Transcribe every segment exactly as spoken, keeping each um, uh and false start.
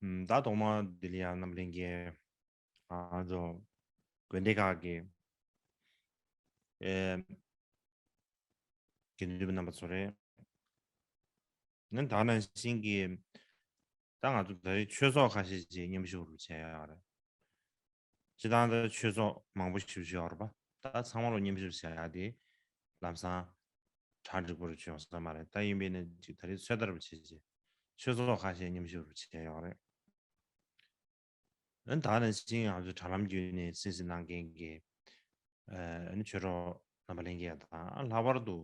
ད་ཐོག་མ་འདི་ལ་ཡང་རྣམ་པ་ལྷན་རྒྱས། ང་ཚོ་དགོན་སྡེ་ཁག་གི་ཨེ་དགེ་འདུན་པ་རྣམ་པ་ཚོ་རེད། ནི་ད་ནང་བཞིན་གྱི་ད་ང་ཚོ་ད་རེས་ཆོས་ཚོགས་ཁ་ཤས་ཅིག་མཉམ་ཞུགས་རུ་བྱས་ཡོད་རེད། སྤྱི་བཏང་ད་ཆོས་ཚོགས་མང་པོ་ཞིག་ཞིག་ཡོད་རེད་པ། ད་ཚང་མ་ལོ་མཉམ་ཞུགས་བྱས་ཡ་དེ་ལམ་སང་གྲ་འགྲིག་པོ་རུ་བྱུང་ཡོང་ས་མ་རེད། ད་ཡིན་པས་ནི་ཅིག་ད་རེས་ཚོད་ལྟ་རུ་བྱས་རྗེས་ཆོས་ཚོགས་ཁ་ཤས་མཉམ་ཞུགས་རུ་བྱས་ཡོད་རེད། ཨ་ནི་ད་ནང་བཞིན་ང་ཚོའི་དྲ་ལམ་བརྒྱུད་ནས་གསན་གཟིགས་གནང་མཁན་གྱི་ཨ་ནི་ཆོས་གྲོགས་རྣམ་པ་ལྷན་རྒྱས་དང་། ལྷག་པར་དུ་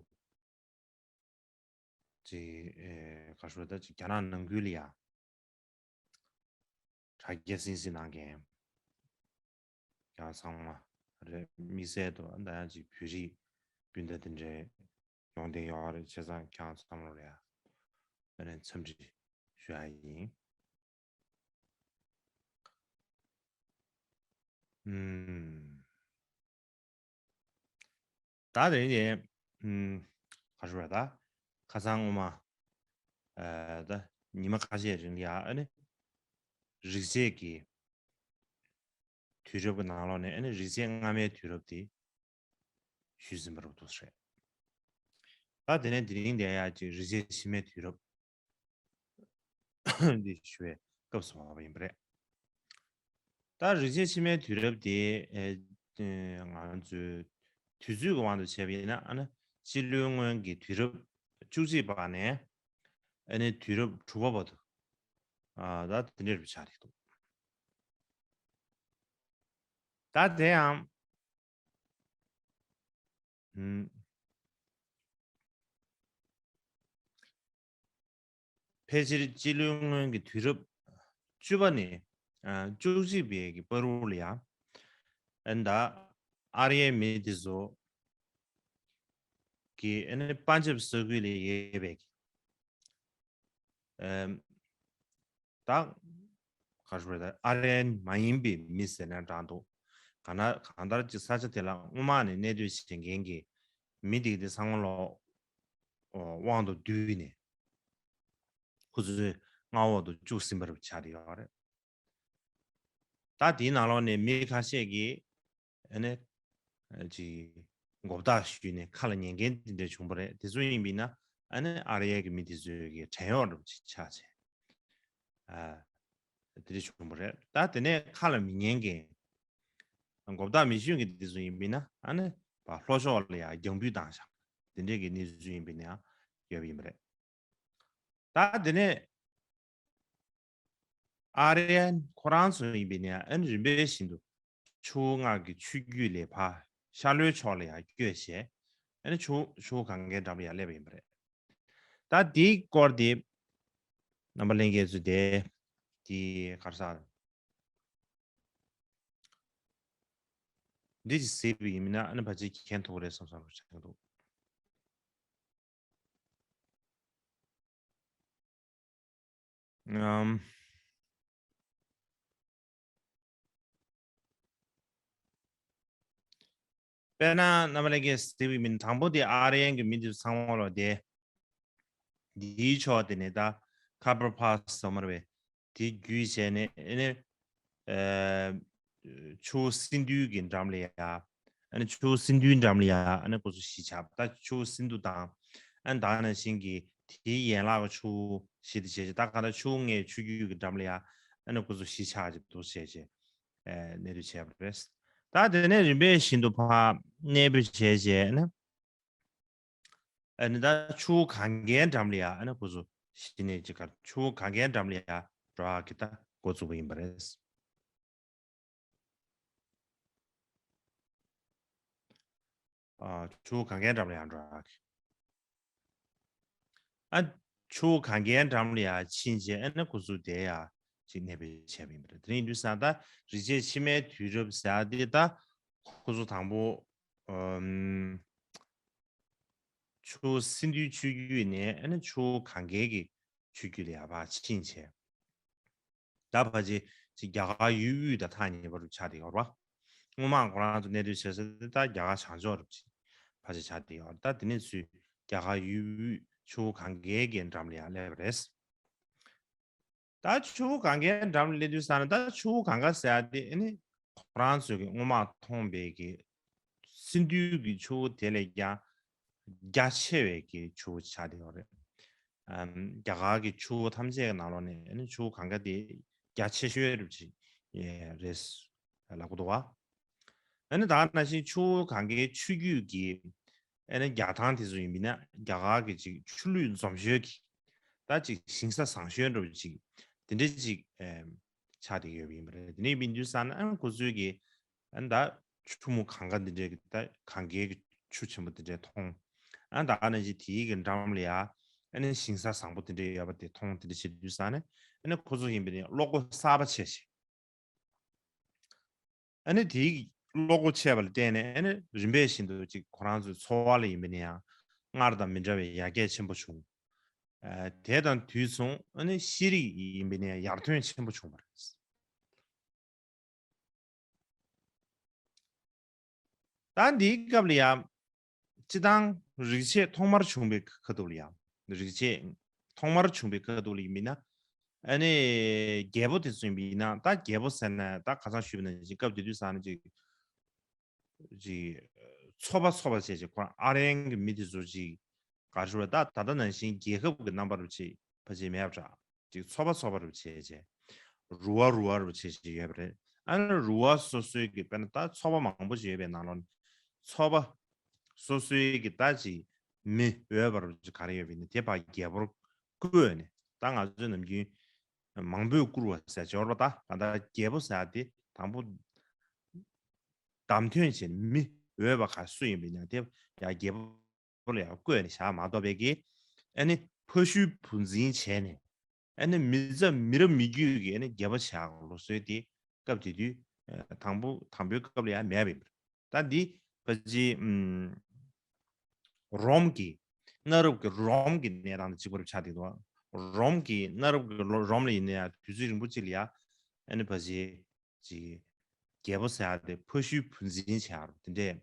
ཅིག་ཨེ་ག་རེ་ཟེར། ད་ཅིག་རྒྱ་ནག་ནང་ཁུལ་ལ་ཡ་དྲ་རྒྱ་གསན་གཟིགས་གནང་མཁན་ཡང་ཚང་མ་རེད། དམིགས་བསལ་དུ་ད་ཡང་ཅིག་བོད་རིགས་སྤུན་ཟླ་དེ་འདྲའི་ཡོང་བསྡད་ཡོད་རེད། བྱས་ཙང་ཁྱེད་རང་ཚང་མ་ལ་ཡ་ཨ་ནི་འཚམས་འདྲི་ཞུ་ཡ་ཡིན། ཨུམ། ད་དེ་ནས་ཨུམ་ག་རེ་ཟེར་བ། ད་ཁ་སང་སྔོན་མ་ཨ་ད་ཉི་མ་ཁ་ཤས་རིང་ལ་ཡ་ཨ་ནི་རིག་བྱེད་ཀྱི་དུས་རབས་ཀྱི་ནང་ལོགས་ནས་ཨ་ནི་རིག་བྱེད་སྔ་མའི་དུས་རབས་དེ་ཞུས་ཟིན་པ་རུ་འདུག་ཟེར། ད་དེ་ནས་དེ་རིང་འདིར་ཡ་ཅིག་རིག་བྱེད་ཕྱི་མའི་དུས་རབས་འདི་ཞུ་བའི་སྐབས་སུ་བབས་པ་ཡིན་པ་རེད། ད་རིག་བྱེད་ཕྱི་མའི་དུས་རབས་དེ་ཨེ་ང་ཚོའི་དུས་ཚོད་ཀྱི་དབང་དུ་བྱས་པ་ཡིན་ན་ཨ་ནི་སྤྱི་ལོའི་སྔོན་གྱི་དུས་རབས་བཅུ་གཅིག་པ་ནས་ཨ་ནི་དུས་རབས་དྲུག་པ་བར་དུ་ཨ་ད་དེ་འདྲ་རུ་ཆགས་ཀྱི་འདུག་ད་དེ་ཡང་ཨུམ། ཕལ་ཆེར་སྤྱི་ལོའི་སྔོན་གྱི་དུས་རབས་བཅུ་པ་ནས་ཨ་བཅུ་གཅིག་པའི་གི་བར་དུ་ལ་ཡ་ཨ་ནི་ད་ཨ་རི་ཡའི་མི་དེ་ཚོ་གི་ཨ་ནི་པན་ཇབ་ས་ཁུལ་ལ་ཡོད་པའི་གི་ཨེམ། ད་ག་རེ་ཟེར། ཨ་རི་ཡན་མ་ཡིན་པའི་མི་ཟེར་ན་འདྲ་འདུག་གང་ན་གང་ལྟར་ཅིག་ས་ཆ་དེ་ལ་སྔོན་མ་ནས་གནས་སྡོད་བྱེད་མཁན་གྱི་མི་དེ་དེ་ཚང་མ་ལོ་དབང་དུ་བསྡུས་ནས་ཁོ་ཚོའི་མངའ་འོག་ཏུ་བཅུག་ཟིན་པ་རུ་ཆགས་ཏེ་ཡོད་རེད། ད་དེའི་ནང་ལོགས་ནས་མི་ཁ་ཤས་ཀྱིས་ཨ་ནི་ཅིག་མགོ་བཏགས་ཞུས་ནས་ཁ་ལ་ཉན་མཁན་དེ་འདྲ་བྱུང་བ་རེད། དེ་ཚོ་ཡིན་པས་ན་ཨ་ནི་ཨ་རི་ཡའི་གི་མི་དེ་ཚོའི་གི་བྲན་གཡོག་འདྲ་པོ་ཅིག་ཆགས་བྱས་ཨ་དེ་འདྲ་བྱུང་བ་རེད། ད་དེ་ནས་ཁ་ལ་མི་ཉན་མཁན་མགོ་བཏགས་མི་ཞུ་མཁན་དེ་ཚོ་ཡིན་པས་ན་ཨ་ནི་ཕར་ལྷོ་ཕྱོགས་ལ་ཡ་རྒྱང་འབུད་བཏང་བཞག་དེ་འདྲའི་གི་གནས་ཚུལ་ཡིན་པས་ན་ཡང་ཡོད་པ་ཡིན་པ་རེད། ད་དེ་ནས་ཨ་རི་ཡན་ཁོ་རང་ཚོ་ཡིན་པས་ན་ཨ་ནི་རིམ་པས་བཞིན་དུ་ཆུ་བོ་མངའ་གི་ཆུ་རྒྱུད་ལས་ཕར་ཤར་ལྷོའི་ཕྱོགས་ལ་ཡར་བསྐྱོད་བྱས་ཨ་ནི་ཆུ་ཆུ་བོ་གངྒཱའི་འགྲམ་ལ་ཡར་སླེབས་པ་ཡིན་པ་རེད། ད་དེའི་སྐོར་དེ་རྣམ་པ་ལྷན་རྒྱས་ཚོས་དེ་དེ་ག་རེ་ཟེར། འདི་ཅིག་གཟིགས་པ་ཡིན་ན་ཨ་ནི་ཕལ་ཆེར་མཁྱེན་ཐུབ་ཀྱི་རེད་བསམ་བསམ་རུ་ཆགས་འདུག་ཨམ། དཔེར་ན་རྣམ་པ་ལྷན་རྒྱས་གཟིགས་པ་ཡིན་ན་དང་པོ་དེ་ཨ་རི་ཡན་གྱི་མི་དེ་ཚང་མ་ལོ་དེ་འདིའི་ཕྱོགས་དེ་ནས་ད་ཁ་པར་ཕ་སི་ཟེར་མ་རེད་པས། དེ་བརྒྱུད་བྱས་ནས་ཨ་ནི་ཨ་ཆུ་བོ་སིན་དྷུ་གི་འགྲམ་ལ་ཡ། ཨ་ནི་ཆུ་བོ་སིན་དྷུའི་འགྲམ་ལ་ཡ་ཨ་ནི་ཁོ་ཚོ་གཞིས་ཆགས། ད་ཆུ་བོ་སིན་དྷུ་དང་ཨ་ནི་ད་ནང་བཞིན་གྱི་དེའི་ཡན་ལག་གི་ཆུ་བོ་གཞི་དེ་བྱས་བྱས། ད་གང་ལྟར་ཆུ་བོ་ལྔའི་ཆུ་རྒྱུད་ཀྱི་འགྲམ་ལ་ཡ་ཨ་ནི་ཁོ་ཚོ་གཞིས་ཆགས་ཀྱི་འདུག་བྱས་བྱས་ཨ་གནས་སྡོད་བྱས་པ་རེད། ད་དེ་ནས་རིམ་པས་བཞིན་དུ་ཕར་གནས་སྤོས་བྱས་བྱས་ཨ་ནི། ཨ་ནི་ད་ཆུ་བོ་གངྒཱའི་འགྲམ་ལ་ཡ་ཨ་ནི་ཁོ་ཚོ་གཞི་ནས་ཅིག་ག་ཆུ་བོ་གངྒཱའི་འགྲམ་ལ་ཡ་འགྲོ་ཡག་གི་ད་འགོ་བཙུགས་པ་ཡིན་པ་རེད། ཨ་ཆུ་བོ་གངྒཱའི་འགྲམ་ལ་ཡ་འགྲོ་ཡག་གི། ཨ་ཆུ་བོ་གངྒཱའི་འགྲམ་ལ་ཡ་ཕྱིན་བྱས་ཨ་ནི་ཁོ་ཚོ་དེ་ཡ་ཅིག་གནས་སྤོས་བྱས་པ་ཡིན་པ་རེད། དེ་ཡིན་དུས་ཙང་ད་རིག་བྱེད་ཕྱི་མའི་དུས་རབས་ཟེར་ཡག་དེ་ད་ཁོ་ཚོ་དང་པོ་ཨམ། ཆུ་བོ་སིན་དྷུའི་ཆུ་རྒྱུད་ནས་ཨ་ནི་ཆུ་བོ་གངྒཱའི་གི་ཆུ་རྒྱུད་ལ་ཡ་ཕར་ཕྱིན་བྱས། ད་ཕལ་ཆེར་ཅིག་རྒྱ་གར་ཡུལ་དབུས་དང་ཐག་ཉེ་བ་རུ་ཆགས་བསྡད་ཡོད་རེད་པ། སྔོན་མ་ཁོ་རང་ཚོ་གནས་སྡོད་བྱེད་ས་དེ་ད་རྒྱ་གར་བྱང་ཕྱོགས་རུ་ཕལ་ཆེར་ཆགས་བསྡད་ཡོད་རེད། ད་དེ་ནས་ཚུར་རྒྱ་གར་ཡུལ་དབུས་ཆུ་བོ་གངྒཱའི་གི་འགྲམ་ལ་ཡ་སླེབས་པ་རེད། ད་ཆུ་བོ་གངྒཱའི་འགྲམ་ལ་སླེབས་དུས་ཙ་ན་ད་ཆུ་བོ་གངྒཱ་ཟེར་ཡ་དེ་ཨ་ནི་ཁོ་རང་ཚོས་ཀྱི་སྔོན་མ་མཐོང་བའི་གི་སིན་རྡུའི་གི་ཆུ་བོ་དེ་ལས་ཀྱང་རྒྱ་ཆེ་བའི་གི་ཆུ་བོ་ཆགས་བསྡད་ཡོད་རེད། ཨམ། རྒྱ་གར་གྱི་ཆུ་བོ་ཐམས་ཅད་ཀྱི་ནང་ལོགས་ནས་ཨ་ནི་ཆུ་བོ་གངྒཱ་དེ་རྒྱ་ཆེ་ཤོས་རུ་ཅིག་རེད་ལབ་གི་འདུག་བ། ཨ་ནི་ད་ག་ནང་བཞིན་ཆུ་བོ་གངྒཱའི་ཆུ་རྒྱུད་ཀྱི་ཨ་ནི་རྒྱག་སྟངས་དེ་ཚོ་ཡིན་པ་ན་རྒྱ་གར་གྱི་ཅིག་ཆུ་ལུད་འཛོམས་ཤོས་ཀྱི་ད་ཅིག་ཞིང་ས་བཟང་ཤོས་འདྲ་བོ་ཅིག་དེ་འདྲ་ཅིག་ཨམ། ཆགས་བསྡད་ཡོད་པ་ཡིན་པ་རེད། དེ་ནས་ཡིན་དུས་ཙ་ན་ཨ་ཁོ་ཚོས་ཀྱི་ཨ་ནི་ད་ཆུ་མོ་གངྒཱ་འདི་འདྲའི་གི་ད་གངྒཱའི་གི་ཆུ་ཆེན་པོ་འདི་འདྲའི་མཐོང་། ཨ་ནི་ད་ག་ནང་བཞིན་དེའི་གི་འགྲམ་ལ་ཡ་ཨ་ནི་ཞིང་ས་བཟང་པོ་འདི་འདྲའི་ཡོད་པ་དེ་མཐོང་། དེ་འདྲ་བྱེད་དུས་ཙ་ན་ཨ་ནི་ཁོ་ཚོ་ཡིན་པ་ནི་བློ་སྒོ་གསར་པ་ཕྱེ་བྱས། ཨ་ནི་དེའི་བློ་སྒོ་ཕྱེ་བ་ལ་བརྟེན་ནས་ཨ་ནི་རིམ་པས་བཞིན་དུ་ཅིག་ཁོ་རང་ཚོའི་འཚོ་བ་ལ་ཡིན་པ་ནི་ཡང་སྔར་དང་མི་འདྲ་བའི་ཡར་རྒྱས་ཆེན་པོ་བྱུང་། ཨ། དེ་དང་དུས་མཚུངས་ཨ་ནི་ཤེས་རིག་ཡིན་པ་ནི་ཡང་ཡར་ཐོན་ཆེན་པོ་བྱུང་བ་རེད། ད་འདིའི་སྐབས་ལ་ཡང་སྤྱི་བཏང་རིག་བྱེད་ཐོག་མར་བྱུང་བའི་ཁ་ཐུག་ལ་ཡང་རིག་བྱེད་ཐོག་མར་བྱུང་བའི་ཁ་ཐུག་ལ་ཡིན་མིན་ན་ཨ་ནི་རྒྱལ་པོ་དེ་ཚོ་ཡིན་པ་ཡིན་ན་ད་རྒྱལ་པོ་ཟེར་ན་ད་ཁ་སང་ཞུས་པ་ནང་བཞིན་སྐབས་དེ་དུས་ས་ན་ཅིག་ཅིག་ཚོ་པ་ཚོ་པ་བྱས་ཅིག་ཁོ་རང་ཨར་ཡན་གྱི་མི་དེ་ཚོ་ཅིག་ག་རེ་ཞུ་བ་ད་ད་ལྟ་ནང་བཞིན་རྒྱལ་ཁབ་ཀྱི་རྣམ་པ་རུ་ཅིག་ཕ་ཅིག་མེད་པ་འདྲ། ཅིག་ཚོ་པ་ཚོ་པ་རུ་བྱས་བྱས། རུ་བ་རུ་བ་རུ་བྱས་བྱས་ཡོད་པ་རེད། ཨ་ནི་རུ་བ་སོ་སོའི་གི་དཔེར་ན་ད་ཚོ་པ་མང་པོ་ཞིག་ཡོད་པའི་ནང་ལོགས་ནས་ཚོ་པ་སོ་སོའི་གི་ད་ཅིག་མི་འོས་པ་རུ་ཅིག་ག་རེ་ཡོད་པ་ཡིན་ན་དེ་ཕར་རྒྱལ་པོར་བསྐོས་ནས་ད་ང་ཚོའི་ནམ་རྒྱུན་མང་པོས་བཀུར་བ་ཟེར་འབྱོར་བ་ད་ག་ད་རྒྱལ་པོ་ཟེར་དེ་དང་པོ་བདམས་ཐོན་བྱས་ནས་མི་འོས་པ་ག་སུ་ཡིན་པ་ཡིན་ན་དེ་ཡང་རྒྱལ་པོ་ལ་ཡང་བསྐོས་ནས་བཞག་མ་གཏོགས་པའི་གི་ཨ་ནི་ཕ་ཤུལ་བུ་འཛིན་བྱས་ནས་ཨ་ནི་མི་རྩ་མི་རབས་མི་རྒྱུད་ཀྱི་ཨ་ནི་རྒྱལ་པོ་བྱེད་ཡག་ལུགས་སྲོལ་དེ་སྐབས་དེ་དུས་ཨ་དང་པོ་དང་པོའི་སྐབས་ལ་ཡང་མེད་པ་ཡིན་པ་རེད། ད་འདི་ཕལ་ཆེར་ཨམ་རོམ་གྱི་གནའ་རབས་ཀྱི་རོམ་གྱི་གནས་སྟངས་དང་གཅིག་པ་རུ་ཆགས་བསྡད་འདུག་རོམ་གྱི་གནའ་རབས་ཀྱི་ལོ་རོམ་ལ་ཡིན་ན་ཡང་དུས་ཚོད་རིང་པོ་གཅིག་ལ་ཡང་ཨ་ནི་ཕལ་ཆེར་ཅིག་རྒྱལ་པོ་ཟེར་ཡ་དེ་ཕ་ཤུལ་བུ་འཛིན་བྱེད་ཡ་རུ་དེ་འདྲས་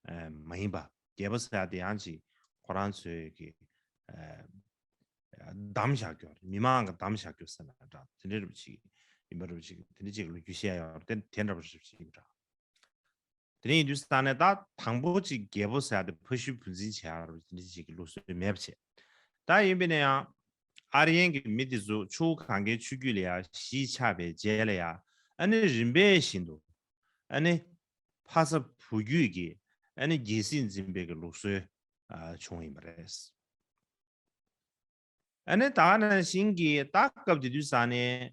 ཨ་མ་ཡིན་པ། རྒྱལ་པོ་ཟེར་ཡ་དེ་ཡང་ཅིག་ཁོ་རང་ཚོའི་གི་ཨ་བདམས་བཞག་རྒྱུ་རེད། མི་མང་གི་བདམས་བཞག་རྒྱུ་ཟེར་ན་འདྲ་དེ་འདྲས་རུ་ཅིག་ཡིན་པ་རུ་ཅིག་དེ་འདྲས་ཅིག་ལོ་རྒྱུས་བཤད་ཡ་རུ་དེ་དེ་འདྲ་བ་རུ་ཅིག་ཡིན་པ་འདྲ། དེ་ནས་ཡིན་དུས་ས་ནས་ད་དང་པོ་ཅིག་རྒྱལ་པོ་ཟེར་ཡ་དེ་ཕ་ཤུལ་བུ་འཛིན་བྱེད་ཡ་རུ་དེ་འདྲ་ཅིག་གི་ལུགས་སྲོལ་མེད་པ་བྱས། ད་ཡིན་པས་ན་ཡང་ཨར་ཡན་གྱི་མི་དེ་ཚོ་ཆུ་བོ་གངྒཱའི་ཆུ་རྒྱུད་ལ་ཡ་གཞིས་ཆགས་པའི་རྗེས་ལ་ཡ་ཨ་ནི་རིམ་པས་བཞིན་དུ་ཨ་ནི་ཕ་ས་བུ་རྒྱུད་ཀྱི་ཨ་ནི་རྒྱལ་སྲིད་འཛིན་པའི་གི་ལུགས་སྲོལ་ཨ་བྱུང་ཡིན་པ་རེད། ཨ་ནི་ད་ག་ནང་བཞིན་གྱི་ད་སྐབས་དེ་དུས་ས་ནས་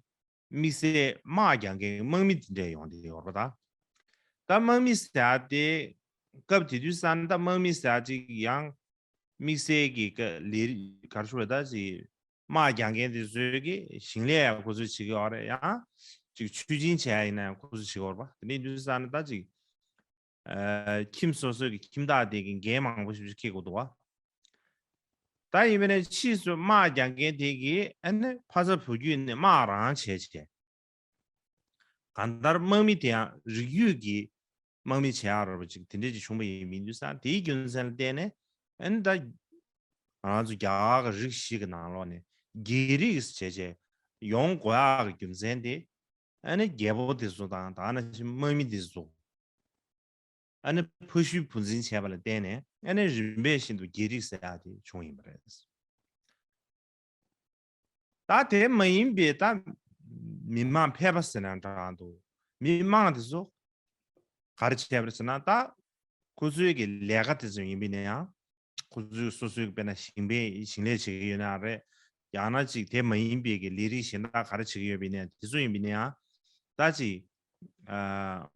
དམིགས་བསལ་དམག་རྒྱག་མཁན་དམག་མི་དེ་འདྲས་ཡོང་བསྡད་ཡོད་རེད་པ། ད་ད་དམག་མི་ཟེར་ཡ་དེ་སྐབས་དེ་དུས་ས་ནས་ད་དམག་མི་ཟེར་ཡ་ཅིག་ཡང་དམིགས་བསལ་གྱི་ཀ་ལས་རིགས་ག་རེ་ཞུ་རེད་ད་ཅིག་དམག་རྒྱག་མཁན་དེ་ཚོའི་གི་ཞིང་ལས་ཡ་ཁོ་ཚོས་བྱེད་ཀྱི་ཡོད་རེད། ཡང་ཅིག་མཆོད་སྦྱིན་བྱེད་ཡ་ཡིན་ན་ཡང་ཁོ་ཚོས་བྱེད་ཀྱི་ཡོད་རེད་པ། དེ་འདྲས་དུས་ས་ནས་ད་ཅིག་ཨ་ཁྱིམ་སོ་སོའི་གི་ཁྱིམ་བདག་དེ་གི་འགན་མང་པོ་ཞིག་འཁྱེར་དགོས་འདུག་བ། ད་ཡིན་པ་ནས་ཕྱིས་སུ་དམག་རྒྱག་མཁན་དེ་གིས་ཨ་ནི་ཕ་ས་བུ་རྒྱུད་ནས་དམག་རང་བྱས་བྱས། གང་ལྟར་དམག་མི་དེ་ཡང་རིགས་རྒྱུད་ཀྱི་དམག་མི་བྱེད་ཡག་ར་བ་ཅིག་དེ་འདྲས་ཅིག་བྱུང་བ་ཡིན་མིན་དུས་ས་དེའི་རྒྱུ་མཚན་ལ་བརྟེན་ནས་ཨ་ནི་ད་ང་རང་ཚོ་རྒྱ་གར་གྱི་རིགས་བཞི་གི་ནང་ལོགས་ནས་རྒྱལ་རིགས་བྱས་བྱས་ཡོང་དགོས་ཡག་གི་རྒྱུ་མཚན་དེ་ཨ་ནི་རྒྱལ་པོ་དེ་ཚོ་དང་ད་ནང་བཞིན་དམག་མི་དེ་ཚོ། ཨ་ནི་ཕ་ཤུལ་བུ་འཛིན་བྱས་པ་ལ་བརྟེན་ནས་ཨ་ནི་རིམ་པས་བཞིན་དུ་རྒྱལ་རིགས་ཟེར་ཡག་དེ་བྱུང་ཡིན་པ་རེད། ད་དེ་མ་ཡིན་པའི་ད་མི་མང་ཕལ་པ་ཟེར་ན་འདྲ་འདུག་མི་མང་དེ་ཚོ་ག་རེ་བྱས་པ་རེད་ཟེར་ན་ད་ཁོ་ཚོའི་གི་ལས་ཀ་དེ་ཚོ་ཡིན་པས་ན་ཡང་ཁོ་ཚོའི་སོ་སོའི་དཔེར་ན་ཞིང་པའི་ཞིང་ལས་བྱེད་ཀྱི་ཡོད་ན་རེད། ཡང་ན་ཅིག་དེ་མ་ཡིན་པའི་གི་ལས་རིགས་གཞན་དག་ག་རེ་བྱེད་ཀྱི་ཡོད་པས་ན་དེ་ཚོ་ཡིན་པས་ན་ཡང་ད་ཅིག་ཨ།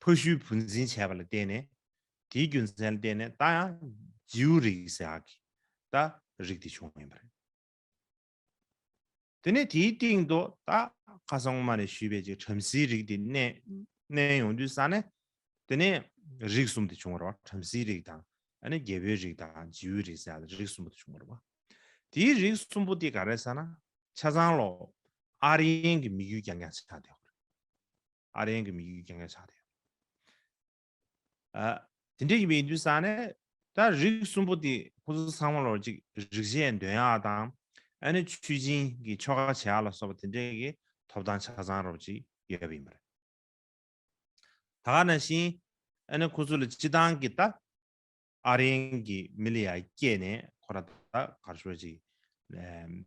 ཕ་ཤུལ་བུ་འཛིན་བྱས་པ་ལ་བརྟེན་ནས་དེའི་རྒྱུ་མཚན་ལ་བརྟེན་ནས་ད་ཡང་ཇིའུ་རིགས་ཟེར་ཡག་གི་ད་རིགས་དེ་བྱུང་ཡིན་པ་རེད། དེ་ནས་དེའི་སྟེང་དུ་ད་ཁ་སང་མ་ནས་ཞུས་པའི་ཅིག་བྲམ་ཟེའི་རིགས་དེ་གནས་གནས་ཡོང་དུས་ས་ནས་དེ་ནས་རིགས་གསུམ་དེ་བྱུང་བ་རེད་བ། བྲམ་ཟེའི་རིགས་དང་ཨ་ནི་རྒྱལ་པོའི་རིགས་དང་ཇིའུའི་རིགས་ཟེར་ཡག་དེ་རིགས་གསུམ་པོ་དེ་བྱུང་བ་རེད་བ། དེའི་རིགས་གསུམ་པོ་དེ་ག་རེ་ཟེར་ན་ཆ་ཚང་ལོ་ཨར་ཡན་གྱི་མི་རྒྱུད་རྐྱང་རྐྱང་ཆགས་བསྡད་ཡོད་རེད། ཨར་ཡན་གྱི་མི་རྒྱུད་རྐྱང་རྐྱང་ཆགས་བསྡད་ཡོད་རེད། ཨ། དེ་འདྲ་ཡིན་པ་ཡིན་དུས་ས་ནས་ད་རིགས་གསུམ་པོ་དེ་ཁོ་ཚོ་ཚང་མ་ལོ་ཅིག་རིག་བྱེད་འདོན་ཡག་དང་ ཨ་ནི་མཆོད་སྦྱིན་གྱི་ཆོ་ག་བྱེད་ཡག་ལ་སོགས་པ་དེ་འདྲའི་གི་ཐོབ་ཐང་ཆ་ཚང་རོབ་ཅིག་ཡོད་པ་ཡིན་པ་རེད། ད་ག་ནང་བཞིན་ཨ་ནི་ཁོ་ཚོ་ལ་སྤྱི་བཏང་གི་ད་ཨར་ཡན་གྱི་མི་ལ་ཡ་སྐྱེས་ནས་ཁོ་རང་ད་ག་རེ་ཞུ་ཅིག་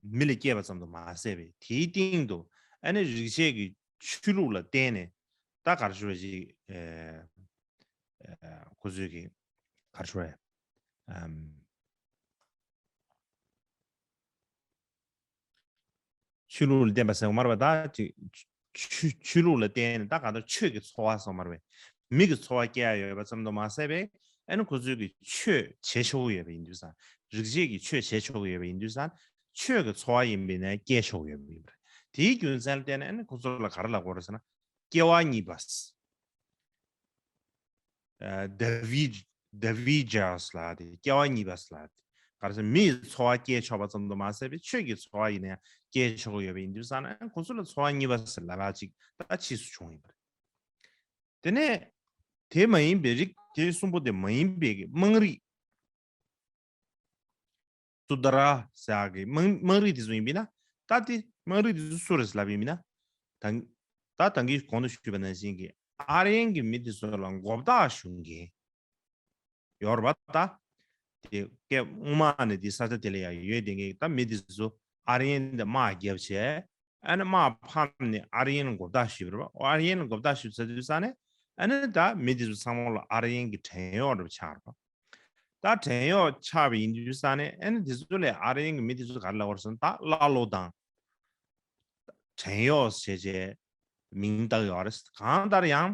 མི་ལ་སྐྱེས་པ་ཙམ་དུ་མ་ཟད་པའི་དེའི་སྟེང་དུ་ཨ་ནི་རིག་བྱེད་ཀྱི་ཆོས་ལུགས་ལ་བརྟེན་ནས་ད་ག་རེ་ཞུ་ཅིག་ཁོ་ཚོས་ཀྱི་ག་རེ་ཞུ་ཨམ། ཆོས་ལུགས་ལ་བརྟེན་པ་ཟེར་བ་མ་རེད་པ། ད་ཅིག་ཆོས་ཆོས་ལུགས་ལ་བརྟེན་ནས་ད་ག་ད་ཆོས་ཀྱི་འཚོ་བ་ཟེར་བ་མ་རེད་པས། མི་གི་འཚོ་བ་སྐྱེལ་ཡ་ཡོད་པ་ཙམ་དུ་མ་ཟད་པས། ཨ་ནི་ཁོ་ཚོས་ཀྱི་ཆོས་བྱེད་ཆོག་གི་ཡོད་པ་ཡིན་དུས་ཙང་། རིག་བྱེད་ཀྱི་ཆོས་བྱེད་ཆོག་གི་ཡོད་པ་ཡིན་དུས་ཙང་། ཆོས་ཀྱི་འཚོ་བ་ཡིན་པའི་ནས་སྐྱེལ་ཆོག་གི་ཡོད་པ་ཡིན་པ་རེད། དེའི་རྒྱུ་མཚན་ལ་བརྟེན་ནས་ཨ་ནི་ཁོ་ཚོ་ལ་ག་རེ་ལབ་དགོས་རེད་ཟེར་ན། སྐྱེ་བ་གཉིས་པ། ཨ་དཱ་བི་དཱ་བི་ཇཱས་ལབ་དེ། སྐྱེ་བ་གཉིས་པ་ལབ་དེ། ག་རེ་ཟེར། མིའི་འཚོ་བ་སྐྱེལ་ཆོག་པ་ཙམ་དུ་མ་ཟད་པའི་ཆོས་ཀྱི་འཚོ་བ་ཡིན་ན་ཡང་སྐྱེལ་ཆོག་གི་ཡོད་པ་ཡིན་དུས་ཙང་ན། ཁོ་ཚོ་ལ་འཚོ་བ་གཉིས་པ་ཟེར་ལབ་ཡག་ཅིག་ད་ཕྱིས་སུ་བྱུང་ཡིན་པ་རེད། དེ་ནས་དེ་མ་ཡིན་པའི་རིགས་དེ་གསུམ་པོ་དེ་མ་ཡིན་པའི་གི་དམངས་རིགས། སུ་དཱ་ར་ཟེར་ཡག་གི་དམངས་དམངས་རིགས་དེ་ཚོ་ཡིན་པས་ན། ད་དེ་དམངས་རིགས་དེ་ཚོ་སུ་རེད་ལབ་ཡིན་པས་ན། ད་ད་ད་གིན་གོང་དུ་ཞུས་པ་ནང་བཞིན་གྱི་ཨར་ཡན་གྱི་མི་དེ་ཚོ་ལ་མགོ་བཏགས་ཞུ་མཁན་ཡོད་རེད་པ། ད་དེ་སྐད་སྔོན་མ་ནས་དེ་ས་ཆ་དེ་ལ་ཡང་ཡོད་བསྡད་མཁན་གྱི་ད་མི་དེ་ཚོ་ཨར་ཡན་དེ་དམག་བརྒྱབ་བྱས། ཨ་ནི་དམག་ཕམ་ནས་ཨར་ཡན་ལ་མགོ་བཏགས་ཞུས་པ་རེད་པ། ཨར་ཡན་ལ་མགོ་བཏགས་ཞུས་ཚར་དུས་ཙང་ནས། ཨ་ནི་ད་མི་དེ་ཚོ་ཚང་མ་ལ་ཨར་ཡན་གྱི་བྲན་གཡོག་འདྲ་པོ་ཆགས་རེད་པ། ད་བྲན་གཡོག་ཆགས་པ་ཡིན་དུས་ཙང་ནས། ཨ་ནི་དེ་ཚོ་ལས་ཨར་ཡན་གྱི་མི་དེ་ཚོ་ག་རེ་ལབ་པ་རེད་ཟེར་ན། ད་ཀླ་ཀློ་དང་བྲན་གཡོག་བྱས་བྱས་མིང་བཏགས་ཡོད་རེད། གང་ལྟར་ཡང་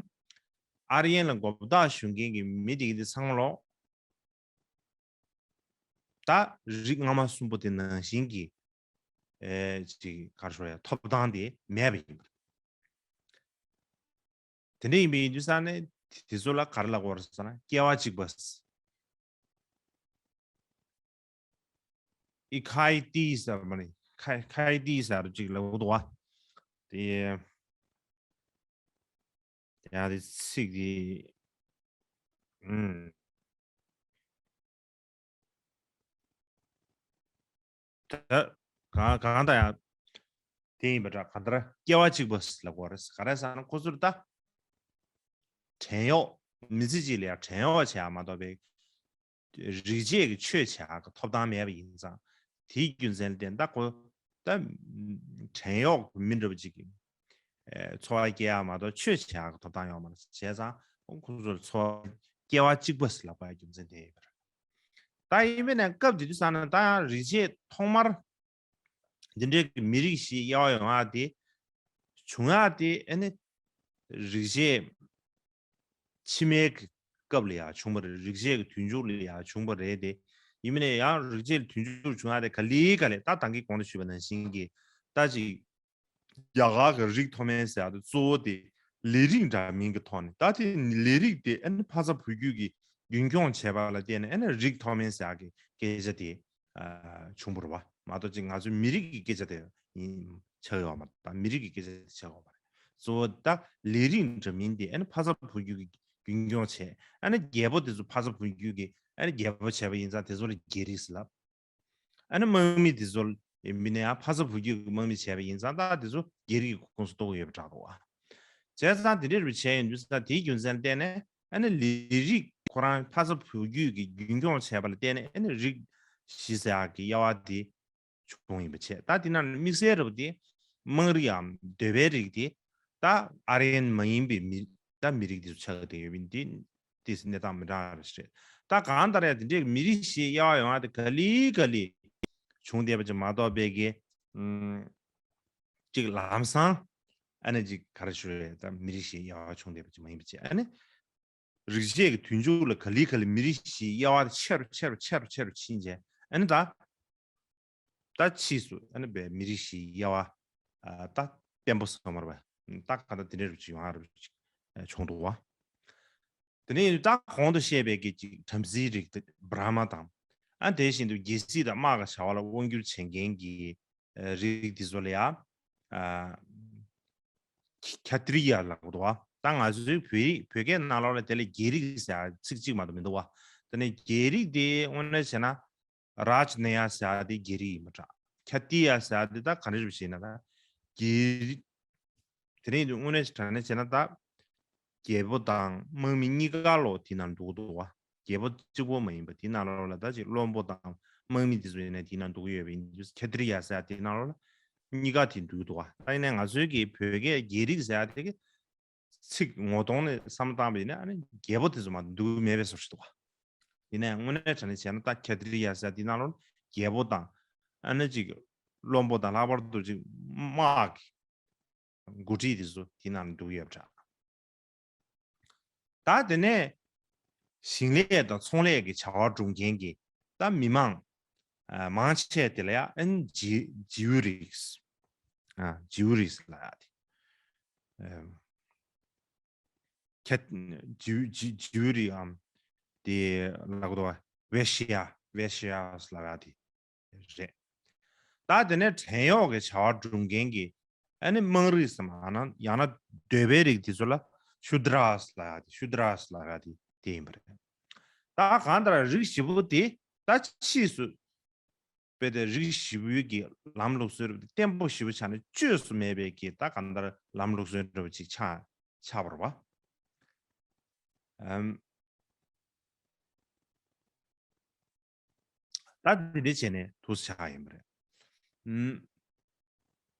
ཨར་ཡན་ལ་མགོ་བཏགས་ཞུ་མཁན་གྱི་མི་དེ་གི་དེ་ཚང་མ་ལོ། ད་རིགས་སྔ་མ་གསུམ་པོ་དེ་ནང་བཞིན་གྱི་ཨེ་ཅིག་ག་རེ་ཞུ་ཡ། ཐོབ་ཐང་དེ་མེད་པ་ཡིན་པ་རེད། དེ་འདྲ་ཡིན་པ་ཡིན་དུས་ཙང་ནས་དེ་ཚོ་ལ་ག་རེ་ལབ་དགོས་རེད་ཟེར་ན། སྐྱེ་བ་གཅིག་པ། ཨི་ཁའི་ཏི་ཟེར་བ་ནི། ཁའི་ཁའི་ཏི་ཟེར་ཅིག་ལབ་འདུག་པ། དེ་ཡང་དེ་ཚིག་དེ། ཨུམ། ད་གང་གང་ལྟར་ཡང་དེ་ཡིན་པ་འདྲ། གང་ལྟར་སྐྱེ་བ་གཅིག་པ་ལབ་དགོས་རེད། ག་རེ་ཟེར་ན་ཁོ་ཚོར་ད་བྲན་གཡོག་མི་ཚེ་གཅིག་ལ་ཡང་བྲན་གཡོག་བྱེད་ཡ་མ་གཏོགས་པའི་རིག་བྱེད་ཀྱི་ཆོས་བྱེད་ཡག་གི་ཐོབ་ཐང་མེད་པ་ཡིན་ཙང་། དེའི་རྒྱུ་མཚན་ལ་བརྟེན་ད་ཁོ་ད་བྲན་གཡོག་མི་འདྲ་པོ་ཅིག་གི་ཨེ་འཚོ་བ་སྐྱེལ་ཡག་མ་གཏོགས་ཆོས་བྱེད་ཡག་གི་ཐོབ་ཐང་ཡོད་མ་རེད། བྱས་ཙང་ཁོ་ཚོར་འཚོ་བ་སྐྱེ་བ་གཅིག་པ་ཟེར་ལབ་པའི་རྒྱུ་མཚན་དེ་ཡོད་པ་རེད། ད་ཡིན་པས་ན་སྐབས་དེ་དུས་ཙང་ན་ད་ཡང་རིག་བྱེད་ཐོག་མར་འདི་འདྲའི་གི་མི་རིགས་ཤིག་དབྱེ་བ་ཡོང་ཡག་དེ་བྱུང་ཡག་དེ་ཨ་ནི་རིག་བྱེད་ཕྱི་མའི་གི་སྐབས་ལ་ཡང་བྱུང་བ་རེད། རིག་བྱེད་ཀྱི་དུས་འགྱུར་ལ་ཡང་བྱུང་བ་རེད་དེ། ཡིན་མིན་ན་ཡང་རིག་བྱེད་དུས་འགྱུར་བྱུང་ཡག་དེ་ག་ལེ་ག་ལེ། ད་ད་གིན་གོང་དུ་ཞུས་པ་ནང་བཞིན་གྱི་ད་ཅིག་རྒྱ་གར་གྱི་རིགས་མཐོ་དམན་ཟེར་ཡག་དེ་གཙོ་བོ་དེ་ལས་རིགས་འདྲ་མིན་གྱི་ཐོག་ནས། ད་དེ་ལས་རིགས་དེ་ཨ་ནི་ཕ་ཚ་བུ་རྒྱུད་ཀྱིས་རྒྱུན་འཁྱོངས་བྱས་པ་ལ་བརྟེན་ནས་ཨ་ནི་རིགས་མཐོ་དམན་ཟེར་ཡག་གི་སྐད་ཆ་དེ་ཨ་བྱུང་བ་རེད་པ། མ་གཏོགས་ཅིག་ང་ཚོའི་མི་རིགས་ཀྱི་སྐད་ཆ་དེ་ཡིན་ཆགས་ཡོད་མ་རེད། ད་མི་རིགས་ཀྱི་སྐད་ཆ་དེ་ཆགས་ཡོད་མ་རེད། གཙོ་བོ་ད་ལས་རིགས་འདྲ་མིན་དེ་ཨ་ནི་ཕ་ཚ་བུ་རྒྱུད་ཀྱིས་རྒྱུན་འཁྱོངས་བྱས། ཨ་ནི་རྒྱལ་པོ་དེ་ཚོ་ཕ་ཚ་བུ་རྒྱུད་ཀྱིས་ཨ་ནི་རྒྱལ་པོ་བྱས་པ་ཡིན་ཙང་དེ་ཚོ་ལ་རྒྱལ་རིགས་ཟེར་ལབ། ཨ་ནི་དམག་མི་དེ་ཚོ་ཡིན་པ་ཡིན་ན་ཡང་ཕ་ཚ་བུ་རྒྱུད་ཀྱི་དམག་མི་བྱས་པ་ཡིན་ཙང་ད་དེ་ཚོ་རྒྱལ་རིགས་ཀྱི་ཁོངས་སུ་གཏོགས་ཀྱི་ཡོད་པ་འདྲ་འདུག་པ། བྱས་ཙང་དེ་འདྲ་རེ་བྱས་ཡོང་དུས་ཙང་དེའི་རྒྱུ་མཚན་ལ་བརྟེན་ནས་ཨ་ནི་ལས་རིགས་ཁོ་རང་ཕ་ཚ་བུ་རྒྱུད་ཀྱིས་རྒྱུན་འཁྱོངས་བྱས་པ་ལ་བརྟེན་ནས་ཨ་ནི་རིགས་བཞི་ཟེར་ཡག་གི་དབྱེ་བ་དེ་བྱུང་ཡིན་པ་བྱས། ད་དེ་ནང་དམིགས་བསལ་འདྲ་པོ་དེ་དམངས་རིགས་འམ་གདོལ་པའི་རིགས་དེ་ད་ཨར་ཡན་མ་ཡིན་པའི་མི། ད་མི་རིགས་དེ་ཚོ་ཆགས་བསྡད་ཡོད་པ་ཡིན་དུས། དེ་གནས་སྟངས་མི་འདྲ་བ་ཞིག་རེད། ད་གང་ལྟར་ཡང་དེ་འདྲའི་མི་རིགས་ཤིག་དབྱེ་བ་ཡོང་ཡག་དེ་ག་ལེ་ག་ལེ་བྱུང་བསྡད་པ་ཅིག་མ་གཏོགས་པའི་གི་ཨུམ་ཅིག་ལམ་སང་ཨ་ནི་ཅིག་ག་རེ་ཞུ་རེད། ད་མི་རིགས་ཤིག་དབྱེ་བ་བྱུང་བསྡད་པ་ཅིག་མ་ཡིན་པ་བྱས། ཨ་ནི་རིག་བྱེད་ཀྱི་དུས་འགྱུར་ལ་ག་ལེ་ག་ལེ་མི་རིགས་ཤིག་དབྱེ་བ་ཆེ་རུ་ཆེ་རུ་ཆེ་རུ་ཆེ་རུ་ཕྱིན་བྱས། ཨ་ནི་ད་ད་ཕྱིས་སུ་ཨ་ནི་བའི་མི་རིགས་ཤིག་དབྱེ་བ་ཨ་ད་བརྟན་པོ་སོང་བ་རེད་པ། ད་ག་ད་དེ་འདྲ་རུ་ཅིག་ཡོང་ཡག་རུ་ཅིག་བྱུང་འདུག་པ། དེ་ནས་ད་གོང་དུ་བཤད་པའི་གི་ཅིག་བྲམ་ཟེའི་རིགས་དེ་བྷྲ་མ་དང་། ཨ་དེ་བཞིན་དུ་རྒྱལ་སྲིད་དང་དམག་གི་བྱ་བ་ལ་དབང་བསྒྱུར་བྱེད་མཁན་གྱི་ཨ་རིགས་དེ་ཚོ་ལ་ཡ་ཨ་ཁ་ཏྲི་ཡ་ལབ་འདུག་པ། ད་ང་ཚོའི་བོད་ཡིག་བོད་སྐད་ནང་ལོགས་ལ་དེ་ལ་རྒྱལ་རིགས་ཟེར་ཡག་ཚིག་གཅིག་མ་གཏོགས་མི་འདུག་པ། དེ་ནས་རྒྱལ་རིགས་དེ་དངོས་གནས་བྱས་ན་རཱཇ་ནི་ཡ་ཟེར་ཡག་དེ་རྒྱལ་རིགས་ཡིན་པ་འདྲ། ཁྱ་ཏི་ཡ་ཟེར་ཡ་དེ་ད་ག་རེ་རེད་ཞེ་ན་ད། རྒྱལ་དེ་རིང་དངོས་གནས་དྲང་གནས་བྱས་ན་ད། རྒྱལ་པོ་དང་དམག་མི་གཉིས་ཀ་ལོ་དེ་ནང་འདུག་འདུག་བ། རྒྱལ་པོ་གཅིག་པོ་མ་ཡིན་པ་དེ་ནང་ལོགས་ལ་ད་ཅིག་བློན་པོ་དང་དམག་མི་དེ་ཚོ་ཡིན་ན་དེ་ནང་འདུག་ཡོད་པ་ཡིན་དུས་ཁྱ་ཏི་རི་ཡ་ཟེར་ཡ་དེ་ནང་ལོགས་ལ་གཉིས་ཀ་དེ་འདུག་འདུག་བ། ད་ཡིན་ནའི་ང་ཚོའི་གི་བོད་སྐད་རྒྱལ་རིགས་ཟེར་ཡ་དེ་གི་ཚིག་ངོ་གདོང་ནས་བསམ་བློ་བཏང་བ་ཡིན་ན་ཨ་ནི་རྒྱལ་པོ་དེ་ཚོ་མ་འདུག་མེད་པའི་བཟོ་ཞིག་འདུག་བ། ཡིན་ནའི་དངོས་གནས་དྲང་གནས་བྱས་ན་ད་ཁྱ་ཏི་རི་ཡ་ཟེར་ཡ་དེ་ནང་ལོགས་རྒྱལ་པོ་དང་ཨ་ནི་ཅིག་བློན་པོ་དང་ལྷག་པར་དུ་ཅིག་དམག་གི་འགོ་ཁྲིད་དེ་ཚོ་དེ་ནང་འདུག་ཡོད་པ་འདྲ། ད་དེ་ནས་ཞིང་ལས་དང་ཚོང་ལས་ཀྱི་བྱ་བ་སྒྲུབ་མཁན་གྱི་ད་མི་མང་ཨ་མང་ཆེ་དེ་ལ་ཡ་ཨན་ཇི་ཇིའུ་རིགས་ཨ་ཇིའུ་རིགས་ལ་ཡ་དེ་ཁྱད་ཇིའུ་ཇི་ཇིའུ་རིགས་ཨམ་དེ་ལ་གོ་ད་བེ་ཤི་ཡ་བེ་ཤི་ཡ་ལ་ཡ་དེ། རེད། ད་དེ་ནས་བྲན་གཡོག་གི་བྱ་བ་སྒྲུབ་མཁན་གྱི་ཨ་ནི་དམངས་རིགས་སམ་ཨ་ན་ཡང་ན་གདོལ་པའི་རིགས་དེ་ཚོ་ལ་ཤུ་དྲ་སི་ལ་ཡ་དེ་ཤུ་དྲ་སི་ལ་ཡ་དེ་དེ་ཡིན་པ་རེད། ད་གང་ལྟར་རིགས་བཞི་པོ་དེ་ད་ཕྱིས་སུ་དཔེ་དེ་རིགས་བཞི་པོའི་གི་ལམ་ལུགས་སྲོལ་རབ་དེ་བརྟན་པོ་ཞེ་པོ་ཆགས་ནས་བཅོས་སུ་མེད་པའི་གི་ད་གང་ལྟར་ལམ་ལུགས་སྲོལ་རབ་ཅིག་ཆགས་ཆགས་པ་རེད་བ། ཨམ། ད་དེ་འདྲ་བྱས་ནས་དུས་ཆགས་ཡིན་པ་རེད། ཨུམ།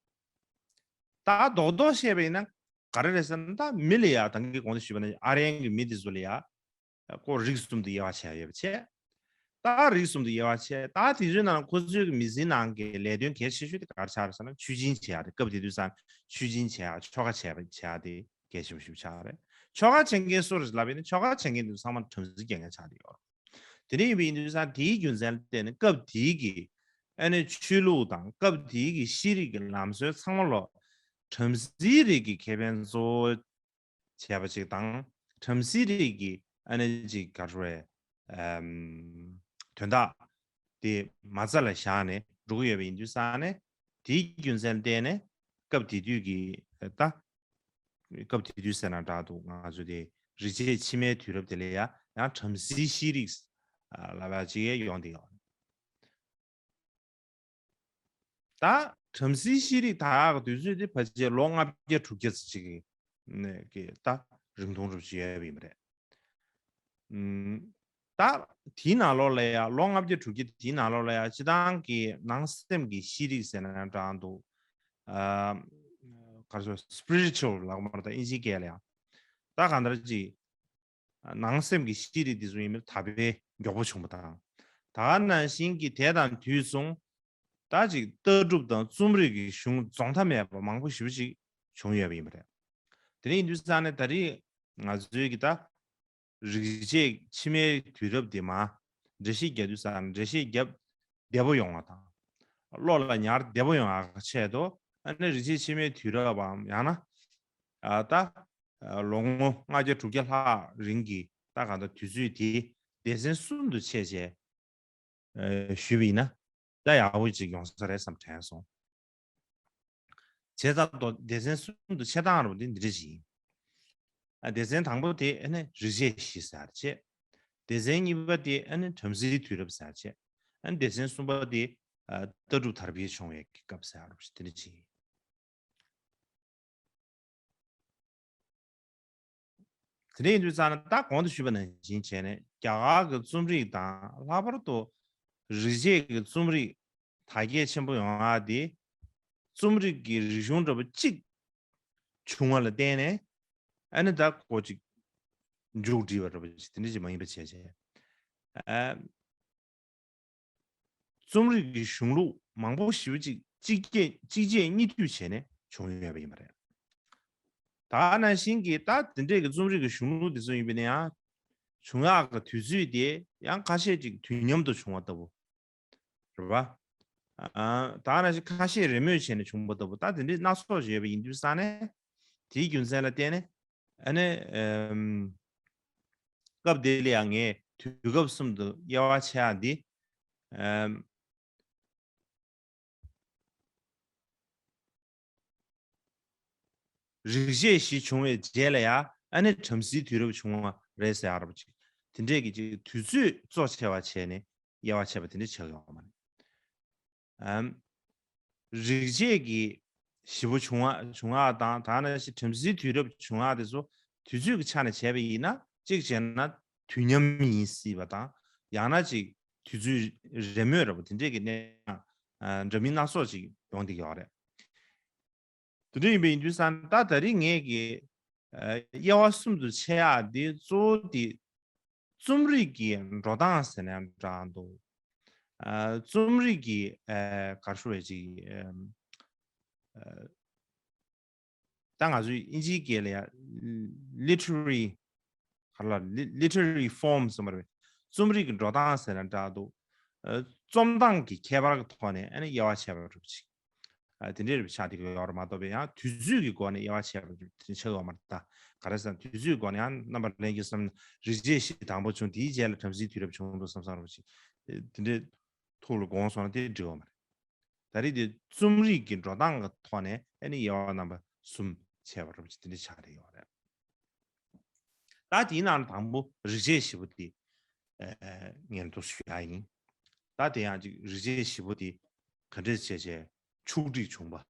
ད་རྡོག་རྡོག་བཤད་པ་ཡིན་ན་ག་རེ་རེད་ཟེར་ན་ད་མི་ལ་ཡ་ད་གིན་གོང་དུ་ཞུས་པ་ནང་ཨ་རི་ཡན་གྱི་མི་དེ་ཚོ་ལ་ཡ་ཁོ་རིགས་གསུམ་དུ་དབྱེ་བ་ཕྱེ་ཡ་ཡོད་པ་བྱས། ད་རིགས་གསུམ་དུ་དབྱེ་བ་ཕྱེ་ད་དེ་ཚོའི་ནང་ཁོ་ཚོའི་གི་མི་ཚེའི་ནང་གི་ལས་དོན་གལ་ཆེ་ཤོས་དེ་ག་རེ་ཆགས་རེད་ཟེར་ན་མཆོད་སྦྱིན་བྱེད་ཡ་དེ་སྐབས་དེ་དུས་ཙང་མཆོད་སྦྱིན་བྱེད་ཡ་ཆོ་ག་བྱེད་པ་བྱེད་ཡ་དེ་གལ་ཆེན་པོ་ཞིག་ཆགས་རེད། ཆོ་ག་བྱེད་མཁན་སུ་རེད་ལབ་ཡིན་ན་ཆོ་ག་བྱེད་མཁན་དེ་ཚོ་ཚང་མ་བྲམ་ཟེ་རྒྱག་མཁན་ཆགས་བསྡད་ཡོད་རེད། དེ་འདྲ་ཡིན་པ་ཡིན་དུས་ཙང་དེའི་རྒྱུ་མཚན་ལ་བརྟེན་ནས་སྐབས་དེའི་གི་ཨ་ནི་ཆོས་ལུགས་དང་སྐབས་དེའི་གི་ཤེས་རིག་གི་ལམ་སྲོལ་ཚང་མ་ལོ་བྲམ་ཟེའི་རིགས་ཀྱི་ཁེ་ཕན་གཙོ་བོ་བྱས་པ་ཅིག་དང་བྲམ་ཟེའི་རིགས་ཀྱི་ཨ་ནི་ཅིག་ག་རེ་རེད་ཨམ་དོན་དག་དེ་མ་རྩ་ལ་བཞག་ནས་འགྲོ་གི་ཡོད་པ་ཡིན་དུས་ཙང་ནས་དེའི་རྒྱུ་མཚན་ལ་བརྟེན་ནས་སྐབས་དེ་དུས་ཀྱི་ད། སྐབས་དེ་དུས་ཟེར་ན་འདྲ་འདུག་ང་ཚོ་དེ་རིག་བྱེད་ཕྱི་མའི་དུས་རབས་དེ་ལ་ཡ་ཡང་བྲམ་ཟེའི་ཤེས་རིག་ལབ་ཡ་ཅིག་ཡོང་བསྡད་ཡོད། ད་བྲམ་ཟེའི་ཤེས་རིག་དར་ཡག་གི་དུས་ཚོད་དེ་ཕལ་ཆེར་ལོ་ལྔ་བརྒྱ་དྲུག་བརྒྱ་ཙམ་ཅིག་གི་ད་རིང་ཐུང་རུ་ཅིག་ཡོད་པ་ཡིན་པ་རེད། ཨུམ། ད་དེའི་ནང་ལོགས་ལ་ཡ་ལོ་ལྔ་བརྒྱ་དྲུག་བརྒྱ་དེའི་ནང་ལོགས་ལ་ཡ་སྤྱི་བཏང་གི་ནང་སེམས་ཀྱི་ཤེས་རིག་ཟེར་ན་ཡང་འདྲ་འདུག་ཨ། ག་རེ་ཟེར་spiritual་ལབ་དགོས་མ་རེད་ད་ཨིན་ཇིའི་སྐད་ལ་ཡང་། ད་གང་ལྟར་ཅིག་ནང་སེམས་ཀྱི་ཤེས་རིག་དེ་ཚོ་ཡིན་མིན་དར་སྤེལ་མགྱོགས་པོ་བྱུང་བ་དང་། ད་ག་ནང་བཞིན་གྱི་དེ་དང་དུས་མཚུངས། ད་ཅིག་ལྟ་གྲུབ་དང་རྩོམ་རིག་གི་གཞུང་རྫོགས་མཐའ་མེད་པ་མང་པོ་ཞེ་པོ་ཅིག་བྱུང་ཡོད་པ་ཡིན་པ་རེད། དེ་འདྲ་ཡིན་དུས་ཙང་ནས་ད་རེས་ང་ཚོའི་གི་ད་རིག་བྱེད་ཕྱི་མའི་དུས་རབས་དེ་མ་འགྲེལ་བཤད་རྒྱག་དུས་ཙང་འགྲེལ་བཤད་རྒྱབ་བདེ་པོ་ཡོང་བ་དང་། བློ་ལ་ཉར་བདེ་པོ་ཡོང་བ་ཆེད་དུ་ཨ་ནི་རིག་བྱེད་ཕྱི་མའི་དུས་རབས་བམ་ཡང་ན་ད་ལོ་ངོ་ལྔ་བརྒྱ་དྲུག་བརྒྱ་ལྷག་རིང་གི་ད་གང་ལྟར་དུས་ཚོད་དེ་སྡེ་ཚན་གསུམ་དུ་ཕྱེ་བྱས། ཞུས་པ་ཡིན་ན་ད་ཡག་པོ་ཅིག་ཡོང་ས་རེད་བསམ་དྲན་སོང་། བྱས་ཙང་ཏོ་སྡེ་ཚན་གསུམ་དུ་ཕྱེ་སྟངས་རུ་འདི་འདི་འདྲ་ཞིག་ཡིན། ཨ་སྡེ་ཚན་དང་པོ་དེ་ཨ་ནི་རིག་བྱེད་བཞི་ཟེར་བྱས། སྡེ་ཚན་གཉིས་པ་དེ་ཨ་ནི་བྲམ་ཟེའི་དུས་རབས་ཟེར་བྱས། ཨ་ནི་སྡེ་ཚན་གསུམ་པ་དེ་ལྟ་གྲུབ་དར་སྤེལ་བྱུང་བའི་སྐབས་ཟེར་རུ་འདི་འདྲ་ཞིག་ཡིན། དེ་འདྲ་ཡིན་དུས་ཙང་ན་ད་གོང་དུ་ཞུས་པ་ནང་བཞིན་བྱས་ནས་རྒྱ་གར་གྱི་རྩོམ་རིག་དང་ལྷག་པར་དུ་རིག་བྱེད་ཀྱི་རྩོམ་རིག་དར་རྒྱས་ཆེན་པོ་ཡོང་ཡག་དེ་རྩོམ་རིག་གི་རིག་གཞུང་འདྲ་པོ་གཅིག་བྱུང་བ་ལ་བརྟེན་ནས་ཨ་ནི་ད་གོ་གཅིག་མཇུག་སྒྲིལ་བ་འདྲ་པོ་ཞིག་དེ་འདྲ་ཞིག་མ་ཡིན་པ་བྱས་བྱས། ཨ། རྩོམ་རིག་གི་གཞུང་ལུགས་མང་པོ་ཞེ་པོ་ཅིག་གཅིག་རྗེས་གཅིག་རྗེས་གཉིས་མཐུད་བྱས་ནས་བྱུང་ཡོད་པ་ཡིན་པ་རེད། ད་ག་ནང་བཞིན་གྱི་ད་དེ་འདྲས་ཀྱི་རྩོམ་རིག་གི་གཞུང་ལུགས་དེ་ཚོ་ཡིན་པ་ཡིན་ན་ཡང་བྱུང་ཡག་གི་དུས་ཚོད་དེ་ཡང་ཁ་ཤས་ཅིག་དུས་མཉམ་དུ་བྱུང་བ་ལྟ་བུ་རེད་པ། ཨ་ད་ག་ནང་བཞིན་ཁ་ཤས་རེས་མོས་བྱས་ནས་བྱུང་བ་ལྟ་བུ་ད་དེ་འདྲས་སྣ་ཚོགས་ཤིག་ཡོད་པ་ཡིན་དུས་ཙང་ནས་དེའི་རྒྱུ་མཚན་ལ་བརྟེན་ནས། ཨ་ནི། ཨམ། སྐབས་དེ་ལ་ཡང་ངས་དུས་སྐབས་གསུམ་དུ་དབྱེ་བ་ཕྱེ་ཡག་འདི། ཨམ། རིག་བྱེད་བཞི་བྱུང་བའི་རྗེས་ལ་ཡང་ཨ་ནི་བྲམ་ཟེའི་དུས་རབས་བྱུང་བ་རེད་ཟེར་ཡག་རེད་པ་ཅིག་དེ་འདྲས་ཀྱི་ཅིག་དུས་ཚོད་གཙོ་ཆེ་བ་བྱས་ནས་དབྱེ་བ་ཕྱེ་བ་དེ་འདྲས་བྱེད་ཀྱི་ཡོད་མ་རེད། ཨམ། རིག་བྱེད་ཀྱི་བཞི་པོ་བྱུང་བ་བྱུང་བ་དང་ད་ནང་བཞིན་བྲམ་ཟེའི་དུས་རབས་བྱུང་བ་དེ་ཚོ་དུས་ཚོད་ཀྱི་ཆ་ནས་བྱས་པ་ཡིན་ན་གཅིག་བྱས་ན་དུས་མཉམ་ཡིན་སྲིད་པ་དང་ཡང་ན་ཅིག་དུས་ཚོད་རེས་མོས་རེད་པ་དེ་འདྲས་ཀྱི་གནས་སྟངས་འདྲ་མིན་སྣ་ཚོགས་ཅིག་ཡོང་བསྡད་ཀྱི་ཡོད་རེད། དེ་འདྲ་ཡིན་པ་ཡིན་དུས་ཙང་ད་ད་རེས་ངས་ཀྱི་དབྱེ་བ་གསུམ་དུ་ཕྱེ་ཡག་འདི་གཙོ་བོ་འདི་རྩོམ་རིག་གི་འགྲོ་སྟངས་ཟེར་ན་འདྲ་འདུག་རྩོམ་རིག་གི་ག་རེ་ཞུ་བའི་ཅིག་ད་ང་ཚོའི་ཨིན་ཇིའི་སྐད་ལ་ཡ་literary ག་ལ་literary form ཟེར་བ་རེད། རྩོམ་རིག་གི་འགྲོ་སྟངས་ཟེར་ན་འདྲ་འདུག་རྩོམ་སྟངས་ཀྱི་ཁྱད་པར་གྱི་ཐོག་ནས་ཨ་ནི་དབྱེ་བ་ཕྱེ་བ་རུ་ཅིག་དེ་འདྲའི་རིགས་ཆགས་བསྡད་ཀྱི་ཡོད་རེད་མ་གཏོགས་པའི་ཡང་དུས་ཚོད་ཀྱི་སྒོ་ནས་དབྱེ་བ་ཕྱེ་བ་དེ་ཆགས་ཡོད་མ་རེད་ད། ག་རེ་ཟེར་ན་དུས་ཚོད་ཀྱི་སྒོ་ནས་ཡང་རྣམ་པ་ལྷན་རྒྱས་བསམ་ན་རིག་བྱེད་བཞི་དང་པོ་བྱུང་དེའི་རྗེས་ལ་བྲམ་ཟེའི་དུས་རབས་བྱུང་འགྲོ་བསམ་བསམ་རུ་ཅིག་དེ་འདྲའི་ཐོག་ལ་དགོངས་སོང་ན་དེ་འགྲིག་ཡོད་མ་རེད། ད་རེས་འདི་རྩོམ་རིག་གི་འགྲོ་སྟངས་ཀྱི་ཐོག་ནས་ཨ་ནི་དབྱེ་བ་རྣམ་པ་གསུམ་ཕྱེ་བ་རུ་ཅིག་དེ་འདྲ་ཆགས་བསྡད་ཡོད་རེད། ད་དེའི་ནང་ནས་དང་པོ་རིག་བྱེད་བཞི་པོ་དེ་ངས་འདུག་ཞུ་ཡ་ཡིན། ད་དེ་ཡང་ཅིག་རིག་བྱེད་བཞི་པོ་དེ་ག་འདྲས་བྱས་བྱས་ཕྱོགས་སྒྲིག་བྱུང་བ།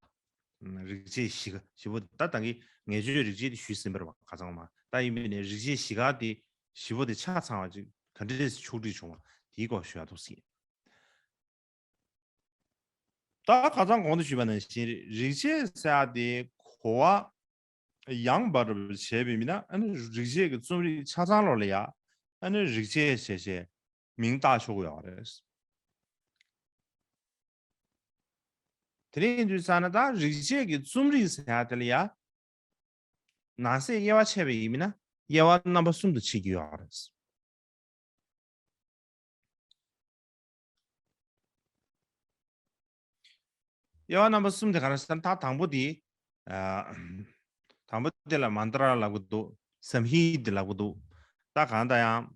རིག་བྱེད་བཞི་བཞི་པོ་ད་ད་གིན་ངེས་བརྗོད་རིག་བྱེད་དེ་ཞུས་ཟིན་པ་རེད་བ་ཁ་སང་མ། ད་ཡིན་པས་ནས་རིག་བྱེད་བཞི་ཀ་དེ་བཞི་པོ་དེ་ཆ་ཚང་བ་ཅིག་ག་འདྲས་ཕྱོགས་སྒྲིག་བྱུང་བ་དེའི་སྐོར་ཞུ་ཡ་འདུག་ཟེར། ད་ཁ་སང་གོང་དུ་ཞུས་པ་ནང་བཞིན་རེད། རིག་བྱེད་ཟེར་ཡ་དེ་གོ་བ་ཡངས་པ་རུ་བྱས་པའི་མི་ན་ཨ་ནི་རིག་བྱེད་ཀྱི་རྩོམ་རིག་ཆ་ཚང་ལོ་ལ་ཡ་ཨ་ནི་རིག་བྱེད་བྱས་བྱས་མིང་བཏགས་ཆོག་གི་ཡོད་རེད། དེ་རིང་དུས་ཙང་ན་ད་རིག་བྱེད་ཀྱི་རྩོམ་རིག་ཟེར་ཡ་དེ་ལ་ཡ་ནང་གསེས་དབྱེ་བ་ཕྱེ་བ་ཡིན་མིན་ན་དབྱེ་བ་རྣམ་པ་གསུམ་དུ་ཕྱེ་རྒྱུ་ཡོད་རེད། དབྱེ་བ་རྣམ་པ་གསུམ་དེ་ག་རེ་ཟེར་ན་ད་དང་པོ་དེ། ཨ། དང་པོ་དེ་ལ་མནྟྲ་ལབ་ཀྱི་འདུག་སཾ་ཧི་ཏི་ལབ་ཀྱི་འདུག་ད་གང་ལྟར་ཡང་།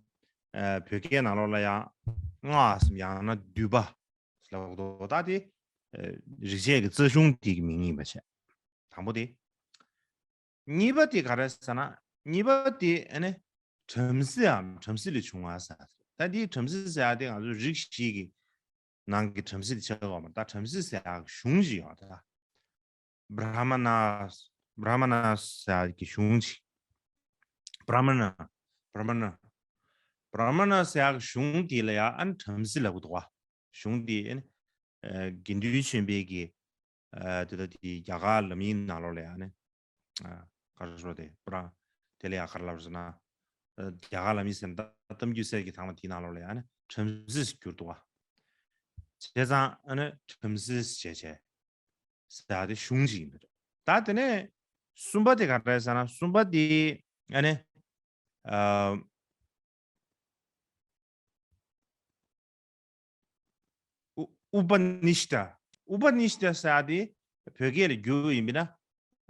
ཨ། བོད་སྐད་ནང་ལོགས་ལ་ཡང་སྔགས་སམ་ཡང་ན་འདུས་པ་ལབ་ཀྱི་འདུག་ད་དེ། ཨ། རིག་བྱེད་ཀྱི་རྩ་གཞུང་དེ་གི་མིང་ཡིན་པ་བྱས། དང་པོ་དེ། གཉིས་པ་དེ་ག་རེ་ཟེར་ན། གཉིས་པ་དེ་ཨ་ནི་བྲམ་ཟེའམ་བྲམ་ཟེ་ལས་བྱུང་བ་ཟེར། ད་འདིའི་བྲམ་ཟེ་ཟེར་ཡ་དེ་ང་ཚོ་རིགས་བཞི་གི་ནང་གི་བྲམ་ཟེ་དེ་ཆགས་ཡོད་མ་རེད། ད་བྲམ་ཟེ་ཟེར་ཡ་གི་གཞུང་ཞིག་ཡོད་ད། བྲ་མ་ན། བྲ་མ་ན་ཟེར་ཡ་གི་གཞུང་ཞིག་བྲ་མ་ན། བྲ་མ་ན། བྲ་མ་ན་ཟེར་ཡ་གི་གཞུང་དེ་ལ་ཡ་ཨ་ནི་བྲམ་ཟེ་ལབ་ཀྱི་འདུག་བ། གཞུང་དེ་ཨ་ནི། ཨ། དགེ་འདུན་ཆོས་འཕེལ་གྱི། ཨ། དེ་ལྟ་དེ་རྒྱ་གར་ལམ་ཡིག་ནང་ལོགས་ལ་ཡང་ནི། ཨ། ག་རེ་ཟེར་དེ་པུ་ར། དེ་ལ་ཡང་ག་རེ་ལབ་ཟེར་ན། ཨ། རྒྱ་གར་ལམ་ཡིག་ཟེར་ན་ད་གཏམ་རྒྱུད་གསེར་གྱི་ཐང་པ་དེའི་ནང་ལོགས་ལ་ཡང་ནི་བྲམ་ཟེ་ཟེར་གྱུར་འདུག་བ། བྱས་ཙང་ཨ་ནི་བྲམ་ཟེ་ཟེར་བྱས་བྱས། ཟེར་ཡ་དེ་གཞུང་ཅིག་ཡིན་པ་རེད། ད་དེ་ནས་གསུམ་པ་དེ་ག་རེ་ཟེར་ན་གསུམ་པ་དེ་ཨ་ནི། ཨ། ཨུ། ཨུ་པ་ནི་ཤི་ཏ། ཨུ་པ་ནི་ཤི་ཏ་ཟེར་ཡ་དེ་བོད་སྐད་ལ་བསྒྱུར་བ་ཡིན་པས་ན།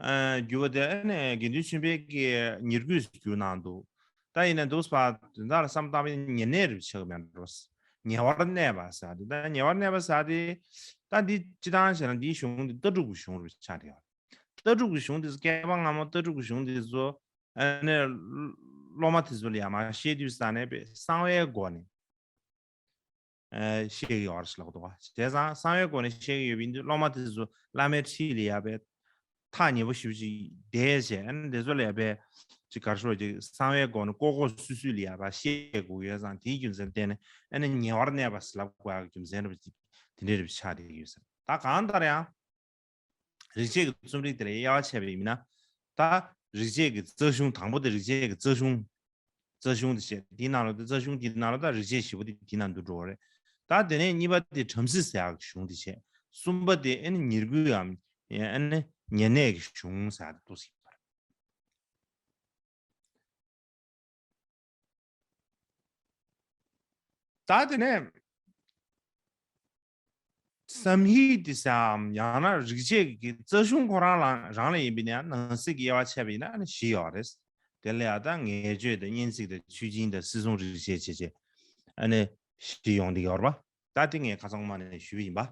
ཨ། བསྒྱུར་བ་དེ་ཨ་ནི་དགེ་འདུན་ཆོས་འཕེལ་གྱིས་ཉེར་དགུ་བསྒྱུར་གནང་འདུག་ད་ཡིན་ན་འདུག་སེ་དོན་དག་ལ་བསམ་བཏང་བའི་ཉེ་གནས་རུ་ཆགས་མེད་འགྲོ། ཉེ་བར་གནས་པ་ཟེར་ཡ་དེ། ད་ཉེ་བར་གནས་པ་ཟེར་ཡ་དེ། ད་འདི་སྤྱི་བཏང་བྱས་ན་འདིའི་གཞུང་འདི་ལྟ་གྲུབ་ཀྱི་གཞུང་རུ་ཆགས་ཡོད། ལྟ་གྲུབ་ཀྱི་གཞུང་འདི་ཚོ་བསྐལ་པ་སྔ་མོ་ལྟ་གྲུབ་ཀྱི་གཞུང་འདི་ཚོ་ཨ་ནི་སློབ་མ་དེ་ཚོ་ལ་ཡར་མར་བཤད་དུས་ཙ་ནས་པས་གསང་བའི་སྒོ་ནས། ཨ། བཤད་ཀྱི་ཡོད་རེད་ལབ་འདུག་བ། བྱས་ཙང་གསང་བའི་སྒོ་ནས་བཤད་ཀྱི་ཡོད་པ་ཡིན་དུས་སློབ་མ་དེ་ཚོ་བླ་མའི་ཁྲི་ལ་ཡར་པས་ཐག་ཉེ་པོ་ཞེ་པོ་ཅིག་བསྡད་བྱས། ཨ་ནི་དེ་ཚོ་ལ་ཡར་པས་ཅིག་ག་རེ་ཞུ་དགོས་ཅིག་གསང་བའི་སྒོ་ནས་ལྐོག་ལྐོག་སུད་སུད་ལ་ཡར་པས་བཤད་དགོས་ཡོད་ཙང་། དེའི་རྒྱུ་མཚན་བརྟེན་ནས་ཨ་ནི་ཉེ་བར་གནས་པ་ཟེར་ལབ་དགོས་ཡག་རྒྱུ་མཚན་རེད་པ། ཅིག་དེ་འདྲའི་རེད་པ་ཆགས་བསྡད་ཀྱི་ཡོད་ཟེར། ད་གང་ལྟར་ཡང་། རིག་བྱེད་ཀྱི་རྩོམ་རིག་དེ་ལ་དབྱེ་བ་ཕྱེ་བ་ཡིན་ན། ད་རིག་བྱེད་ཀྱི་རྩ་གཞུང་དང་པོ་དེ་རིག་བྱེད་ཀྱི་རྩ་གཞུང་། རྩ་གཞུང་དེ་བྱས། དེའི་ནང་ལ་དེ་རྩ་གཞུང་དེའི་ནང་ལ་ད་རིག་བྱེད་བཞི་པོ་དེ་དེའི་ནང་དུ་འགྲོ་བ་རེད། ད་དེ་ནས་གཉིས་པ་དེ་བྲམ་ཟེ་ཟེར་ཡག་གི་གཞུང་དེ་བྱས། གསུམ་པ་དེ་ཨ་ནི་ཉེར་དགུའམ་ཨ་ནི་ཉེ་གནས་ཀྱི་གཞུང་ཟེར་ཡག་དེ་འདུག་སེ་ཡིན་པ་རེད། ད་དེ་ནས་སཾ་ཧི་ཏི་སམ་ཡང་ན་རིག་བྱེད་ཀྱི་རྩ་གཞུང་ཁོ་རང་ལ་རང་ལ་ཡིན་པས་ན་ནང་གསེས་ཀྱི་དབྱེ་བ་ཕྱེ་བ་ཡིན་ན་ཨ་ནི་བཞི་ཡོད་རེད། དེ་ལ་ཡང་ད་ངེས་བརྗོད་དང་སྙན་ཚིག་དང་ཆོས་སྦྱིན་དང་སྲིད་གསུམ་རིག་བྱེད་བྱས་བྱས་ཨ་ནི་བཞི་ཡོང་བསྡད་ཡོད་རེད་པ། ད་དེ་ངས་ཁ་སང་མ་ནས་ཞུས་པ་ཡིན་པ།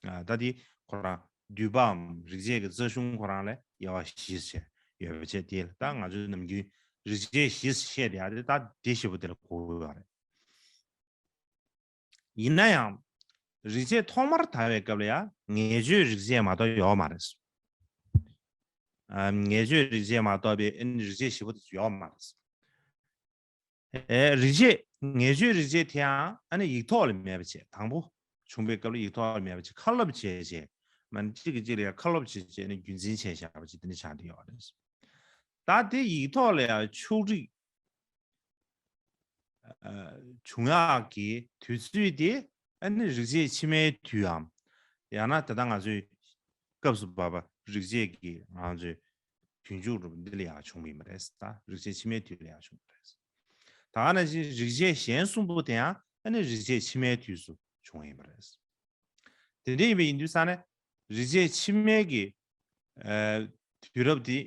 ཨ། ད་དེ་ཁོ་རང་འདུས་པའམ་རིག་བྱེད་ཀྱི་རྩ་གཞུང་ཁོ་རང་ལ་དབྱེ་བ་བཞི་བྱས་ཡོད་པ་བྱས། དེ་ལ་ད་ང་ཚོས་ནམ་རྒྱུན་རིག་བྱེད་བཞི་བཤད་བསྡད་ཡ་དེ་ད་དེ་བཞི་པོ་དེ་ལ་གོ་དགོས་པ་རེད། ཡིན་ན་ཡང་ རིག་བྱེད་ཐོག་མར་དར་བའི་སྐབས་ལ་ཡང་ངེས་བརྗོད་རིག་བྱེད་མ་གཏོགས་ཡོད་མ་རེད། ཨ། ངེས་བརྗོད་རིག་བྱེད་མ་གཏོགས་པའི་ཨ་ནི་རིག་བྱེད་བཞི་པོ་དེ་ཚོ་ཡོད་མ་རེད། ཨེ། རིག་བྱེད། ངེས་བརྗོད་རིག་བྱེད་དེའང་ཨ་ནི་ཡིག་ཐོག་ལ་མེད་པ་བྱས། དང་པོ་བྱུང་བའི་སྐབས་ལ་ཡིག་ཐོག་ལ་མེད་པ་བྱས། ཁ་སློབ་བྱས་བྱས། མ་གཅིག་གིས་གཅིག་ལ་ཡང་ཁ་སློབ་བྱས་བྱས་ནས་རྒྱུན་འཛིན་བྱས་བཞག་པ་ཅིག་དེ་འདྲ་ཆགས་བསྡད་ཡོད་རེད། ད་དེ་ཡིག་ཐོག་ལ་ཡང་ཕྱོགས་སྒྲིག་ཨ། བྱུང་ཡག་གི་དུས་ཚོད་དེ་ཨ་ནི་རིག་བྱེད་ཕྱི་མའི་དུས་འམ། ཡང་ན་ད་ལྟ་ང་ཚོའི་སྐབས་སུ་བབ་པ་རིག་བྱེད་ཀྱི་ང་ཚོའི་དུས་མཇུག་རུ་འདི་ལ་ཡང་བྱུང་བ་ཡིན་པ་རེད། ད་རིག་བྱེད་ཕྱི་མའི་དུས་ལ་ཡང་བྱུང་བ་རེད། ད་ག་ནང་བཞིན་རིག་བྱེད་གཞན་གསུམ་པོ་དེ་ཡང་ཨ་ནི་རིག་བྱེད་ཕྱི་མའི་དུས་སུ་བྱུང་བ་ཡིན་པ་རེད། དེ་འདྲ་ཡིན་པ་ཡིན་དུས་ཙང་ནས་རིག་བྱེད་ཕྱི་མའི་གི་ཨ། དུས་རབས་དེ།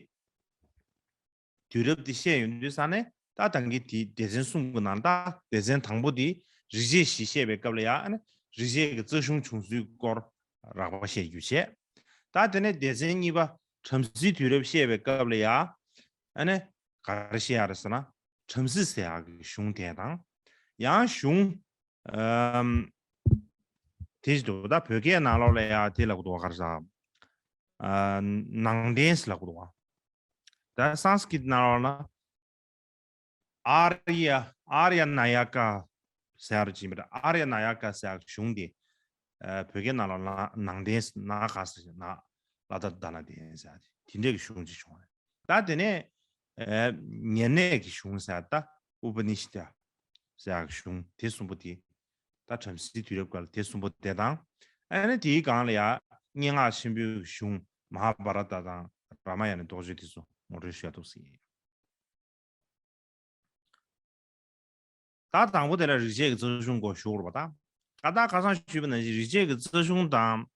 དུས་རབས་འདི་བཤད་ཡོང་དུས་ཙང་ནས་ད་ད་གིན་དེའི་སྡེ་ཚན་གསུམ་གྱི་ནང་ད་སྡེ་ཚན་དང་པོ་འདི་རིག་བྱེད་བཞི་བཤད་པའི་སྐབས་ལ་ཡང་ཨ་ནི་རིག་བྱེད་ཀྱི་རྩ་གཞུང་བྱུང་ཚུལ་སྐོར་རགས་པ་བཤད་རྒྱུ་བྱས། ད་དེ་ནས་སྡེ་ཚན་གཉིས་པ་བྲམ་ཟེའི་དུས་རབས་བཤད་པའི་སྐབས་ལ་ཡང་ཨ་ནི་ག་རེ་བཤད་ཡ་རེད་ཟེར་ན། བྲམ་ཟེ་ཟེར་ཡག་གི་གཞུང་དེ་དང་། ཡང་གཞུང་ཨམ། དེ་ཞིག་འདུག་ད་བོད་སྐད་ནང་ལོགས་ལ་ཡང་དེ་ལབ་ཀྱི་འདུག་ག་ག་རེ་ཟེར། ཨ། ནང་བསྟན་ཟེར་ལབ་ཀྱི་འདུག་ག་ད་སཾ་སྐྲྀཏ་ནང་ལོགས་ལ་ཨཱརྱ། ཨཱརྱ་ན་ཡ་ཀ་ཟེར་བ་ཅིག་ཡིན་པ་རེད། ཨཱརྱ་ན་ཡ་ཀ་ཟེར་གཞུང་དེ། ཨ། བོད་སྐད་ནང་ལོགས་ལ་ནང་བསྟན་ཟེར། ན་ག་ཟེར་ན། ལ་ད་ད་ན་བསྟན་ཟེར་དེ་འདྲའི་གི་གཞུང་ཅིག་བྱུང་བ་རེད། ད་དེ་ནས། ཨ། ཉེར་གནས་ཀྱི་གཞུང་ཟེར། ད་ཨུ་པ་ནི་ཤི་ཏ་ཟེར་གཞུང་དེ་གསུམ་པོ་དེ། ད་བྲམ་ཟེའི་དུས་རབས་སྐབས་ལ་དེ་གསུམ་པོ་དེ་དང་། ཨ་ནི་དེའི་སྒང་ལ་ཡང་སྙན་ངག་ཆེན་པོའི་གཞུང་མ་ཧཱ་བྷ་ར་ཏ་དང་རཱ་མ་ཡ་ཎའི་རྡོ་རྗེ་དེ་ཚོ་ངོ་སྤྲོད་ཞུ་ཡ་འདུག་ཟེར། ད་དང་པོ་དེ་ལ་རིག་བྱེད་ཀྱི་རྩ་གཞུང་སྐོར་ཞུ་དགོས་རེད་པ། ད་ད་ཁ་སང་ཞུས་པ་ནང་བཞིན་རིག་བྱེད་ཀྱི་རྩ་གཞུང་དང་།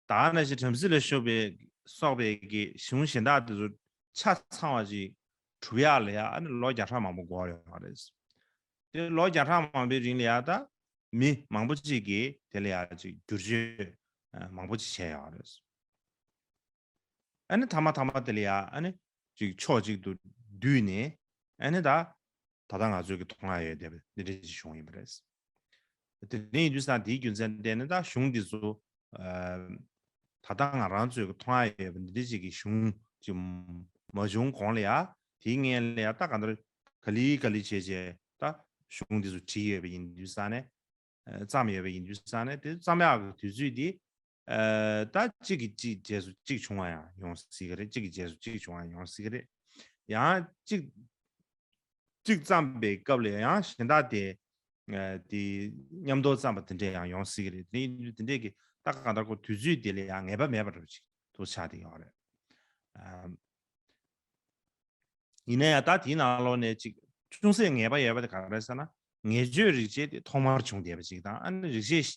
ད་ནང་བཞིན་བྲམ་ཟེ་ལ་སོགས་པའི་སོགས་པའི་གི་གཞུང་གཞན་དག་དེ་ཚོ་ཆ་ཚང་བ་ཅིག་གྲུབ་ཡག་ལ་ཡ་ཨ་ནི་ལོ་བརྒྱ་ཕྲག་མང་པོ་འགོར་ཡོད་རེད། དེ་ལོ་བརྒྱ་ཕྲག་མང་པོའི་རིང་ལ་ཡ་ད་མི་མང་པོ་ཅིག་གིས་དེ་ལ་ཡ་ཅིག་བསྒྱུར་བཅོས་མང་པོ་ཅིག་བྱས་ཡོད་རེད། ཨ་ནི་ཐ་མ་ཐ་མ་དེ་ལ་ཡ་ཨ་ནི་ཅིག་ཕྱོགས་གཅིག་ཏུ་བསྡུས་ནས་ཨ་ནི་ད་ད་ལྟ་ང་ཚོས་ཀྱི་མཐོང་ཡ་ཡོད་བསྡད་པ་འདི་འདྲ་ཅིག་བྱུང་ཡིན་པ་རེད། དེ་ནས་ཡིན་དུས་ཙང་དེའི་རྒྱུ་མཚན་བརྟེན་ནས་ད་གཞུང་འདི་ཚོ་ཨ་ད་ལྟ་ང་རང་ཚོས་ཀྱི་མཐོང་ཡ་ཡོད་པ་འདི་འདྲ་ཅིག་གི་གཞུང་ཅིག་མ་བྱུང་གོང་ལ་ཡ་དེའི་སྔོན་ལ་ཡ་ད་ག་འདྲ་ག་ལེ་ག་ལེ་བྱས་བྱས་ད་གཞུང་འདི་ཚོ་བྲིས་ཡོད་པ་ཡིན་དུས་ཙང་ནས། ཨ། བརྩམས་ཡོད་པ་ཡིན་དུས་ཙང་ནས་དེ་བརྩམས་ཡག་གི་དུས་ཚོད་འདི། ཨ། ད་གཅིག་གིས་གཅིག་རྗེས་སུ་གཅིག་བྱུང་བ་ཡང་ཡོང་སྲིད་ཀྱི་རེད། གཅིག་གིས་རྗེས་སུ་གཅིག་བྱུང་བ་ཡང་ཡོང་སྲིད་ཀྱི་རེད། ཡང་གཅིག་གཅིག་བརྩམས་པའི་སྐབས་ལ་ཡང་གཞན་དག་དེ། ཨ། དེ་མཉམ་དུ་བརྩམས་པ་དེ་འདྲ་ཡང་ཡོང་སྲིད་ཀྱི་རེད། དེ་ཡིན་དུས་དེ་འདྲས་ཀྱི་ད་གང་ལྟར་ཁོ་དུས་ཚོད་དེ་ལ་ཡང་ངེས་པ་མེད་པ་འདྲ་པོ་ཅིག་ཏུ་ཆགས་བསྡད་ཡོད་རེད། ཨ། ཡིན་ན་ཡང་ད་དེའི་ནང་ལོགས་ནས་ཅིག་ཅུང་ཟད་ངེས་པ་ཡོད་པ་དེ་ག་རེ་རེད་ཟེར་ན། ངེས་བརྗོད་རིག་བྱེད་དེ་ཐོག་མར་བྱུང་བསྡད་པ་ཅིག་དང་། ཨ་ནི་རིག་བྱེད་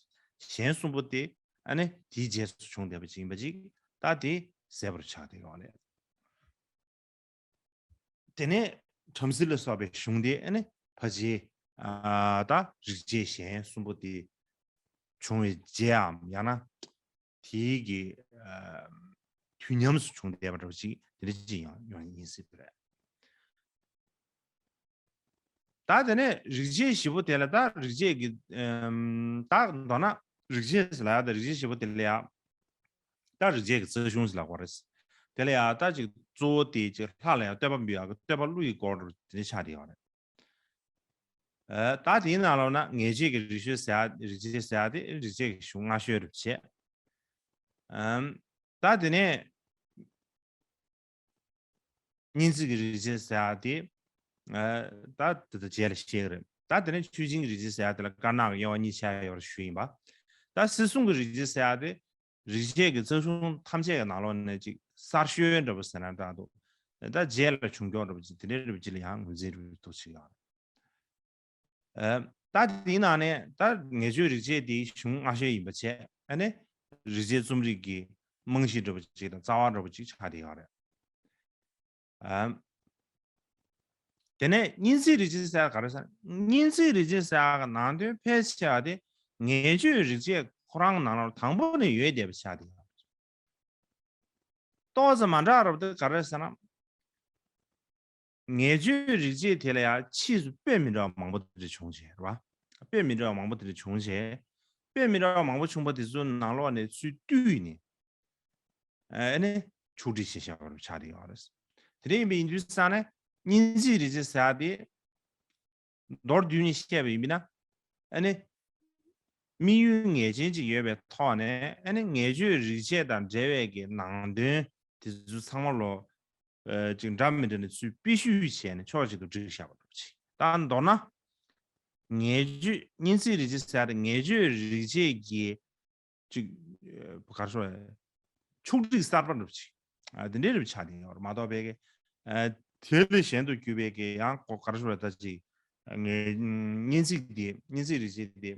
གཞན་གསུམ་པོ་དེ་ཨ་ནི་དེའི་རྗེས་སུ་བྱུང་བསྡད་པ་ཅིག་ཡིན་པ་ཅིག་ད་དེ་གསལ་པོར་ཆགས་བསྡད་ཡོད་རེད། དེ་ནས་བྲམ་ཟེ་ལ་སོགས་པའི་གཞུང་དེ་ཨ་ནི་ཕལ་ཆེར་ཨ་ད་རིག་བྱེད་གཞན་གསུམ་པོ་དེ་བྱུང་བའི་རྗེས་འམ་ཡང་ན་དེའི་གི་ཨ་དུས་མཉམ་དུ་བྱུང་བསྡད་པ་འདྲ་པོ་ཅིག་དེ་འདྲ་ཅིག་ཡང་ཡོང་ཡིན་སྲིད་པ་རེད། ད་དེ་ནས་རིག་བྱེད་བཞི་པོ་དེ་ལ་ད་རིག་བྱེད་ཀྱི་ཨམ་ད་མདོར་ན་རིག་བྱེད་ཟེར་ལ་ཡ། ད་རིག་བྱེད་བཞི་པོ་དེ་ལ་ཡ་ད་རིག་བྱེད་ཀྱི་རྩ་གཞུང་ཟེར་ལབ་དགོས་རེད། དེ་ལ་ཡ་ད་ཅིག་གཙོ་བོ་དེ་ཅིག་ལྷ་ལ་ཡ་བསྟོད་པ་འབུལ་ཡག་གི་བསྟོད་པ་གླུ་ཡི་སྐོར་དེ་འདྲ་ཆགས་བསྡད་ཡོད་རེད། ཨ། ད་དེའི་ནང་ལོགས་ན་ངེས་བྱེད་ཀྱི་རིག་བྱེད་ཟེར་ཡ། རིག་བྱེད་ཟེར་ཡ་དེ་རིག་བྱེད་ཀྱི་གཞུང་སྔ་ཤོས་རེད་བྱས། ཨམ། ད་དེ་ནས་སྙན་ཚིག་གི་རིག་བྱེད་ཟེར་ཡ་དེ། ཨ། ད་དེ་ད་རྗེས་ལ་བཤད་ཀྱི་རེད། ད་དེ་ནས་ཆོས་སྦྱིན་གྱི་རིག་བྱེད་ཟེར་ཡ་དེ་ལ་དཀར་ནག་གི་དབྱེ་བ་གཉིས་ཆགས་ཡོད་པར་ཞུས་ཡིན་པ། ད་སྲིད་གསུམ་གྱི་རིག་བྱེད་ཟེར་ཡ་དེ། རིག་བྱེད་ཀྱི་རྩ་གཞུང་ཐམས་ཅད་ཀྱི་ནང་ལོགས་ནས་ཅིག་གསར་ཤོས་འདྲ་པོ་ཟེར་ན་འདྲ་འདུག་ད་རྗེས་ལ་བྱུང་ཀྱོག་འདྲ་པོ་ཅིག་དེ་འདྲའི་འདྲ་པོ་ཅིག་ལ་ཡང་ངོས་འཛིན་འདྲ་པོ་འདུག་ཅིག་ཡོད། ཨ། ད་དེའི་ནང་ནས་ད་ངེས་བརྗོད་རིག་བྱེད་དེའི་གཞུང་སྔ་ཤོས་ཡིན་པ་བྱས། ཨ་ནི་རིག་བྱེད་རྩོམ་རིག་གི་རྨང་གཞི་འདྲ་པོ་ཅིག་དང་རྩ་བ་འདྲ་པོ་ཅིག་ཆགས་བསྡད་ཡོད་རེད། ཨ། དེ་ནས་སྙན་ཚིག་རིག་བྱེད་ཟེར་ཡ་ག་རེ་ཟེར་ན། སྙན་ཚིག་རིག་བྱེད་ཟེར་ཡ་གི་ནང་དོན་ཕལ་ཆེ་བ་དེ་ངེས་བརྗོད་རིག་བྱེད་ཁོ་རང་ནང་ལོགས་དང་པོ་ནས་ཡོད་བསྡད་པ་ཆགས་བསྡད་ཡོད་རེད། ཏོག་ཙམ་མ་འདྲ་བ་དེ་ག་རེ་ཟེར་ན། ངེས་བརྗོད་རིག་བྱེད་དེ་ལ་ཡང་ཕྱིས་སུ་དཔེ་མི་འདྲ་བ་མང་པོ་དེ་འདྲ་བྱུང་བྱས་རེད་བ། དཔེ་མི་འདྲ་བ་མང་པོ་དེ་འདྲ་བྱུང་བྱས། དཔེ་མི་འདྲ་བ་མང་པོ་བྱུང་པ་དེ་ཚོའི་ནང་ལོགས་ནས་ཚུར་བཏུས་ནས་ཨ་ནི་ཕྱོགས་སྒྲིག་བྱས་བཞག་པ་ཆགས་བསྡད་ཡོད་རེད། དེ་འདྲ་ཡིན་པ་ཡིན་དུས་ཙང་ནས་སྙན་ཚིག་རིག་བྱེད་ཟེར་ཡ་དེ། མདོར་བསྡུས་ནས་བཤད་པ་ཡིན་ན། ཨ་ནི། དམིགས་ཡུལ་ངེས་ཅན་ཅིག་ཡོད་པའི་ཐོག་ནས་ཨ་ནི་ངེས་བརྗོད་རིག་བྱེད་དང་འབྲེལ་བའི་གི་ནང་དོན་དེ་ཚོ་ཚང་མ་ལོ། ཨ་ཅིག་འདྲ་མི་འདྲ་ནས་ཚུར་དཔེ་བཤུས་བྱས་ནས་ཕྱོགས་གཅིག་ཏུ་བསྒྲིགས་བཞག་པ་འདྲ་པོ་ཅིག་ད་མདོར་ན། ངེས་བརྗོད་སྙན་ཚིག་རིག་བྱེད་ཟེར་ཏེ་ངེས་བརྗོད་རིག་བྱེད་ཀྱི་ཅིག་ཨ་ག་རེ་ཞུ་དགོས་རེད། ཕྱོགས་སྒྲིག་གསར་པ་འདྲ་པོ་ཅིག་ཨ་དེ་འདྲའི་རིགས་ཆགས་ནས་ཡོད་རེད་མ་གཏོགས་པའི་གི་ཨ་དེ་ལས་གཞན་དུ་གྱུར་པའི་གི་ཡང་གོ་ག་རེ་ཞུ་དགོས་རེད་ད་ཅིག་ཨ་ངེས་སྙན་ཚིག་དེ་སྙན་ཚིག་རིག་བྱེད་དེ་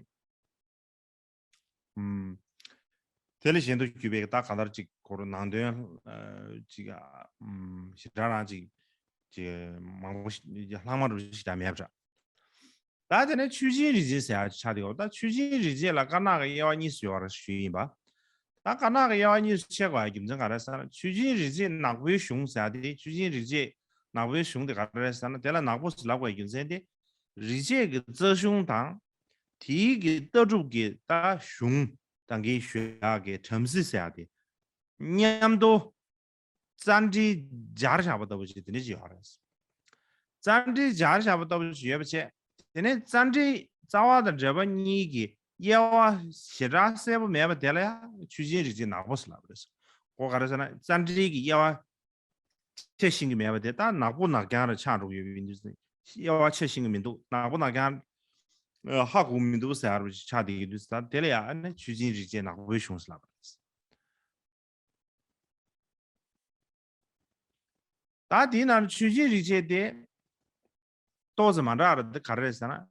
ཨུམ། དེ་ལས་གཞན་དུ་གྱུར་པའི་གི་ད་གང་ལྟར་ཅིག་ཁོ་རང་ནང་དོན་ཨ་ཅིག་ཨ་ཨུམ་ཞེ་དྲག་རང་ཅིག་ཅིག་མང་པོ་ཞིག་ལྷག་མ་འདྲ་པོ་ཞིག་ད་མེད་པ་འདྲ། ད་དེ་ནས་ཆོས་ཅན་རིག་བྱེད་ཟེར་ཡ་ཆགས་བསྡད་ཡོད། ད་ཆོས་ཅན་རིག་བྱེད་ལ་དཀར་ནག་གི་དབྱེ་བ་གཉིས་སུ་ཡོད་རེད་ཞུས་ཡིན་པ། ད་དཀར་ནག་གི་དབྱེ་བ་གཉིས་སུ་ཕྱེ་དགོས་ཡ་རྒྱུ་མཚན་ག་རེ་ཟེར་ན་ཆོས་ཅན་རིག་བྱེད་ནག་པོའི་གཞུང་ཟེར་ཡ་དེ་ཆོས་ཅན་རིག་བྱེད་ནག་པོའི་གཞུང་དེ་ག་རེ་རེད་ཟེར་ན་དེ་ལ་ནག་པོ་ཟེར་ལབ་དགོས་ཡ་རྒྱུ་མཚན་དེ་རིག་བྱེད་ཀྱི་རྩ་གཞུང་དང་དེའི་གི་ལྟ་གྲུབ་ཀྱི་ད་གཞུང་དང་གི་ཞུ་ཡ་གི་བྲམ་ཟེ་ཟེར་ཡ་དེ་མཉམ་དུ། རྩ་འགྲེལ་སྦྱར་བཞག་པ་ལྟ་བུ་ཞིག་དེ་འདྲ་ཞིག་ཡོད་རེད། རྩ་འགྲེལ་སྦྱར་བཞག་པ་ལྟ་བུ་ཞིག་ཡོད་པ་བྱས། དེ་ནས་རྩ་འགྲེལ་རྩ་བ་དང་འགྲེལ་པ་གཉིས་ཀྱི་དབྱེ་བ་ཞེ་དྲག་གསལ་པོ་མེད་པ་དེ་ལ་ཡང་ཆོས་ཅན་རིག་བྱེད་ནག་པོ་ཟེར་ལབ་པ་རེད། གོ་ག་རེ་ཟེར་ན་རྩ་འགྲེལ་གྱི་དབྱེ་བ་ཕྱེ་ཤེས་ཀྱི་མེད་པ་དེ་ད་ནག་པོ་ནག་རྐྱང་རེ་ཆགས་འགྲོ་གི་ཡོད་པ་ཡིན་དུས་དབྱེ་བ་ཕྱེ་ཤེས་ཀྱི་མི་འདུག་ནག་པོ་ནག་རྐྱང་ཧ་གོ་གི་མི་འདུག་ཟེར་བ་ཆགས་བསྡད་ཀྱི་དུས་ད་དེ་ལ་ཡང་ཨ་ནི་ཆོས་ཅན་རིག་བྱེད་ནག་པོའི་གཞུང་ཟེར་ལབ་པ་རེད། ད་དེའི་ནང་ཆོས་ཅན་རིག་བྱེད་དེ་ཏོག་ཙམ་མ་འདྲ་བ་དེ་ག་རེ་རེད་ཟེར་ན།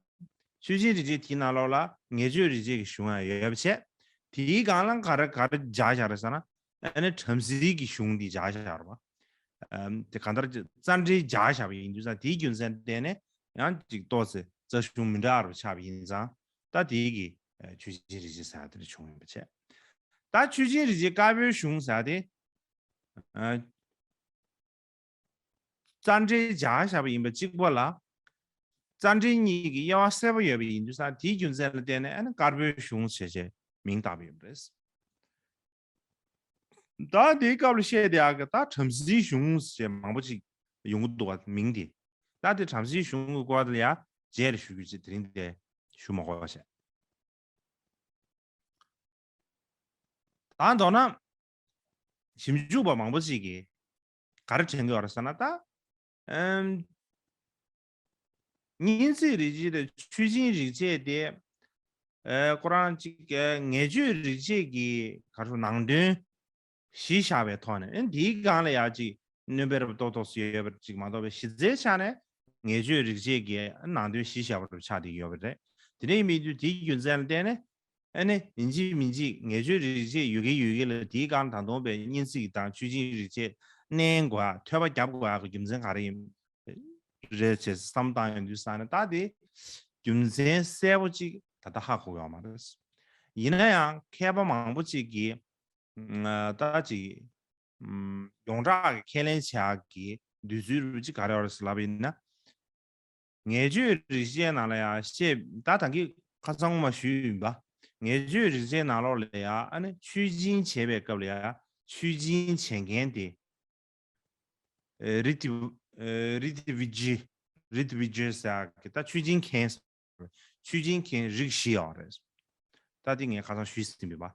ཆོས་ཅན་རིག་བྱེད་དེའི་ནང་ལོགས་ལ་ངེས་བརྗོད་རིག་བྱེད་ཀྱི་གཞུང་ཡང་ཡོད་པ་བྱས། དེའི་སྒང་ལ་ག་རེ་ག་རེ་སྦྱར་བཞག་རེད་ཟེར་ན། ཨ་ནི་བྲམ་ཟེའི་གི་གཞུང་འདི་སྦྱར་བཞག་རེད་པ། ཨམ་དེ་གང་ལྟར་རྩ་འགྲེལ་སྦྱར་བཞག་པ་ཡིན་དུས་ཙང་དེའི་རྒྱུ་མཚན་བརྟེན་ནས་ཡང་ཅིག་ཏོག་ཙམ་རྩ་གཞུང་མི་འདྲ་བ་ཆགས་པ་ཡིན་ཙང་ད་དེའི་གི་ཆོས་ཅན་རིག་བྱེད་ཟེར་ཡ་དེ་འདྲ་བྱུང་ཡོད་པ་བྱས། ད་ཆོས་ཅན་རིག་བྱེད་དཀར་པོའི་གཞུང་ཟེར་ཡ་དེ། ཨ། རྩ་འགྲེལ་སྦྱར་བཞག་པ་ཡིན་པ་གཅིག་པ་ལ། རྩ་འགྲེལ་གཉིས་ཀྱི་དབྱེ་བ་གསལ་པོ་ཡོད་པ་ཡིན་དུས་ཙང་དེའི་རྒྱུ་མཚན་ལ་བརྟེན་ནས་ཨ་ནི་དཀར་པོའི་གཞུང་ཞེས་བྱས་མིང་བཏགས་པ་ཡིན་པ་རེད། ད་དེའི་སྐབས་ལ་བཤད་བསྡད་ཡག་གི་ད་བྲམ་ཟེའི་གཞུང་ཞེས་མང་པོ་ཅིག་ཡོང་གི་འདུག་བ་མིང་དེ། ད་དེ་བྲམ་ཟེའི་གཞུང་གི་སྐོར་ལ་ཡང་རྗེས་ལ་ཞུ་རྒྱུ་ཅིག་དེ་རིང་དེ་ཞུ་མ་དགོས་པ་བྱས། ད་མདོར་ན། ཞིབ་འཇུག་པ་མང་པོ་ཅིག་གིས་ག་རེ་དྲན་གྱི་ཡོད་རེད་ཟེར་ན་ད། ཨམ། སྙན་ཚིག་རིག་བྱེད་དང་ཆོས་ཅན་རིག་བྱེད་དེ། ཨ་ཁོ་རང་ཅིག་ངེས་བརྗོད་རིག་བྱེད་ཀྱི་ག་རེ་ནང་དོན་གཞི་བཞག་པའི་ཐོག་ནས་ཨ་འདིའི་སྒང་ལ་ཡང་ཅིག་སྣོན་པ་རབ་ཏོག་ཏོག་ཙམ་ཡོད་པ་ཅིག་མ་གཏོགས་པའི་གཞི་རྩའི་ཆ་ནས་ངེས་བརྗོད་རིག་བྱེད་ཀྱི་ནང་དོན་གཞི་བཞག་པ་རུ་ཆགས་བསྡད་ཡོད་པ་རེད། དེ་འདྲ་ཡིན་པའི་དུས་དེའི་རྒྱུ་མཚན་ལ་བརྟེན་ནས། ཨ་ནི་ཡིན་གཅིག་མིན་གཅིག་ངེས་བརྗོད་རིག་བྱེད་ཡོད་ཀྱི་ཡོད་ཀྱི་ལ་དེའི་སྒང་ད་དུང་པའི་སྙན་ཚིག་དང་ཆོས་ཅན་རིག་བྱེད་བསྣན་དགོས་ཐོས་པ་རྒྱབ་དགོས་ཀྱི་རྒྱུ་མཚན་ག་རེ་ཡིན་རེད་ཅེས་བསམ་བཏང་ཡོང་དུས་ས་ནས་ད་དེ་རྒྱུ་མཚན་གསལ་པོ་གཅིག་ད་ལྟ་ཧ་གོ་ཡོད་མ་རེད། ཡིན་ན་ཡང་མཁས་པ་མང་པོ་གཅིག་གིས་ད་ཅིག་ཡོངས་གྲགས་ཀྱི་ཁས་ལེན་བྱ་གི་འདོད་ཚུལ་རུ་ཅིག་ག་རེ་ཡོད་རེད་ལབ་ཡིན་ན། ངེས་བརྗོད་རིག་བྱེད་ནང་ལ་ཡང་བཤད་ད་ད་གིན་ཁ་སང་མ་ཞུས་ཡིན་པ། ངེས་བརྗོད་རིག་བྱེད་ནང་ལོགས་ལ་ཡང་ཨ་ནི་ཆོས་སྦྱིན་བྱེད་པའི་སྐབས་ལ་ཡང་ཆོས་སྦྱིན་བྱེད་མཁན་དེ། རི་ཏི་རི་ཏི་བི་ཇི་རི་ཏི་བི་ཇི་ཟེར་གི་ད་ཆོས་སྦྱིན་མཁན། ཆོས་སྦྱིན་མཁན་རིགས་བཞི་ཡོད་རེད། ད་དེ་ངས་ཁ་སང་ཞུས་ཟིན་པ།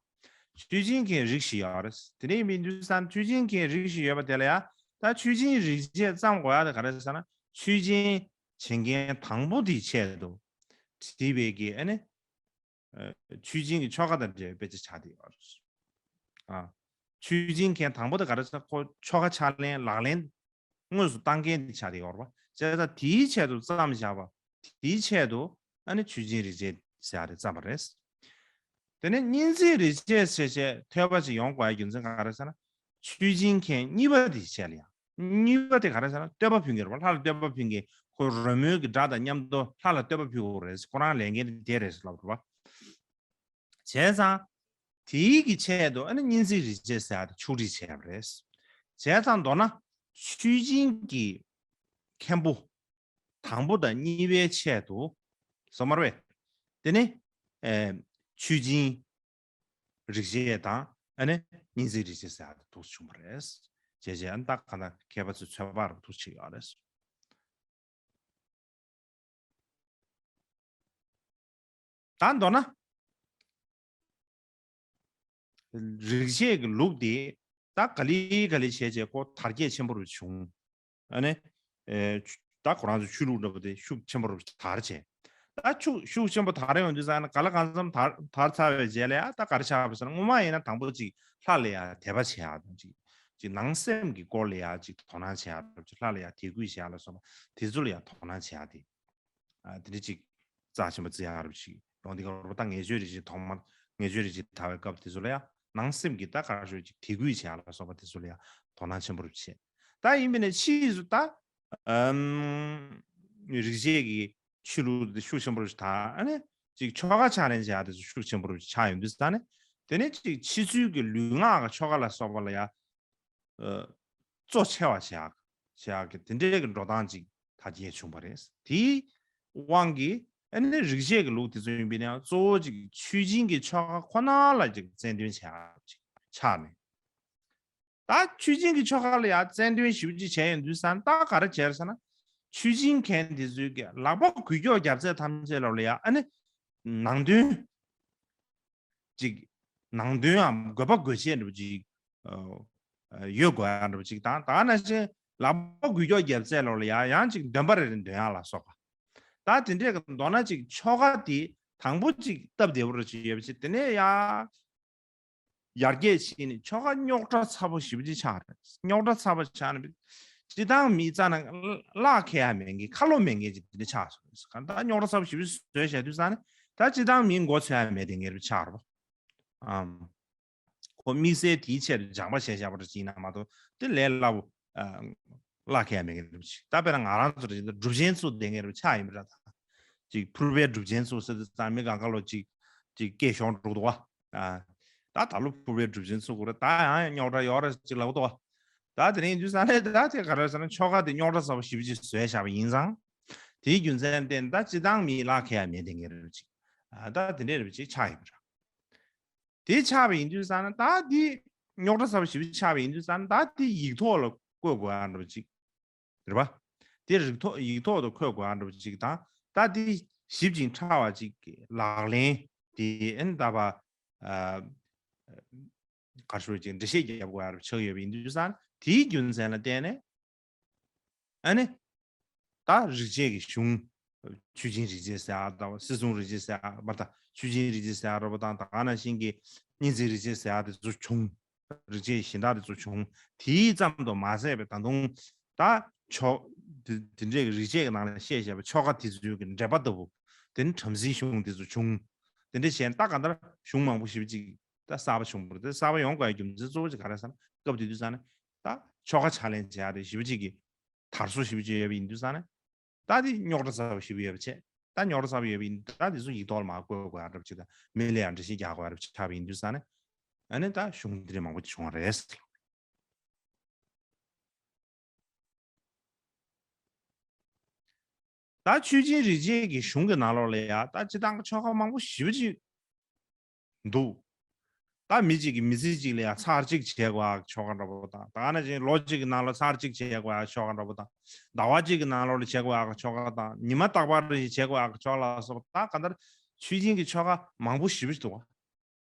ཆོས་སྦྱིན་མཁན་རིགས་བཞི་ཡོད་རེད། དེ་ནས་མི་འདུག་ས་ཆོས་སྦྱིན་མཁན་རིགས་བཞི་ཡོད་པ་དེ་ལ་ཡང་ད་ཆོས་སྦྱིན་རིག་བྱེད་བརྩམ་དགོས་ཡ་དེ་ག་རེ་ཟེར་ན་ཆོས་སྦྱིན་བྱེད་མཁན་དང་པོ་དེའི་ཆེད་དུ་བྲིས་པའི་གི་ཨ་ནི་ཆོས་སྦྱིན་གྱི་ཆོ་ག་དང་འབྲེལ་བའི་དཔེ་ཆ་ཆགས་བསྡད་ཡོད་རེད། ཨ། ཆོས་སྦྱིན་མཁན་དང་པོ་དེ་ག་རེ་ཟེར་ཁོ་ཆོ་ག་ཕྱག་ལེན་ལག་ལེན་དངོས་སུ་བཏང་མཁན་དེ་ཆགས་བསྡད་ཡོད་རེད་པ། བྱས་ཙང་དེའི་ཆེད་དུ་བརྩམས་བཞག་པ་དེའི་ཆེད་དུ་ཨ་ནི་ཆོས་སྦྱིན་རིག་བྱེད་ཟེར་ཡ་དེ་བརྩམས་པ་རེད། དེ་ནས་སྙན་ཚིག་རིག་བྱེད་ཟེར་བྱས་ཐོས་པ་ཅིག་ཡོང་དགོས་ཡ་རྒྱུ་མཚན་ག་རེ་ཟེར་ན་ཆོས་སྦྱིན་མཁན་གཉིས་པ་དེའི་ཆེད་ལ་ཡང་། གཉིས་པ་དེ་ག་རེ་ཟེར་ན་བསྟོད་པ་ཕུལ་མཁན་རེད་པ། ལྷ་ལ་བསྟོད་པ་ཕུལ་མཁན་ཁོ་རོལ་མོའི་གི་སྒྲ་དང་མཉམ་དུ་ལྷ་ལ་བསྟོད་པ་ཕུལ་དགོས་རེད། ཁོ་རང་ལས་འགན་དེ་དེ་རེད་ལབ་རེད་པ། བྱས་ཙང་། དེའི་གི་ཆེད་དུ་ཨ་ནི་སྙན་ཚིག་རིག་བྱེད་ཟེར་ཡ་དེ་ཕྱོགས་སྒྲིག་བྱས་པ་རེད། བྱས་ཙང་མདོར་ན་ཆོས་སྦྱིན་གྱི་མཁན་པོ་དང་པོ་དང་གཉིས་པའི་ཆེད་དུ་སོ་མར་བས་དེ་ནི་ཨེ་ཆོས་སྦྱིན་ རིག་བྱེད་དང་ཨ་ནི་གཉིས་འཛིན་རིག་བྱེད་ཟེར་ཡག་དེ་འདུག་སེ་བྱུང་བ་རེད། བྱས་བྱས་ཨ་ནི་ད་གང་ལྟར་མཁས་པ་ཚོས་ཚོད་དཔག་རུ་འདུག་སེ་བྱེད་ཡོད་རེད། ད་མདོར་ན། རིག་བྱེད་ཀྱི་ལུགས་དེ་ད་ག་ལེ་ག་ལེ་བྱས་བྱས་ཁོ་དར་རྒྱས་ཆེན་པོ་རུ་བྱུང་། ཨ་ནི། ཨེ། ད་ཁོ་རང་ཚོའི་ཆོས་ལུགས་འདྲ་པོ་དེ་ཤུགས་ཆེན་པོ་རུ་དར་བྱས། ད་ཤུགས་ཤུགས་ཆེན་པོ་དར་ཡོང་དུས་ཙང་ནི་གང་ལ་གང་འཚམ་དར་དར་ཚར་བའི་རྗེས་ལ་ཡང་ད་ག་རེ་ཆགས་པ་ཟེར་ན། སྔོན་མ་ཡིན་ན་དང་པོ་ཅིག་ལྷ་ལ་ཡང་དད་པ་བྱེད་ཡག་དང་ཅིག་ཅིག་ནང་སེམས་ཀྱི་སྐོར་ལ་ཡང་ཅིག་དོ་སྣང་བྱེད་ཡག་རབ་ཅིག་ལྷ་ལ་ཡང་དད་གུས་བྱེད་ཡག་ལ་སོགས་པ་དེ་ཚོ་ལ་ཡང་དོ་སྣང་བྱེད་ཡག་དེ། ཨ། དེ་འདྲ་ཅིག་རྩ་ཆེན་པོ་བརྩི་ཡག་རབ་ཅིག་ཡོང་དེ་ག་རུ། ད་ངེས་བྱུས་རིག་བྱེད་ཐོག་མར་ངེས་བྱུས་རིག་བྱེད་དར་བའི་སྐབས་དེ་ཚོ་ལ་ཡང་ནང་སེམས་ཀྱི་ད་ག་རེ་ཞུ་ཅིག་དད་གུས་བྱེད་ཡག་ལ་སོགས་པ་དེ་ཚོ་ལ་ཡང་དོ་སྣང་ཆེན་པོ་རུ་བྱེད། ད་ཡིན་པས་ན་ཕྱིས་སུ་ད། ཨམ། རིག་བྱེད་ཀྱི་ཆོས་ལུགས་དེ་ཤུགས་ཆེན་པོ་རུ་དར། ཨ་ནི་ཅིག་ཆོ་ག་ཕྱག་ལེན་བྱེད་ཡག་དེ་ཚོ་ཤུགས་ཆེན་པོ་རུ་ཆགས་ཡོང་དུས་ཙང་ནི། དེ་ནས་ཅིག་ཕྱི་ཚུལ་གྱི་ལུས་ངག་གི་ཆོ་ག་ལ་སོགས་པ་ལ་ཡང་། ཨ། གཙོ་ཆེ་བ་བྱེད་ཡག་བྱེད་ཡག་གི་དེ་འདྲའི་གི་འགྲོ་སྟངས་ཅིག་དར་རྒྱས་བྱུང་བ་རེད། དེའི་དབང་གིས་ཨ་ནི་རིག་བྱེད་ཀྱི་ལུགས་དེ་ཚོ་ཡིན་པས་ན་གཙོ་བོ་ཅིག་ཆོས་སྦྱིན་གྱི་ཆོ་ག་ཁོ་ན་ལ་ཅིག་རྩལ་འདོན་བྱེད་ཡག་ཅིག་ཆགས་ནས། ད་ཆོས་སྦྱིན་གྱི་ཆོ་ག་ལ་ཡང་རྩལ་འདོན་ཞེ་པོ་ཅིག་བྱས་ཡོང་དུས་ཙང་ད་ག་རེ་བྱས་ཟེར་ན། ཆོས་སྦྱིན་མཁན་དེ་ཚོའི་གི་ལག་པ་འགུལ་སྐྱོད་རྒྱབ་ཚད་ཐམས་ཅད་ལ་ལ་ཡང་ཨ་ནི་ནང་དོན་ཅིག་ནང་དོན་ཡང་དགོས་པ་དགོས་ཆེད་འདྲ་པོ་ཅིག་ཨ། ཨ། ཡོད་དགོས་ཡག་འདྲ་པོ་ཅིག་དང་། ད་ག་ནང་བཞིན་ལག་པ་འགུལ་སྐྱོད་རྒྱབ་ཚད་ལ་ལ་ཡང་ཡང་ཅིག་འདོན་པ་རེ་རེ་འདོན་ཡག་ལ་སོགས་པ། ད་དེ་འདྲས་ཀྱི་མདོར་ན་ཅིག་ཆོ་ག་དེ་དང་པོ་ཅིག་སྟབས་བདེ་པོ་རུ་ཅིག་ཡོད་པ་ཅིག་དེ་ནས་ཡང་ཡར་རྒྱས་ཕྱིན་ནས་ཆོ་ག་རྙོག་དྲ་ཚ་པོ་ཞེ་པོ་ཅིག་ཆགས་རེད། རྙོག་དྲ་ཚ་པོ་ཆགས་ནས་སྤྱིར་བཏང་མི་རྩ་ནས་གླགས་འཁེལ་ཡག་མེད་མཁན། ཁ་ལོ་མེད་མཁན་ཅིག་དེ་འདྲ་ཆགས་སོང་། གང་ལྟར་རྙོག་དྲ་ཚ་པོ་ཞེ་པོ་བཟོས་བཞག་དུས་ཙང་ནས་ད་སྤྱིར་བཏང་མིའི་མགོ་ཚོས་ཡག་མེད་དེ་ངེས་པར་ཆགས་རེད་པ། ཨམ། ཁོ་དམིགས་བསལ་དེའི་ཆེད་དུ་སྦྱངས་པ་བྱས་བཞག་པ་འདྲ་ཅིག་ཡིན་ན་མ་གཏོགས་དེ་ལས་སླ་པོ། ཨ། གླགས་འཁེལ་ཡག་མེད་མཁན་འདྲ་པོ་ཅིག་ད་དཔེར་ན་ང་རང་ཚོ་འདྲ་ཅིག་སྒྲུབ་ཆེན་ཚུགས་བསྡད་མཁན་འདྲ་པོ་ཆགས་ཡིན་པ་འདྲ། ད་ཅིག་ཕུར་པའི་སྒྲུབ་ཆེན་ཚུགས་ཟེར་དུས་ཙང་མི་གང་ག་ལོ་ཅིག་ཅིག་སྐད་ཤོར་འགྲོ་གི་འདུག་པ། ཨ། ད་ད་ལོ་ཕུར་པའི་སྒྲུབ་ཆེན་ཚུགས་དགོས་རེད། ད་ཡང་རྙོག་དྲ་ཡོད་རེད་ཅིག་ལབ་ཀྱི་འདུག་པ། ད་དེ་རིང་དུས་ཙང་ནས་ད་དེ་ག་རེ་ཟེར་ན་ཆོ་ག་དེ་རྙོག་དྲ་ཚ་པོ་ཞེ་པོ་ཅིག་བཟོས་བཞག་པ་ཡིན་ཙང་། དེའི་རྒྱུ་མཚན་བརྟེན་ད་སྤྱིར་བཏང་མིའི་གླགས་འཁེལ་ཡག་མེད་དེ་ངེས་པར་ཅིག་ཨ། ད་དེ་འདྲས་རེད་པ་ཅིག་ཆགས་ཡོད་པ་འདྲ། དེ་ཆགས་པ་ཡིན་དུས་ཙང་ན་ད་དེ་རྙོག་དྲ་ཚ་པོ་ཞེ་པོ་ཆགས་པ་ཡིན་དུས་ཙང་ན་ད་དེ་ཡིག་ཐོག་ལ་བཀོད་དགོས་ཡག་འདྲ་པོ་ཅིག་རེད་པ། དེ་རིག་ཐོག་ཡིག་ཐོག་ཏུ་འཁོད་དགོས་ཡག་འདྲ་པོ་ཅིག་དང་། ད་དེ་ཞིབ་ཅིང་ཕྲ་བ་ཅིག་ལག་ལེན་དེ་ཨ་ནི་ད་པ། ཨ། ག་རེ་ཞུ་ཅིག་འགྲེལ་བཤད་རྒྱབ་དགོས་ཡག་འདྲ་པོ་ཆགས་ཡོད་པ་ཡིན་དུས་ཙང་ན་དེའི་རྒྱུ་མཚན་ལ་བརྟེན་ནས། ཨ་ནི། ད་རིག་བྱེད་ཀྱི་གཞུང་། ཆོས་སྦྱིན་རིག་བྱེད་ཟེར་ཡག་དང་སྲིད་གསུམ་རིག་བྱེད་ཟེར་ཡག་མ་རེད། ད་ཆོས་སྦྱིན་རིག་བྱེད་ཟེར་ཡག་འདྲ་པོ་དང་། ད་ག་ནང་བཞིན་གྱི་གཉིས་འཛིན་རིག་བྱེད་ཟེར་ཡག་དེ་ཚོ་བྱུང་། རིག་བྱེད་གཞན་དག་དེ་ཚོ་བྱུང་། དེའི་ཙམ་དུ་མ་ཟད་པའི་ད་དུང་ད་ཆོ། དེ་དེ་འདྲའི་རིག་བྱེད་ཀྱི་ནང་ལ་བཤད་བཞག་པའི་ཆོ་ག་དེ་ཚོའི་གི་འགྲེལ་པ་ལྟ་བུ། དེ་ནི་བྲམ་ཟེའི་གཞུང་དེ་ཚོ་བྱུང་། དེ་འདྲ་བྱས་ད་གང་ལྟར་གཞུང་མང་པོ་ཞེ་པོ་ཅིག་ད་གསར་པ་བྱུང་བ་རེད། དེ་གསར་པ་ཡོང་དགོས་ཡག་རྒྱུ་མཚན་གཙོ་བོ་ཅིག་ག་རེ་ཟེར་ན། སྐབས་དེ་དུས་ཙང་ནས་ད་ཆོ་ག་ཕྱག་ལེན་བྱེད་ཡག་དེ་ཞེ་པོ་ཅིག་གི་དར་སྲོལ་ཞེ་པོ་ཅིག་ཡོད་པ་ཡིན་དུས་ཙང་ནས། ད་དེ་རྙོག་དྲ་ཚ་པོ་ཞེ་པོ་ཡོད་པ་བྱས། ད་རྙོག་དྲ་ཚ་པོ་ཡོད་པ་ཡིན་ད་དེ་ཚོ་ཡིག་ཐོག་ལ་མར་བཀོད་དགོས་ཡག་འདྲ་པོ་ཅིག་དང་། མི་ལ་ཡང་འགྲེལ་བཤད་རྒྱག་དགོས་ཡག་འདྲ་པོ་ཅིག་ཆགས་པ་ཡིན་དུས་ཙང་ནས། ཨ་ནི་ད་གཞུང་དེ་འདྲ་མང་པོ་ཅིག་བྱུང་བ་རེད། ད་ཆོས་སྦྱིན་རིག་བྱེད་ཀྱི་གཞུང་གི་ནང་ལོགས་ལ་ཡང་ད་སྤྱིར་བཏང་གི་ཆོ་ག་མང་པོ་ཞེ་པོ་ཅིག་འདུག་ད་མི་གཅིག་གིས་མི་ཚེ་གཅིག་ལ་ཡང་ཚར་གཅིག་བྱེད་དགོས་ཡག་ཆོ་ག་འདྲ་པོ་དང་། ད་ག་ནང་བཞིན་ལོ་གཅིག་གི་ནང་ལ་ཚར་གཅིག་བྱེད་དགོས་ཡག་ཆོ་ག་འདྲ་པོ་དང་། ཟླ་བ་གཅིག་གི་ནང་ལོགས་ལ་བྱེད་དགོས་ཡག་ཆོ་ག་དང་། ཉི་མ་རྟག་པར་རེ་བཞིན་བྱེད་དགོས་ཡག་ཆོ་ག་ལ་སོགས་པ། ད་གང་ལྟར་ཆོས་སྦྱིན་གྱི་ཆོ་ག་མང་པོ་ཞེ་པོ་ཅིག་འདུག་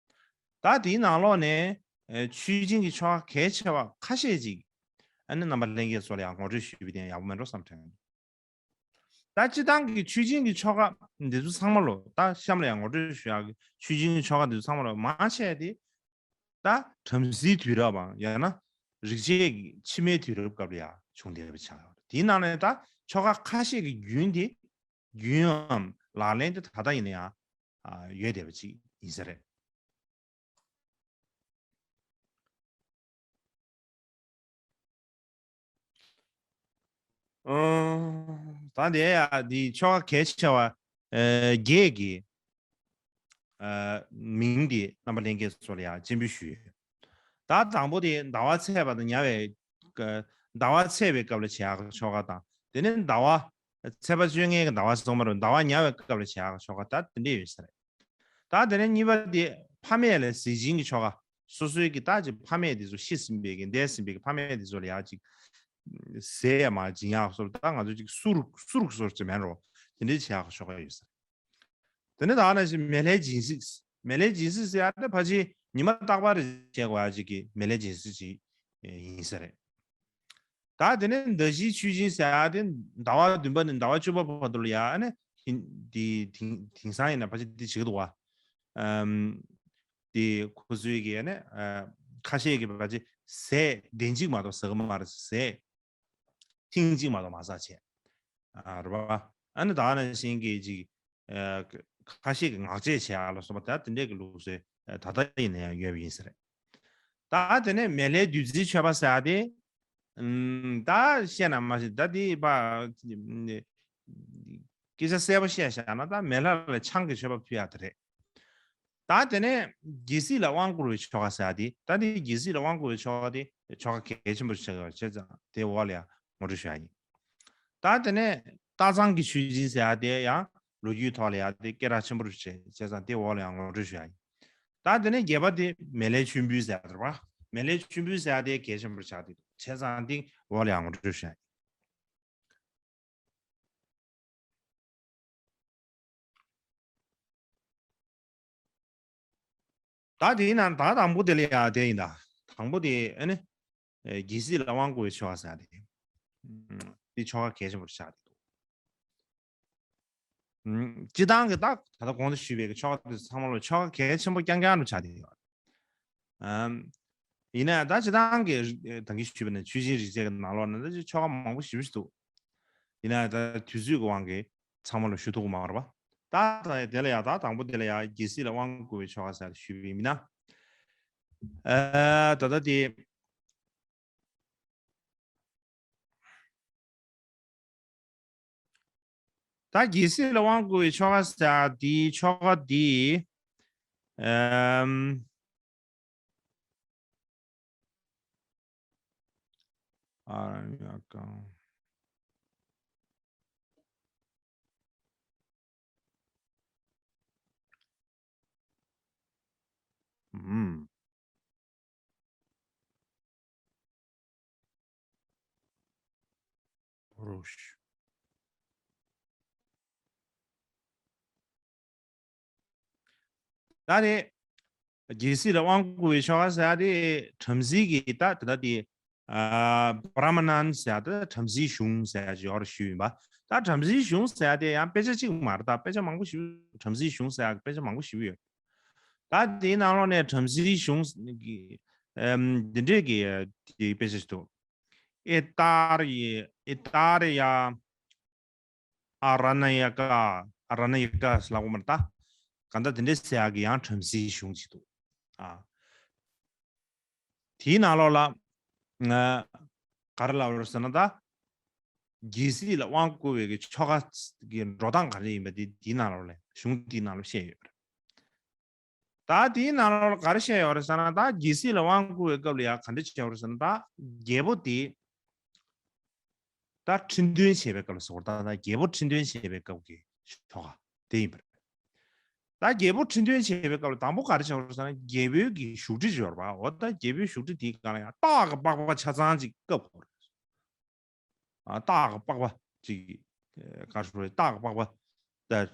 ད་དེའི་ནང་ལོགས་ནས་ཨེ་ཆོས་སྦྱིན་གྱི་ཆོ་ག་གལ་ཆེ་བ་ཁ་ཤས་ཅིག་ཨ་ནི་རྣམ་པ་ལྷན་རྒྱས་ཚོ་ལ་ཡང་ངོ་སྤྲོད་ཞུས་པ་དེ་ཡང་ཡག་པོ་མེད་འགྲོ་བསམ་དྲན། ད་སྤྱིར་བཏང་གི་ཆོས་སྦྱིན་གྱི་ཆོ་ག་འདི་ཚོ་ཚང་མ་ལོ། ད་གཤམ་ལ་ཡང་ངོ་སྤྲོད་ཞུ་ཡག་གི་ཆོས་སྦྱིན་གྱི་ཆོ་ག་འདི་ཚོ་ཚང་མ་ལོ་མང་ཆེ་དེ་ད་བྲམ་ཟེའི་དུས་རབས་པའམ་ཡང་ན་རིག་བྱེད་ཀྱི་ཕྱི་མའི་དུས་རབས་སྐབས་ལ་ཡང་བྱུང་བསྡད་པ་ཆགས་ཡོད་རེད། དེའི་ནང་ནས་ད་ཆོ་ག་ཁ་ཤས་ཀྱི་རྒྱུན་དེ། རྒྱུན་འམ་ལག་ལེན་དེ་ད་ལྟ་ཡིན་ན་ཡང་ཨ་ཡོད་བསྡད་པ་ཅིག་ཡིན་ས་རེད། ཨོ། ད་དེ་ཡ་འདི་ཆོ་ག་གལ་ཆེ་བ་ཨ་བརྒྱད་ཀྱི་ཨ་མིང་འདི་རྣམ་པ་ལྷན་རྒྱས་ཚོ་ལ་ཡང་སྤྱན་འབུལ་ཞུས་ཡོད། ད་དང་པོ་དེ་ཟླ་བ་ཚེས་པ་དང་ཉ་དབྱེ། ཟླ་བ་ཚེས་པའི་སྐབས་ལ་བྱེད་ཡག་ཆོ་ག་དང་། དེ་ནས་ཟླ་བ་ཚེས་པ་བཅོ་ལྔའི་ཟླ་བ་སོང་མ་རུ་ཟླ་བ་ཉ་དབྱེ་སྐབས་ལ་བྱེད་ཡག་ཆོ་ག་ད་དེ་འདྲས་ཡོད་ས་རེད། ད་དེ་ནས་གཉིས་པ་དེ་ ཕ་མེས་ལ་ཟས་སྦྱིན་གྱི་ཆོ་ག། སོ་སོའི་གི་ད་ཅིག་ཕ་མེས་དེ་ཚོ་ཤི་ཟིན་པའི་གི་འདས་ཟིན་པའི་གི་ཕ་མེས་དེ་ཚོ་ལ་ཡ་ཅིག་ཟས་མར་སྦྱིན་ཡག་སོགས། ད་ང་ཚོ་ཅིག་གསུར་གསུར་སོགས་ཅིག་མེད་རོ། དེ་འདྲའི་བྱེད་ཡག་ཆོ་ག་ཡོད་ས་རེད། དེ་ནས་ད་ནང་བཞིན་མེ་ལྷའི་སྦྱིན་སྲེག་མེ་ལྷའི་སྦྱིན་སྲེག་ཟེར་ཡ་དེ་ཕལ་ཆེར་ཉི་མ་རྟག་པར་བྱེད་དགོས་ཡ་ཅིག་གི་མེ་ལྷའི་སྦྱིན་སྲེག་ཅིག་ཡིན་ས་རེད། ད་དེ་ནས་ཟླ་བཞིའི་མཆོད་སྦྱིན་ཟེར་ཡ་དེ་ཟླ་བ་བདུན་པ་ནས་ཟླ་བ་བཅུ་པ་བར་དུ་ལ་ཡ་ཨ་ནི་དེང་དེང་སང་ཡིན་ན་ཕལ་ཆེར་དེ་བྱེད་ཀྱི་འདུག་བ། ཨམ། དེ་ཁོ་ཚོའི་གི་ཨ་ནི་ཨ། ཁ་ཤས་ཀྱི་ཕལ་ཆེར་ཟས་གདན་གཅིག་མ་གཏོགས་ཟ་གི་མ་རེད། ཟས་ཐེངས་གཅིག་མ་གཏོགས་མ་ཟ་བྱས། ཨ། རེད་པ། ཨ་ནི་ད་ནང་བཞིན་གྱི་ཅིག་ཨ། ཁ་ཤས་ཀྱི་ངག་བཅད་བྱེད་ཡ་ལ་སོགས་པ་ད་དེ་འདྲས་ཀྱི་ལུགས་སྲོལ་ཨ། ད་ལྟ་ཡིན་ན་ཡང་ཡོད་པ་ཡིན་ས་རེད། ད་དེ་ནས་མེ་ལྷའི་བདུད་རྩིའི་མཆོད་པ་ཟེར་ཡ་དེ། ཨམ། ད་བཤད་ན་མ་ཤེས། ད་དེ་པ། སྐད་ཆ་གསལ་པོ་བཤད་བཞག་ན་ད་མེ་ལྷ་ལ་ཆང་གི་མཆོད་པ་ཕུལ་ཡ་དེ་རེད། ད་དེ་ནས་རྒྱལ་སྲིད་ལ་དབང་བསྐུར་བའི་ཆོ་ག་ཟེར་ཡ་དེ། ད་དེ་རྒྱལ་སྲིད་ལ་དབང་བསྐུར་བའི་ཆོ་ག་དེ་ཆོ་ག་གལ་ཆེན་པོ་ཆགས་ཡོད་བྱས་ཙང་དེ་འོག་ལ་ཡང་ངོ་སྤྲོད་ཞུ་ཡ་ཡིན། ད་དེ་ནས་སྟག་ཚང་གི་མཆོད་སྦྱིན་ཟེར་ཡ་དེ་ཡང་ལོ་རྒྱུས་ཐོག་ལ་ཡ་དེ་སྐད་གྲགས་ཆེན་པོ་བྱས་བྱས་ཙང་དེ་འོག་ལ་ཡང་ངོ་སྤྲོད་ཞུ་ཡ་ཡིན། ད་དེ་ནས་བརྒྱད་པ་དེ་མེ་ལྷའི་མཆོད་འབུལ་ཟེར་ཡ་དེ་རེད་པ། མེ་ལྷའི་མཆོད་འབུལ་ཟེར་ཡ་དེ་གལ་ཆེན་པོ་ཆགས་འདུག་བྱས་ཙང་དེ་འོག་ལ་ཡང་ངོ་སྤྲོད་ཞུ་ཡ་ཡིན། ད་དེའི་ནང་ད་དང་པོ་དེ་ལ་ཡ་དེ་ཡིན་ད། དང་པོ་དེ་ཨ་ནི། ཨེ། རྒྱལ་སྲིད་ལ་དབང་བསྐུར་བའི་ཆོ་ག་ཟེར་ཡ་དེ། ཨམ། དེ་ཆོ་ག་གལ་ཆེན་པོ་ཆགས་འདུག་ཨམ། སྤྱིར་བཏང་གི་ད་ད་ལྟ་གོང་དུ་ཞུས་པའི་གི་ཆོ་ག་དེ་ཚང་མ་ལ་ཆོ་ག་གལ་ཆེན་པོ་རྐྱང་རྐྱང་དུ་ཆགས་བསྡད་ཡོད། ཨམ། ཡིན་ན་ད་སྤྱིར་བཏང་གི་ད་གིན་ཞུས་པ་ནས་མཆོད་སྦྱིན་རིགས་བཅས་ཀྱི་ནང་ལོགས་ན་ད་ཆོ་ག་མང་པོ་ཞེ་པོ་ཞིག་འདུག་ཡིན་ན་ད་དུས་ཚོད་ཀྱི་དབང་གིས་ཚང་མ་ལ་ཞུ་ཐུབ་ཀྱི་མ་རེད་པ། ད་ད་དེ་ལ་ཡ་ད་དང་པོ་དེ་ལ་ཡ་རྒྱལ་སྲིད་ལ་དབང་བསྐུར་བའི་ཆོ་ག་ཟེར་ཞུས་པ་ཡིན་ན། ཨ། ད་ལྟ་དེ། ད་རྒྱལ་སྲིད་ལ་དབང་བསྐུར་བའི་ཆོ་ག་ཟེར་དེའི་ཆོ་ག་དེ། ཨམ། ཨ་ར་ཡ་ཀང་། ཨུམ། རོ་ཤུ། ད་རེད། རྒྱལ་སྲིད་ལ་དབང་བསྐུར་བའི་ཆོ་ག་ཟེར་ཡ་དེ་བྲམ་ཟེ་གི་ད་ད་ལྟ་དེ། ཨ། བྷྲ་མ་ཎན་ཟེར་ཡ་དེ་བྲམ་ཟེའི་གཞུང་ཟེར་ཡ་ཅིག་ཡོད་རེད་ཞུས་ཡིན་པ། ད་བྲམ་ཟེའི་གཞུང་ཟེར་ཡ་དེ་ཡང་དཔེ་ཆ་གཅིག་མ་རེད། ད་དཔེ་ཆ་མང་པོ་ཞིག་བྲམ་ཟེའི་གཞུང་ཟེར་ཡ་དཔེ་ཆ་མང་པོ་ཞིག་ཡོད། ད་དེའི་ནང་ལོགས་ནས་བྲམ་ཟེའི་གཞུང་གི། ཨམ། འདི་འདྲས་ཀྱི་དེ་དཔེ་ཆ་ཞིག་འདུག་ཨེ་ཏཱ་ར་ཡེ། ཨེ་ཏཱ་ར་ཡ། ཨ་ར་ཎ་ཡ་ཀ། ཨ་ར་ཎ་ཡ་ཀ་ཟེར་ལབ་དགོས་མ་རེད་ད། གང་ལྟར་དེ་འདྲས་ཟེར་ཡག་གི་ཡང་བྲམ་ཟེའི་གཞུང་ཅིག་འདུག་ཨ། དེའི་ནང་ལོགས་ལ། ང་ག་རེ་ལབ་རེད་ཟེར་ན་ད། རྒྱལ་སྲིད་ལ་དབང་བསྐུར་བའི་གི་ཆོ་ག་གི་འགྲོ་སྟངས་ག་རེ་ཡིན་པ་དེ་དེའི་ནང་ལོགས་ལ་གཞུང་དེའི་ནང་ལོགས་བཤད་ཡོད་རེད། ད་དེའི་ནང་ལོགས་ལ་ག་རེ་བཤད་ཡོད་རེད་ཟེར་ན། ད་རྒྱལ་སྲིད་ལ་དབང་བསྐུར་བའི་སྐབས་ལ་ཡང་ག་འདྲ་བྱས་ཡོད་རེད་ཟེར་ན། ད་རྒྱལ་པོ་དེ་ད་ཁྲི་འདོན་བྱེད་པའི་སྐབས་ལ་ཟེར་བ། ད་ད་རྒྱལ་པོ་ཁྲི་འདོན་བྱེད་པའི་སྐབས་ཀྱི་ཆོ་ག་དེ་ཡིན་པ་རེད། ད་རྒྱལ་པོ་ཁྲི་འདོན་བྱེད་པའི་སྐབས་ལ་དང་པོ་ག་རེ་བྱས་ཡོད་རེད་ཟེར་ན། རྒྱལ་པོའི་གི་བཞུགས་ཁྲི་ཅིག་ཡོད་རེད་པ། འོ་ད་རྒྱལ་པོའི་བཞུགས་ཁྲི་དེའི་སྒང་ལ་ཡང་སྟག་གི་པགས་པ་ཆ་ཚང་ཅིག་བཀབ་དགོས་རེད། ཨ། སྟག་གི་པགས་པ་ཅིག་ཨ། ག་རེ་ཞུ་དགོས་རེད། སྟག་གི་པགས་པ། ད།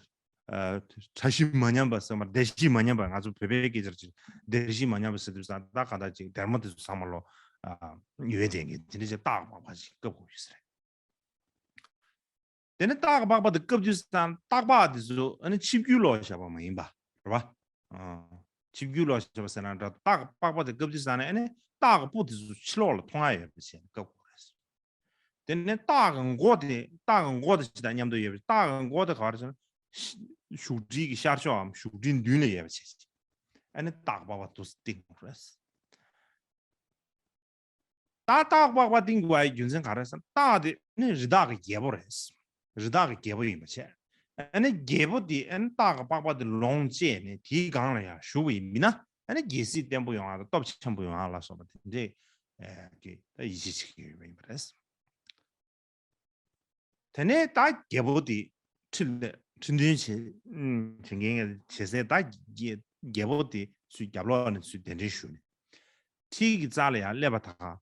ཨ། གྲ་ཤིས་མ་ཉམས་པ་ཟེར་མ། བརྡ་ཤིས་མ་ཉམས་པ། ང་ཚོ་བོད་པའི་སྐད་ཆར་ཅིག་བརྡ་ཤིས་མ་ཉམས་པ་ཟེར་དུས་ཙང་ད་གང་ལྟར་ཅིག་སྡེར་མོ་དེ་ཚོ་ཚང་མ་ལོ། ཨ། ཡོད་དེ་གི་དེ་འདྲ་ཅིག་སྟག་གི་པགས་པ་ཅིག་བཀབ་དགོས་ཡོད་ས་རེད། དེ་ནས་སྟག་གི་པགས་པ་དེ་བཀབ་དུས་ཙང་སྟག་པགས་དེ་ཚོ་ཨ་ནི་ཆིབས་བསྒྱུར་ལོག་བཞག་པ་མ་ཡིན་པ་རེད་པ། ཨ། ཆིབས་བསྒྱུར་ལོག་བཞག་པ་ཟེར་ན་འདྲ། སྟག་གི་པགས་པ་དེ་བཀབ་དུས་ཙང་ནས་ཨ་ནི་སྟག་གི་སྤུ་དེ་ཚོ་ཕྱི་ལོགས་ལ་མཐོང་ཡ་ཡོད་པ་བྱས་ནས་བཀབ་དགོས་རེད། དེ་ནས་སྟག་གི་མགོ་དེ། སྟག་གི་མགོ་དེ་ཅི་དང་མཉམ་དུ་ཡོད་པ། སྟག་གི་མགོ་དེ་ག་རེ་ཟེར་ན། བཞུགས་ཁྲིའི་གི་ཤར་ཕྱོགས་འམ་བཞུགས་ཁྲིའི་མདུན་ལ་ཡོད་པ་བྱས་ཅིག་ཨ་ནི་སྟག་པགས་པ་དེ་བཏིང་དགོས་རེད། ད་སྟག་པགས་པ་བཏིང་དགོས་པའི་རྒྱུ་མཚན་ག་རེ་ཟེར་ན། སྟག་དེ་ནི་རི་དྭགས་ཀྱི་རྒྱལ་པོ་རེད། རི་དྭགས་ཀྱི་རྒྱལ་པོ་ཡིན་པ་བྱས། ཨ་ནི་རྒྱལ་པོ་དེ་ཨ་ནི་སྟག་གི་པགས་པ་དེ་ལོངས་སྤྱད་ནས་དེའི་སྒང་ལ་ཡང་བཞུགས་པ་ཡིན་ན། ཨ་ནི་རྒྱལ་སྲིད་བརྟན་པོ་ཡོང་ཡ་དང་སྟོབས་ཆེན་པོ་ཡོང་ཡ་ལ་སོགས་པ་དེ་འདྲའི་ཨ་གི་ད་ཡིད་ཆེས་བྱེད་ཀྱི་ཡོད་པ་ཡིན་པ་རེད། དེ་ནས་ད་རྒྱལ་པོ་དེ་ཁྲི་ལ་ཁྲི་འདོན་བྱེད་བྱེད་མཁན་བྱེད་སའི་ད་རྒྱལ་རྒྱལ་པོ་དེ་ ཚུར་རྒྱབ་ལོགས་ནས་ཚུར་གདན་འདྲེན་ཞུས་ནས། ཁྲི་གི་རྩ་ལ་ཡར་སླེབས་པ་དང་།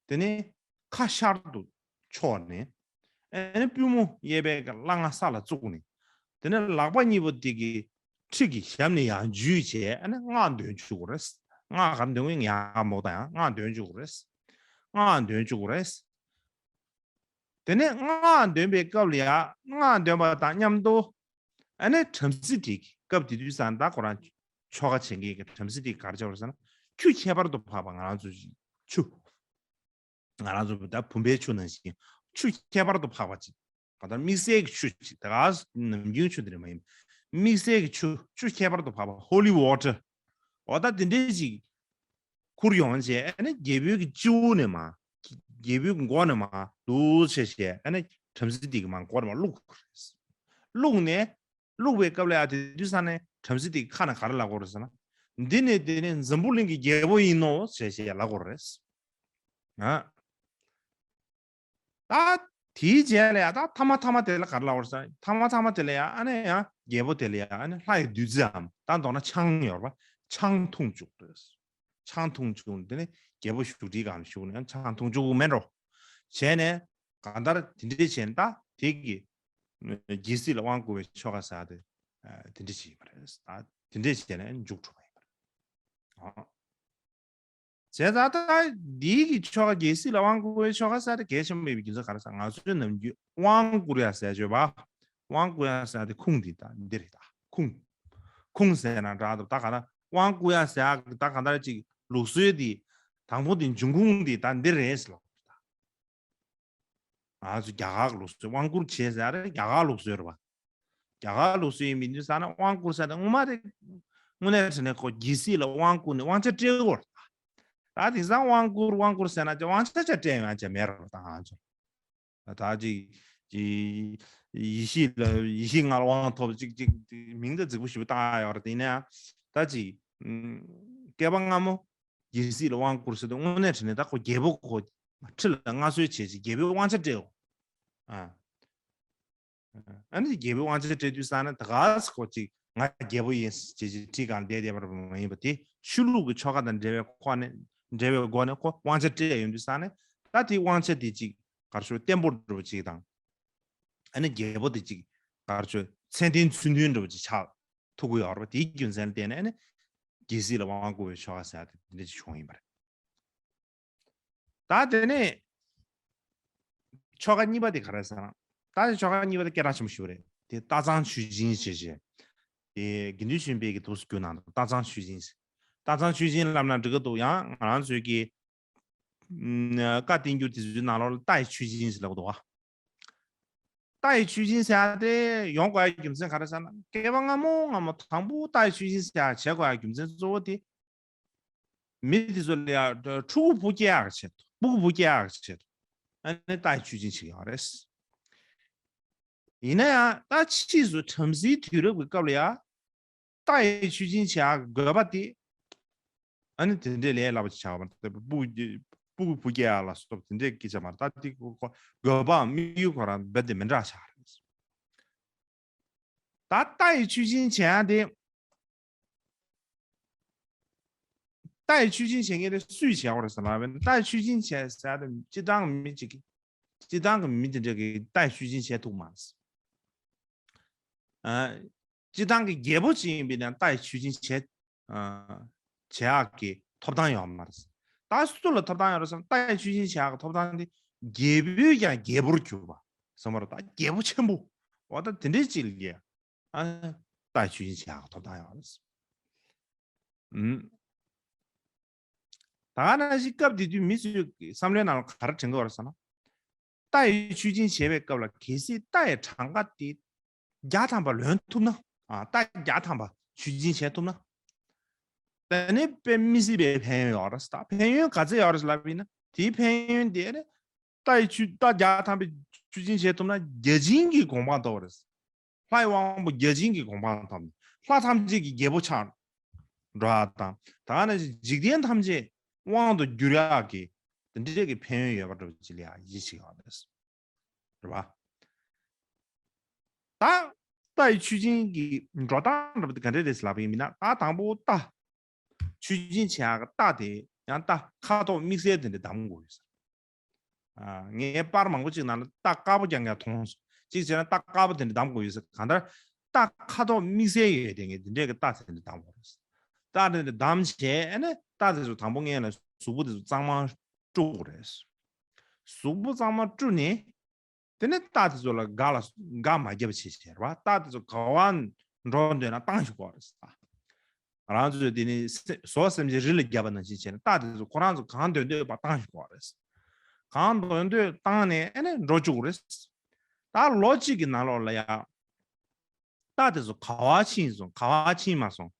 དེ་ནས་ཁ་ཤར་དུ་ཕྱོགས་ནས། ཨ་ནི་པུས་མོ་གཡས་པའི་སླ་ང་ས་ལ་བཙུགས་ནས། དེ་ནས་ལག་པ་གཉིས་པོ་དེ་གི་ཁྲི་གི་ཞབས་ནས་ཡར་འཇུས་བྱས། ཨ་ནི་སྔགས་འདོན་བཅུག་དགོས་རེད། སྔགས་ག་རེ་འདོན་དགོས་ཡག་མོ་དང་ཡང་སྔགས་འདོན་བཅུག་དགོས་རེད། སྔགས་འདོན་བཅུག་དགོས་རེད། དེ་ནས་སྔགས་འདོན་པའི་སྐབས་ལ་ཡང་སྔགས་འདོན་པ་དང་མཉམ་དུ། ཨ་ནི་བྲམ་ཟེ་དེ་གི་སྐབས་དེ་དུས་ཙང་ད་ཁོ་རང་ཆོ་ག་བྱེད་མཁན་གྱི་བྲམ་ཟེ་དེ་ག་རེ་བྱས་པ་རེད་ཟེར་ན། ཆུ་ཁྱད་པར་དུ་འཕགས་པ། ང་རང་ཚོ་ཆུ། ང་རང་ཚོ་ད་བུམ་པའི་ཆུ་ནང་བཞིན་ཆུ་ཁྱད་པར་དུ་འཕགས་པ་ཅིག་གང་ལྟར་དམིགས་བསལ་གྱི་ཆུ་ཅིག་ད་ག་ནམ་རྒྱུན་ཆུ་དེ་རེད་མ་ཡིན། དམིགས་བསལ་གྱི་ཆུ། ཆུ་ཁྱད་པར་དུ་འཕགས་པ། Holy Water། འོ་ད་དེ་འདྲའི་ཅིག་ཁུར་ཡོང་བྱས། ཨ་ནི་རྒྱལ་པོའི་གི་སྤྱི་བོ་ནས་མར། རྒྱལ་པོའི་མགོ་ནས་མར་འདུག་བྱས་བྱས། ཨ་ནི་བྲམ་ཟེ་དེ་གི་མར་མགོ་ནས་མར་བླུགས། བླུགས་ནས། བླུགས་པའི་སྐབས་ལ་ཡང་དེ་དུས་ཙང་ནས་བྲམ་ཟེ་དེ་གི་ཁ་ནས་ག་རེ་ལབ་དགོས་རེད་ཟེར་ན། འདི་ནི་འདི་ནི་འཛམ་བུ་གླིང་གི་རྒྱལ་པོ་ཡིན་ནོ་ཞེས་ཞེས་ལབ་དགོས་རེད། ཨ། ད་དེའི་རྗེས་ལ་ཡང་ད་ཐ་མ་ཐ་མ་དེ་ལ་ག་རེ་ལབ་དགོས་རེད་ཟེར་ན། ཐ་མ་ཐ་མ་དེ་ལ་ཡང་ཨ་ནི་ཡང་རྒྱལ་པོ་དེ་ལ་ཡང་ཨ་ནི་ལྷ་ཡི་བདུད་རྩིའམ། ད་མདོར་ན་ཆང་ཡོད་རེད་པ། ཆང་འཐུང་བཅུག་རེད། ཆང་འཐུང་བཅུག་ནས་དེ་ནི་རྒྱལ་པོ་བཞུགས་ཁྲིའི་སྒང་ལ་བཞུགས་ནས་ཡང་ཆང་འཐུང་བཅུག་མེད་འགྲོ། བྱས་ནས་གང་ལྟར་དེ་འདྲས་བྱས་ནས་ད་དེ་གི་རྒྱལ་སྲིད་ལ་དབང་བསྐུར་བའི་ཆོ་ག་ཟེར་ཡ་དེ་དེ་འདྲས་བྱས་ཡིན་པ་རེད། ད་དེ་འདྲས་བྱས་ནས་མཇུག་གྲུབ་པ་ཡིན་པ་རེད། བྱས་ཙང་ད་འདི་གི་ཆོ་ག་རྒྱལ་སྲིད་ལ་དབང་བསྐུར་བའི་ཆོ་ག་ཟེར་ཡ་དེ་གལ་ཆེན་པོ་ཡིན་པའི་རྒྱུ་མཚན་ག་རེ་ཟེར། ང་ཚོའི་ནམ་རྒྱུན་དབང་བསྐུར་ཡ་ཟེར་ཡ་ཡོད་པ། དབང་བསྐུར་ཡ་ཟེར་ཡ་དེ་ཁུངས་འདི་ད་འདི་རེད། ད་ཁུངས། ཁུངས་ཟེར་ན་འདྲ་འདུག་ད་ག་ད་དབང་བསྐུར་ཡ་ཟེར་ཡ་ད་ག་ད་ཅིག་ལུགས་སྲོལ་འདི་དང་པོ་འདི་འབྱུང་ཁུངས་འདི་ད་འདི་རེད་ཟེར་ལབ། ང་ཚོ་རྒྱ་གར་གྱི་ལུགས་སྲོལ་དབང་བསྐུར་བྱེད་ཟེར་ཡ་རེད། རྒྱ་གར་ལུགས་སྲོལ་རེད་པ། རྒྱ་གར་ལུགས་སྲོལ་ཡིན་མིན་དུས་ཙང་ན་དབང་བསྐུར་ཟེར་ན་སྔོན་མ་དེ། དངོས་གནས་དྲང་གནས་ཁོ་རྒྱལ་སྲིད་ལ་དབང་བསྐུར་ནས་དབང་ཆ་སྤྲད་དགོས་རེད། ད་དེང་སང་དབང་བསྐུར་དབང་བསྐུར་ཟེར་ན་ཅིག་དབང་ཆ་ཅིག་སྤྲད་ཡོང་ཡ་ཅིག་མེད་རེད་པ། ད་ང་ཚོ་ད་ཅིག་ཅིག་ཡེ་ཤེས་ལ་ཡེ་ཤེས་ལྔ་ལ་དབང་ཐོབ་ཅིག་ཅིག་མིང་ད་རྫིག་པོ་ཞེ་པོ་བཏགས་ཡོད་རེད། དེ་ཡིན་ན་ཡང་ད་ཅིག་བསྐལ་པ་སྔ་མོ་རྒྱལ་སྲིད་ལ་དབང་བསྐུར་ཟེར་དུས་དངོས་གནས་དྲང་གནས་ད་ཁོ་རྒྱལ་པོ་ཁོ་ཁྲི་ལ་མངའ་གསོལ་བྱས་ཅིག་རྒྱལ་པོའི་དབང་ཆ་སྤྲད་འོ། ཨ། ཨ་ནི་རྒྱལ་པོའི་དབང་ཆ་སྤྲད་དུས་ཙང་ན་ད་ག་ཟེ་ཁོ་ཅིག་ང་རྒྱལ་པོ་ཡིན་ཟེར་ཅིག་ཁྲིའི་སྒང་བསྡད་བསྡད་པ་མ་ཡིན་པ། དེ་ཆོས་ལུགས་ཀྱི་ཆོ་ག་དང་འབྲེལ་བའི་ཁོ་ནས་འབྲེལ་བའི་སྒོ་ནས་ཁོ་དབང་ཆ་སྤྲད་ཡོང་དུས་ཙང་ནས་ད་དེ་དབང་ཆ་དེ་ཅིག་ག་རེ་ཞུ་བརྟན་པོ་འདྲ་པོ་ཅིག་དང་། ཨ་ནི་རྒྱལ་པོ་དེ་ཅིག་ག་རེ་ཞུ་མཚན་ལྡན་ཚུལ་ལྡན་འདྲ་པོ་ཅིག་ཆགས་ཐུབ་ཀྱི་ཡོད་རེད་པ། དེའི་རྒྱུ་མཚན་ལ་བརྟེན་ནས་ཨ་ནི་རྒྱལ་སྲིད་ལ་དབང་བསྐུར་བའི་ཆོ་ག་ཟེར་ཡ་དེ་འདྲ་ཅིག་བྱུང་ཡིན་པ་རེད། ད་དེ་ནས་ཆོ་ག་གཉིས་པ་དེ་ག་རེ་ཟེར་ན། ད་དེ་ཆོ་ག་གཉིས་པ་དེ་སྐད་གྲགས་ཆེན་པོ་ཞིག་རེད། དེ་སྟག་ཚང་ཆོས་སྦྱིན་ཞེས་བྱས། དེ་དགེ་འདུན་ཆོས་འཕེལ་གྱིས་འདུག་སེ་བསྒྱུར་གནང་འདུག་སྟག་ཚང་ཆོས་སྦྱིན་ཟེར། སྟག་ཚང་ཆོས་སྦྱིན་ལབ་ན་འགྲིག་གི་འདུག་ཡང་ང་རང་ཚོའི་གི་ཨ་བཀའ་བསྟན་འགྱུར་དེ་ཚོའི་ནང་ལོགས་ལ་རྟ་ཡི་ཆོས་སྦྱིན་ཟེར་ལབ་ཀྱི་འདུག་བ། རྟ་ཡི་ཆོས་སྦྱིན་ཟེར་ཡ་དེ་ཡོང་དགོས་ཡ་རྒྱུ་མཚན་ག་རེ་ཟེར་ན། བསྐལ་པ་སྔ་མོ་སྔ་མོ་དང་པོ་རྟ་ཡི་ཆོས་སྦྱིན་ཟེར་ཡ་བྱེད་དགོས་ཡ་རྒྱུ་མཚན་གཙོ་བོ་དེ། མི་དེ་ཚོ་ལ་ཡ་ཕྲུ་གུ་བུ་སྐྱེ་ཡག་ཆེད་དུ། ཕྲུ་གུ་བུ་སྐྱེ་ཡག་ཆེད་དུ། ཨ་ནི་རྟ་ཡི་ཆོས་སྦྱིན་བྱེད་ཀྱི་ཡོད་རེད། ཡིན་ན་ཡང་ད་ཕྱིས་སུ་བྲམ་ཟེའི་དུས་རབས་ཀྱི་སྐབས་ལ་ཡ། རྟ་ཡི་ཆོས་སྦྱིན་བྱེད་ཡག་གི་དགོས་པ་དེ། ཨ་ནི་དེ་འདྲའི་ལས་སླ་པོ་ཅིག་ཆགས་པ་མ་རེད། སྤུ་གུ་སྤུ་གུ་བུ་སྐྱེ་ཡག་ལ་སོགས་པ་དེ་འདྲའི་སྐད་ཆ་མ་རེད། ད་དེ་ཁོ་ཁོ་དགོས་པའམ་དམིགས་ཡུལ་ཁོ་རང་རྦད་དེ་མི་འདྲ་ཆགས་རེད། ད་རྟ་ཡི་ཆོས་སྦྱིན་བྱེད་ཡག་དེ། རྟ་ཡི་ཆོས་སྦྱིན་བྱེད་མཁན་དེ་སུས་བྱེད་དགོས་རེད་ཟེར་ན། རྟ་ཡི་ཆོས་སྦྱིན་བྱེད་ཟེར་དེ་སྤྱིར་བཏང་གི་མི་གཅིག་གིས། སྤྱིར་བཏང་གི་མི་དེ་འདྲ་གིས་རྟ་ཡི་ཆོས་སྦྱིན་བྱེད་ཐུབ་མ་རེད། ཨ། སྤྱིར་བཏང་གི་རྒྱལ་པོ་ཅིག་ཡིན་པས་ན་རྟ་ཡི་ཆོས་སྦྱིན་བྱེད། ཨ། བྱེད་ཡག་གི་ཐོབ་ཐང་ཡོད་མ་རེད། ད་སུ་ལ་ཐོབ་ཐང་ཡོད་རེད་ཟེར་ན། རྟ་ཡི་ཆོས་སྦྱིན་བྱེད་ཡག་གི་ཐོབ་ཐང་དེ་རྒྱལ་པོས་ཀྱང་རྒྱལ་པོར་གྱུར་པ་ཟེར་མ་རེད། ད་རྒྱལ་པོ་ཆེན་པོ་འོ་ད་དེ་འདྲའི་ཅིག་ལ། ཨ། རྟ་ཡི་ཆོས་སྦྱིན་བྱེད་ཡག་ཐོབ་ཐང་ཡོད་རེད། ཨུམ། ད་ག་ནང་བཞིན་སྐབས་དེ་དུས་མི་ཚོའི་བསམ་བློའི་ནང་ལ་ག་རེ་དྲན་གྱི་ཡོད་རེད་ཟེར་ན། རྟ་ཡི་ཆོས་སྦྱིན་བྱེད་པའི་སྐབས་ལ་གལ་སྲིད་རྟ་ཡི་གྲངས་ཀ་དེ་བརྒྱ་ཐམ་པ་ལོན་ཐུབ་ན། ཨ། རྟ་བརྒྱ་ཐམ་པ་ཆོས་སྦྱིན་བྱེད་ཐུབ་ན། དེ་ནི་དཔེ་མི་སྲིད་པའི་ཕན་ཡོན་ཡོད་རེད། ད་ཕན་ཡོན་ག་ཚད་ཡོད་རེད་ལབ་ཡིན་ན། དེའི་ཕན་ཡོན་དེ་ནི་རྟ་ཡི་ཆོས། རྟ་བརྒྱ་ཐམ་པའི་ཆོས་སྦྱིན་བྱེད་ཐུབ་ན་བརྒྱ་བྱིན་གྱི་གོ་འཕང་ཐོབ་པ་རེད། ལྷ་ཡི་དབང་པོ་བརྒྱ་བྱིན་གྱི་གོ་འཕང་ཐོབ་ནས་ལྷ་ཐམས་ཅད་ཀྱི་རྒྱལ་པོ་ཆགས་འགྲོ་ཡག་དང་། ད་ག་ནང་བཞིན་འཇིག་རྟེན་ཐམས་ཅད་དབང་དུ་འགྱུར་ཡག་གི་དེ་འདྲའི་གི་ཕན་ཡོན་ཡོད་པ་འདྲ་པོ་ཅིག་ལ་ཡང་ཡིད་ཆེས་ཡོད་རེད། རེད་པ། ད་རྟ་ཡི་ཆོས་སྦྱིན་གྱི་འགྲོ་སྟངས་འདྲ་པོ་དེ་ག་འདྲ་རེད་ལབ་པ་ཡིན་ན། ད་དང་པོ་རྟ། ཆོས་སྦྱིན་བྱེད་ཡག་གི་རྟ་དེ་ཡང་རྟ་ཁ་དོག་དམིགས་བསལ་དེ་འདྲ་གདམ་དགོས་ཡོད་ཟེར། ཨ། ངས་པར་མང་པོ་ཅིག་ནང་ལ་རྟ་དཀར་པོ་རྐྱང་རྐྱང་མཐོང་སོང་། གཅིག་བྱས་ན་རྟ་དཀར་པོ་དེ་འདྲ་གདམ་དགོས་ཡོད་ཟེར། གང་ལྟར་རྟ་ཁ་དོག་དམིགས་བསལ་ཡོད་དེ་ངས་དེ་འདྲའི་གི་རྟ་དེ་འདྲ་གདམ་དགོས་རེད། རྟ་དེ་འདྲ་གདམ་བྱས་ཨ་ནི་རྟ་དེ་ཚོ་དང་པོ་ངས་ལ་གཟུགས་པོ་དེ་ཚོ་གཙང་མ་བཀྲུ་དགོས་རེད། གཟུགས་པོ་གཙང་མ་བཀྲུས་ནས། དེ་ནས་རྟ་དེ་ཚོ་ལ་དགའ་ལ་དགའ་མ་བརྒྱབ་བྱས་བྱས་རེད་བ། རྟ་དེ་ཚོ་ག་བ་འགྲོ་འདོད་ན་བཏང་ཞིག་དགོས་རེད། ང་རང་ཚོས་དེ་ནི་སེ་ཟོག་སེམས་ཅན་རི་ལ་བརྒྱབ་པ་ནང་བཞིན་བྱས་ནས་རྟ་དེ་ཚོ་ཁོ་རང་ཚོ་གང་འདོད་འདོད་པ་བཏང་ཞིག་དགོས་རེད། གང་འདོད་འདོད་བཏང་ནས་ཨ་ནི་འགྲོ་བཅུག་རེད། ད་ལོ་གཅིག་གི་ནང་ལོགས་ལ་ཡ། རྟ་དེ་ཚོ་ག་བ་ཕྱིན་སོང་ག་བ་ཕྱིན་མ་སོང་།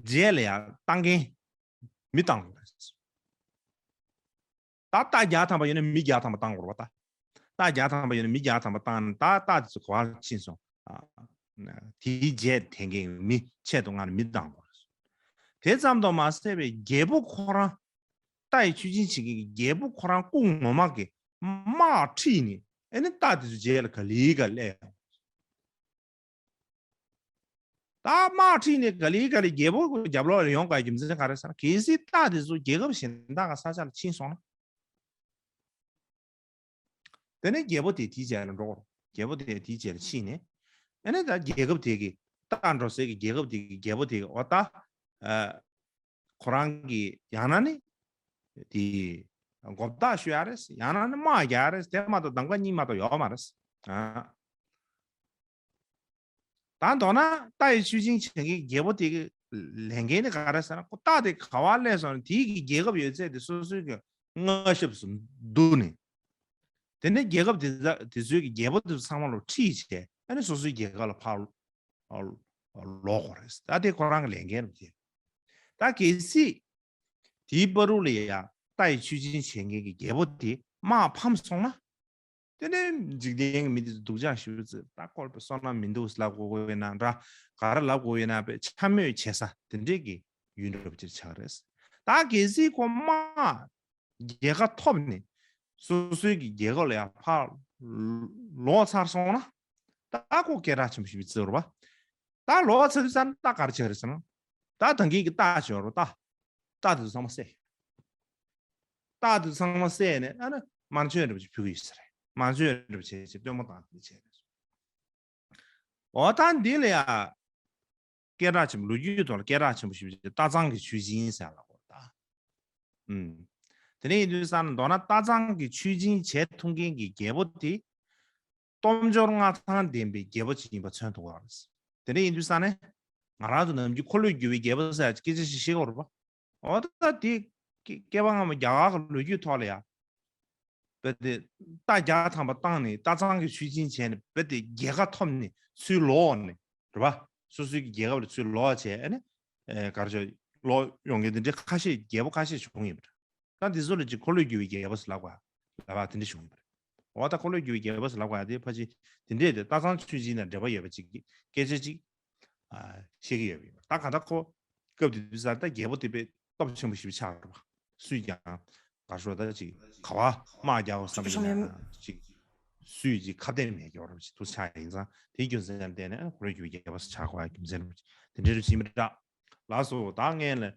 རྗེས་ལ་ཡ་བཏང་མཁན་མི་བཏང་དགོས་རེད། ད་རྟ་བརྒྱ་ཐམ་པ་ཡོད་ན་མི་བརྒྱ་ཐམ་པ་བཏང་དགོས་རེད་པ་ད། རྟ་བརྒྱ་ཐམ་པ་ཡོད་ན་མི་བརྒྱ་ཐམ་པ་བཏང་ན་ད་རྟ་དེ་ཚོ་ག་བར་ཕྱིན་སོང་། ཨ། དེའི་རྗེས་དེད་མཁན་མི་ཆེད་དུ་ང་ནི་མི་བཏང་དགོས་རེད། དེ་ཙམ་དུ་མ་ཟད་པའི་རྒྱལ་པོ་ཁོ་རང་། རྟ་ཡི་ཆོས་སྦྱིན་བྱེད་མཁན་གྱི་རྒྱལ་པོ་ཁོ་རང་སྐུ་ངོ་མ་གི་དམག་ཁྲིད་ནས་ཨེ་ནི་རྟ་དེ་ཚོ་རྗེས་ལ་ག་ལེ་ག་སླེབས་ཡོང་། ད་དམག་ཁྲིད་ནས་ག་ལེ་ག་ལེ་རྒྱལ་པོ་རྒྱབ་ལོག་ལ་ཡོང་དཀའ་རྒྱུ་མཚན་ག་རེ་ཟེར་ན། གལ་སྲིད་རྟ་དེ་ཚོ་རྒྱལ་ཁབ་གཞན་དག་གི་ས་ཆ་ལ་ཕྱིན་སོང་ན། དེ་ནས་རྒྱལ་པོ་དེ་དེའི་རྗེས་ལ་འགྲོ་དགོས་རེད། རྒྱལ་པོ་དེ་དེའི་རྗེས་ལ་ཕྱིན་ནས། ཨ་ནི་ད་རྒྱལ་ཁབ་དེ་གི་རྟ་འགྲོ་སའི་གི་རྒྱལ་ཁབ་དེ་གི་རྒྱལ་པོ་དེ་གི་འོ་ད། ཨ། ཁོ་རང་གི་ཡང་ན་ནི། དེ། མགོ་བཏགས་ཞུ་ཡ་རེད། ཡང་ན་ནི་དམག་རྒྱག་ཡ་རེད། དེ་མ་གཏོགས་གདམ་ག་གཉིས་མ་གཏོགས་ཡོད་མ་རེད། ཨ། ད་མདོར་ན་རྟ་ཡི་ཆོས་སྦྱིན་བྱེད་མཁན་རྒྱལ་པོ་དེ་གི་ལས་འགན་ནི་ག་རེ་ཟེར་ན། ཁོ་རྟ་དེ་ག་བ་སླེབས་སོང་ན་དེའི་གི་རྒྱལ་ཁབ་ཡོད་ཚད་དེ་སོ་སོའི་གི་མངའ་ཞབས་སུ་བསྡུ་ནས། དེ་ནས་རྒྱལ་ཁབ་དེ་དག་དེ་ཚོའི་གི་རྒྱལ་པོ་དེ་ཚོ་ཚང་མ་ལ་ཁྲིད་བྱས་ཨ་ནི་སོ་སོའི་རྒྱལ་ཁབ་ལ་ཕར་ལོག་དགོས་རེད། ད་དེ་ཁོ་རང་གི་ལས་འགན་རེད་དེ། ད་གལ་སྲིད་དེའི་བར་དུ་ལ་ཡ་རྟ་ཡི་ཆོས་སྦྱིན་བྱེད་མཁན་གྱི་རྒྱལ་པོ་དེ་དམག་ཕམ་སོང་ན། དེ་ནས་འཇིག་རྟེན་གྱི་མི་དེ་ཚོ་སྡུག་ཅག་ཞེ་པོ་ཅིག་ད་སྐོར་པའི་བསོད་ནམས་མི་འདུག་ལབ་དགོས་ཀྱི་ཡོད་ན་འདྲ། ག་རེ་ལབ་དགོས་ཡོད་ན་པའི་འཕྱ་སྨོད་བྱེད་ས་དེ་འདྲས་ཀྱི་ཡུལ་འདྲ་པོ་ཅིག་ཆགས་རེད། ད་གལ་སྲིད་ཁོ་དམག་རྒྱལ་ཁ་ཐོབ་ནས་སོ་སོའི་གི་རྒྱལ་ཁབ་ལ་ཡང་ཕར་ལོག་ཚར་སོང་ན། ད་ཁོ་སྐད་གྲགས་ཆེན་པོ་ཞིག་བརྩི་བ་རེད་པ། ད་ལོག་ཚར་དུས་ཙམ་ད་ག་རེ་བྱེད་ཀྱི་རེད་ཟེར་ན། ད་ད་གིན་གྱི་རྟ་ཅིག་ཡོད་རེད་པ། ད་རྟ་དེ་ཚོ་ཚང་མ་བསད། རྟ་དེ་ཚོ་ཚང་མ་བསད་ནས་ཨ་ནི་དམར་མཆོད་འདྲ་པོ་ཅིག་ཕུལ་གྱི་ཡོད་ས་རེད། དམར་མཆོད་འདྲ་པོ་བྱས་བྱས་སྟོན་མོ་བཏང་དེ་བྱས་རེད། འོ་ད་འདི་ལ་ཡ། སྐད་གྲགས་ཆེན་པོ་ལོ་རྒྱུས་ཐོག་ལ་སྐད་གྲགས་ཆེན་པོ་ཞིག་རྟ་ཚང་གི་ཆོས་སྦྱིན་ཟེར་ལ་གོ་ད། ཨུམ། དེ་ནས་ཡིན་དུས་ཙམ་ན་མདོར་ན་རྟ་ཚང་གི་ཆོས་སྦྱིན་བྱེད་ཐུབ་མཁན་གྱི་རྒྱལ་པོ་དེ། སྟོབས་འབྱོར་མངའ་ཐང་ལྡན་པའི་རྒྱལ་པོ་ཅིག་ཡིན་པ་མཚོན་ཐུབ་པ་རེད། དེ་འདྲ་ཡིན་དུས་ཙང་ནས་ང་རང་ཚོ་ནམ་རྒྱུན་འཁོར་ལོས་སྒྱུར་བའི་རྒྱལ་པོ་ཟེར་ཡག་སྐད་ཆ་ཞིག་བཤད་ཀྱི་ཡོད་རེད་པ། འོ་ད་དེ་སྐྱེ་སྐྱེ་བ་སྔ་མ་རྒྱ་གར་གྱི་ལོ་རྒྱུས་ཐོག་ལ་ཡ། རྦད་དེ་རྟ་བརྒྱ་ཐམ་པ་བཏང་ནས་རྟ་ཚང་གི་ཆོས་སྦྱིན་བྱས་ནས་རྦད་དེ་རྒྱལ་ཁ་ཐོབ་ནས་ཚུར་ལོག་ནས་རེད་པ། སོ་སོའི་གི་རྒྱལ་ཁབ་ལ་ཚུར་ལོག་བྱས་ནས་ཨེ་ག་རེ་ཟེར་ལོག་ཡོང་མཁན་དེ་འདྲའི་ཁ་ཤས་རྒྱལ་པོ་ཁ་ཤས་བྱུང་ཡོད་པ་རེད། ད་འདི་ཚོ་ལ་ཅིག་འཁོར་ལོས་སྒྱུར་བའི་རྒྱལ་པོ་ཟེར་ལབ་པ་ལབ་པ་དེ་འདྲ་བྱུང་ཡོད་པ་རེད། འོ་ད་འཁོར་ལོས་སྒྱུར་བའི་རྒྱལ་པོ་ཟེར་ལབ་པ་དེ་ཕལ་ཆེར་དེ་འདྲས་དེ་རྟ་ཚང་ཆོས་སྦྱིན་དང་འབྲེལ་བ་ཡོད་པ་ཅིག་གི་སྐད་ཆ་ཅིག་ཨ་བཤད་ཀྱི་ཡོད་པ་ཡིན་པ། ད་གང་ལྟར་ཁོ་སྐབས་དེ་དུས་ས་ད་རྒྱལ་པོ་དེ་དཔེ་སྟོབས་ཆེན་པོ་ཞིག་ཆགས་རེད་པ། སུས་ཀྱང་ག་རེ་ཟེར་ད་ཅིག་ག་བ་དམག་རྒྱག་དགོས་བསམ་ཡིན་ན་ཅིག་སུས་ཅིག་ཁ་གཏད་མེད་ཀྱི་རེད་པ་ཅིག་དུས་ཆགས་ཡིན་ཙང་དེའི་རྒྱུ་མཚན་ལ་བརྟེན་ནས་འཁོར་ལོས་སྒྱུར་བའི་རྒྱལ་པོ་ཟེར་ཆགས་དགོས་པའི་རྒྱུ་མཚན་རེད་པ་ཅིག་དེ་འདྲས་རེད་པ་ཅིག་ཡིན་པ་འདྲ། ལགས་སོ། ད་ངས་ལ་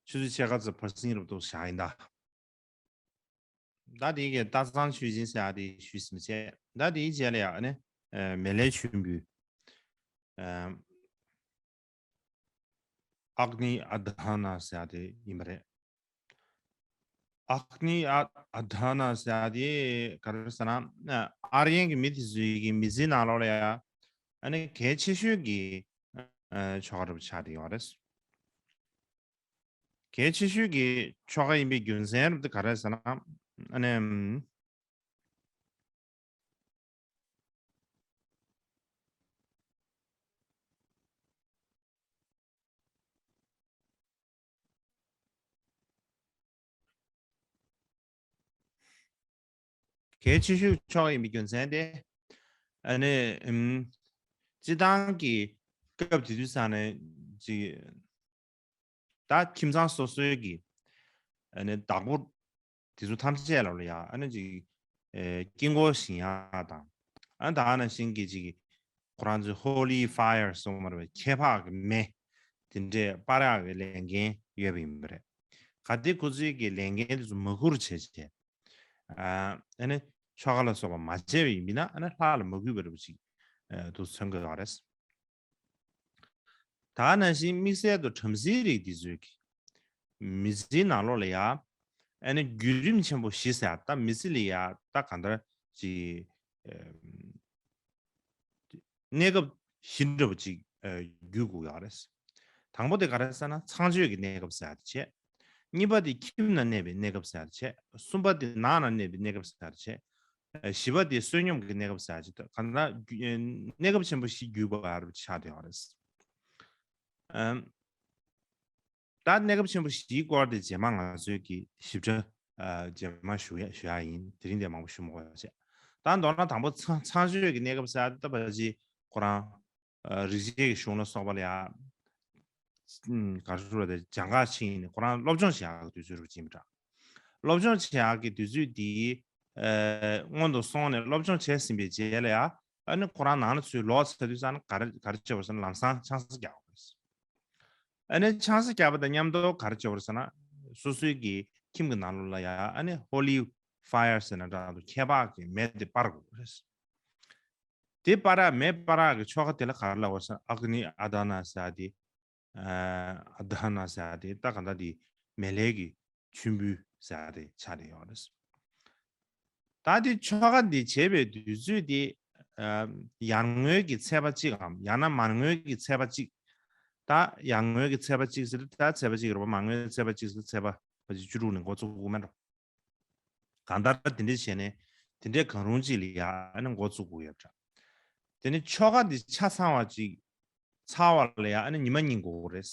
ཆུ་ཚོད་ཕྱེད་ཀ་ཙམ་བར་སྲིང་རུ་འདུག་བཞག་ཡིན་ད། ད་དེ་གའི་རྟ་ཚང་ཆོས་སྦྱིན་ཟེར་ཡག་དེ་ཞུས་ཟིན་བྱས། ད་དེའི་རྗེས་ལ་ཡ་ཨ་ནི་ཨ་མེ་ལྷའི་མཆོད་འབུལ། ཨ་ཨག་ནི་ཨ་དྷ་ན་ཟེར་ཡག་དེ་ཡིན་པ་རེད། ཨག་ནི་ཨ་ཨ་དྷ་ན་ཟེར་ཡག་དེ་ག་རེ་ཟེར་ན། ཨ་ཨར་ཡན་གྱི་མི་དེ་ཚོའི་གི་མི་ཚེའི་ནང་ལོགས་ལ་ཡ་ཨ་ནི་གལ་ཆེ་ཤོས་ཀྱི་ཨ་ཆོ་ག་འདྲ་པོ་ཆགས་བསྡད་ཡོད་རེད། གལ་ཆེ་ཤོས་ཀྱི་ཆོ་ག་ཡིན་པའི་རྒྱུ་མཚན་རབ་དེ་ག་རེ་ཟེར་ན། ཨ་ནི། གལ་ཆེ་ཤོས་ཆོ་ག་ཡིན་པའི་རྒྱུ་མཚན་དེ། ཨ་ནི། ཨུམ། སྤྱིར་བཏང་གི་སྐབས་དེ་དུས་ས་ནས་ཅིག་ད་ཁྱིམ་ཚང་སོ་སོའི་གི་ཨ་ནི་བདག་པོ་དེ་ཚོ་ཐམས་ཅད་ལ་ལ་ཡ་ཨ་ནི་ཅིག་ཨེ་དཀྱིལ་འཁོར་བཞེངས་ཡག་དང་། ཨ་ནི་ད་ག་ནང་བཞིན་གྱི་ཅིག་ཁོ་རང་ཚོའི་Holy Fire་གསུངས་པ་རེད་པ། ཁྱད་འཕགས་ཀྱི་མེ། དེ་འདྲའི་སྤར་ཡག་གི་ལས་འགན་ཡོད་པ་ཡིན་པ་རེད། གལ་ཏེ་ཁོ་ཚོའི་གི་ལས་འགན་དེ་ཚོ་མ་འཁུར་བྱས་བྱས། ཨ་ཨ་ནི་ཆོ་ག་ལ་སོགས་པ་མ་བྱས་པ་ཡིན་པ་ཡིན་ན། ཨ་ནི་ལྷ་ལ་མ་གུས་པ་འདྲ་པོ་ཅིག་ཨ་དུ་མཚོན་གྱི་ཡོད་རེད། ད་ནང་བཞིན་དམིགས་བསལ་དུ་བྲམ་ཟེའི་རིགས་འདི་ཚོའི་གི་མི་ཚེའི་ནང་ལོགས་ལ་ཡ། ཨ་ནི་བརྒྱུད་རིམ་ཆེན་པོ་བཞི་ཟེར་ཡ། ད་མི་ཚེ་ལ་ཡ་ད་གང་ལྟར་ཅིག་ཨ་གནས་སྐབས་བཞི་འདྲ་པོ་ཅིག་ཨ་བརྒྱུད་དགོས་ཡོད་རེད། དང་པོ་དེ་ག་རེ་ཟེར་ན་ཚངས་སྤྱོད་ཀྱི་གནས་སྐབས་ཟེར་ཡ་དེ་བྱས། གཉིས་པ་དེ་ཁྱིམ་ན་གནས་པའི་གནས་སྐབས་ཟེར་ཡ་དེ་བྱས། གསུམ་པ་དེ་ནགས་ན་གནས་པའི་གནས་སྐབས་ཟེར་ཡ་དེ་བྱས། ཨ་བཞི་པ་དེ་བསོད་སྙོམས་ཀྱི་གནས་སྐབས་ཟེར་ཡ་དེ། གང་ལྟར་གནས་སྐབས་ཆེན་པོ་བཞི་བརྒྱུད་དགོས་ཡ་ཆགས་བསྡད་ཡོད་རེད། ཨམ། ད་གནས་སྐབས་ཆེན་པོ་བཞིའི་སྐོར་དེ་རྗེས་མ་ང་ཚོས་ཀྱི་ཞིབ་ཕྲ་ཨ་རྗེས་མ་ཞུ་ཡ་ཞུ་ཡ་ཡིན། དེ་རིང་དེ་མང་པོ་ཞུ་མི་དགོས་པ་བྱས། ད་མདོར་ན་དང་པོ་ཚངས་ཚངས་སྤྱོད་ཀྱི་གནས་སྐབས་ཟེར་ཡ་ད་ཕལ་ཆེར་ཁོ་རང་ཨ་རིག་བྱེད་ཀྱི་གཞུང་ལ་སོགས་པ་ལ་ཡ། ཨམ། ག་རེ་ཞུ་དགོས་རེད། དེ་སྦྱང་ག་ཕྱིན་ནས་ཁོ་རང་སློབ་སྦྱོང་བྱེད་ཡག་གི་དུས་ཚོད་རུ་ཕྱིན་པ་འདྲ། སློབ་སྦྱོང་བྱེད་ཡག་གི་དུས་ཚོད་དེ་ཨ་སྔོན་དུ་སོང་ནས་སློབ་སྦྱོང་བྱས་ཟིན་པའི་རྗེས་ལ་ཡ། ཨ་ནི་ཁོ་རང་ནང་ལ་ཚུར་ལོག་ཚར་དུས་ཙང་ནི་ག་རེ་ག་རེ་བྱེད་པ་རེད་ཟེར་ན་ལམ་སང་ཆང་ས་རྒྱག་པ་རེད། ཨ་ནི་ཆང་ས་རྒྱག་པ་དང་མཉམ་དུ་ག་རེ་བྱེད་པ་རེད་ཟེར་ན། སོ་སོའི་གི་ཁྱིམ་གྱི་ནང་ལོགས་ལ་ཡ་ཨ་ནི་holy fire ཟེར་ན་འདྲ་འདུག་ཁྱད་འཕགས་ཀྱི་མེ་དེ་སྤར་དགོས་རེད། དེ་སྤར་ཡག་མེ་སྤར་ཡག་གི་ཆོ་ག་དེ་ལ་ག་རེ་ལབ་པ་རེད་ཟེར་ན་ཨག་ནི་ཨ་དྷ་ན་ཟེར་ཡ་དེ། ཨ་ཨ་དྷ་ན་ཟེར་ཡ་དེ་ད་གང་ལྟར་དེ་མེ་ལྷའི་གི་མཆོད་འབུལ་ཟེར་ཡ་དེ་ཆགས་བསྡད་ཡོད་རེད། ད་དེ་ཆོ་ག་འདི་བྱེད་པའི་དུས་ཚོད་དེ་ཨ་ཡར་ངོའི་གི་ཚེས་པ་གཅིག་གམ་ཡང་ན་མར་ངོའི་གི་ཚེས་པ་གཅིག་ད་ཡར་ངོའི་གི་ཚེས་པ་གཅིག་ཟེར་ད་ཚེས་པ་གཅིག་རེད་པ། མར་ངོའི་ཚེས་པ་གཅིག་ཟེར་ཚེས་པ་ཕལ་ཆེར་བཅུ་དྲུག་ནས་འགོ་བཙུགས་དགོས་མེད་འགྲོ། གང་ལྟར་དེ་འདྲ་བྱས་ནས་དེ་འདྲའི་གང་རུང་ཅིག་ལ་ཡ་ཨ་ནི་འགོ་བཙུགས་དགོས་ཡོད་འདྲ། དེ་ནས་ཆོ་ག་འདི་ཆ་ཚང་བ་ཅིག་ཚར་བ་ལ་ཡ་ཨ་ནི་ཉི་མ་གཉིས་འགོར་གྱི་རེད།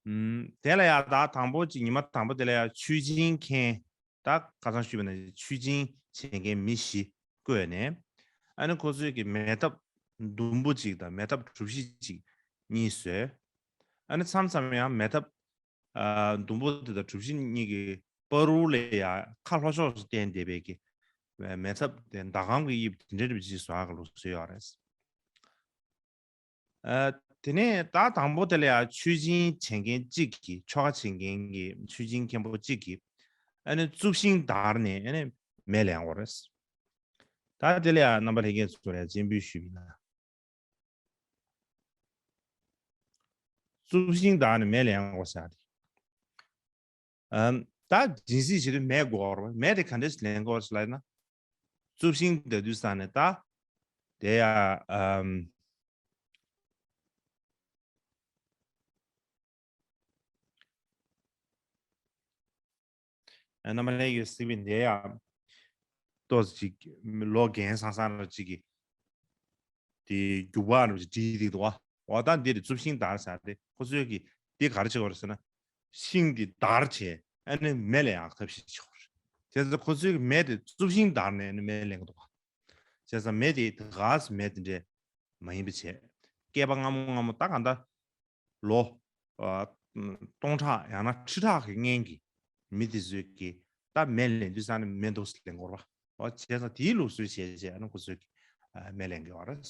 ཨུམ། དེ་ལ་ཡ་ད་དང་པོ་ཅིག་ཉི་མ་དང་པོ་དེ་ལ་ཡ་མཆོད་སྦྱིན་མཁན། ད་ཁ་སང་ཞུས་པ་ནང་བཞིན་མཆོད་སྦྱིན་བྱེད་མཁན་མི་བཞི་བསྐོས་ནས། ཨ་ནི་ཁོ་ཚོས་ཀྱི་མེ་ཐབ་ཟླུམ་པོ་གཅིག་དང་མེ་ཐབ་གྲུ་བཞི་གཅིག་གཉིས་བཟོས། ཨ་ནི་མཚམས་མཚམས་ཡང་མེ་ཐབ་ཨ་ཟླུམ་པོ་དེ་དང་གྲུ་བཞི་གཉིས་ཀྱི་བར་རུ་ལ་ཡ་ཁ་ལྷོ་ཕྱོགས་སུ་བསྟན་བསྡད་པའི་གི་མེ་ཐབ་དེ་ཟླ་གམ་གྱི་དབྱིབས་དེ་འདྲ་འདྲ་བྱས་བཟོ་ཡག་གི་ལུགས་སྲོལ་ཡོད་རེད། ཨ་དེ་ནས་ད་དང་པོ་དེ་ལ་ཡ་མཆོད་སྦྱིན་བྱེད་མཁན་གཅིག་གིས་ཆོ་ག་བྱེད་མཁན་གྱི་མཆོད་སྦྱིན་མཁན་པོ་གཅིག་གིས་ཨ་ནི་གཙུབ་ཤིང་བརྡར་ནས་ཨ་ནི་མེ་ལེན་དགོས་རེད། ད་དེ་ལ་ཡ་རྣམ་པ་ལྷན་རྒྱས་ཚོར་ཡ་སྤྱན་འབུལ་ཞུས་པ་ཡིན་ན། གཙུབ་ཤིང་བརྡར་ནས་མེ་ལེན་དགོས་ཟེར་ཡ་དེ། ཨམ། ད་སྦྱིན་སྲེག་བྱེད་དུས་མེ་དགོས་རེད། མེ་དེ་ག་འདྲས་ལེན་དགོས་ལབ་ན། གཙུབ་ཤིང་བརྡར་དུས་ཙང་ནས་ད། དེ་ཡ་ཨམ། རྣམ་པ་ལྷན་རྒྱས་གཟིགས་པ་ཡིན་ན་ཡ། ཏོག་ཙམ་ཅིག་ལོ་རྒན་སང་སང་ར་ཅིག་གིས། དེ་རྒྱུག་པ་ར་ཅིག་བསྒྲིགས་བསྡད་འདུག་བ། འོ་ད་འདི་རེད། གཙུབ་ཤིང་བརྡར་ཟེར་ཏེ། ཁོ་ཚོས་ཀྱིས་འདི་ག་རེ་བྱེད་དགོས་རེད་ཟེར་ན། ཤིང་འདི་བརྡར་བྱས་ཨ་ནི་མེ་ལེན་ཡག་ཐབས་ཤེས་བྱེད་དགོས་རེད། བྱས་ཙང་ཁོ་ཚོས་ཀྱིས་མེ་དེ་གཙུབ་ཤིང་བརྡར་ནས་ཨ་ནི་མེ་ལེན་གྱི་འདུག་བ། བྱས་ཙང་མེ་དེ་དེ་ག་ཙམ་མེ་དེ་འདྲས་མ་ཡིན་པ་བྱས། བསྐལ་པ་སྔ་མོ་སྔ་མོ་ད་གང་ལྟར་ལོ་ཨ་སྟོང་ཕྲག་ཡང་ན་ཁྲི་ཕྲག་གི་སྔོན་གྱི་མི་དེ་ཚོས་ཀྱིས་ད་མེ་ལེན་དུས་ཙང་ནས་མེ་འདུག་སེ་ལེན་དགོས་རེད་པ། འོ་བྱས་ཙང་དེའི་ལུགས་སྲོལ་བྱས་བྱས་ཨ་ནི་ཁོ་ཚོས་ཀྱིས་ཨ་མེ་ལེན་གྱི་ཡོད་རེད།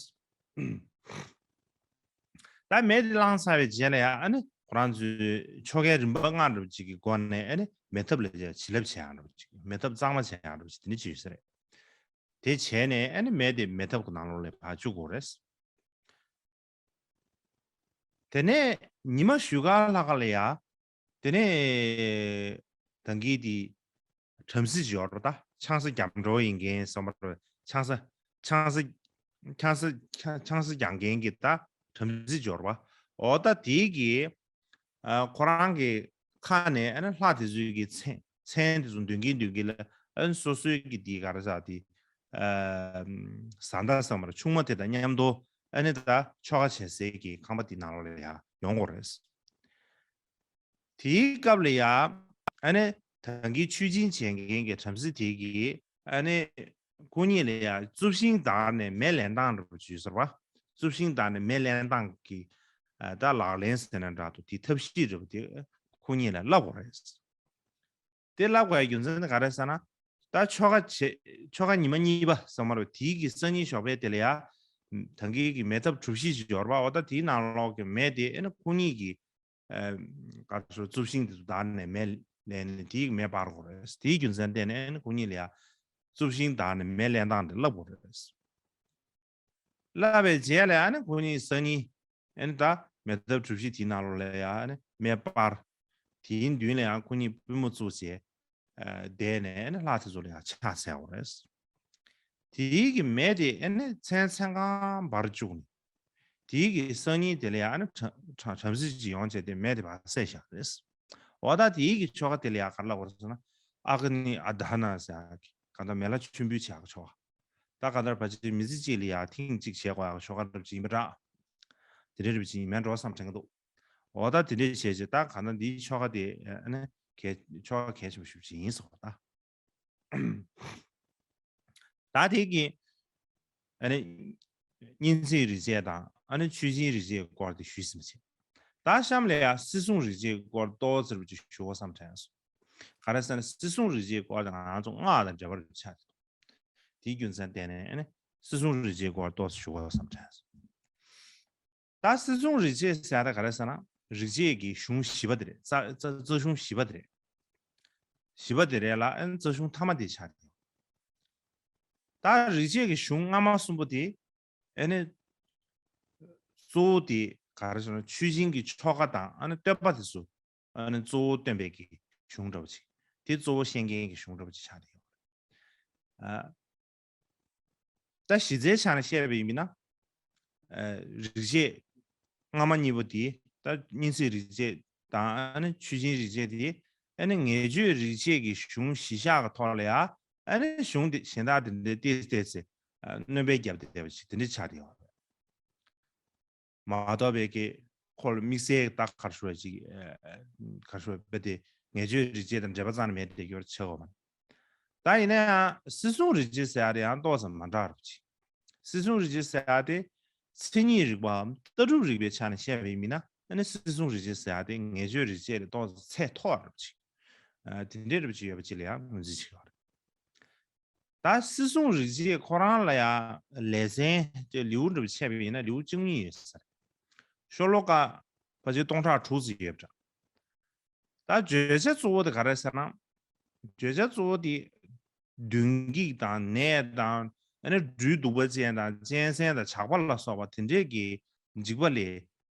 ད་མེ་དེ་བླངས་ཚར་བའི་རྗེས་ལ་ཡང་ཨ་ནི་ཁོ་རང་ཚོའི་ཆོ་གའི་རིམ་པ་སྔར་བཞིན་གྱི་སྒོ་ནས་ཨ་ནི་མེ་ཐབ་ལ་བྱ་བྱིན་རླབས་བྱེད་ཡག་འདྲ་པོ་ཅིག་མེ་ཐབ་གཙང་མ་བྱེད་ཡག་འདྲ་པོ་ཅིག་དེ་འདྲ་ཅིག་ཡོད་ས་རེད། དེ་བྱས་ནས་ཨ་ནི་མེ་དེ་མེ་ཐབ་ཀྱི་ནང་ལོགས་ལ་ཕར་བཅུག་དགོས་རེད། དེ་ནས་ཉི་མ་བཞུགས་སྒར་ལྷ་ཁང་ལ་ཡ། དེ་ནས་ད་གིན་དེ་བྲམ་ཟེ་ཅིག་ཡོད་རེད་པ། ད་ཆང་ས་རྒྱག་འགྲོ་ཡིན་མཁན་བསམ་པ་རེད། ཆང་ས་ཆང་ས་ཆང་ས་ཆང་ཆང་ས་རྒྱག་མཁན་གྱི་ད་བྲམ་ཟེ་ཅིག་ཡོད་རེད་པ། འོ་ད་དེ་གིས་ཨ་ཁོ་རང་གི་ཁ་ནས་ཨ་ནི་ལྷ་དེ་ཚོའི་གི་མཚན་མཚན་དེ་ཚོ་འདོན་གྱིན་འདོན་གྱིན་ལ་ཨ་ནི་སོ་སོའི་གི་དེ་ག་རེ་ཟེར་དེ་ཨ་བཟའ་ཟླ་བསམ་པ་རེད། ཆུང་མ་དེ་དང་མཉམ་དུ་ཨ་ནི་ད་ཆོ་ག་བྱེད་སའི་གི་ཁང་པ་དེ་ནང་ལོགས་ལ་ཡ་ཡོང་དགོས་རེད། དེའི་སྐབས་ལ་ཡ་ཨ་ནི་ད་གིན་མཆོད་སྦྱིན་བྱེད་མཁན་གྱི་བྲམ་ཟེ་དེ་གིས་ཨ་ནི་ཁོ་གཉིས་ལ་ཡ་གཙུབ་ཤིང་བརྡར་ནས་མེ་ལེན་སྟངས་འདྲ་པོ་ཅིག་ཡོད་ས་རེད་པ། གཙུབ་ཤིང་བརྡར་ནས་མེ་ལེན་སྟངས་ཀྱི་ཨ་ད་ལག་ལེན་ཟེར་ན་འདྲ་འདུག་དེ་ཐབས་ཤེས་འདྲ་པོ་དེ་ཁོ་གཉིས་ལ་བསླབ་དགོས་རེད། དེ་བསླབ་དགོས་ཡ་རྒྱུ་མཚན་ནི་ག་རེ་ཟེར་ན། ད་ཆོ་ག་བྱེད་ཆོ་ག་ཉི་མ་གཉིས་པ་ཟེར་མ་རེད། དེའི་གི་སང་ཉིན་ཞོགས་པའི་དེ་ལ་ཡ། ད་གིན་གྱི་མེ་ཐབ་གྲུ་བཞི་ཅིག་ཡོད་རེད་པ། འོ་ད་དེའི་ནང་ལོགས་ཀྱི་མེ་དེ་ཨ་ནི་ཁོ་གཉིས་ཀྱི་ཨ་ག་རེ་ཟེར། གཙུབ་ཤིང་དེ་ཚོ་བདར་ནས་མེ་ལེན་ནས་དེའི་མེ་སྤར་དགོས་རེད། དེའི་རྒྱུ་མཚན་བརྟེན་ནས་ཨ་ནི་ཁོ་གཉིས་ལ་ཡ་གཙུབ་ཤིང་བདར་ནས་མེ་ལེན་སྟངས་དེ་བསླབ་དགོས་རེད། བསླབ་པའི་རྗེས་ལ་ཨ་ནི་ཁོ་གཉིས་སང་ཉིན་ཨ་ནི་ད་མེ་ཐབ་གྲུ་བཞི་དེའི་ནང་ལོགས་ལ་ཡ་ཨ་ནི་མེ་སྤར། དེའི་མདུན་ལ་ཡང་ཁོ་གཉིས་པུས་མོ་བཙུགས་བྱས་ཨ་བསྡད་ནས་ཨ་ནི་ལྷ་དེ་ཚོ་ལ་ཡང་ཕྱག་འཚལ་དགོས་རེད། དེའི་གི་མེ་དེ་ཨ་ནི་མཚན་མཚན་གང་འབར་བཅུག་ནས། དེའི་གི་སང་ཉིན་དེ་ལ་ཡང་ཨ་ནི་བྲམ་བྲམ་བྲམ་ཟེ་ཅིག་ཡོང་བྱས་ཏེ་མེ་དེ་ཕར་བསད་བཞག་རེད། འོ་ད་དེའི་གི་ཆོ་ག་དེ་ལ་ཡང་ག་རེ་ལབ་དགོས་རེད་ཟེར་ན། ཨ་ག་ནི་ཨ་དྷ་ན་ཟེར་ཡག་གི་གང་ལྟར་མེ་ལྷ་མཆོད་འབུལ་བྱེད་ཡག་གི་ཆོ་ག། ད་གང་ལྟར་ཕལ་ཆེར་མི་ཚེ་གཅིག་ལ་ཡང་ཐེངས་གཅིག་བྱེད་དགོས་ཡག་གི་ཆོ་ག་འདྲ་པོ་ཅིག་ཡིན་པ་འདྲ། དེ་འདྲ་འདྲ་པོ་ཅིག་ཡིན་མིན་འགྲོ་བསམ་དྲན་གྱི་འདུག། འོ་ད་དེ་འདྲ་བྱས་རྗེས་ད་གང་ལྟར་འདིའི་ཆོ་ག་དེ་ཨ་ནི་གལ་ཆོ་ག་གལ་ཆེན་པོ་ཞེ་པོ་ཅིག་ཡིན་ཟེར་བ་ད། ད་དེ་གི་ཨ་ནི་གཉན་ཚད་རིག་བྱེད་དང་ཨ་ནི་མཆོད་སྦྱིན་རིག་བྱེད་སྐོར་དེ་ཞུས་ཟིན་པ་བྱས། ད་གཤམ་ལ་ཡང་སྲིད་སྲུང་རིག་བྱེད་སྐོར་ཏོག་ཙམ་ཅིག་ཞུ་དགོས་བསམ་དྲན་སོང་། ག་རེ་ཟེར་ན་སྲིད་སྲུང་རིག་བྱེད་སྐོར་དེ་ང་རང་ཚོ་སྔགས་དང་འབྲེལ་བ་ཆགས་འདུག། དེའི་རྒྱུ་མཚན་བརྟེན་ནས་ཨ་ནི་སྲིད་སྲུང་རིག་བྱེད་སྐོར་ཏོག་ཙམ་ཞུ་དགོས་བསམ་དྲན་སོང་། ད་སྲིད་སྲུང་རིག་བྱེད་ཟེར་ཡག་དེ་ག་རེ་ཟེར་ན། རིག་བྱེད་ཀྱི་གཞུང་བཞི་པ་དེ་རེད། རྩ་རྩ་རྩ་གཞུང་བཞི་པ་དེ་རེད། བཞི་པ་དེ་རེད་ལ་ཨ་ནི་རྩ་གཞུང་མཐའ་མ་དེ་ཆགས་ཏེ། ད་རིག་བྱེད་ཀྱི་གཞུང་སྔ་མ་གསུམ་པོ་དེ་ཨ་ནི་གཙོ་བོ་དེ་ག་རེ་ཟེར་ན་མཆོད་སྦྱིན་གྱི་ཆོ་ག་དང་ཨ་ནི་བསྟོད་པ་དེ་ཚོ་ཨ་ནི་གཙོ་བོ་སྟོན་པའི་གི་གཞུང་འདྲ་པོ་ཅིག། དེ་གཙོ་བོ་བཤད་མཁན་གྱི་གཞུང་འདྲ་པོ་ཅིག་ཆགས་ཏེ་ཡོད་རེད། ཨ། ད་གཞི་རྩའི་ཆ་ནས་བཤད་པ་ཡིན་ན། ཨ། རིག་བྱེད་སྔ་མ་གཉིས་པོ་དེ་ད་གཉན་ཚད་རིག་བྱེད་དང་ཨ་ནི་མཆོད་སྦྱིན་རིག་བྱེད་དེ་ཨ་ནི་ངེས་བརྗོད་རིག་བྱེད་ཀྱི་གཞུང་གཞི་བཞག་གི་ཐོག་ལ་ཡ་ཨ་ནི་གཞུང་དེ་གཞན་དག་དེ་འདྲའི་ཏོག་ཙམ་ཏོག་ཙམ་ཨ་སྣོན་པ་བརྒྱབ་བསྡད་པ་ཞིག་དེ་འདྲ་ཆགས་བསྡད་ཡོད་རེད། མ་གཏོགས་པའི་གི་ཁོ་ལ་དམིགས་བསལ་ད་ག་རེ་ཞུ་བ་ཅིག་ཨ་ག་རེ་ཞུ་བ་དཔེ་དེ་ངེས་བརྗོད་རིག་བྱེད་དང་འབྲེལ་པ་རྩ་ནས་མེད་དེ་ཡོད་ཆགས་ཡོད་མ་རེད། ད་ཡིན་ན་ཡང་སྲིད་སྲུང་རིག་བྱེད་ཟེར་ཡག་དེ་ཡང་ཏོག་ཙམ་མ་འདྲ་བ་ཅིག། སྲིད་སྲུང་རིག་བྱེད་ཟེར་ཡག་དེ་མཚན་ཉིད་རིག་པའམ་ལྟ་གྲུབ་རིག་པའི་ཆ་ནས་བཤད་པ་ཡིན་ན་ཨ་ནི་སྲིད་སྲུང་རིག་བྱེད་ཟེར་ཡག་དེ་ངེས་བརྗོད་རིག་བྱེད་ལས་ཏོག་ཙམ་ཚད་མཐོ་བ་འདྲ་བ་ཅིག། ཨ་དེ་འདྲའི་འདྲ་བ་ཅིག་ཡོད་པ་ཅིག་ལ་ཡང་ངོས་འཛིན་བྱེད་ཀྱི་ཡོད་རེད། ད་སྲིད་སྲུང་རིག་བྱེད་ཁོ་རང་ལ་ཡང་ལེ་ཚན་དེ་ལེའུ་འདྲ་པོ་ཕྱེ་བ་ཡིན་ན་ལེའུ་བཅུ་གཉིས་ཡོད་ས་རེད། ཤོ་ལོ་ཀ་ཕལ་ཆེར་སྟོང་ཕྲག་དྲུག་ཙམ་ཡོད་པ་འདྲ། ད་བརྗོད་བྱ་གཙོ་བོ་དེ་ག་རེ་ཟེར་ན། བརྗོད་བྱ་གཙོ་བོ་དེ་གདོན་བགེགས་དང་ནད་དང་ཨ་ནི་སྦྲུལ་གདུག་པ་ཅན་དང་གཅན་གཟན་དང་ཇག་པ་ལ་སོགས་པ་དེ་འདྲས་ཀྱི་འཇིགས་པ་ལས་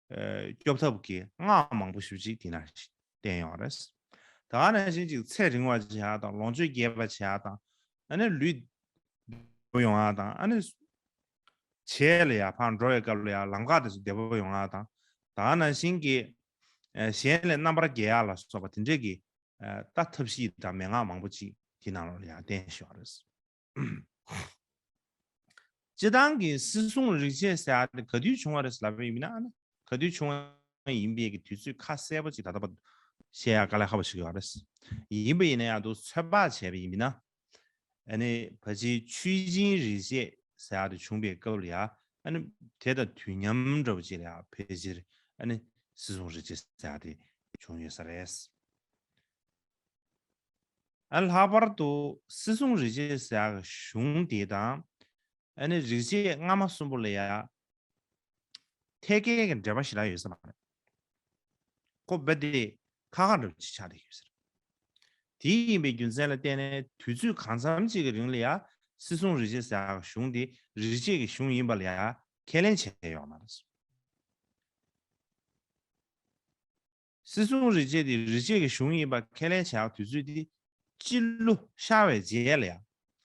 ཨ་སྐྱོབ་ཐབས་ཀྱི་སྔགས་མང་པོ་ཞེ་པོ་ཅིག་དེ་ན་བསྟན་ཡོད་རེད། ད་ག་ནང་བཞིན་ཅིག་ཚེ་རིང་བ་བྱེད་ཡག་དང་ལོངས་སྤྱོད་རྒྱས་པ་བྱེད་ཡག་དང་ཨ་ནི་ལུས་བདེ་པོ་ཡོང་ཡག་དང་ཨ་ནི་བྱེད་ལ་ཡ་ཕར་འགྲོ་བའི་སྐབས་ལ་ཡ་ལམ་ཁ་དེ་ཚོ་བདེ་པོ་ཡོང་ཡག་དང་ད་ག་ནང་བཞིན་གྱི་ཨ་གཞན་ལས་རྣམ་པར་རྒྱལ་ཡག་ལ་སོགས་པ་དེ་འདྲས་ཀྱི་ཨ་ད་ཐབས་ཤེས་དང་མན་ངག་མང་པོ་ཅིག་དེ་ནང་ལོགས་ལ་ཡ་བསྟན་བཞག་རེད། སྤྱིར་བཏང་གི་སྲིད་སྲུང་རིག་བྱེད་ཟེར་ཡག་དེ་ག་དུས་བྱུང་བ་རེད་ལབ་པ་ཡིན་ན་ཨ་ནི་ག་དུས་བྱུང་བ་ཡིན་པའི་གི་དུས་ཚོད་ཁ་གསལ་པོ་ཅིག་ད་ལྟ་བར་བཤད་ཡག་དཀའ་ལས་ཁག་པོ་ཞིག་ཡོད་རེད། ཡིན་པ་ཡིན་ན་ཡང་དུ་ཚོད་དཔག་བྱས་པ་ཡིན་ན་ཨ་ནི་ཕལ་ཆེར་མཆོད་སྦྱིན་རིག་བྱེད་ཟེར་ཡག་དེ་བྱུང་བའི་སྐབས་ལ་ཡ་ཨ་ནི་དེ་དང་དུས་མཉམ་འདྲ་པོ་ཅིག་ལ་ཡ་ཕལ་ཆེར་ཨ་ནི་སྲིད་སྲུང་རིག་བྱེད་ཟེར་ཡག་དེ་བྱུང་ཡོད་ས་རེད། ཨ་ལྷག་པར་དུ་སྲིད་སྲུང་རིག་བྱེད་ཟེར་ཡག་གི་གཞུང་དེ་དང་ཨ་ནི་རིག་བྱེད་སྔ་མ་གསུམ་པོ་ལ་ཡ་ཐད་ཀའི་གི་འབྲེལ་བ་ཞེ་དྲག་ཡོད་ས་མ་རེད། ཁོ་རྦད་དེ་ཁ་ཁ་འདྲ་པོ་ཅིག་ཆགས་བསྡད་ཡོད་ས་རེད། དེ་ཡིན་པའི་རྒྱུ་མཚན་ལ་བརྟེན་ནས་དུས་ཚོད་གང་འཚམ་ཅིག་གི་རིང་ལ་ཡ་སྲིད་སྲུང་རིག་བྱེད་ཟེར་ཡག་གི་གཞུང་དེ་རིག་བྱེད་ཀྱི་གཞུང་ཡིན་པ་ལ་ཡ་ཁས་ལེན་བྱས་ཡོད་མ་རེད། སྲིད་སྲུང་རིག་བྱེད་དེ་རིག་བྱེད་ཀྱི་གཞུང་ཡིན་པ་ཁས་ལེན་བྱ་ཡག་དུས་ཚོད་དེ་སྤྱི་ལོ་ཤར་བའི་རྗེས་ལ་ཡ།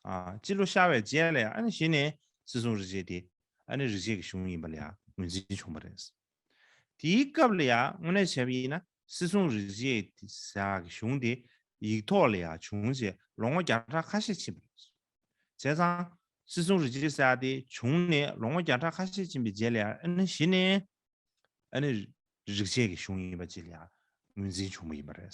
ཨ་སྤྱི་ལོ་ཤར་བའི་རྗེས་ལ་ཡ་ཨ་ནི་གཞི་ནས་སྲིད་སྲུང་རིག་བྱེད་དེ་ཨ་ནི་རིག་བྱེད་ཀྱི་གཞུང་ཡིན་པ་ལ་ཡ་ངོས་འཛིན་བྱུང་བ་རེད། དེའི་སྐབས་ལ་ཡ་དངོས་གནས་བྱས་པ་ཡིན་ན་སྲིད་སྲུང་རིག་བྱེད་ཟེར་ཡག་གི་གཞུང་དེ་ཡིག་ཐོག་ལ་ཡ་བྱུང་རྗེས་ལོ་ངོ་བརྒྱ་ཕྲག་ཁ་ཤས་ཕྱིན་པ་རེད། བྱས་ཙང་སྲིད་སྲུང་རིག་བྱེད་ཟེར་ཡག་དེ་བྱུང་ནས་ལོ་ངོ་བརྒྱ་ཕྲག་ཁ་ཤས་ཕྱིན་པའི་རྗེས་ལ་ཡ་ཨ་ནི་གཞི་ནས་ཨ་ནི་རིག་བྱེད་ཀྱི་གཞུང་ཡིན་པ་ཅིག་ལ་ཡང་ངོས་འཛིན་བྱུང་བ་ཡིན་པ་རེད།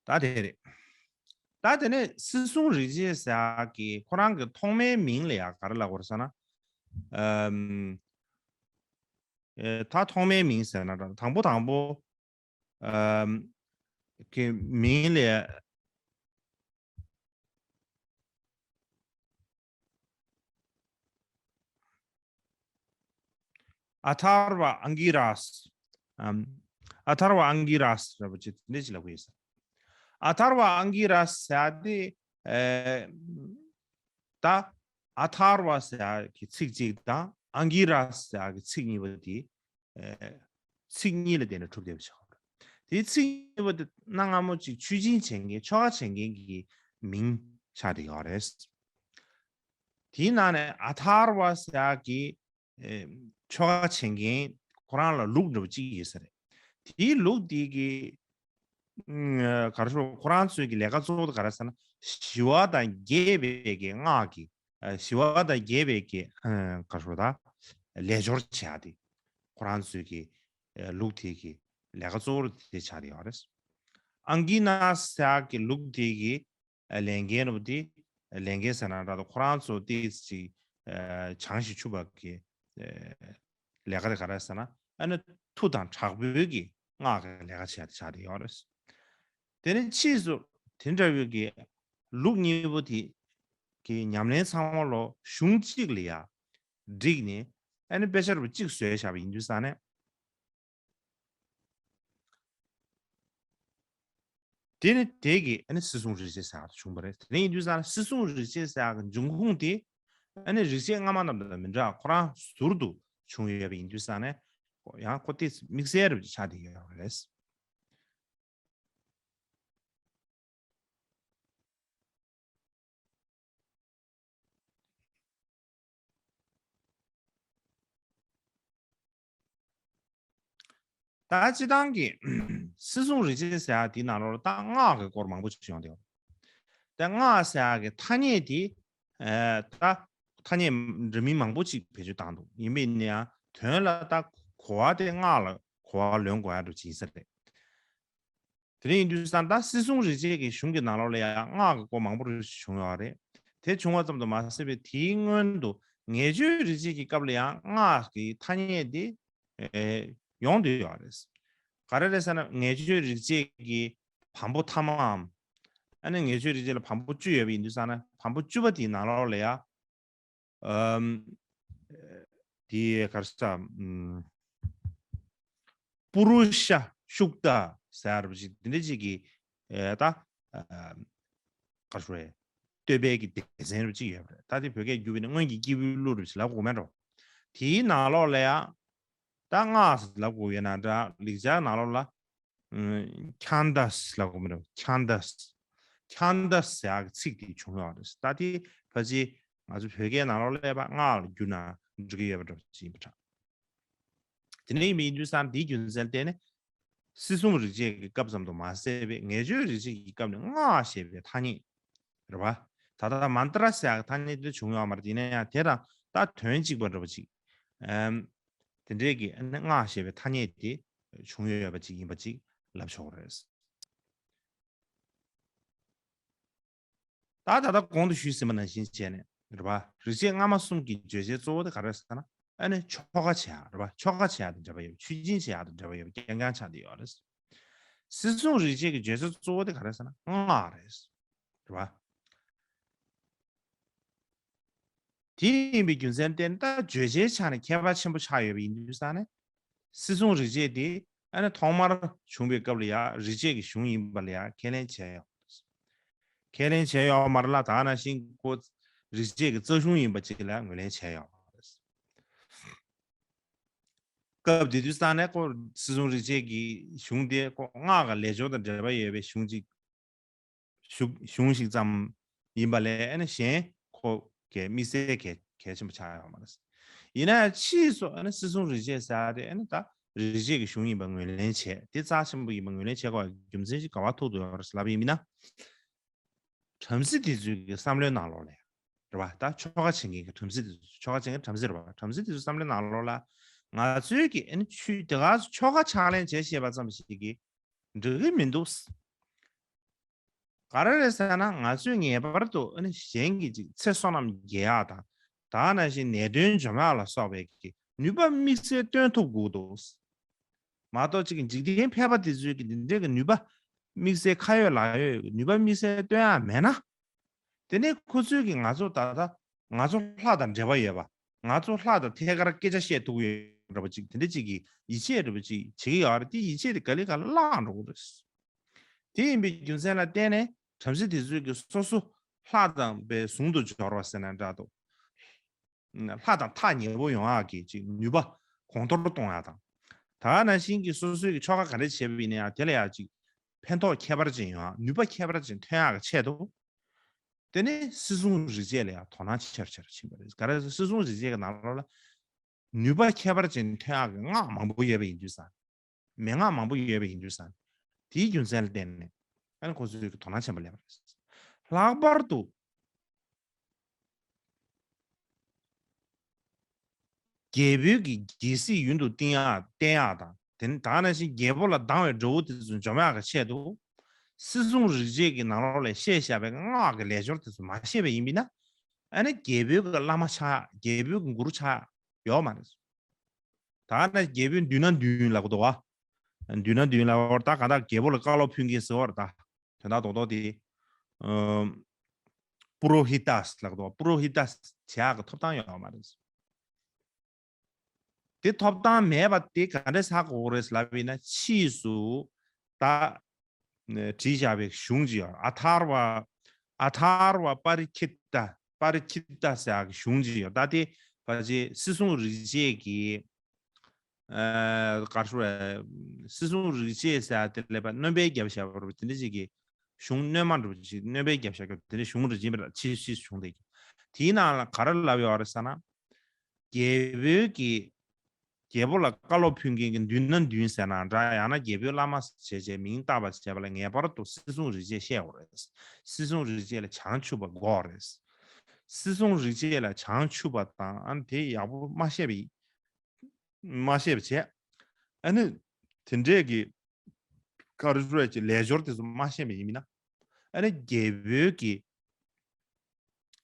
ད་དེ་རེད། ད་དེ་ནས་སྲིད་སྲུང་རིག་བྱེད་ཟེར་ཡག་གི་ཁོ་རང་གི་ཐོག་མའི་མིང་ལ་ཡ་ག་རེ་ལབ་དགོས་རེད་ཟེར་ན། ཨམ། ཨེ། ད་ཐོག་མའི་མིང་ཟེར་ན་འདྲ། དང་པོ་དང་པོ། ཨམ། གི་མིང་ལ་ཨ་ཐར་བ་ཨང་གི་རས། ཨམ། ཨ་ཐར་བ་ཨང་གི་རས་ཟེར་བ་ཅིག་འདི་ཅིག་ལབ་ཀྱི་ཡོད་ས། ཨ་ཐར་བ་ཨང་གི་རས་ཟེར་ཡག་དེ། ཨེ། ད་ཨ་ཐར་བ་ཟེར་ཡག་གི་ཚིག་གཅིག་དང་ཨང་གི་རས་ཟེར་ཡག་གི་ཚིག་གཉིས་པོ་དེ། ཨེ། ཚིག་གཉིས་ལ་བརྟེན་ནས་གྲུབ་བསྡད་པ་ཆགས་པ་རེད། དེའི་ཚིག་གཉིས་པོ་དེ་གནའ་སྔ་མོ་ཅིག་མཆོད་སྦྱིན་བྱེད་མཁན་ཆོ་ག་བྱེད་མཁན་གྱི་མིང་ཆགས་བསྡད་ཡོད་རེད། དེའི་ནང་ནས་ཨ་ཐར་བ་ཟེར་ཡག་གི། ཨེ། ཆོ་ག་བྱེད་མཁན་ཁོ་རང་ལ་ལུགས་འདྲ་པོ་གཅིག་ཡོད་ས་རེད། དེའི་ལུགས་དེ་གི། ཨ། ག་རེ་ཞུ། ཁོ་རང་ཚོའི་གི་ལས་ཀ་གཙོ་བོ་དེ་ག་རེ་ཟེར་ན། ཞི་བ་དང་རྒྱས་པའི་གི་སྔགས་ཀྱི། ཨ། ཞི་བ་དང་རྒྱས་པའི་གི། ཨ། ག་རེ་ཞུ། ད་ལས་སྦྱོར་བྱེད་ཡག་དེ། ཁོ་རང་ཚོའི་གི། ཨ། ལུགས་དེ་གི་ལས་ཀ་གཙོ་བོ་དེ་ཆགས་བསྡད་ཡོད་རེད། ཨང་གི་ན་ཟེར་ཡག་གི་ལུགས་དེ་གི། ཨ། ལས་འགན་རུ་དེ། ཨ། ལས་འགན་ཟེར་ན་འདྲ། ད་ཁོ་རང་ཚོ་ཏོག་ཙམ་ཅིག་ཨ། བྱང་ཞིང་ཆུབ་པ་གི། ཨ། ལས་ཀ་དེ་ག་རེ་ཟེར་ན། ཨ་ནི་མཐུ་དང་དྲག་པོའི་གི་སྔགས་ཀྱི་ལས་ཀ་བྱེད་ཡག་དེ་ཆགས་བསྡད་ཡོད་རེད། དེ་ནས་ཕྱིས་སུ་དེ་འདྲ་བའི་གི་ལུགས་གཉིས་པོ་དེ་གི་ཉམས་ལེན་ཚང་མ་ལོ་གཞུང་གཅིག་ལ་ཡ་བསྒྲིགས་ནས། ཨ་ནི་དཔེ་ཆ་རུ་གཅིག་བཟོས་བཞག་པ་ཡིན་དུས་ཙང་ནས། དེ་ནི་དེ་གི་ཨ་ནི་སྲིད་སྲུང་རིག་བྱེད་ཟེར་ཡག་བྱུང་བ་རེད། དེ་ནས་ཡིན་དུས་ཙང་ནས་སྲིད་སྲུང་རིག་བྱེད་ཟེར་ཡག་གི་འབྱུང་ཁུངས་དེ། ཨ་ནི་རིག་བྱེད་སྔ་མ་རྣམས་དང་མི་འདྲ། ཁོ་རང་ཟུར་དུ་བྱུང་ཡོད་པ་ཡིན་དུས་ཙང་ནས། ཡང་ཁོ་དེ་དམིགས་བསལ་རུ་ཆགས་བསྡད་ཡོད་པ་རེད། ད་སྤྱིར་བཏང་གི་སྲིད་སྲུང་རིག་བྱེད་ཟེར་ཡག་དེའི་ནང་ལོགས་ལ་ད་སྔགས་ཀྱི་སྐོར་མང་པོ་ཞིག་ཡོང་བསྡད་ཡོད། ད་སྔགས་ཟེར་ཡག་གི་ཐ་སྙད་དེ། ཨ། ད་ཐ་སྙད་འདྲ་མིན་མང་པོ་ཞིག་བེད་སྤྱོད་བཏང་འདུག་ཡིན་པས་ན་ཡང་དོན་ལ་ད་གོ་བ་དེ་སྔགས་ལ་གོ་བ་ལོན་དགོས་ཡག་འདྲ་ཅིག་ཡིན་ས་རེད། དེ་འདྲ་ཡིན་དུས་ཙང་ད་སྲིད་སྲུང་རིག་བྱེད་ཀྱི་གཞུང་གི་ནང་ལོགས་ལ་ཡང་སྔགས་ཀྱི་སྐོར་མང་པོ་རེ་བྱུང་ཡོད་རེད། དེ་བྱུང་བ་ཙམ་དུ་མ་ཟད་པའི་དེའི་སྔོན་དུ་ངེས་བརྗོད་རིག་བྱེད་ཀྱི་སྐབས་ལ་ཡང་སྔགས་ཀྱི་ཐ་སྙད་དེ། ཨེ། ཡོང་བསྡད་ཡོད་རེད། ག་རེ་རེད་ཟེར་ན། ངེས་བརྗོད་རིག་བྱེད་ཀྱི་བམ་པོ་ཐ་མའམ། ཨ་ནི་ངེས་བརྗོད་རིག་བྱེད་ལ་བམ་པོ་བཅུ་ཡོད་པ་ཡིན་དུས་ཙང་ན། བམ་པོ་བཅུ་པ་དེའི་ནང་ལོགས་ལ་ཡ། ཨམ། དེ་ག་རེ་ཟེར། ཨམ། པུ་རུ་ཤ་ཤུག་ཏ་ཟེར་བ་ཞིག་འདི་འདྲ་ཅིག་གི། ཨེ། ད། ཨ། ག་རེ་ཞུ་རེད། བསྟོད་པའི་གི་སྡེ་ཚན་རུ་ཅིག་ཡོད་པ་རེད། ད་དེ་བོད་སྐད་བསྒྱུར་བས་ན་སྔོན་གྱི་སྐྱེས་བུའི་གླུ་རུ་ཅིག་ལབ་དགོས་མེད་འགྲོ། དེའི་ནང་ལོགས་ལ་ཡ། ད་སྔགས་ལབ་དགོས་ཡོད་ན་འདྲ། ལེགས་སྦྱར་ནང་ལོགས་ལ། ཨུམ། ཁྱཱན་དཱས་ལབ་དགོས་མེད་འགྲོ། ཁྱཱན་དཱས། ཁྱཱན་དཱས་ཟེར་ཡག་གི་ཚིག་དེ་བྱུང་ཡོད་རེད། ད་དེ་ཕལ་ཆེར་ང་ཚོ་བོད་སྐད་ནང་ལོགས་ལ་ཡ་ཕར་སྔགས་ལ་བསྒྱུར་ན་འགྲིག་གི་ཡོད་པ་འདྲ་ཅིག་ཡིན་པ་འདྲ། དེ་འདྲ་ཡིན་པ་ཡིན་དུས་ཙང་། དེའི་རྒྱུ་མཚན་ལ་བརྟེན་ནས་སྲིད་སྲུང་རིག་བྱེད་ཀྱི་སྐབས་ཙམ་དུ་མ་ཟད་པའི་ངེས་བརྗོད་རིག་བྱེད་ཀྱི་སྐབས་ནས་སྔགས་ཞེས་པའི་ཐ་སྙད་རེད་པ། ད་ལྟ་མན་ཏྲ་ཟེར་ཡག་ཐ་སྙད་དེ་བྱུང་ཡོད་མ་རེད། ཡིན་ན་ཡང་དེ་དང་ད་དོན་གཅིག་པ་འདྲ་པོ་ཅིག་ཨམ། དེ་འདྲའི་གི་སྔགས་ཞེས་པའི་ཐ་སྙད་དེ་བྱུང་ཡོད་པ་ཅིག་ཡིན་པ་ཅིག་ལབ་ཆོག་རེད། ད་ད་ལྟ་གོང་དུ་ཞུས་ཟིན་པ་ནང་བཞིན་བྱས་ནས་རེད་པ། རིག་བྱེད་སྔ་མ་གསུམ་གྱི་བརྗོད་བྱའི་གཙོ་བོ་དེ་ག་རེ་ཟེར་ན། ཨ་ནི་ཆོ་ག་བྱེད་ཡག་རེད་པ། ཆོ་ག་བྱེད་ཡག་དང་འབྲེལ་བ་ཡོད་པ། མཆོད་སྦྱིན་བྱེད་ཡག་དང་འབྲེལ་བ་ཡོད་པ་རྐྱང་རྐྱང་ཆགས་བསྡད་ཡོད་རེད། སྲིད་སྲུང་རིག་བྱེད་ཀྱི་བརྗོད་བྱ་གཙོ་བོ་དེ་ག་རེ་ཟེར་ན་སྔགས་རེད། རེད་པ། དེ་ཡིན་པའི་རྒྱུ་མཚན་བརྟེན་ད་བརྗོད་བྱའི་ཆ་ནས་ཁྱད་པར་ཆེན་པོ་ཆགས་ཡོད་པ་ཡིན་དུས་ཙང་ནས། སྲིད་སྲུང་རིག་བྱེད་དེ་ཨ་ནི་ཐོག་མར་བྱུང་བའི་སྐབས་ལ་ཡ་རིག་བྱེད་ཀྱི་གཞུང་ཡིན་པ་ལ་ཡ་ཁས་ལེན་བྱས་ཡོད། ཁས་ལེན་བྱས་ཡོད་མ་རེད་ལ། ད་ནང་བཞིན་ཁོ་རིག་བྱེད་ཀྱི་རྩ་གཞུང་ཡིན་པ་ཅིག་ལ་ངོས་ལེན་བྱས་ཡོད་རེད། སྐབས་དེ་དུས་ཙང་ནས་ཁོ་སྲིད་སྲུང་རིག་བྱེད་ཀྱི་གཞུང་དེ་ཁོ་སྔགས་ཀྱི་ལས་སྦྱོར་དང་འབྲེལ་བ་ཡོད་པའི་གཞུང་ཅིག་གཞུང་གཞུང་ཞིག་ཙམ་ཡིན་པ་ལས། ཨ་ནི་གཞན་ཁོ་གའི་དམིགས་བསལ་གལ་གལ་ཆེན་པོ་ཆགས་ཡོད་མ་རེད། ཡིན་ན་ཕྱིས་སུ་ཨ་ནི་སྲིད་སྲུང་རིག་བྱེད་ཟེར་ཡག་དེ་ཨ་ནི་ད་རིག་བྱེད་ཀྱི་གཞུང་ཡིན་པ་ངོས་ལེན་བྱས། དེ་རྩ་ཆེན་པོ་ཡིན་པ་ངོས་ལེན་བྱེད་དགོས་པའི་རྒྱུ་མཚན་ཞིག་ག་པར་ཐུག་འདུག་ཡོད་རེད་ལབ་ཡིན་མིན་ན། བྲམ་ཟེ་དེ་ཚོའི་གི་བསམ་བློའི་ནང་ལོགས་ལ་ཡ། རེད་པ། ད་ཆོ་ག་བྱེད་མཁན་གྱི་བྲམ་ཟེ་དེ་ཚོ། ཆོ་ག་བྱེད་མཁན་བྲམ་ཟེ་རེད་པ། བྲམ་ཟེ་དེ་ཚོའི་བསམ་བློའི་ནང་ལོགས་ལ། ང་ཚོའི་གི་ཨ་ནི་ཆོས་དེ་ག་ཚོ་ཆོ་ག་ཕྱག་ལེན་བྱེད་ཤེས་པ་ཙམ་ཞིག་གིས་འགྲིག་གི་མི་འདུག་ག་རེ་རེད་ཟེར་ན། ང་ཚོས་ངེས་པར་དུ་ཨ་ནི་གཞན་གྱི་ཅིག་ཚེ་བསོད་ནམས་རྒྱས་ཡག་དང་། ད་ནང་བཞིན་ནད་གདོན་འཇོམས་ཡག་ལ་སོགས་པའི་གི་ནུས་པ་དམིགས་བསལ་སྟོན་ཐུབ་དགོས་འདུག། མ་གཏོགས་ཅིག་འཇིག་རྟེན་ཕལ་པ་དེ་ཚོའི་གི་འདི་འདྲའི་གི་ནུས་པ་དམིགས་བསལ་ཁ་ཡོད་ལག་ཡོད་ཀྱི་ནུས་པ་དམིགས་བསལ་སྟོན་ཡག་མེད་ན། དེ་ནས་ཁོ་ཚོས་ཀྱིས་ང་ཚོ་ད་ལྟ་ང་ཚོ་ལྷ་དང་འབྲེལ་བ་ཡོད་པ། ང་ཚོ་ལྷ་དང་ཐད་ཀར་སྐད་ཆ་བཤད་ཐུབ་ཡོད་འདྲ་པོ་ཅིག་དེ་འདྲ་ཅིག་གིས་ཡིད་ཆེས་འདྲ་པོ་ཅིག་བྱེད་ཀྱི་ཡོད་རེད། དེ་ཡིད་ཆེས་དེ་ག་ལེ་ག་ལེ་བརླག་འགྲོ་གི་རེད། དེ་ཡིན་པའི་རྒྱུ་མཚན་ལ་བརྟེན་ནས་བྲམ་ཟེ་དེ་ཚོས་ཀྱིས་སོ་སོ་ལྷ་དང་པའི་ཟུང་དུ་འབྱོར་བ་ཟེར་ན་འདྲ་འདུག། ལྷ་དང་ཐག་ཉེ་པོ་ཡོང་ཡག་གི་ཅིག་ནུས་པ་གོང་མཐོར་གཏོང་ཡག་དང་། ད་ནང་བཞིན་གྱི་སོ་སོའི་གི་ཆོ་ག་ག་འདྲ་བྱས་པ་ཡིན་ན་ཡང་དེ་ལ་ཡང་ཅིག་ཕན་ཐོགས་ཁྱད་པར་ཅན་ཡོང་ཡག་ནུས་པ་ཁྱད་པར་ཅན་ཐོན་ཡག་གི་ཆེད་དུ། དེ་ནས་སྲིད་སྲུང་རིག་བྱེད་ལ་ཡང་དོ་སྣང་ཆེ་རུ་ཆེ་རུ་ཕྱིན་པ་རེད། ག་རེ་ཟེར་སྲིད་སྲུང་རིག་བྱེད་ཀྱི་ནང་ལོགས་ལ་ནུས་པ་ཁྱད་པར་ཅན་ཐོན་ཡག་གི་སྔགས་མང་པོ་ཡོད་པ་ཡིན་དུས་ཙང་། མན་ངག་མང་པོ་ཡོད་པ་ཡིན་དུས་ཙང་། དེའི་རྒྱུ་མཚན་ལ་བརྟེན་ནས་ཨ་ནི་ཁོ་ཚོས་དོ་སྣང་ཆེན་པོ་སླེབས་པ་རེད། ལྷག་པར་དུ་རྒྱལ་པོའི་གི་རྒྱལ་སྲིད་ཡུན་དུ་བརྟན་ཡག་བརྟན་ཡག་དང་། དེ་ནི་ད་ག་ནང་བཞིན་རྒྱལ་པོ་ལ་སྡང་བའི་དགྲ་བོ་དེ་ཚོ་འཇོམས་ཡག་གི་ཆེད་དུ། སྲིད་སྲུང་རིག་བྱེད་ཀྱི་ནང་ལོགས་ལ་བཤད་བཞག་པའི་སྔགས་ཀྱི་ལས་སྦྱོར་དེ་ཚོ་མ་ཤེས་པ་ཡིན་པས་ན། ཨ་ནི་རྒྱལ་པོའི་གི་བླ་མ་ཆགས་ཡག་རྒྱལ་པོའི་གི་མགུར་ཆགས་ཡག་ཡོད་མ་རེད། ད་ནི་རྒྱལ་པོའི་མདུན་ན་མདུན་ལབ་ཀྱི་འདུག་བ། མདུན་ན་མདུན་ལབ་པ་ད་ག་ད་རྒྱལ་པོ་ལ་བཀའ་སློབ་ཕུལ་མཁན་ཟེར་བ་རེད་ད། དོན་དག་རྡོག་རྡོག་དེ། ཨམ། པུ་རོ་ཧི་ཏཱས་ལབ་ཀྱི་འདུག་བ། པུ་རོ་ཧི་ཏཱས་བྱེད་ཡག་གི་ཐོབ་ཐང་ཡོད་མ་རེད། དེ་ཐོབ་ཐང་མེད་པ་དེ་ག་འདྲས་ཧ་གོ་གི་རེད་ལབ་ཡིན་ན། ཕྱིས་སུ་ད་བྲིས་བཞག་པའི་གཞུང་ཅིག་ཡོད། ཨ་ཐར་བ། ཨ་ཐར་བ་པ་རི་ཁི་ཏ། པ་རི་ཁི་ཏ་ཟེར་ཡག་གི་གཞུང་ཅིག་ཡོད། ད་དེ་ཕལ་ཆེར་སྲིད་སྲུང་རིག་བྱེད་ཀྱི། ཨ། ག་རེ་ཞུ་དགོས་རེད། སྲིད་སྲུང་རིག་བྱེད་ཟེར་ཡག་དེ་ལ་ཕར་སྣོན་པ་བརྒྱབ་བཞག་པ་རེད། དེ་འདྲ་ཅིག་གི་གཞུང་སྣོན་མ་འདྲ་པོ་ཅིག་སྣོན་པ་བརྒྱབ་བཞག་པ་དེ་འདྲ་གཞུང་རེད། ཕྱིས་སུ་གཞུང་དེ། དེའི་ནང་ལ་ག་རེ་ལབ་ཡོད་རེད་ཟེར་ན། རྒྱལ་པོའི་གི། རྒྱལ་པོ་ལ་བཀའ་སློབ་ཕུལ་མཁན་གྱི་མདུན་ན་མདུན་ཟེར་ན་འདྲ། ཡང་ན་རྒྱལ་པོའི་བླ་མ་བྱས་བྱས་མིང་བཏགས་པ་བྱས་པ་ལ་ངེས་པར་དུ་སྲིད་སྲུང་རིག་བྱེད་བཤད་དགོས་རེད། སྲིད་སྲུང་རིག་བྱེད་ལ་བྱང་ཆུབ་པ་དགོས་རེད། སྲིད་སྲུང་རིག་བྱེད་ལ་བྱང་ཆུབ་པ་དང་། ཨ་ནི་དེ་ཡག་པོ་མ་ཤེས་པ་ཡིན། མ་ཤེས་པ་བྱས། ཨ་ནི་དེ་འདྲས་ཀྱི་ག་རེ་ཞུ་དགོས་རེད། ལས་སྦྱོར་དེ་ཚོ་མ་ཤེས་པ་ཡིན་ན། ཨ་ནི་རྒྱལ་པོའི་གི་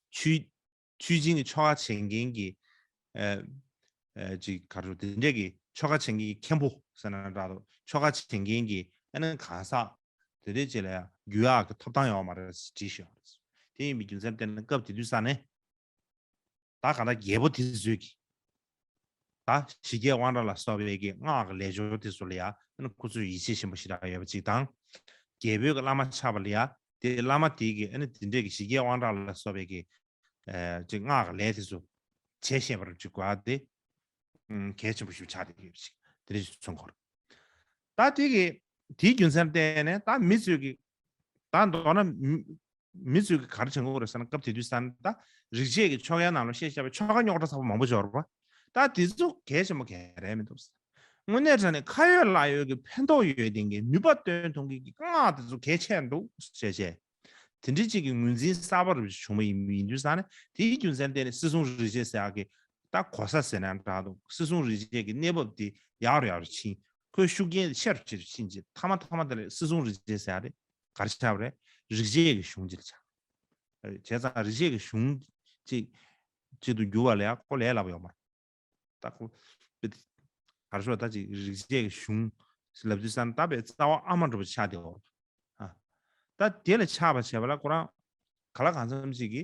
ཆོས། ཆོས་སྦྱིན་གྱི་ཆོ་ག་བྱེད་མཁན་གྱི། ཨ། ཨ། ཅིག་ག་རེ་ཞུ། དེ་འདྲས་ཀྱི་ཆོ་ག་བྱེད་མཁན་གྱི་མཁན་པོ་ཟེར་ན་འདྲ་འདུག་ཆོ་ག་བྱེད་མཁན་གྱི་ཨ་ནི་གང་ཟག་དེ་འདྲས་ཅིག་ལ་ཡང་རྒྱུ་ཡག་གི་ཐོབ་ཐང་ཡོད་མ་རེད་ཟེར་བྲིས་ཤག་རེད། དེ་ཡིན་པའི་རྒྱུ་མཚན་དེ་ནི་སྐབས་དེ་དུས་ས་ནས། ད་གང་ལྟར་རྒྱལ་པོ་དེ་ཚོས་ཀྱིས། ད་ཞི་རྒྱས་དབང་དྲག་ལ་སོགས་པའི་གི་སྔགས་ཀྱི་ལས་སྦྱོར་དེ་ཚོ་ལ་ཡ་ཨ་ནི་ཁོ་ཚོས་ཡིད་ཆེས་ཆེན་པོ་ཞེ་དྲག་ཡོད་པ་ཅིག་དང་། རྒྱལ་པོའི་གི་བླ་མ་ཆགས་པ་ལ་ཡ། དེ་བླ་མ་དེའི་གི་ཨ་ནི་དེ་འདྲས་ཀྱི་ཞི་རྒྱས་དབང་དྲག་ལ་སོགས་པའི་གི། ཨ། ཅིག་སྔགས་ཀྱི་ལས་དེ་ཚོ་བྱས་ཤེས་པ་རུ་ཅིག་དགོས་ཡ་དེ། ཨ། གལ་ཆེན་པོ་ཞིག་ཆགས་བསྡད་ཡོད་པ་ཅིག་དེ་འདྲ་ཞིག་མཚོན་གྱི་ཡོད་རེད། ད་དེ་གི། དེའི་རྒྱུ་མཚན་བརྟེན་ནས་ད་མི་ཚོས་ཀྱི། ད་མདོར་ན་མི། མི་ཚོས་ཀྱི་ག་རེ་བྱེད་ཀྱི་ཡོད་རེད་ཟེར་ན། སྐབས་དེ་དུས་ས་ནས་ད་རིག་བྱེད་ཀྱི་ཆོ་གའི་ནང་ལ་བཤད་བཞག་པའི་ཆོ་ག་རྙོག་དྲ་ཚ་པོ་མང་པོ་ཡོད་རེད་པ། ད་དེ་ཚོ་གལ་ཆེན་པོ་ག་རེ་མི་འདུག་དངོས་གནས་དྲང་གནས་ཁ་ཡོད་ལག་ཡོད་ཀྱི་ཕན་ཐོགས་ཡོད་མཁན་གྱི་ནུས་པ་སྟོན་ཐུབ་མཁན་གྱི་སྔགས་དེ་ཚོ་གལ་ཆེ་འདུག་ཟེར་བྱས། དེ་འདྲའི་ཅིག་གི་ངོས་འཛིན་གསར་པ་རུ་བྱུང་བ་ཡིན། ཡིན་དུས་ས་ནས་དེའི་རྒྱུ་མཚན་བརྟེན་ནས་སྲིད་སྲུང་རིག་བྱེད་ཟེར་ཡག་གི་ད་གོ་ས་ཟེར་ན་འདྲ་འདུག་སྲིད་སྲུང་རིག་བྱེད་ཀྱི་གནས་བབ་དེ་ཡག་རུ་ཡག་རུ་ཕྱིན། ཁོའི་ཤུགས་རྐྱེན་ཆེ་རུ་ཆེ་རུ་ཕྱིན་རྗེས་ཐ་མ་ཐ་མ་དེ་ལ་སྲིད་སྲུང་རིག་བྱེད་ཟེར་ཡག་དེ་ག་རེ་ཆགས་པ་རེད། རིག་བྱེད་ཀྱི་གཞུང་ཅིག་ལ་ཆགས། བྱས་ཙང་རིག་བྱེད་ཀྱི་གཞུང་ཅིག་ཅིག་ཏུ་འགྱུར་བ་ལ་ཡ་ཁོ་ལས་སླ་པོ་ཡོད་མ་རེད། ད་ཁོ་ག་རེ་ཞུ། ད་ཅིག་རིག་བྱེད་ཀྱི་གཞུང་ལབ་དུས་ཙང་ད་དཔེ་རྩ་བ་ཨ་མ་འདྲ་པོ་ཆགས་བསྡད་ཡོད་རེད། ཨ། ད་དེ་ལ་ཆགས་པ་བྱས་པ་ལ་ཁོ་རང་ག་ལ་གང་འཚམ་ཅིག་གི་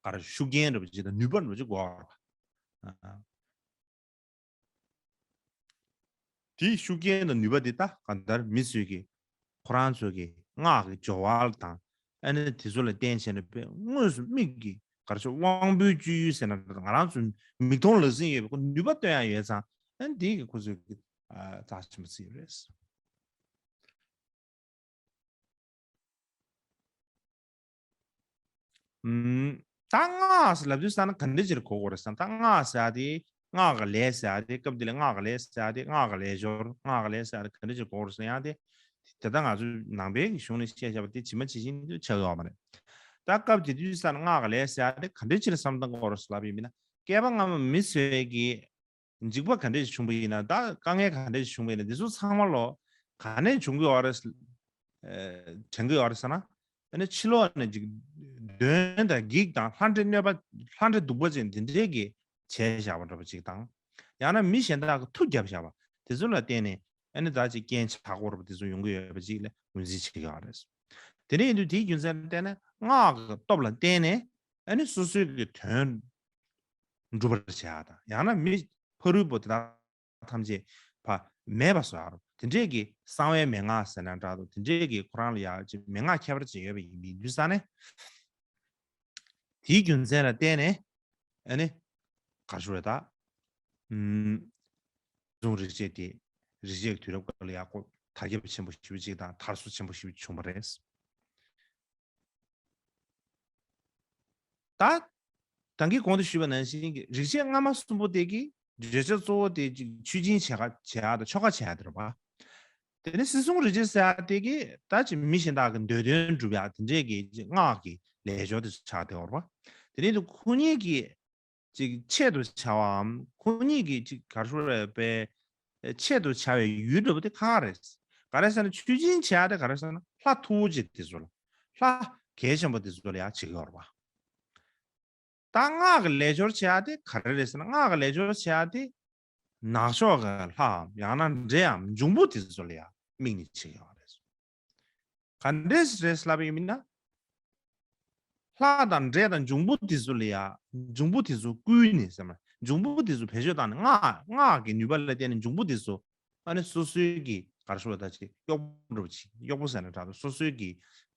ག་རེ་ཤུགས་རྐྱེན་འདྲ་པོ་ཅིག་དང་ནུས་པ་འདྲ་པོ་ཅིག་དགོས་རེད། ཨ། དེའི་ཤུགས་རྐྱེན་དང་ནུས་པ་དེ་ད་གང་ལྟར་མི་ཚོས་ཀྱིས་ཁོ་རང་ཚོ་གི་སྔགས་ཀྱི་སྦྱོར་བ་དང་ཨ་ནི་དེ་ཚོ་ལ་བརྟེན་བྱས་ནས་དཔེ་དངོས་སུ་མིག་གིས་ག་རེ་ཞུ། དབང་པོའི་སྤྱོད་ཡུལ་ཟེར་ན་ང་རང་ཚོ་མིག་མཐོང་ལག་ཟིན་ཡོད་པའི་ཁོ་ནུས་པ་སྟོན་ཡག་ཡོད་ཙང་། ཨ་ནི་དེ་གིས་ཁོ་ཚོས་ཀྱིས་ཨ་རྩ་ཆེན་པོ་བརྩི་ཡོད་རེད། ཨུམ། ད་སྔགས་ཟེར་ལབ་དུས་ཙ་ན་ག་འདྲ་ཅིག་ལ་གོ་དགོས་རེད་ཟེར་ན། ད་སྔགས་ཟེར་ཡག་དེ། སྔགས་ཀྱི་ལས་ཟེར་ཡག་དེ། སྐབས་འདི་ལ་སྔགས་ཀྱི་ལས་ཟེར་ཡག་དེ། སྔགས་ཀྱི་ལས་སྦྱོར། སྔགས་ཀྱི་ལས་ཟེར་ཡག་དེ་ག་འདྲ་ཅིག་ལ་གོ་དགོས་རེད་ཟེར་ན། ཡང་དེ། དེ་ལྟར་ང་ཚོའི་ནང་པའི་གཞུང་ནས་བཤད་བཞག་པ་དེ་ཇི་མ་ཇི་བཞིན་དུ་ཆགས་ཡོད་མ་རེད། ད་སྐབས་དེ་དུས་ཙ་ན་སྔགས་ཀྱི་ལས་ཟེར་ཡག་དེ་ག་འདྲ་ཅིག་ལ་བསམ་བློ་གཏོང་དགོས་རེད་ཟེར་ལབ་པ་ཡིན་ན། བསྐལ་པ་སྔ་མ་མི་ཚོས་ཀྱིས་འཇིགས་པ་ག་འདྲས་ཤིག་བྱུང་བ་ཡིན་ན། ད་དཀའ་ངལ་ག་འདྲས་ཤིག་བྱུང་བ་ཡིན་ན། འདི་ཚོ་ཚང་མ་ལོ་ག་ནས་བྱུང་གི་ཡོད་རེད། དྲན་གྱི་ཡོད་རེད་ཟེར་ན། ཨ་ནི་ཕྱི་ལོགས་ནས་ཅིག་གདོན་དང་བགེགས་དང་ལྷ་འདྲེ་གནོད་པ་ལྷ་འདྲེ་གདུག་པ་ཅན་དེ་འདྲས་ཀྱིས་བྱས་བཞག་པ་འདྲ་པོ་ཅིག་དང་། ཡང་ན་མི་གཞན་དག་གིས་མཐུ་བརྒྱབ་བཞག་པ་དེ་ཚོ་ལ་བརྟེན་ནས། ཨ་ནི་ད་ཅིག་རྐྱེན་ཆག་སྒོ་འདྲ་པོ་དེ་ཚོ་ཡོང་གི་ཡོད་པ་ཅིག་ལ་ངོས་འཛིན་བྱེད་ཀྱི་ཡོད་རེད། དེ་འདྲ་ཡིན་དུས་དེའི་རྒྱུ་མཚན་ལ་བརྟེན་ནས་སྔགས་ཀྱི་སྟོབས་ལ་བརྟེན་ནས། ཨ་ནི་སོ་སོའི་གི་དོན་འགྲུབ་པར་བྱེད་ཡ་དང་། ཡང་ན་མི་ཕ་རོལ་པོ་དེ་དག་ཐམས་ཅད་ཕར་མེད་པ་བཟོ་ཡ་རོ། དེ་འདྲས་ཀྱི་གསང་བའི་མན་ངག་ཟེར་ན་འདྲ་འདུག་དེ་འདྲས་ཀྱི་ཁོ་རང་ལ་ཡ་ཅིག་མན་ངག་ཁྱད་པར་ཅན་ཡོད་པ་ཡིན་པའི་དུས་ས་ནས། དེའི་རྒྱུ་མཚན་ལ་བརྟེན་ནས། ཨ་ནི་ག་རེ་ཞུ་རེད་ད། ཨུམ། གཟུངས་རིག་བྱེད་དེ། རིག་བྱེད་ཀྱི་དུས་རབས་སྐབས་ལ་ཡག་པོ་དར་ཁྱབ་ཆེན་པོ་ཞེ་པོ་ཅིག་དང་དར་སོ་ཆེན་པོ་ཞེ་པོ་བྱུང་བ་རེད། ད། ད་གིན་གོང་དུ་ཞུས་པ་ནང་བཞིན་གྱི་རིག་བྱེད་སྔ་མ་གསུམ་པོ་དེ་གི་བརྗོད་བྱ་གཙོ་བོ་དེ་ཅིག་མཆོད་སྦྱིན་བྱེད་ཀ་བྱེད་ཡ་དང་ཆོ་ག་བྱེད་ཡ་དེ་རེད་པ། དེ་ནས་སྲིད་གསུམ་རིག་བྱེད་ཟེར་ཡ་དེ་གི་ད་ཅིག་མི་གཞན་དག་གི་འདོད་དོན་སྒྲུབ་ཡ་དེ་འདྲས་ཀྱི་ཅིག་སྔགས་ཀྱི་ལས་སྦྱོར་དེ་ཆགས་བསྡད་ཡོད་རེད་པ། དེ་ནས་དུ་ཁོ་གཉིས་ཀྱི་ཅིག་ཆེད་དུ་བྱ་བའམ་ཁོ་གཉིས་ཀྱི་ཅིག་ག་རེ་ཞུ་རེད་པས། ཆེད་དུ་བྱ་བའི་ཡུལ་འདྲ་པོ་དེ་ཁག་ཁག་རེད། ག་རེ་ཟེར་ན་མཆོད་སྦྱིན་བྱེད་ཡ་དེ་ག་རེ་ཟེར་ན་ལྷ་མཐུ་བོ་ཅན་དེ་ཚོ་ལ། ལྷ་གལ་ཆེན་པོ་དེ་ཚོ་ལ་ཡ་བྱེད་ཀྱི་ཡོད་རེད་པ། ད་སྔགས་ཀྱི་ལས་སྦྱོར་བྱེད་ཡ་དེ་ག་རེ་རེད་ཟེར་ན། སྔགས་ཀྱི་ལས་སྦྱོར་བྱེད་ཡ་དེ་ནག་ཕྱོགས་ཀྱི་ལྷའམ་ཡང་ན་འདྲེའམ་འབྱུང་པོ་དེ་ཚོ་ལ་ཡ་དམིགས་ནས་བྱེད་ཀྱི་ཡོད་རེད། ག་འདྲས་རེད་ལབ་ཡིན་ན། ལྷ་དང་འདྲེ་དང་འབྱུང་པོ་དེ་ཚོ་ལ་ཡ། འབྱུང་པོ་དེ་ཚོ་བསྐུལ་ནས་ཟེར་མ། འབྱུང་པོ་དེ་ཚོ་བེད་སྤྱོད་བཏང་ནས་སྔགས་སྔགས་ཀྱི་ནུས་པ་ལ་བརྟེན་ནས་འབྱུང་པོ་དེ་ཚོ། ཨ་ནི་སོ་སོའི་གི་ག་རེ་ཞུ་བ་ད་ཅིག་གཡོག་པོ་འདྲ་པོ་ཅིག་གཡོག་པོ་ཟེར་ན་འདྲ་འདུག་སོ་སོའི་གི་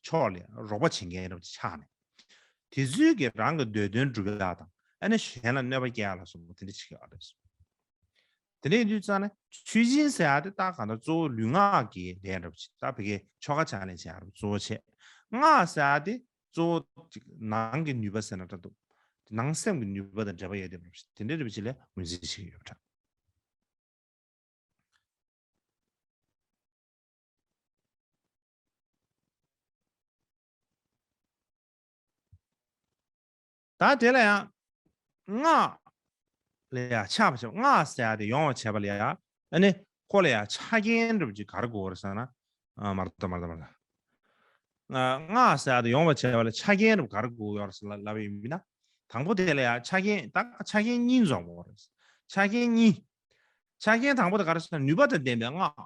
ཕྱོགས་ལ་རོགས་པ་བྱེད་མཁན་འདྲ་པོ་ཅིག་ཆགས་ནས། དེ་ཚོའི་གི་རང་གི་འདོད་དོན་སྒྲུབ་ཡ་དང་། ཨ་ནི་གཞན་ལ་གནོད་པ་སྐྱེལ་ཡ་ལ་སོགས་པ་དེ་འདྲ་བྱེད་ཀྱི་ཡོད་རེད། དེ་འདྲ་ཡིན་དུས་ཙང་ནས་མཆོད་སྦྱིན་ཟེར་ཡ་དེ་ད་གང་ལྟར་གཙོ་བོ་ལུས་ངག་གི་ལས་འདྲ་པོ་ཅིག་ད་བི་གའི་ཆོ་ག་ཕྱག་ལེན་བྱེད་ཡ་རུ་གཙོ་བོ་བྱས། སྔགས་ཟེར་ཡ་དེ་གཙོ་བོ་ཅིག་ནང་གི་ནུས་པ་ཟེར་ན་འདྲ་འདུག་ནང་སེམས་ཀྱི་ནུས་པ་དང་འབྲེལ་བ་ཡོད་དེ་འདྲ་པོ་ཅིག་དེ་འདྲ་འདྲ་པོ་ཅིག་ལ་ངོས་འཛིན་བྱེད་ཀྱི་ཡོད་པ་འདྲ། ད་དེ་ལ་ཡང་སྔགས་ལ་ཡང་ཆགས་པ་བྱེད། སྔགས་ཟེར་ཡ་དེ་ཡོང་བ་བྱས་པ་ལ་ཡང་། ཨ་ནི་ཁོ་ལ་ཡང་ཆ་རྐྱེན་འདྲ་པོ་ཅིག་ག་རེ་དགོས་རེད་ཟེར་ན། ཨ། མ་རེད་ད། མ་རེད་ད། མ་རེད་ད། སྔགས་ཟེར་ཡ་དེ་ཡོང་བ་བྱས་པ་ལ་ཆ་རྐྱེན་འདྲ་པོ་ག་རེ་དགོས་ཡོད་རེད་ཟེར་ལབ་ཡིན་ན། དང་པོ་དེ་ལ་ཡང་ཆ་རྐྱེན། ད་ཆ་རྐྱེན་གཉིས་འཛོམས་དགོས་རེད། ཆ་རྐྱེན་གཉིས། ཆ་རྐྱེན་དང་པོ་དེ་ག་རེ་ཟེར་ན་ནུས་པ་དང་ལྡན་པའི་སྔགས།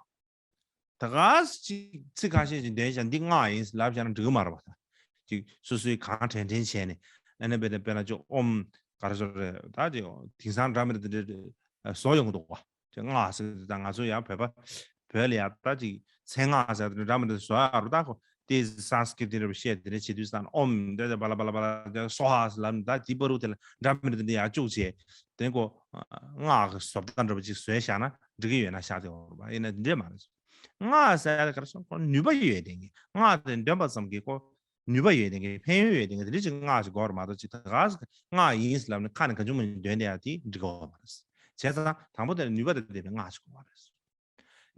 ད་ག་ཅིག་ཚིག་ཁ་ཤས་ཅིག་འདོན་བྱས་འདི་སྔགས་ཡིན་ལབ་བྱས་ན་འགྲིག་གི་མ་རེད་པ། ཅིག་སོ་སོའི་གང་དྲན་དྲན་བྱས་ནས། ཨ་ནི་དཔེར་ན་དཔེར་ན་ཅིག་ཨོཾ་ག་རེ་ཟེར་རེད། ད་ཅིག་དེང་སང་འདྲ་མི་འདྲ་དེ་འདྲ་བཟོ་ཡོང་གི་འདུག་པ། ཅིག་སྔགས་ཟེར་དུས་ད་ང་ཚོ་ཡང་བོད་པ་བོད་ལ་ཡང་ད་ཅིག་མཚན་སྔགས་ཟེར་དེ་འདྲ་མི་འདྲ་བཟོ་ཡག་རུ། ད་ཁོ་དེ་སཾ་སྐྲྀཏ་དེ་འདྲ་བཤད་དེ་འདྲ་བྱེད་དུས་ཙང་ཨོཾ་འདྲ་འདྲ་བ་ལ་བ་ལ་བ་ལ་སྭཱ་ཧཱ་ཟེར་ལབ་ནས། ད་དེའི་བར་དུ་དེ་ལ་འདྲ་མི་འདྲ་དེ་འདྲ་ཡར་བཅུག་བྱས། དེ་ནས་ཁོ་སྔགས་ཀྱི་བཟོ་ལྟ་འདྲ་པོ་ཅིག་བཟོས་བཞག་ན་འགྲིག་གི་ཡོད་ན་བཞག་དེ་འོར་བ་ཡིན་ན་འདི་འདྲས་མ་རེད། སྔགས་ཟེར་ཡ་ག་རེ་ཟེར། ཁོ་ནུས་པ་ཡོད་དེ་གི། སྔགས་དེ་འདོན་པ་ཙམ་གྱིས་ཁོ་ནུས་པ་ཡོད་དེ་གི། ཕན་ཡོན་ཡོད་དེ་གི། དེ་འདྲ་ཅིག་སྔགས་ཅིག་དགོས་རེད་མ་གཏོགས། ཅིག་ད་ག་སྔགས་ཡིན་ལབ་ནས་ཁ་ནས་གང་བྱུང་མང་བྱུང་འདོན་བསྡད་ཡ་དེ་འགྲིག་གི་མ་རེད། བྱས་ཙང་དང་པོ་དེ་ལ་ནུས་པ་དང་ལྡན་པའི་སྔགས་ཅིག་དགོས་པ་རེད།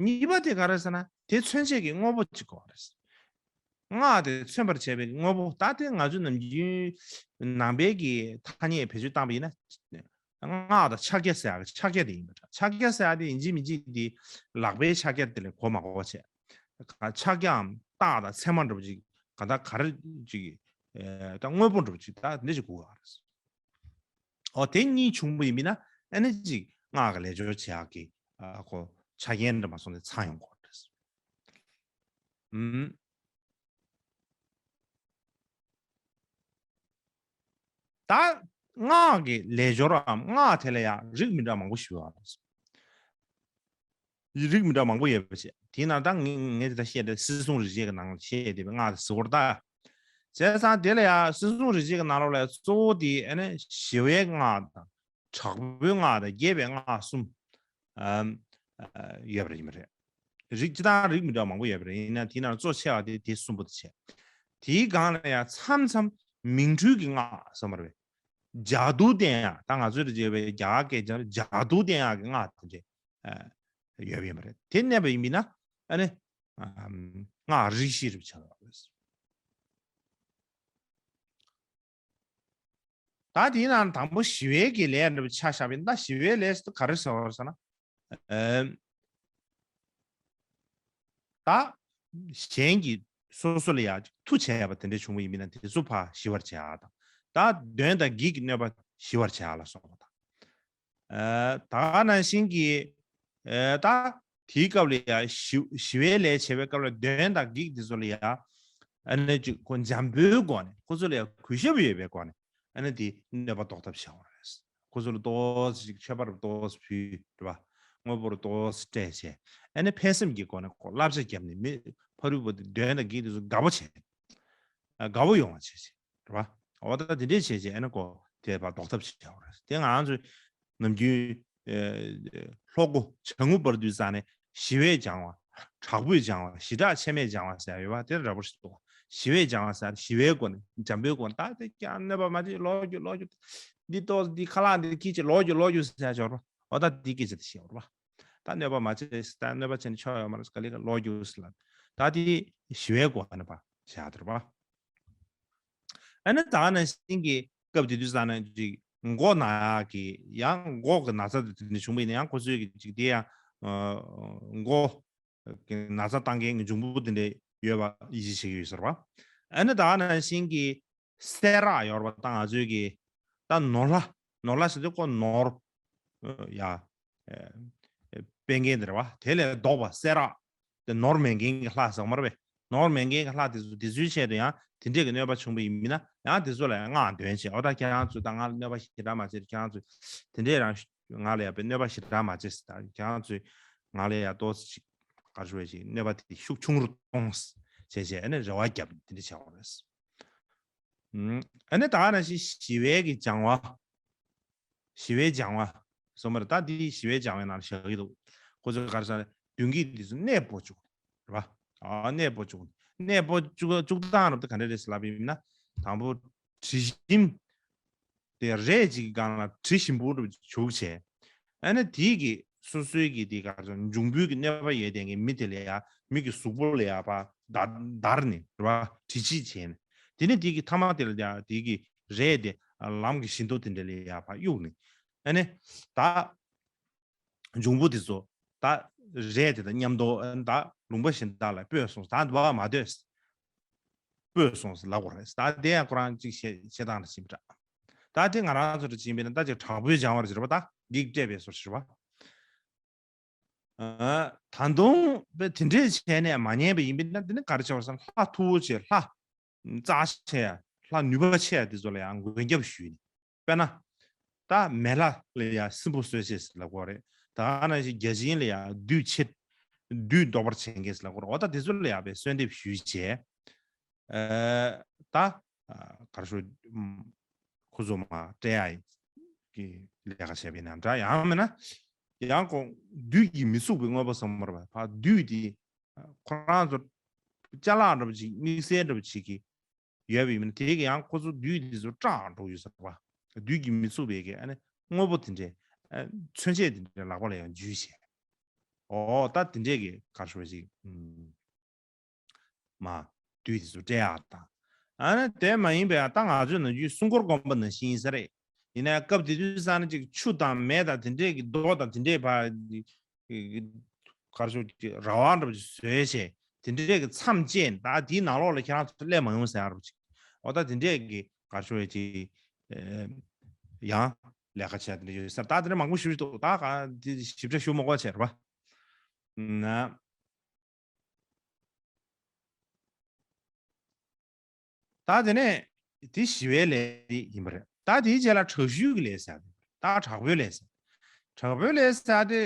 གཉིས་པ་དེ་ག་རེ་ཟེར་ན། དེ་མཚོན་བྱེད་ཀྱི་དངོས་པོ་གཅིག་དགོས་རེད། སྔགས་དེ་མཚོན་པར་བྱེད་པའི་དངོས་པོ། ད་དེ་ང་ཚོ་ནམ་རྒྱུན་ནང་པའི་གི་ཐ་སྙད་བེད་སྤྱོད་བཏང་པ་ཡིན་ན། སྔགས་དང་ཕྱག་རྒྱ་ཟེར་ཡག་གི་ཕྱག་རྒྱ་དེ་ཡིན་པ་འདྲ། ཕྱག་རྒྱ་ཟེར་ཡག་དེ་ཡིན་གཅིག་མིན་གཅིག་དེ་ལག་པའི་ཕྱག་རྒྱ་དེ་ལ་གོ་མ་གོ་བ་བྱས། ཕྱག་རྒྱའམ་རྟགས་དང་མཚན་མ་འདྲ་པོ་ཅིག་ག་ད་ག་རེ་ཅིག་ཨེ། ད་དངོས་པོ་འདྲ་པོ་ཅིག་ད་འདི་ཅིག་དགོས་པ་རེད། ཨོ་དེ་གཉིས་བྱུང་བ་ཡིན་པ་ཡིན་ན། ཨ་ནི་ཅིག་སྔགས་ཀྱི་ལས་སྦྱོར་བྱེད་ཡག་གི། ཨ། ཁོ་ཆ་རྐྱེན་འདྲ་མ་སོང་ནས་ཚང་ཡོང་གི་རེད། ཨུམ། ད་སྔགས་ཀྱི་ལས་སྦྱོར་རམ་སྔགས་དེ་ལ་ཡང་རིགས་མི་འདྲ་མང་པོ་ཞིག་ཡོད་རེད། རིགས་མི་འདྲ་མང་པོ་ཡོད་པ་བྱས། དེའི་ནང་ད་ངས་ངས་དེ་ལྟར་བཤད་དེ་སྲིད་གསུམ་རིག་བྱེད་ཀྱི་ནང་ལ་བཤད་དེ་སྔགས་དེ་ཟེར་བ་རེད་ད། བྱས་ཙང་དེ་ལ་ཡང་སྲིད་གསུམ་རིག་བྱེད་ཀྱི་ནང་ལོགས་ལ་གཙོ་བོ་དེ་ཨ་ནི་ཞི་བའི་སྔགས་དང་། དྲག་པོའི་སྔགས་དང་རྒྱས་པའི་སྔགས་གསུམ། ཨམ། ཨ། ཡོད་པ་རེད། ཡིན་པ་རེད། རིགས་སྤྱི་དང་རིགས་མི་འདྲ་བ་མང་པོ་ཡོད་པ་རེད། ཡིན་ན་དེའི་ནང་གཙོ་ཆེ་བ་དེ་དེ་གསུམ་པོ་དེ་བྱས། དེའི་སྒང་ལ་ཡང་མཚམས་མཚམས་མིང་འཕྲུལ་གྱི་སྔགས་ཟེར་བ་རེད། ཇ་དུ་བསྟན་ཡག་ད་ང་ཚོའི་རིག་བྱེད་པའི་རྒྱ་གར་སྐད་ཆ་ཇ་དུ་བསྟན་ཡག་གི་སྔགས་དེ་འདྲས། ཨ། ཡོད་པ་ཡིན་པ་རེད། དེ་གནས་པ་ཡིན་པས་ན་ཨ་ནི། ཨམ། སྔགས་རིགས་བཞི་རུ་ཆགས་པ་རེད། ད་དེའི་ནང་དང་པོ་ཞི་བའི་གི་ལས་འདྲ་པོ་ཆ་བཞག་པ་ཡིན་ན། ད་ཞི་བའི་ལས་དེ་ག་རེ་ཟེར་བ་ཟེར་ན། ཨམ། ད་གཞན་གྱི་ སོ་སོ་ལ་ཡ་མཐུ་བྱས་པ་དེ་འདྲ་བྱུང་བ་ཡིན་མིན་ན་དེ་ཚོ་ཕར་ཞི་བར་བྱེད་ཡ་དང་། ད་གདོན་དང་བགེགས་ཀྱི་གནོད་པ་ཞི་བར་བྱེད་ཡ་ལ་སོགས་པ་དང་། ཨ་ད་ག་ནང་བཞིན་གྱི། ཨ་ད་དེའི་སྐབས་ལ་ཡ་ཞི་ཞི་བའི་ལས་བྱེད་པའི་སྐབས་ལ་གདོན་དང་བགེགས་དེ་ཚོ་ལ་ཡ། ཨ་ནི་ཅིག་ཁོ་འཇམ་པོའི་སྒོ་ནས་ཁོ་ཚོ་ལ་ཡ་གུས་ཞབས་ཡོད་པའི་སྒོ་ནས་ཨ་ནི་དེ་གནོད་པ་ཟློག་ཐབས་བྱ་བ་རེད། ཁོ་ཚོ་ལ་ཏོག་ཙམ་ཅིག་མཆོད་པ་རུ་ཏོག་ཙམ་ཕུལ་རེད་པ། དངོས་པོ་རུ་ཏོག་ཙམ་སྤྲད་བྱས། ཨ་ནི་ཕན་སེམས་ཀྱི་སྒོ་ནས་ཁོ་བསླབ་བྱ་བརྒྱབ་ནས་མི་ཕ་རོལ་པོ་དེ་གདོན་དང་བགེགས་དེ་ཚོ་དགའ་པོ་བྱས། ཨ་དགའ་པོ་ཡོང་བ་བྱས་བྱས་རེད་པ། འོ་ད་དེ་འདྲས་བྱས་བྱས་ཨ་ནི་ཁོ་དེ་ཕར་ཟློག་ཐབས་བྱེད་བྱ་བ་རེད། དེ་ང་རང་ཚོས་ནམ་རྒྱུན་ཨ་ལྷོ་སྒོ་བྱང་ངུ་བར་དུ་ཙ་ནས་ཞི་བས་སྦྱང་བ། དྲག་པོས་སྦྱང་བ། ཞི་དྲག་ཆད་མེད་སྦྱང་བ་ཟེར་ཡོད་པ་དེ་འདྲ་པོ་ཞིག་འདུག་ཞི་བས་སྦྱང་བ་ཟེར་ཞི་བའི་སྒོ་ནས་འཇམ་པོའི་སྒོ་ནས་ད་དེ་ཀྱང་གནོད་པ་མ་བྱེད་ལོག་རྒྱུ་ལོག་རྒྱུ། འདི་ཏོག་འདི་ཁ་ལག་འདི་ཀི་ཅི་ལོག་རྒྱུ་ལོག་རྒྱུ་ཟེར་ཡ་ཅོར་བ། འོ་ད་འདི་ཀི་ཅི་དེ་ཤེས་བར་བ། ད་གནོད་པ་མ་བྱེད་ད་གནོད་པ་བྱས་ནས་ཆོག་ཡོད་མ་རེད་ག་ལེ་ག་ལོག་རྒྱུ་ཟེར་ལ། ད་དེ་ཞི་བའི་སྒོ་ནས་པ་བྱ་དེར་བ། ཨ་ནི་ད་ནང་བཞིན་གྱི་སྐབས་དེ་དུས་ཙ་ན་ཅིག་མགོ་ན་ཡག་གི་ཡང་མགོ་གི་ན་ཚ་དེ་འདྲ་བྱུང་བ་ཡིན་ན་ཡང་ཁོ་ཚོས་ཀྱི་ཅིག་དེ་ཡང་མགོ་གི་ན་ཚ་བཏང་མཁན་གྱི་འབྱུང་པོ་དེ་འདྲ་ཡོད་པ་ཡིད་ཆེས་བྱེད་ཀྱི་ཡོད་ཟེར་བ། ཨ་ནི་ད་ནང་བཞིན་གྱི་བསེ་རག་ཡོད་རེད་པ། ད་ང་ཚོས་ཀྱི་ད་ནོར་ལྷ། ནོར་ལྷ་ཟེར་དུས་ཁོ་ནོར་ཡ་སྤེལ་མཁན་དེ་རེད་པ། དེ་ལས་ལྡོག་པ་བསེ་རག་དེ་ནོར་མེད་མཁན་གྱི་ལྷ་ཟེར་མ་རེད་པས། ནོར་མེད་མཁན་གྱི་ལྷ་དེ་ཚོ་དེ་ཚོའི་ཆེད་དུ་ཡང་དེ་འདྲས་ཀྱི་གནོད་པ་བྱུང་བ་ཡིན་མིན་ན་ཡང་དེ་ཚོ་ལ་ཡང་སྔགས་འདོན་བྱས། འོ་ད་ཁྱེད་རང་ཚོས་ད་ང་ལ་གནོད་པ་ཞེ་དྲག་མ་བྱེད། ཁྱེད་རང་ཚོས་དེ་འདྲས་རང་ང་ལ་ཡང་པའི་གནོད་པ་ཞེ་དྲག་མ་བྱེད་ཟེར། ད་ཁྱེད་རང་ཚོས་ང་ལ་ཡང་ཏོག་ཙམ་ཅིག་ག་རེ་ཞུ་བ་ཅིག་གནོད་པ་དེ་ཤུགས་ཆུང་རུ་གཏོང་བྱས་བྱས་ཨ་ནི་རེ་བ་བརྒྱབ་དེ་འདྲས་བྱས་པ་རེད། ཨ་ནི་ད་ག་ནང་བཞིན་ཞི་བའི་གི་སྦྱང་བ། ཞི་བའི་སྦྱང་བ་གསུངས་པ་རེད། ད་འདི་ཞི་བའི་སྦྱང་བའི་ནང་ལ་བཞག་གི་འདུག་ཁོ་ཚོས་ག་རེ་ཟེར་ན་མདུན་བསྐྱེད་འདི་ཚོ་གནས་སྤོ་བཅུག་རེད་པ། ཨ་གནས་སྤོ་བཅུག་གནས་སྤོ་བཅུག་བཅུག་སྟངས་རབ་ཏུ་ག་འདྲ་རེད་ཟེར་ལབ་པ་ཡིན་ན། དང་པོ་དྲི་ཞིམ་དེ་རས་གཅིག་གི་སྒང་ལ་དྲི་ཞིམ་པོ་འདྲ་བོ་བྱུགས་བྱས། ཨ་ནི་དེའི་གི་སོ་སོའི་གི་དེ་ག་རེ་ཟེར་འབྱུང་པོའི་གི་གནོད་པ་ཡོད་དེ་གི་མི་དེ་ལ་ཡ་མི་གི་གཟུགས་པོ་ལ་ཡ་ཕར་བརྡར་ནས་རེད་པ། དྲི་ཆིས་བྱས་ནས། དེ་ནས་དེ་གི་ཐ་མ་དེ་ལ་ཡ་དེ་གི་རས་དེ་ལམ་གྱི་བཞི་མདོ་དེ་འདྲ་ལ་ཡ་ཕར་གཡུགས་ནས། ཨ་ནི་ད་འབྱུང་པོ་དེ་ཚོ་ད་རས་དེ་དང་མཉམ་དུ་ཨ་ནི་ད་ལུང་པ་གཞན་དག་ལ་སྤོས་སོང་། ད་འདི་བ་མ་སྡོད། སྤོས་སོང་ཟེར་ལབ་དགོས་རེད། ད་དེ་ཡང་ཁོ་རང་གཅིག་བཤད་བཤད་སྟངས་ལ་ཕྱིན་པ་འདྲ། ད་དེ་ང་རང་ཚོ་འདྲ་ཕྱིན་པས་ན་ད་ཅིག་དྲག་པོའི་སྦྱང་བ་རེད་ཟེར་བ། ད་འགྲིག་སྤྲད་པའི་སོར་ཞིག་རེད་པ། ཨ་ད་དུང་དཔེ་དེ་འདྲས་བྱས་ནས་མ་ཉན་པ་ཡིན་པས་ན་དེ་ནི་ག་རེ་བྱ་བ་ཟེར་ན་ལྷ་མཐུ་བོ་ཆེ་ལྷ་རྩ་ཆེ་ཡ་ལྷ་ནུས་པ་ཆེ་ཡ་དེ་ཚོ་ལ་ཡང་མགོན་སྐྱབས་ཞུས་ནས། དཔེར་ན། ད་མེ་ལྷ་ལ་ཡ་སྲིན་པོ་གསོད་བྱེད་ཟེར་ལབ་དགོས་རེད། ད་ག་ནང་བཞིན་བརྒྱ་བྱིན་ལ་ཡ་བདུད་ཆེ། བདུད་བཟློག་པར་བྱེད་མཁན་ཟེར་ལབ་དགོས་རེད། འོ་ད་དེ་ཚོ་ལ་ཡ་དཔེ་གསོལ་འདེབས་ཞུས་བྱས། ཨ་ད་ཨ་ག་རེ་ཞུ། ཁོ་ཚོ་མར་སྤྲད་ཡ་གི་ལས་ཀ་བྱས་པའི་ནང་འདྲ། ཡང་མིན་ན་ཡང་ཁོ་བདུད་ཀྱིས་མི་ཚུགས་པའི་དངོས་པོ་ཟེར་མ་རེད་པ། ཕར་བདུད་དེ་ཁོ་རང་ཚོ་ཅ་ལག་འདྲ་པོ་ཅིག་དམིགས་བསལ་འདྲ་པོ་ཅིག་གི་ཡོད་པ་ཡིན་ན་དེ་གི་ཡང་ཁོ་ཚོ་བདུད་དེ་ཚོ་སྐྲག་འགྲོ་ཡོད་ཟེར་བ། བདུད་ཀྱིས་མི་ཚུགས་པའི་གི་ཨ་ནི་དངོས་པོ་དེ་འདྲས་ཨ་མཚོན་ཆས་དེ་འདྲས་ལག་པ་ལ་ཡང་འཇུས་བྱས། འོ་ད་དེ་འདྲས་གི་ག་རེ་ཞུ་བ་ཅིག་ཨུམ། མ་བདུད་དེ་ཚོ་སྤྲད་ཡག་དང་། ཨ་ནི་དེ་མ་ཡིན་པའི་ད་ང་ཚོས་ནམ་རྒྱུན་སྲུང་འཁོར་བསྒོམ་པ་ནང་བཞིན་ཡིན་ས་རེད། ཡིན་ནའི་སྐབས་དེ་དུས་ཙ་ན་ཅིག་ཆུ་དང་མེ་དང་དེ་འདྲས་ཀྱི་རྡོ་དང་དེ་འདྲས་ཕར་ག་རེ་ཞུ་ཅིག་ར་བ་འདྲ་པོ་ཅིག་བཟོས་བྱས་དེ་འདྲས་ཀྱི་མཚམས་བཅད་ད་དེའི་ནང་ལོགས་ལ་ཁྱེད་རང་ཚོ་སླེབས་མ་ཡོང་ཟེར་ཡག་འདྲ་པོ་ཅིག་འོ་ད་དེ་འདྲས་ཀྱི་ག་རེ་ཞུ་ཅིག་ཡང་ལས་ཀ་བྱས་དེ་འདྲས་ཡོད་ས་རེད། ད་དེ་འདྲས་མང་པོ་ཞིག་འདུག་ད་ག་དེ་ཞིབ་ཕྲ་ཞུ་མ་དགོས་བྱས་རེད་པ། ན། ད་དེ་ནས་དེ་ཞི་བའི་ལས་ཡིན་པ་རེད། ད་དེའི་རྗེས་ལ་དྲག་ཤུལ་གྱི་ལས་ཟེར་ཡ་དེ། ད་དྲག་པོའི་ལས་ཟེར། དྲག་པོའི་ལས་ཟེར་ཡ་དེ་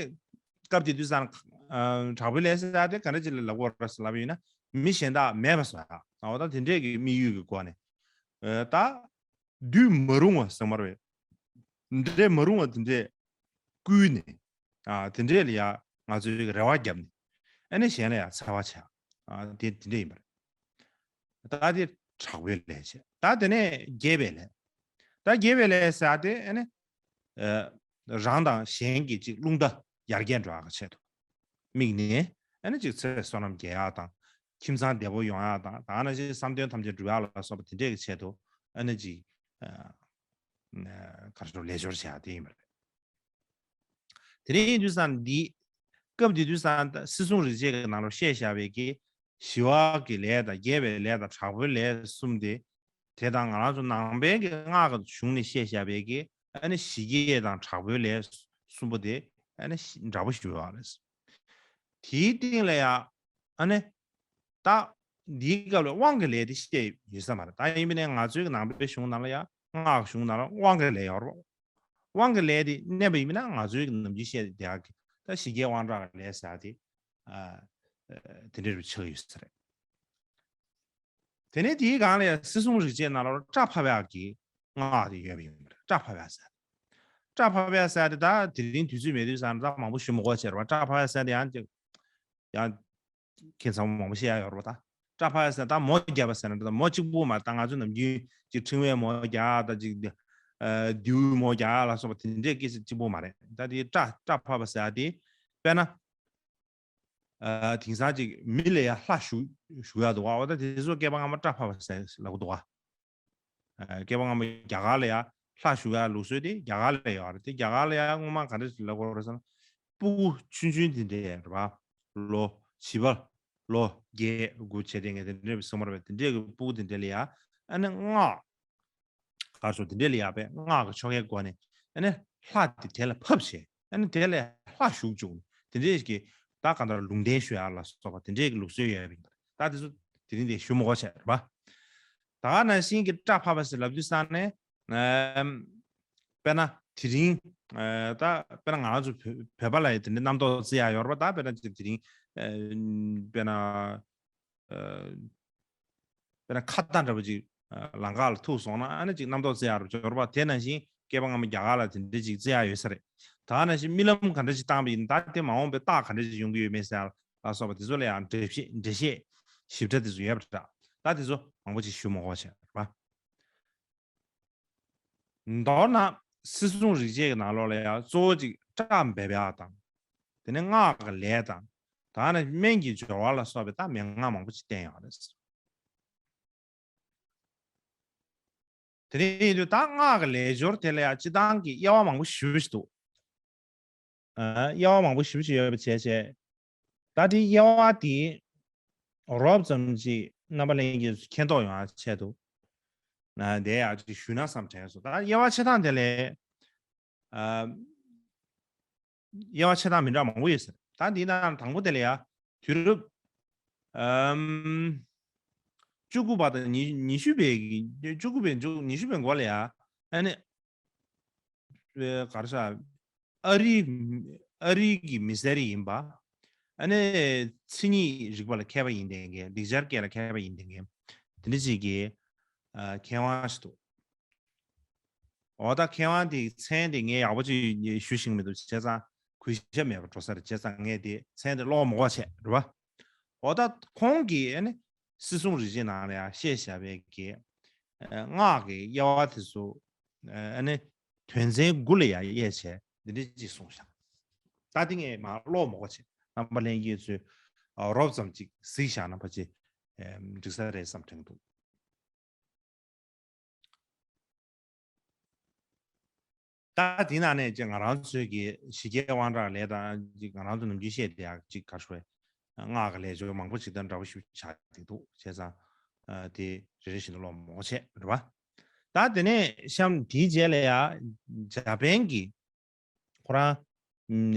སྐབས་དེ་དུས་ཙ་ན་ཨ་དྲག་པོའི་ལས་ཟེར་ཡ་དེ་ག་འདྲ་ཅིག་ལ་ལབ་དགོས་རེད་ཟེར་ལབ་པ་ཡིན་ན་མི་གཞན་དག་མེད་པ་བཟོ་ཡ། འོ་ད་དེ་འདྲས་ཀྱི་དམིགས་ཡུལ་གྱི་སྒོ་ནས་ཨ་ད་བདུད་མ་རུང་བ་ཟེར་མ་རེད། འདྲེ་མ་རུང་བ་དེ་འདྲས་བསྐུལ་ནས། ཨ་དེ་འདྲས་ལ་ཡ་ང་ཚོས་རེ་བ་བརྒྱབ་ནས། ཨ་ནི་གཞན་ལ་ཡ་འཚེ་བ་བྱས། ཨ་དེ་དེ་འདྲས་ཡིན་པ་རེད། ད་དེ་དྲག་པོའི་ལས་བྱས། ད་དེ་ནས་རྒྱས་པའི་ལས། ད་རྒྱས་པའི་ལས་ཟེར་ཡ་དེ་ཨ་ནི། ཨ་རང་དང་གཞན་གྱི་ཅིག་རླུང་རྟ་ཡར་རྒྱས་འགྲོ་ཡག་གི་ཆེད་དུ། དམིགས་ནས་ཨ་ནི་ཅིག་ཚེ་བསོད་ནམས་རྒྱས་ཡག་དང་། ཁྱིམ་ཚང་བདེ་པོ་ཡོང་ཡག་དང་ད་ནང་བཞིན་བསམ་དོན་ཐམས་ཅད་འགྲུབ་ཡག་ལ་སོགས་པ་དེ་འདྲས་ཀྱི་ཆེད་དུ་ཨ་ནི་ཅིག་ཨ་ག་རེ་ཞུ་ལས་སྦྱོར་བྱེད་ཡག་དེ་ཡིན་པ་རེད། དེ་འདྲ་ཡིན་དུས་ཙང་འདི་སྐབས་དེ་དུས་ཙང་སྲིད་སྲུང་རིག་བྱེད་ཀྱི་ནང་ལ་བཤད་བཞག་པའི་གི་ ཞི་བ་གི་ལས་དང་རྒྱས་པའི་ལས་དང་དྲག་པོའི་ལས་གསུམ་དེ། དེ་དང་ང་རང་ཚོ་ནང་པའི་གི་སྔགས་ཀྱི་གཞུང་ནས་བཤད་བཞག་པའི་གི་ཨ་ནི་ཞི་རྒྱས་དང་དྲག་པོའི་ལས་གསུམ་པོ་དེ་ཨ་ནི་ཞི་འདྲ་པོ་ཞུ་བ་རེད། དེའི་སྟེང་ལ་ཡང་ཨ་ནི་ད་འདིའི་སྐབས་ལ་དབང་གི་ལས་དེ་བཤད་ཡོད་ས་མ་རེད། ད་ཡིན་པ་ནས་ང་ཚོའི་གི་ནང་པའི་གཞུང་ནང་ལ་ཡང་སྔགས་གཞུང་ནང་ལ་དབང་གི་ལས་ཡོད་རེད། དབང་གི་ལས་དེ་གནས་པ་ཡིན་ན་ང་ཚོའི་ནམ་རྒྱུན་བཤད་བསྡད་ཡག་གི་ད་ཞི་རྒྱས་དབང་དྲག་གི་ལས་ཟེར་ཡག་དེ་ཨ་དེ་འདྲ་རུ་ཆགས་ཡོད་ས་རེད། དེ་ནས་དེའི་སྒང་ལ་ཡང་སྲིད་གསུམ་རིག་བྱེད་ནང་ལ་སྐྲ་ཕབ་ཡག་གི་སྔགས་དེ་ཡོད་པ་ཡིན་པ་རེད། སྐྲ་ཕབ་ཡག་ཟེར། སྐྲ་ཕབ་ཡག་ཟེར་དེ་ད་དེ་རིང་དུས་ཚོད་མེད་དུས་ཙང་ད་མང་པོ་ཞུ་མི་དགོས་བྱས་རེད་བ། སྐྲ་ཕབ་ཡག་ཟེར་དེ་ཡང་ཡང་ཁྱེད་ཚང་མ་མང་པོ་བཤད་ཡག་ཡོད་རེད་བ། ད་སྐྲ་ཕབ་ཡག་ཟེར་ད་མོ་བརྒྱབ་པ་ཟེར་ན་ད་མོ་གཅིག་པུ་མ་ད་ང་ཚོ་ནམ་རྒྱུན་གཅིག་ཕྲེང་བའི་མོ་རྒྱག་ད་གཅིག་ཨ་རྡེའུའི་མོ་རྒྱག་ལ་སོགས་པ་དེ་འདྲའི་སྐད་ཆ་གཅིག་པུ་མ་རེད། ད་དེ་སྐྲ་སྐྲ་ཕབ་པ་ཟེར་དེ་དཔེར་ན་ཨ་དེང་སང་གཅིག་མི་ལ་ཡ་ལྷ་ཞུ་ཞུ་ཡག་འདུག་བ། འོ་ད་དེ་ཚོ་སྐྱེས་པ་སྔ་མ་སྐྲ་ཕབ་པ་ཟེར་ལབ་ཀྱི་འདུག་བ། ཨ་སྐྱེས་པ་སྔ་མ་རྒྱ་གར་ལ་ཡ་ལྷ་ཞུ་ཡག་ལུགས་སྲོལ་དེ་རྒྱ་གར་ལ་ཡོད་རེད། དེ་རྒྱ་གར་ལ་ཡ་སྔོན་མ་ག་འདྲ་ཞིག་ལབ་ཀྱི་ཡོད་རེད་ཟེར་ན། སྤུ་གུ་ཆུང་ཆུང་དེ་འདྲས་རེད་བ། ལོ་བྱིས་པ་ལོ་བརྒྱད་དགུ་བྱས་དེ་ངས་དེ་འདྲས་སོང་མ་རེད་པས། དེ་འདྲས་ཀྱི་སྤུ་གུ་དེ་འདྲས་ལ་ཡ་ཨ་ནི་སྔགས་གར་སོགས་དེ་འདྲས་ལ་ཡ་པས་སྔགས་ཀྱི་ཆོ་གའི་སྒོ་ནས་ཨ་ནི་ལྷ་དེ་དེ་ལ་ཕབ་བྱས་ཨ་ནི་དེ་ལ་ལྷ་ཞུགས་བཅུག་དེ་འདྲས་ཀྱི་ད་གང་ལྟར་ལུང་བསྟན་ཞུ་ཡག་ལ་སོགས་པ་དེ་འདྲས་ཀྱི་ལུགས་སྲོལ་ཡོད་པ་ཡིན་པ་རེད། ད་དེ་ཚོ་དེ་རིང་དེ་ཞུ་མི་དགོས་བྱས་རེད་པ། ད་ག་ནང་བཞིན་གྱི་སྐྲ་ཕབ་པ་ཟེར་ལབ་དུས་ཙང་ནས་ཨམ། དཔེར་ན་དེ་རིང་ཨ་ད་དཔེར་ན་ང་རང་ཚོ་བོད་བོད་པ་ལ་ཡང་དེ་འདྲའི་རྣམ་རྟོག་བརྩི་ཡག་ཡོད་རེད་པ། ད་དཔེར་ན་དེ་རིང་ཨ་དཔེར་ན་ཨ་དཔེར་ན་ཁ་བརྡ་འདྲ་པོ་ཅིག་ཨ་ལམ་ཁ་ལ་ཐུག་སོང་ན་ཨ་ནི་ཅིག་རྣམ་རྟོག་བརྩི་ཡག་རེད་ཡོད་རེད་པ། དེ་ནང་བཞིན་སྐྱེས་པ་སྔ་མ་རྒྱ་གར་ལ་དེ་འདྲ་ཅིག་བརྩི་ཡག་ཡོད་ས་རེད། ད་ནང་བཞིན་རྨི་ལམ་ག་འདྲ་ཅིག་བཏང་བ་ཡིན་ན་ད་དེ་མ་འོངས་པའི་རྟགས་ག་འདྲ་ཅིག་ཡོང་གི་ཡོད་མེད་ཟེར་ཡག་ལ་སོགས་པ་དེ་ཚོ་ལ་ཡང་འགྲེལ་བཤད་འགྲེལ་བཤད་ཞིབ་ཕྲ་དེ་ཚོ་ཡོད་པ་འདྲ། ད་དེ་ཚོ་མང་པོ་ཅིག་ཞུ་མི་དགོས་བྱས་རེད་པ། མདོར་ན་སྲིད་གསུམ་རིག་བྱེད་ཀྱི་ནང་ལོགས་ལ་ཡང་གཙོ་བོ་ཅིག་སྐྲ་འབབ་ཡག་དང་། དེ་ནས་སྔགས་ཀྱི་ལས་དང་། ད་ནི་སྨན་གྱི་སྦྱོར་བ་ལ་སོགས་པའི་ད་མན་ངག་མང་པོ་ཅིག་བསྟན་ཡོད་རེད། དེ་ནས་ཡིན་དུས་ད་སྔགས་ཀྱི་ལས་སྦྱོར་དེ་ལ་ཡང་སྤྱི་བཏང་གི་དབྱེ་བ་མང་པོ་ཞེ་པོ་ཅིག་འདུག་ཨ་དབྱེ་བ་མང་པོ་ཞེ་པོ་ཅིག་ཡོད་པ་བྱས་བྱས། ད་དེ་དབྱེ་བ་དེ་རོབ་ཙམ་ཅིག་རྣམ་པ་ལྷན་རྒྱས་ཚོས་མཁྱེན་རྟོགས་ཡོང་བ་ཆེད་དུ་ཨ་དེ་ཡང་ཅིག་ཞུས་ན་བསམ་དྲན་སོང་། ད་དབྱེ་བ་ཕྱེ་སྟངས་དེ་ལས་ཨ་དབྱེ་བ་ཕྱེ་སྟངས་མི་འདྲ་མང་པོ་ཡོད་ཟེར། ད་འདི་ནང་དང་པོ་དེ་ལ་ཡ་དུས་རབས་ཨམ་བཅུ་དགུ་པ་དང་ཉི་ཉི་ཤུ་པའི་གི་བཅུ་དགུ་པའི་མཇུག་ཉི་ཤུ་པའི་འགོ་ལ་ཡ་ཨ་ནི་ག་རེ་ཟ་ཨ་རི་ཨ་རི་གི་མི་སེར་ཡིན་པ། ཨ་ནི་མཚན་ཉིད་རིག་པ་ལ་མཁས་པ་ཡིན་བསྡད་མཁན། ལེགས་སྦྱར་སྐད་ལ་མཁས་པ་ཡིན་བསྡད་མཁན་དེ་འདྲ་ཅིག་གི་ཨ་མཁས་དབང་ཞིག་འདུག་འོ་ད་མཁས་དབང་དེའི་མཚན་དེ་ངས་ཡག་པོ་ཅིག་ཞུ་ཤེས་ཀྱི་མི་འདུག་བྱས་ཙང་གུས་ཞབས་མེད་པར་འགྲོ་ས་རེད། བྱས་ཙང་ངས་དེ་མཚན་དེ་ཀློག་མི་དགོས་བྱས་རེད་པ། འོ་ད་ཁོང་གིས་ཨ་ནི་སྲིད་གསུམ་རིག་བྱེད་ནང་ལ་ཡང་བཤད་བཞག་པའི་གི་ཨ་སྔགས་ཀྱི་དབྱེ་བ་དེ་ཚོ་ཨ་ནི་དོན་ཚན་དགུ་ལ་ཡང་དབྱེ་བྱས་འདི་འདྲ་ཅིག་གསུངས་བཞག་ད་དེ་ངས་མར་ཀློག་མི་དགོས་བྱས། རྣམ་པ་ལྷན་རྒྱས་ཚོས་ཨ་རོབ་ཙམ་ཅིག་གཟིགས་བཞག་ན་ཕལ་ཆེར་ཨ་འགྲིག་ས་རེད་བསམ་དྲན་འདུག་ད་དེ་ནང་ནས་ཅིག་ང་རང་ཚོའི་གི་ཞི་རྒྱས་དབང་དྲག་ལས་དང་ཅིག་ང་རང་ཚོ་ནམ་རྒྱུན་བཤད་བསྡད་ཡག་ཅིག་ག་རེ་ཞུ་དགོས་རེད། སྔགས་ཀྱི་ལས་སྦྱོར་མང་པོ་ཅིག་དང་འདྲ་པོ་ཞིག་ཆགས་བསྡད་འདུག་བྱས་ཙང་ཨ་དེ་རེ་རེ་བཞིན་དུ་ཀློག་མི་དགོས་བྱས་རེད་པ། ད་དེ་ནས་གཤམ་དེའི་རྗེས་ལ་ཡ་འཇར་པན་གྱི་ཁོ་རང་ཨམ་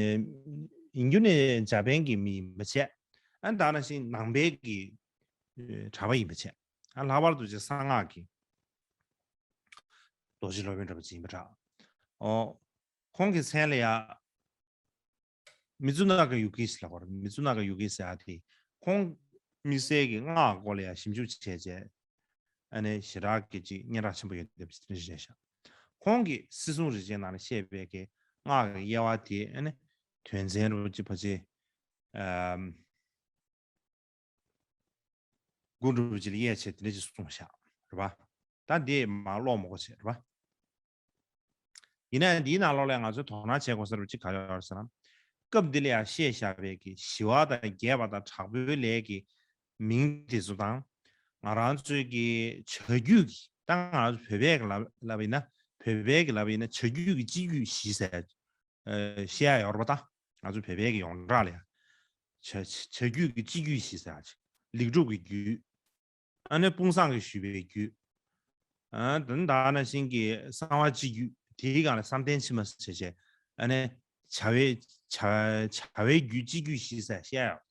ཡིན་རྒྱུ་ནི་འཇར་པན་གྱི་མི་ཡིན་པ་བྱས། ཨ་ནི་ད་ནང་བཞིན་ནང་པའི་གི་ཨ་གྲྭ་པ་ཡིན་པ་བྱས། ཨ་ལྷག་པར་དུ་ཅིག་གསང་སྔགས་ཀྱི་རྡོ་རྗེ་སློབ་དཔོན་འདྲ་པོ་ཅིག་ཡིན་པ་འདྲ། ཨོ། ཁོང་གི་མཚན་ལ་ཡ། མི་ཙུ་ན་ག་ཡུ་གི་ཟེར་ལབ་པ་རེད། མི་ཙུ་ན་ག་ཡུ་གི་ཟེར་ཡ་དེ། ཁོང་དམིགས་བསལ་གྱི་སྔགས་སྐོར་ལ་ཡ་ཞིབ་འཇུག་བྱས་རྗེས། ཨ་ནི་ཞེ་དྲག་གི་ཅིག་སྙན་གྲགས་ཆེན་པོ་ཡོད་པའི་དེ་འདྲ་རེད་ཤག་ཁོང་གིས་སྲིད་གསུམ་རིག་བྱེད་ནང་ལ་བཤད་པའི་གི་སྔགས་ཀྱི་དབྱེ་བ་དེ་ཨ་ནི་དོན་ཚན་རུ་ཅིག་ཕལ་ཆེར། ཨམ། དགུ་འགྲུབ་ཅིག་ལ་དབྱེ་བྱས་དེ་འདྲ་ཅིག་གསུངས་བཞག་རེད་པ། ད་འདི་མར་ཀློག་མི་དགོས་བྱས་རེད་པ། ཡིན་ན་ཡང་འདིའི་ནང་ལོགས་ལ་ང་ཚོས་དོ་སྣང་བྱེད་དགོས་ས་རུ་ཅིག་ག་རེ་ཡོད་ཟེར་ན། སྐབས་འདི་ལ་ཡང་བཤད་བཞག་པའི་གི་ཞི་བ་དང་རྒྱས་པ་དང་དྲག་པོའི་ལས་ཀྱི་མིང་དེ་ཚོ་དང་། ང་རང་ཚོའི་གི་བྱ་རྒྱུད་ཀྱི་ད་ང་རང་ཚོ་བོད་པའི་གི་ལབ་ལབ་ཡིན་ན་བོད་པའི་གི་ལབ་ཡིན་ན་བྱ་རྒྱུད་ཀྱི་སྤྱི་རྒྱུད་བཞི་ཟེར། ཨ་བཤད་ཡ་ཡོད་རེད་པ། ད་ང་ཚོ་བོད་པའི་གི་ཡོངས་གྲགས་ལ་ཡ། བྱ་བྱ་རྒྱུད་ཀྱི་སྤྱི་རྒྱུད་བཞི་ཟེར་ཡ་ཅིག་ལེགས་གྲུབ་ཀྱི་རྒྱུད། ཨ་ནི་དཔུང་བཟང་གིས་ཞུས་པའི་རྒྱུད། ཨ་ད་ད་ནང་བཞིན་གྱི་གསང་བ་སྤྱི་རྒྱུད་དེའི་སྒང་ལ་བསམ་གཏན་ཕྱི་མ་ཟེར་བྱས། ཨ་ནི་བྱ་བའི་བྱ་བྱ་བའི་རྒྱུད་སྤྱི་རྒྱུད་བཞི་ཟེར་བཤད་ཡོད་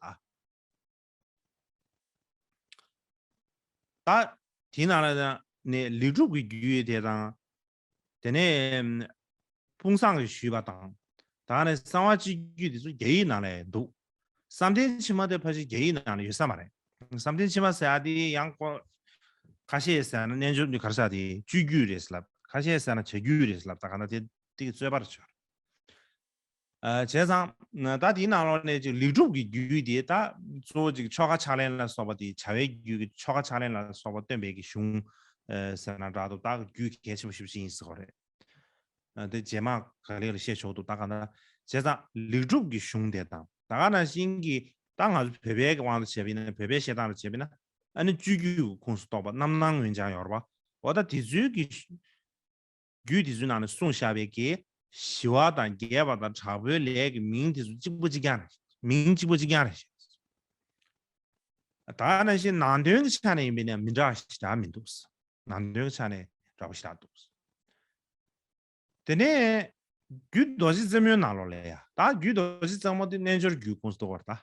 ད། ད་དེའི་ནང་ལ་ནས་ལེགས་གྲུབ་ཀྱི་རྒྱུད་དེ་དང་། དེ་ནས་དཔུང་བཟང་གིས་ཞུས་པ་དང་། ད་ནས་གསང་བ་སྤྱི་རྒྱུད་དེ་ཚོ་རྒྱ་ཡིག་ནང་ལ་འདུག་བསམ་གཏན་ཕྱི་མ་དེ་ཕལ་ཆེར་རྒྱ་ཡིག་ནང་ལ་ཡོད་ས་མ་རེད། བསམ་གཏན་ཕྱི་མ་ཟེར་ཡ་དེ་ཡང་ཁོ། ཁ་ཤས་ཟེར་ན་རྣལ་འབྱོར་གྱི་ག་རེ་ཟེར་དེ་སྤྱི་རྒྱུད་རེད་ལབ། ཁ་ཤས་ཟེར་ན་བྱ་རྒྱུད་རེད་ལབ། ད་ག་ན་དེ་དེ་གི་རྩོད་པ་རེད་ཆོག་ཨ་བྱས་ཙང་ད་དེའི་ནང་ལོགས་ནས་ཅིག་ལེགས་གྲུབ་ཀྱི་རྒྱུད་དེ་ད་གཙོ་བོ་ཅིག་ཆོ་ག་ཕྱག་ལེན་ལ་སོགས་པ་དེ་བྱ་བའི་རྒྱུད་ཀྱི་ཆོ་ག་ཕྱག་ལེན་ལ་སོགས་པ་སྟོན་པའི་གི་གཞུང་ཨ་ཟེར་ན་འདྲ་འདུག་ད་རྒྱུད་གལ་ཆེན་པོ་ཞེ་པོ་ཅིག་ཡིན་ཟེར་གོ་རེད། ཨ་དེ་རྗེས་མ་ག་ལེར་བཤད་ཆོག་འདུག་ད་ག་ན་བྱས་ཙང་ལེགས་གྲུབ་ཀྱི་གཞུང་དེ་དང་། ད་ག་ནང་བཞིན་གྱི་ད་ང་ཚོ་བོད་པའི་གི་དབང་དུ་བྱས་པ་ཡིན་ན། བོད་པའི་བཤད་སྟངས་ལ་བྱས་པ་ཡིན་ན། ཨ་ནི་སྤྱི་རྒྱུད་ཀྱི་ཁོངས་སུ་གཏོགས་པ་རྣམ་སྣང་མངོན་བྱང་ཡོད་རེད་པ། འོ་ད་དེ་ཚོའི་གི་རྒྱུད་དེ་ཚོའི་ནང་ནས་གསུངས་བཞག་པའི་གི་ཞི་བ་དང་རྒྱས་པ་དང་དྲག་པོའི་ལས་ཀྱི་མིང་དེ་ཚོ་གཅིག་པ་གཅིག་རྐྱང་རེད། མིང་གཅིག་པ་གཅིག་རྐྱང་རེད། ད་ནང་བཞིན་ནང་དོན་གྱི་ཆ་ནས་ཡིན་པས་ན་མི་འདྲ་བ་ཞེ་དྲག་མི་འདུག་ནང་དོན་གྱི་ཆ་ནས་འདྲ་པོ་ཞེ་དྲག་འདུག་དེ་ནས་རྒྱུད་རྡོ་རྗེ་རྩེ་མོའི་ནང་ལོགས་ལ་ཡ། ད་རྒྱུད་རྡོ་རྗེ་རྩེ་མོ་དེ་རྣལ་འབྱོར་རྒྱུད་ཁོངས་སུ་གཏོགས་པ་རེད་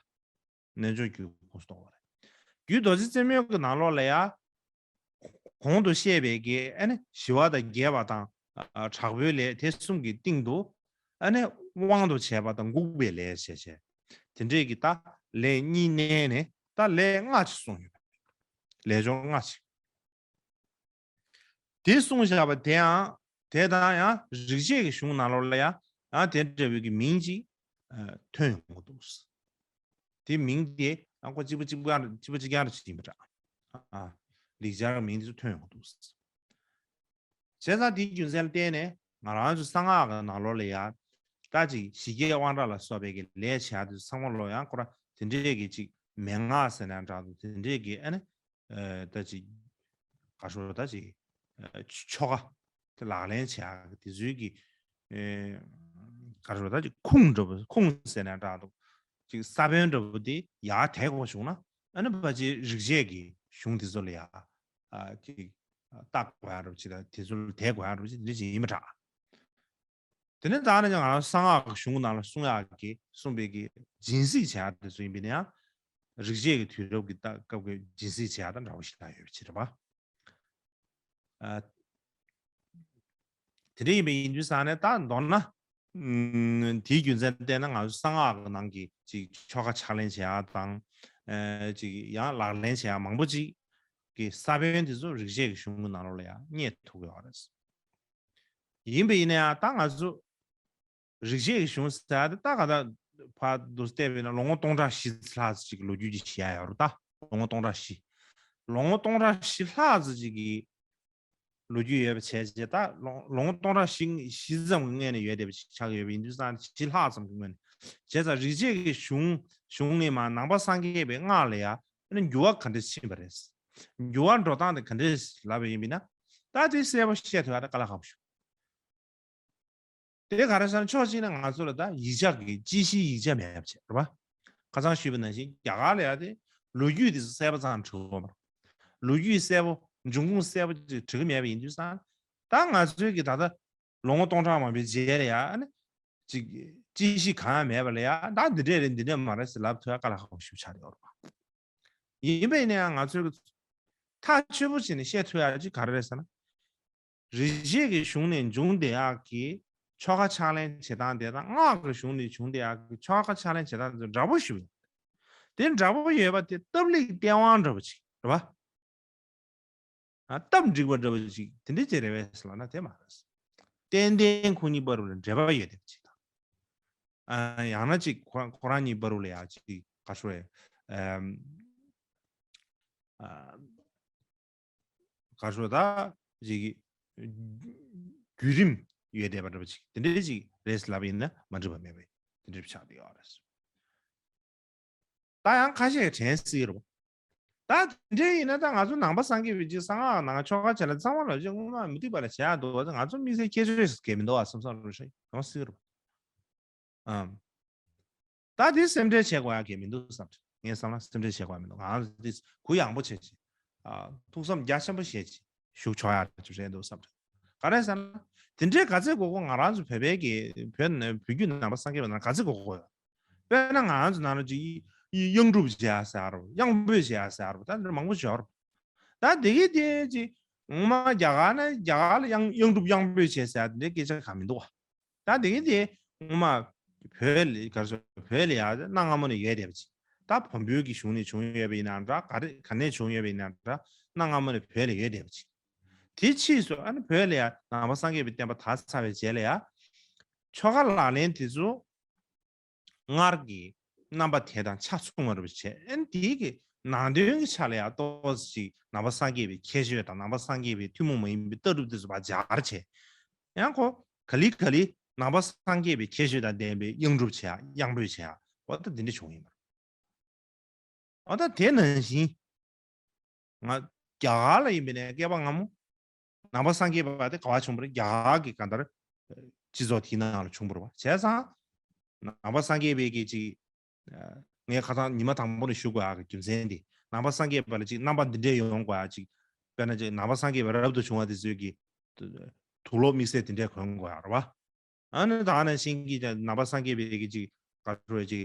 ད། རྣལ་འབྱོར་རྒྱུད་ཁོངས་སུ་གཏོགས་པ་རེད། རྒྱུད་རྡོ་རྗེ་རྩེ་མོའི་གི་ནང་ལོགས་ལ་ཡ། གོང་དུ་བཤད་པའི་གི་ཨ་ནི་ཞི་བ་དང་རྒྱས་པ་དང་ཨ་དྲག་པོའི་ལས་དེ་གསུམ་གྱི་སྟེང་དུ། ཨ་ནི་དབང་དུ་བྱས་པ་དང་འགུགས་པའི་ལས་བྱས་བྱས། དེ་འདྲས་ཀྱི་ད་ལས་གཉིས་བསྣན་ནས་ད་ལས་ལྔ་ཅིག་གསུངས་ཡོད། ལས་སྦྱོར་ལྔ་ཅིག་དེ་གསུངས་བཞག་པ་དེའང་དེ་དང་ཡང་རིག་བྱེད་ཀྱི་གཞུང་ནང་ལོགས་ལ་ཡང་ཡང་དེ་འདྲ་བའི་གི་མིང་ཅིག་ཨ་ཐོན་ཡོང་གི་འདུག་དེ་མིང་དེ་ཡང་ཁོ་གཅིག་པ་གཅིག་པ་གཅིག་པ་གཅིག་རྐྱང་རེ་ཅིག་ཡིན་པ་འདྲ། ཨ་ལེགས་སྦྱར་གྱི་མིང་དེ་ཚོ་ཐོན་ཡོང་གི་འདུག་བྱས་ཙང་དེའི་རྒྱུ་མཚན་ལ་བརྟེན་ནས་ང་རང་ཚོ་གསང་སྔགས་ཀྱི་ནང་ལོགས་ལ་ཡང་ད་ཅིག་ཞི་རྒྱས་དབང་དྲག་ལ་སོགས་པའི་གི་ལས་བྱ་དེ་ཚོ་ཚང་མ་ལོ་ཡང་ཁོ་རང་དེ་འདྲས་ཀྱི་ཅིག་མན་ངག་ཟེར་ན་འདྲ་འདུག་དེ་འདྲས་ཀྱི་ཨ་ནི། ཨ་ད་ཅིག་ག་ཤོ་ད་ཅིག་ཨ་ཆོ་ག་དེ་ལག་ལེན་བྱེད་ཡག་དེ་ཚོའི་གི་ཨ་ག་ཤོ་ད་ཅིག་ཁུངས་འདྲ་པོ། ཁུངས་ཟེར་ན་འདྲ་འདུག་ཅིག་ས་བོན་འདྲ་པོ་དེ་ཡར་དེད་དགོས་བྱུང་ན། ཨ་ནི་ཕལ་ཆེར་རིག་བྱེད་ཀྱི་གཞུང་དེ་ཚོ་ལ་ཡ་ཨ་ཅིག་ཨ་བལྟ་དགོས་ཡག་འདྲ་པོ་ཅིག་དང་དེ་ཚོ་ལ་དེད་དགོས་ཡག་འདྲ་པོ་ཅིག་དེ་འདྲ་ཅིག་ཡིན་པ་འདྲ། དེ་ནས་ད་ནི་ང་རང་གསང་སྔགས་ཀྱི་གཞུང་ནང་ལ་གསུང་ཡག་གི་གསུངས་པའི་གི་སྦྱིན་སྲེག་བྱེད་ཡག་དེ་ཚོ་ཡིན་པས་ན་ཡང་། རིག་བྱེད་ཀྱི་དུས་རབས་ཀྱི་ད་སྐབས་ཀྱི་སྦྱིན་སྲེག་བྱེད་ཡག་དང་འདྲ་བོ་ཞིག་ལ་ཡོད་པ་ཅིག་རེད་པ། ཨ་དེ་འདྲ་ཡིན་པ་ཡིན་དུས་ཙང་ནས་ད་མདོར་ན། ཨུམ་དེའི་རྒྱུ་མཚན་བལྟས་ན་ང་ཚོ་གསང་སྔགས་ཀྱི་ནང་གི་ཅིག་ཆོ་ག་ཕྱག་ལེན་བྱེད་ཡག་དང་། ཨ་ཅིག་ཡང་ལག་ལེན་བྱེད་ཡག་མང་པོ་ཅིག་གི་ས་བོན་དེ་ཚོ་རིག་བྱེད་ཀྱི་གཞུང་གི་ནང་ལོགས་ལ་ཡང་རྙེད་ཐུབ་ཀྱི་ཡོད་རེད། ཡིན་པ་ཡིན་ན་ཡང་ད་ང་ཚོ་རིག་བྱེད་ཀྱི་གཞུང་ཟེར་ཡག་དེ་ད་ག་ད་ཕར་འདུག་བལྟས་པས་ན་ལོ་ངོ་སྟོང་ཕྲག་བཞི་ལྷག་ཙམ་ཅིག་གི་ལོ་རྒྱུས་ཅིག་བཤད་ཡག་ཡོད་རེད་ད། ལོ་ངོ་སྟོང་ཕྲག་བཞི། ལོ་ངོ་སྟོང་ཕྲག་བཞི་ལྷག་ཙམ་ཅིག་གི་ལོ་རྒྱུས་ཡོད་པ་བྱས་རྗེས་ད་ལོ་ལོ་ངོ་སྟོང་ཕྲག་བཞི་བཞི་ཙམ་གྱི་སྔོན་ནས་ཡོད་བསྡད་པ་ཅིག་ཆགས་ཀྱི་ཡོད་པ་ཡིན་དུས་ཙང་བཞི་ལྷག་ཙམ་གྱི་སྔོན་ནས། བྱས་ཙང་རིག་བྱེད་ཀྱི་གཞུང་གཞུང་ནས་མར་ནང་པ་སངས་རྒྱས་པའི་སྔགས་ལ་ཡ་ཨ་ནི་འགྱུར་བ་ག་འདྲས་ཕྱིན་པ་རེད། འགྱུར་བ་འགྲོ་སྟངས་དེ་ག་འདྲས་ལབ་པ་ཡིན་པས་ན། ད་དེ་གསལ་པོ་བཤད་ཐུབ་ཡག་དེ་དཀའ་ལས་ཁག་པོ་བྱུང་། དེ་ག་རེ་ཟེར་ན་ཕྱོགས་གཅིག་ནས་ང་ཚོ་ལ་ད་ཡིག་ཆ་གི་དཔྱད་གཞིའི་ཡིག་ཆ་མེད་པ་བྱས་རེད་པ། ཁ་སང་ཞུས་པ་ནང་བཞིན་རྒྱ་གར་ལ་ཡ་དེ་ལོ་རྒྱུས་དེ་ཚོ་གསལ་པོ་ཙམ་བྲིས་ཡོད་མ་རེད། ལོ་རྒྱུས་གསལ་པོ་འབྱུང་ཁུངས་གསལ་པོ་ཅིག་བྲིས་ཀྱི་མེད་པ་ཡིན་དུས་ཙང་། ད་ང་ཚོའི་གི་ད་ལྟ་ལོ་ངོ་སྟོང་ཕྲག་མང་པོའི་རྗེས་ལ་ཡ་ཨ་ནི་ཅིག་དཔྱད་གཞི་གང་ཡང་མེད་པ་ལ་ཡ་ད་འདི་འདྲས་རེད་འདི་འདྲས་མ་རེད་ཟེར་ལབ་ཐུབ་ཡག་དཀའ་ལས་ཁག་པོ་ཞེ་པོ་ཆགས་ཡོད་རེད་པ། ཡིན་པས་ན་ཡང་ང་ཚོའི་གི་ཐག་ཆོད་པོ་བྱས་ནས་བཤད་ཐུབ་ཡག་ཅིག་ག་རེ་རེད་ཟེར་ན། རིག་བྱེད་ཀྱི་གཞུང་ནས་འབྱུང་བསྡད་ཡག་གི་ཆོ་ག་ཕྱག་ལེན་བྱེད་སྟངས་དེ་དང་སྔགས་ཀྱི་གཞུང་ནས་འབྱུང་བསྡད་ཡག་གི་ཆོ་ག་ཕྱག་ལེན་བྱེད་སྟངས་དེ་འདྲ་པོ་ཞིག་ཡོད། དེ་འདྲ་པོ་ཡོད་པ་དེ་སྟབས་ལེགས་སྟེས་དབང་འདྲ་པོ་ཅིག་རེད་པ། ཨ་སྟབས་འགྲིག་པ་འདྲ་པོ་ཅིག་དེ་འདྲ་ཅིག་རེད་པས་ལབ་ན་དེ་མ་རེད། ཏན་ཏན་ཁོ་གཉིས་བར་ལ་འབྲེལ་བ་ཡོད་བསྡད་པ་ཅིག་དང་། ཨ་ཡང་ན་ཅིག་ཁོ་རང་ཁོ་རང་གཉིས་བར་ལ་ཡ་ཅིག་ག་ཤོ་རེད། ཨམ། ཨ། ག་ཤོ་ད་ཅིག་བརྒྱུད་རིམ་ཡོད་བསྡད་པ་འདྲ་པོ་ཅིག་དེ་འདྲ་ཅིག་རེད་ལབ་ཡིན་ན་མ་འགྲིག་པ་མེད་པས་དེ་འདྲ་ཆགས་བསྡད་ཡོད་རེད། ད་ཡང་ཁ་ཤས་དྲན་སྲིད་རེད། ད་དེ་འདྲ་ཡིན་ན་ད་ང་ཚོ་ནང་པ་སངས་རྒྱས་པའི་ཅིག་གསང་སྔགས་ནང་ཆོ་ག་བྱེད་ལ་ཚང་མ་ལ་ཅིག་སྔོན་མ་མི་འདུག་པ་ལ་བྱེད་ཡག་འདུག་བ། ད་ང་ཚོ་དམིགས་བསལ་ཁྱད་ཆོས་ཤིག་གས་མི་འདུག་བ་བསམ་བསམ་རེད་ཤག་ཡོང་སྲིད་རེད། ཨམ། ད་དེ་སེམས་ཁྲལ་བྱེད་དགོས་ཡག་གི་མི་འདུག་བསམ། ངས་བསམ་ན་སེམས་ཁྲལ་བྱེད་དགོས་མི་འདུག་ང་ཚོ་འདི་གུ་ཡངས་པོ་བྱས་ཤིག་ཨ། ཐུགས་བསམ་རྒྱ་ཆེན་པོ་བཞེས་ཤིག་བཞུགས་ཆོག་ཡག་ཅིག་རེད་འདུག་བསམ་རེད། ག་རེ་ཟེར་ན། དེ་འདྲའི་ག་ཚད་དགོས་དགོས་ང་རང་ཚོ་བོད་པའི་གི་བོད་ནས་བོད་བརྒྱུད་ནང་པ་སངས་རྒྱས་པའི་ནང་ག་ཚད་དགོས་དགོས་ཡོད། དཔེར་ན་ང་ཚོ་ནང་ལ་ཅིག་དབྱངས་སྒྲུབ་བྱེད་ཡག་ཟེར་རོ། དབྱངས་འབོད་བྱེད་ཡག་ཟེར་རོ། ད་འདི་མང་པོ་ཡོད་རོ། ད་དེ་གི་དེ་ཅིག་ངོ་མ་རྒྱ་གར་ན་རྒྱ་གར་ལ་དབྱངས་དབྱངས་སྒྲུབ་དབྱངས་འབོད་བྱེད་ཟེར་ཡག་དེ་འདྲའི་སྐད་ཆ་གང་མི་འདུག་བ། ད་དེ་གི་དེ་ངོ་མ་བོད་ལ་ག་རེ་ཟེར། བོད་ལ་ཡ་གནའ་སྔ་མོ་ནས་ཡོད་བསྡད་པ་ཅིག་ད་བོན་པོའི་གི་གཞུང་ནས་བྱུང་ཡོད་པ་ཡིན་ན་འདྲ། ག་རེ་ག་ནས་བྱུང་ཡོད་པ་ཡིན་ན་འདྲ། གནའ་སྔ་མོ་ནས་བོད་ལ་ཡོད་བསྡད་པ་ཅིག་དེ་ཕྱིས་སུ་ཨ་ནི་བོད་ལ་ཡ་ནང་པ་སངས་རྒྱས་པའི་བསྟན་པ་དར་ཚར་བའི་རྗེས་ལ་ཡ། ཆོ་ག་ལག་ལེན་དེ་ཚོ་སྔར་གྱི་རྣམ་པ་དེ་དང་ཆ་མཚུངས་པ་རུ་བྱས། ཨ་ནི་དེའི་གི་ནང་དོན་གྱི་ཆ་ལ་ཡ་ཏོག་ཙམ་ཅིག་ནང་པ་སངས་རྒྱས་པའི་ཁྱད་ཆོས་དང་ནང་པ་སངས་རྒྱས་པའི་ཐུན་མོང་མ་ཡིན་པའི་ལྟ་གྲུབ་དེ་ཚོ་ཕར་སྦྱར་བྱས། ཡང་ཁོ་ག་ལེ་ག་ལེ་ནང་པ་སངས་རྒྱས་པའི་ཁྱད་ཆོས་དང་ལྡན་པའི་དབྱངས་སྒྲུབ་བྱེད་ཡག་དབྱངས་འབོད་བྱེད་ཡག་འོ་ད་འདི་འདྲ་བྱུང་ཡིན་པ་རེད། འོ་ད་དེ་ནང་བཞིན་ང་རྒྱ་གར་ལ་ཡིན་པ་ནས་བསྐལ་པ་སྔ་མོ་ནང་པ་སངས་རྒྱས་པ་དེ་ག་པར་བྱུང་བ་རེད། རྒྱ་གར་གྱི་གང་ལྟར་སྤྱི་ཚོགས་དེའི་ནང་ལ་བྱུང་བ་རེད་བ། བྱས་ཙང་ནང་པ་སངས་རྒྱས་པའི་གི་ཅིག་ངས་ཁ་སང་ཉི་མ་དང་པོ་ནས་ཞུ་དགོས་ཡག་གི་རྒྱུ་མཚན་དེ། ནང་པ་སངས་རྒྱས་པ་ལ་ཅིག་རྣམ་པ་འདི་འདྲས་ཡོང་དགོས་ཡག་ཅིག་དཔེར་ན་ཅིག་ནང་པ་སངས་རྒྱས་པ་རབ་ཏུ་བྱུང་བ་དེ་ཚོས་ཀྱི་དུག་ལོག་དམིགས་བསལ་དེ་འདྲས་གོན་དགོས་ཡག་རེད་བ། ཨ་ནི་ད་ནང་བཞིན་གྱི་ནང་པ་སངས་རྒྱས་པའི་གི་ཅིག་ག་རེ་ཅིག་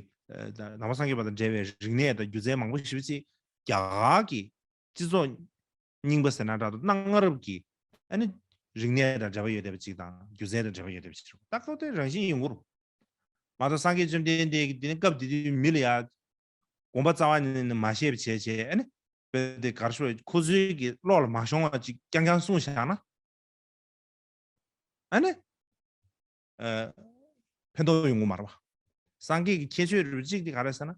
ནང་པ་སངས་རྒྱས་པ་དང་འབྲེལ་བའི་རིག་གནས་དང་སྒྱུ་རྩལ་མང་པོ་ཞིག་ཅིག་རྒྱ་གར་གྱི་སྤྱི་ཚོགས་རྙིང་པ་ཟེར་ན་འདྲ་འདུག་གནའ་སྔ་རབས་ཀྱི་ཨ་ནི་རིག་གནས་དང་འབྲེལ་བ་ཡོད་བསྡད་པ་ཅིག་དང་སྒྱུ་རྩལ་དང་འབྲེལ་བ་ཡོད་བསྡད་པ་ཅིག་རེད། ད་ཁོ་དེ་རང་བཞིན་ཡོང་གི་རེད། མ་གཏོགས་སངས་རྒྱས་བཅོམ་ལྡན་འདས་ཀྱིས་དེ་ནི་སྐབས་དེ་དུས་མི་ལ་ཡ་དགོངས་པ་རྩ་བ་ནས་མ་བཞེས་པ་བྱས་བྱས་ཨ་ནི་བོད་དེ་གར་ཤོར་ཁོ་ཚོའི་གི་བློ་ལ་མ་ཤོང་བ་ཅིག་རྐྱང་རྐྱང་གསུངས་བཞག་ན། ཨ་ནི། ཨ། ཕན་ཐོགས་ཡོང་གི་མ་རེད་བ། སངས་རྒྱས་ཀྱི་ཁྱད་ཆོས་རིགས་གཅིག་དེ་ག་རེ་ཟེར་ན།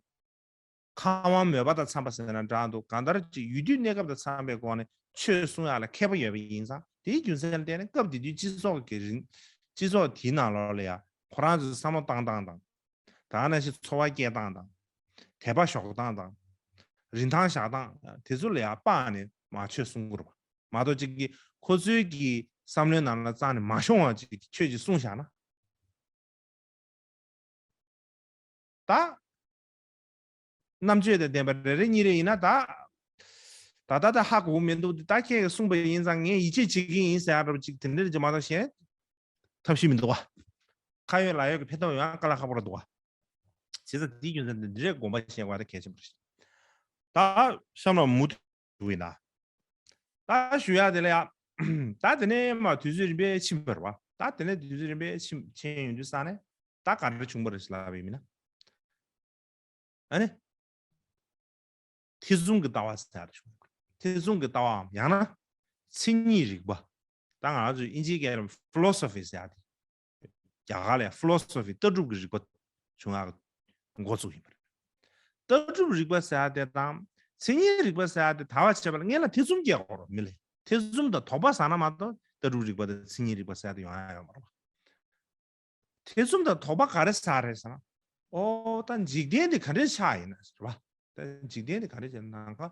ཁམས་དབང་མོས་པ་དང་འཚམས་པ་ཟེར་ན་འདྲ་འདུག་གང་ལྟར་ཅིག་ཡུལ་དུས་གནས་སྐབས་དང་འཚམས་པའི་སྒོ་ནས་ཆོས་གསུང་ཡག་ལ་མཁས་པ་ཡོད་པ་ཡིན་ཙང་། དེའི་རྒྱུ་མཚན་ལ་བརྟེན་ནས་སྐབས་དེ་དུས་སྤྱི་ཚོགས་ཀྱི་རིང་། སྤྱི་ཚོགས་དེའི་ནང་ལོགས་ལ་ཡ་ཁོ་རང་ཚོའི་བསམ་བློ་བཏང་སྟངས་དང་། ད་ག་ནང་བཞིན་འཚོ་བ་སྐྱེལ་སྟངས་དང་། དད་པ་འཇོག་སྟངས་དང་། རིན་ཐང་བཞག་སྟངས་དེ་ཚོ་ལ་ཡང་དཔག་ནས་མ་ཆོས་གསུང་གི་རེད་བ། མ་གཏོགས་ཅིག་གིས་ཁོ་ཚོའི་གི་བསམ་བློའི་ནང་ལ་རྩ་ནས་མ་ཤོང་བ་ཅིག་ཆོས་ཅིག་གསུངས་བཞག་ན། ད་རྣམ་དཔྱོད་དང་ལྡན་པ་རེ་རེ་གཉིས་རེ་ཡིན་ན་ད། ད་ལྟ་ད་ཧ་གོ་གི་མི་འདུག་ད་ཁྱེད་ཀྱིས་གསུངས་པ་ཡིན་ཙང་ངས་ཡིད་ཆེས་བྱེད་ཀྱི་ཡིན་ཟེར་ཡག་འདྲ་པོ་ཅིག་དེ་འདྲ་ཅིག་མ་གཏོགས་གཞན་ཐབས་ཤེས་མི་འདུག་བ། ཁ་ཡོད་ལག་ཡོད་ཀྱི་ཕན་ཐོགས་ཡོང་ཡག་དཀའ་ལས་ཁག་པོ་རེད་འདུག་བ། བྱས་ཙང་འདིའི་རྒྱུ་མཚན་དེ་འདི་རེད། དགོངས་པ་བཞེས་དགོས་པ་དེ་གལ་ཆེན་པོ་རེད། ད་གཤམ་ལ་མུ་མཐུད་ཞུ་ཡིན་ད། ད་ཞུ་ཡག་དེ་ལ་ཡ། ད་དེ་ནས་མར་དུས་ཚོད་རིམ་པས་ཕྱིན་པ་རེད་བ། ད་དེ་ནས་དུས་ཚོད་རིམ་པས་ཕྱིན་ཕྱིན་ཡོང་དུས་ཙ་ནས་ད་ག་རེ་བྱུང་བ་རེད་ཟེར་ལབ་པ་ཡིན་ན། ཨ་ནི། ཐེ་ཚོམ་གྱི་ལྟ་བ་ཟེར་ཡག་དེ་བྱུང་། ཐེ་ཚོམ་གྱི་ལྟ་བའམ་ཡང་ན་མཚན་ཉིད་རིག་པ། ད་ང་རང་ཚོས་དབྱིན་ཇིའི་སྐད་ལ་ཕི་ལོ་སོ་ཕི་ཟེར་ཡག་དེ། རྒྱ་གར་ལ་ཕི་ལོ་སོ་ཕི་ལྟ་གྲུབ་ཀྱི་རིག་པ་བྱུང་ཡག་གི་འགོ་བཙུགས་ཡིན་པ་རེད། ལྟ་གྲུབ་རིག་པ་ཟེར་ཡག་དེ་དང་མཚན་ཉིད་རིག་པ་ཟེར་ཡག་དེ་དར་བ་བྱས་པ་ལ་སྔོན་ལ་ཐེ་ཚོམ་སྐྱེ་དགོས་རེད་མི་ལ། ཐེ་ཚོམ་དང་དོགས་པ་ཟ་ན་མ་གཏོགས་ལྟ་གྲུབ་རིག་པ་དང་མཚན་ཉིད་རིག་པ་ཟེར་ཡག་དེ་ཡོང་ཡག་ཡོད་མ་རེད་བ། ཐེ་ཚོམ་དང་དོགས་པ་ག་རེ་ཟ་རེད་ཟེར་ན། ཨོ་ད་འཇིག་རྟེན་འདི་ག་འདྲས་ཆགས་ཡིན་ན་ཟེར་བ། ད་འཇིག་རྟེན་འདི་ག་འདྲས་ཆགས་ནམ་མཁའ།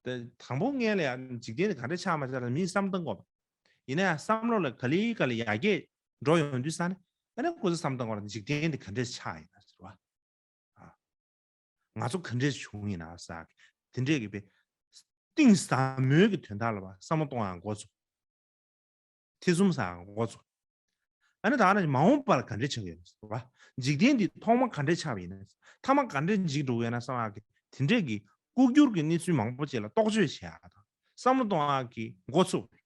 ད་དང་པོ་སྔོན་ལ་ཡང་འཇིག་རྟེན་འདི་ག་འདྲས་ཆགས་མ་ཆགས་ལ་མིས་བསམ་བཏང་དགོས་པ། ཡིན་ན་ཡང་བསམ་བློ་ལ་ག་ལེ་ག་ལེ་ཡར་རྒྱས་འགྲོ་ཡོང་དུས་ཙ་ནས་ཨ་ནི་ཁོ་ཚོས་བསམ་བཏང་དགོས་པ། འཇིག་རྟེན་འདི་ག་འདྲས་ཆགས་ཡིན་ན་ཟེར་བ། ཨ། ང་ཚོ་ག་འདྲས་བྱུང་ཡིན་ན་ཟེར། དེ་འདྲས་ཀྱི་དཔེ། གཏིང་ཟབ་མོའི་གི་དོན་དག་ལ་བ་བསམ་བློ་གཏོང་ཡག་འགོ་ཚུགས། ཐེ་ཚོམ་ཟ་ཡག་འགོ་ཚུགས། ཨ་ནི་ད་ནི་མ་འོངས་པར་ག་འདྲས་ཆགས་ཡོད་ཟེར་བ། འཇིག་རྟེན་འདི་ཐོག་མ་ག་འདྲས་ཆགས་པ་ཡིན་ན། མཐའ་མ་ག་འདྲས་འཇིག་འགྲོ་གི་ཡོད་ན་བསམ་ཡག་གི་དེ་འདྲས་ཀྱི་ལྐོག་གྱུར་གྱི་གནས་ཚུལ་མང་པོ་ཅིག་ལ་རྟོག་དཔྱོད་བྱེད་ཡག་དང་བསམ་བློ་གཏོང་ཡག་གི་འགོ་ཚུགས།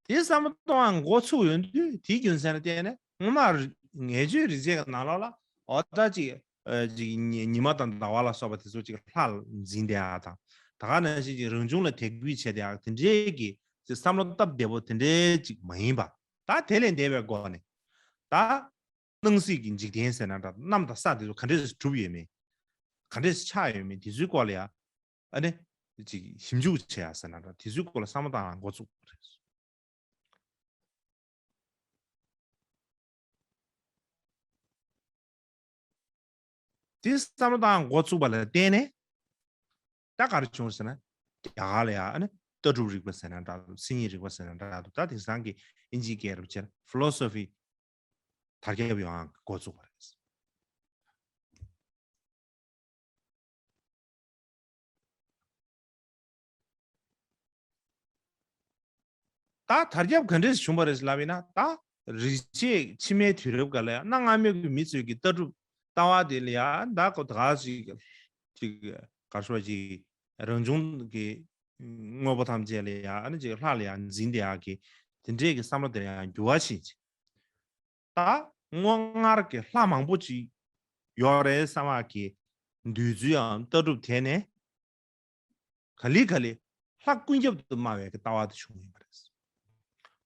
དེ་བསམ་བློ་གཏོང་ཡག་འགོ་ཚུགས་ཡོང་དུས་དེའི་རྒྱུ་མཚན་ལ་བརྟེན་ནས་སྔོན་མ་ངེས་བརྗོད་རིག་བྱེད་ཀྱི་ནང་ལོགས་ལ་འོ་ད་ཅིག་ཨ་ཅིག་ཉི་ཉི་མ་དང་ཟླ་བ་ལ་སོགས་པ་དེ་ཚོ་ཅིག་ལྷ་ལ་འཛིན་བསྡད་ཡག་དང་། ད་ག་ནང་བཞིན་ཅིག་རང་བྱུང་ལ་དད་གུས་བྱས་བསྡད་ཡག་དེ་འདྲའི་གི་ཅིག་བསམ་བློ་སྟབས་བདེ་པོ་དེ་འདྲའི་ཅིག་མ་ཡིན་པ། ད་དེ་ལས་འདས་པའི་སྒོ་ནས་ད་སྣང་སྲིད་ཀྱི་འཇིག་རྟེན་ཟེར་ན་འདྲ། གནམ་དང་ས་དེ་ཚོ་ག་འདྲས་གྲུབ་ཡོད་མེད། ག་འདྲས་ཆགས་ཡོད་མེད་དེ་ཚོའི་སྐོར་ལ་ཡ། ཨ་ནི། ཅིག་ཞིབ་འཇུག་བྱེད་ཡག་ཟེར་ན་འདྲ། དེ་ཚོའི་སྐོར་ལ་བསམ་བློ་བཏང་ཡག་འགོ་བཙུགས་པ་རེད། དེ་བསམ་བློ་བཏང་ཡག་འགོ་བཙུགས་པ་ལ་བརྟེན་ནས། ད་ག་རེ་བྱུང་ཟེར་ན། རྒྱ་གར་ལ་ཡ་ཨ་ནི་ལྟ་གྲུབ་རིག་པ་ཟེར་ན་འདྲ་འདུག་མཚན་ཉིད་རིག་པ་ཟེར་ན་འདྲ་འདུག་ད་དེང་སང་གི་དབྱིན་ཇིའི་སྐད་རུ་བྱས་ན་ཕི་ལོ་སོ་ཕི་དར་ཁྱབ་ཡོང་ཡག་འགོ་བཙུགས་པ་རེད། ད་དར་ཁྱབ་ག་འདྲས་བྱུང་བ་རེད་ལབ་ཡིན་ན། ད་རིག་བྱེད་ཕྱི་མའི་དུས་རབས་སྐབས་ལ་ཡང་གནའ་སྔ་མོའི་གི་མི་ཚོས་ཀྱི་ལྟ་གྲུབ་ལྟ་བ་དེ་ལ་ཡང་ད་ཁོ་ད་ག་ཅིག་ཅིག་ག་རེ་ཞུ་བ་ཅིག་རང་བྱུང་གི་དངོས་པོ་ཐམས་ཅད་ལ་ཡང་ཨ་ནི་ཅིག་ལྷ་ལ་ཡང་འཛིན་བསྡད་ཡག་གི་དེ་འདྲས་ཀྱི་བསམ་བློ་དེ་ལ་ཡང་འགྱུར་བ་ཕྱིན་ཅིག་ད་སྔོ་སྔར་གྱི་ལྷ་མང་པོ་ཅིག་ཡོད་རེད་བསམ་ཡག་གི་འདོད་ཚུལ་ཡང་ལྟ་གྲུབ་དེ་ནས་ག་ལེ་ག་ལེ་ལྷ་ཀུན་ཁྱབ་ཏུ་སྨྲ་བའི་གི་ལྟ་བ་དེ་བྱུང་ཡོད་པ་རེད།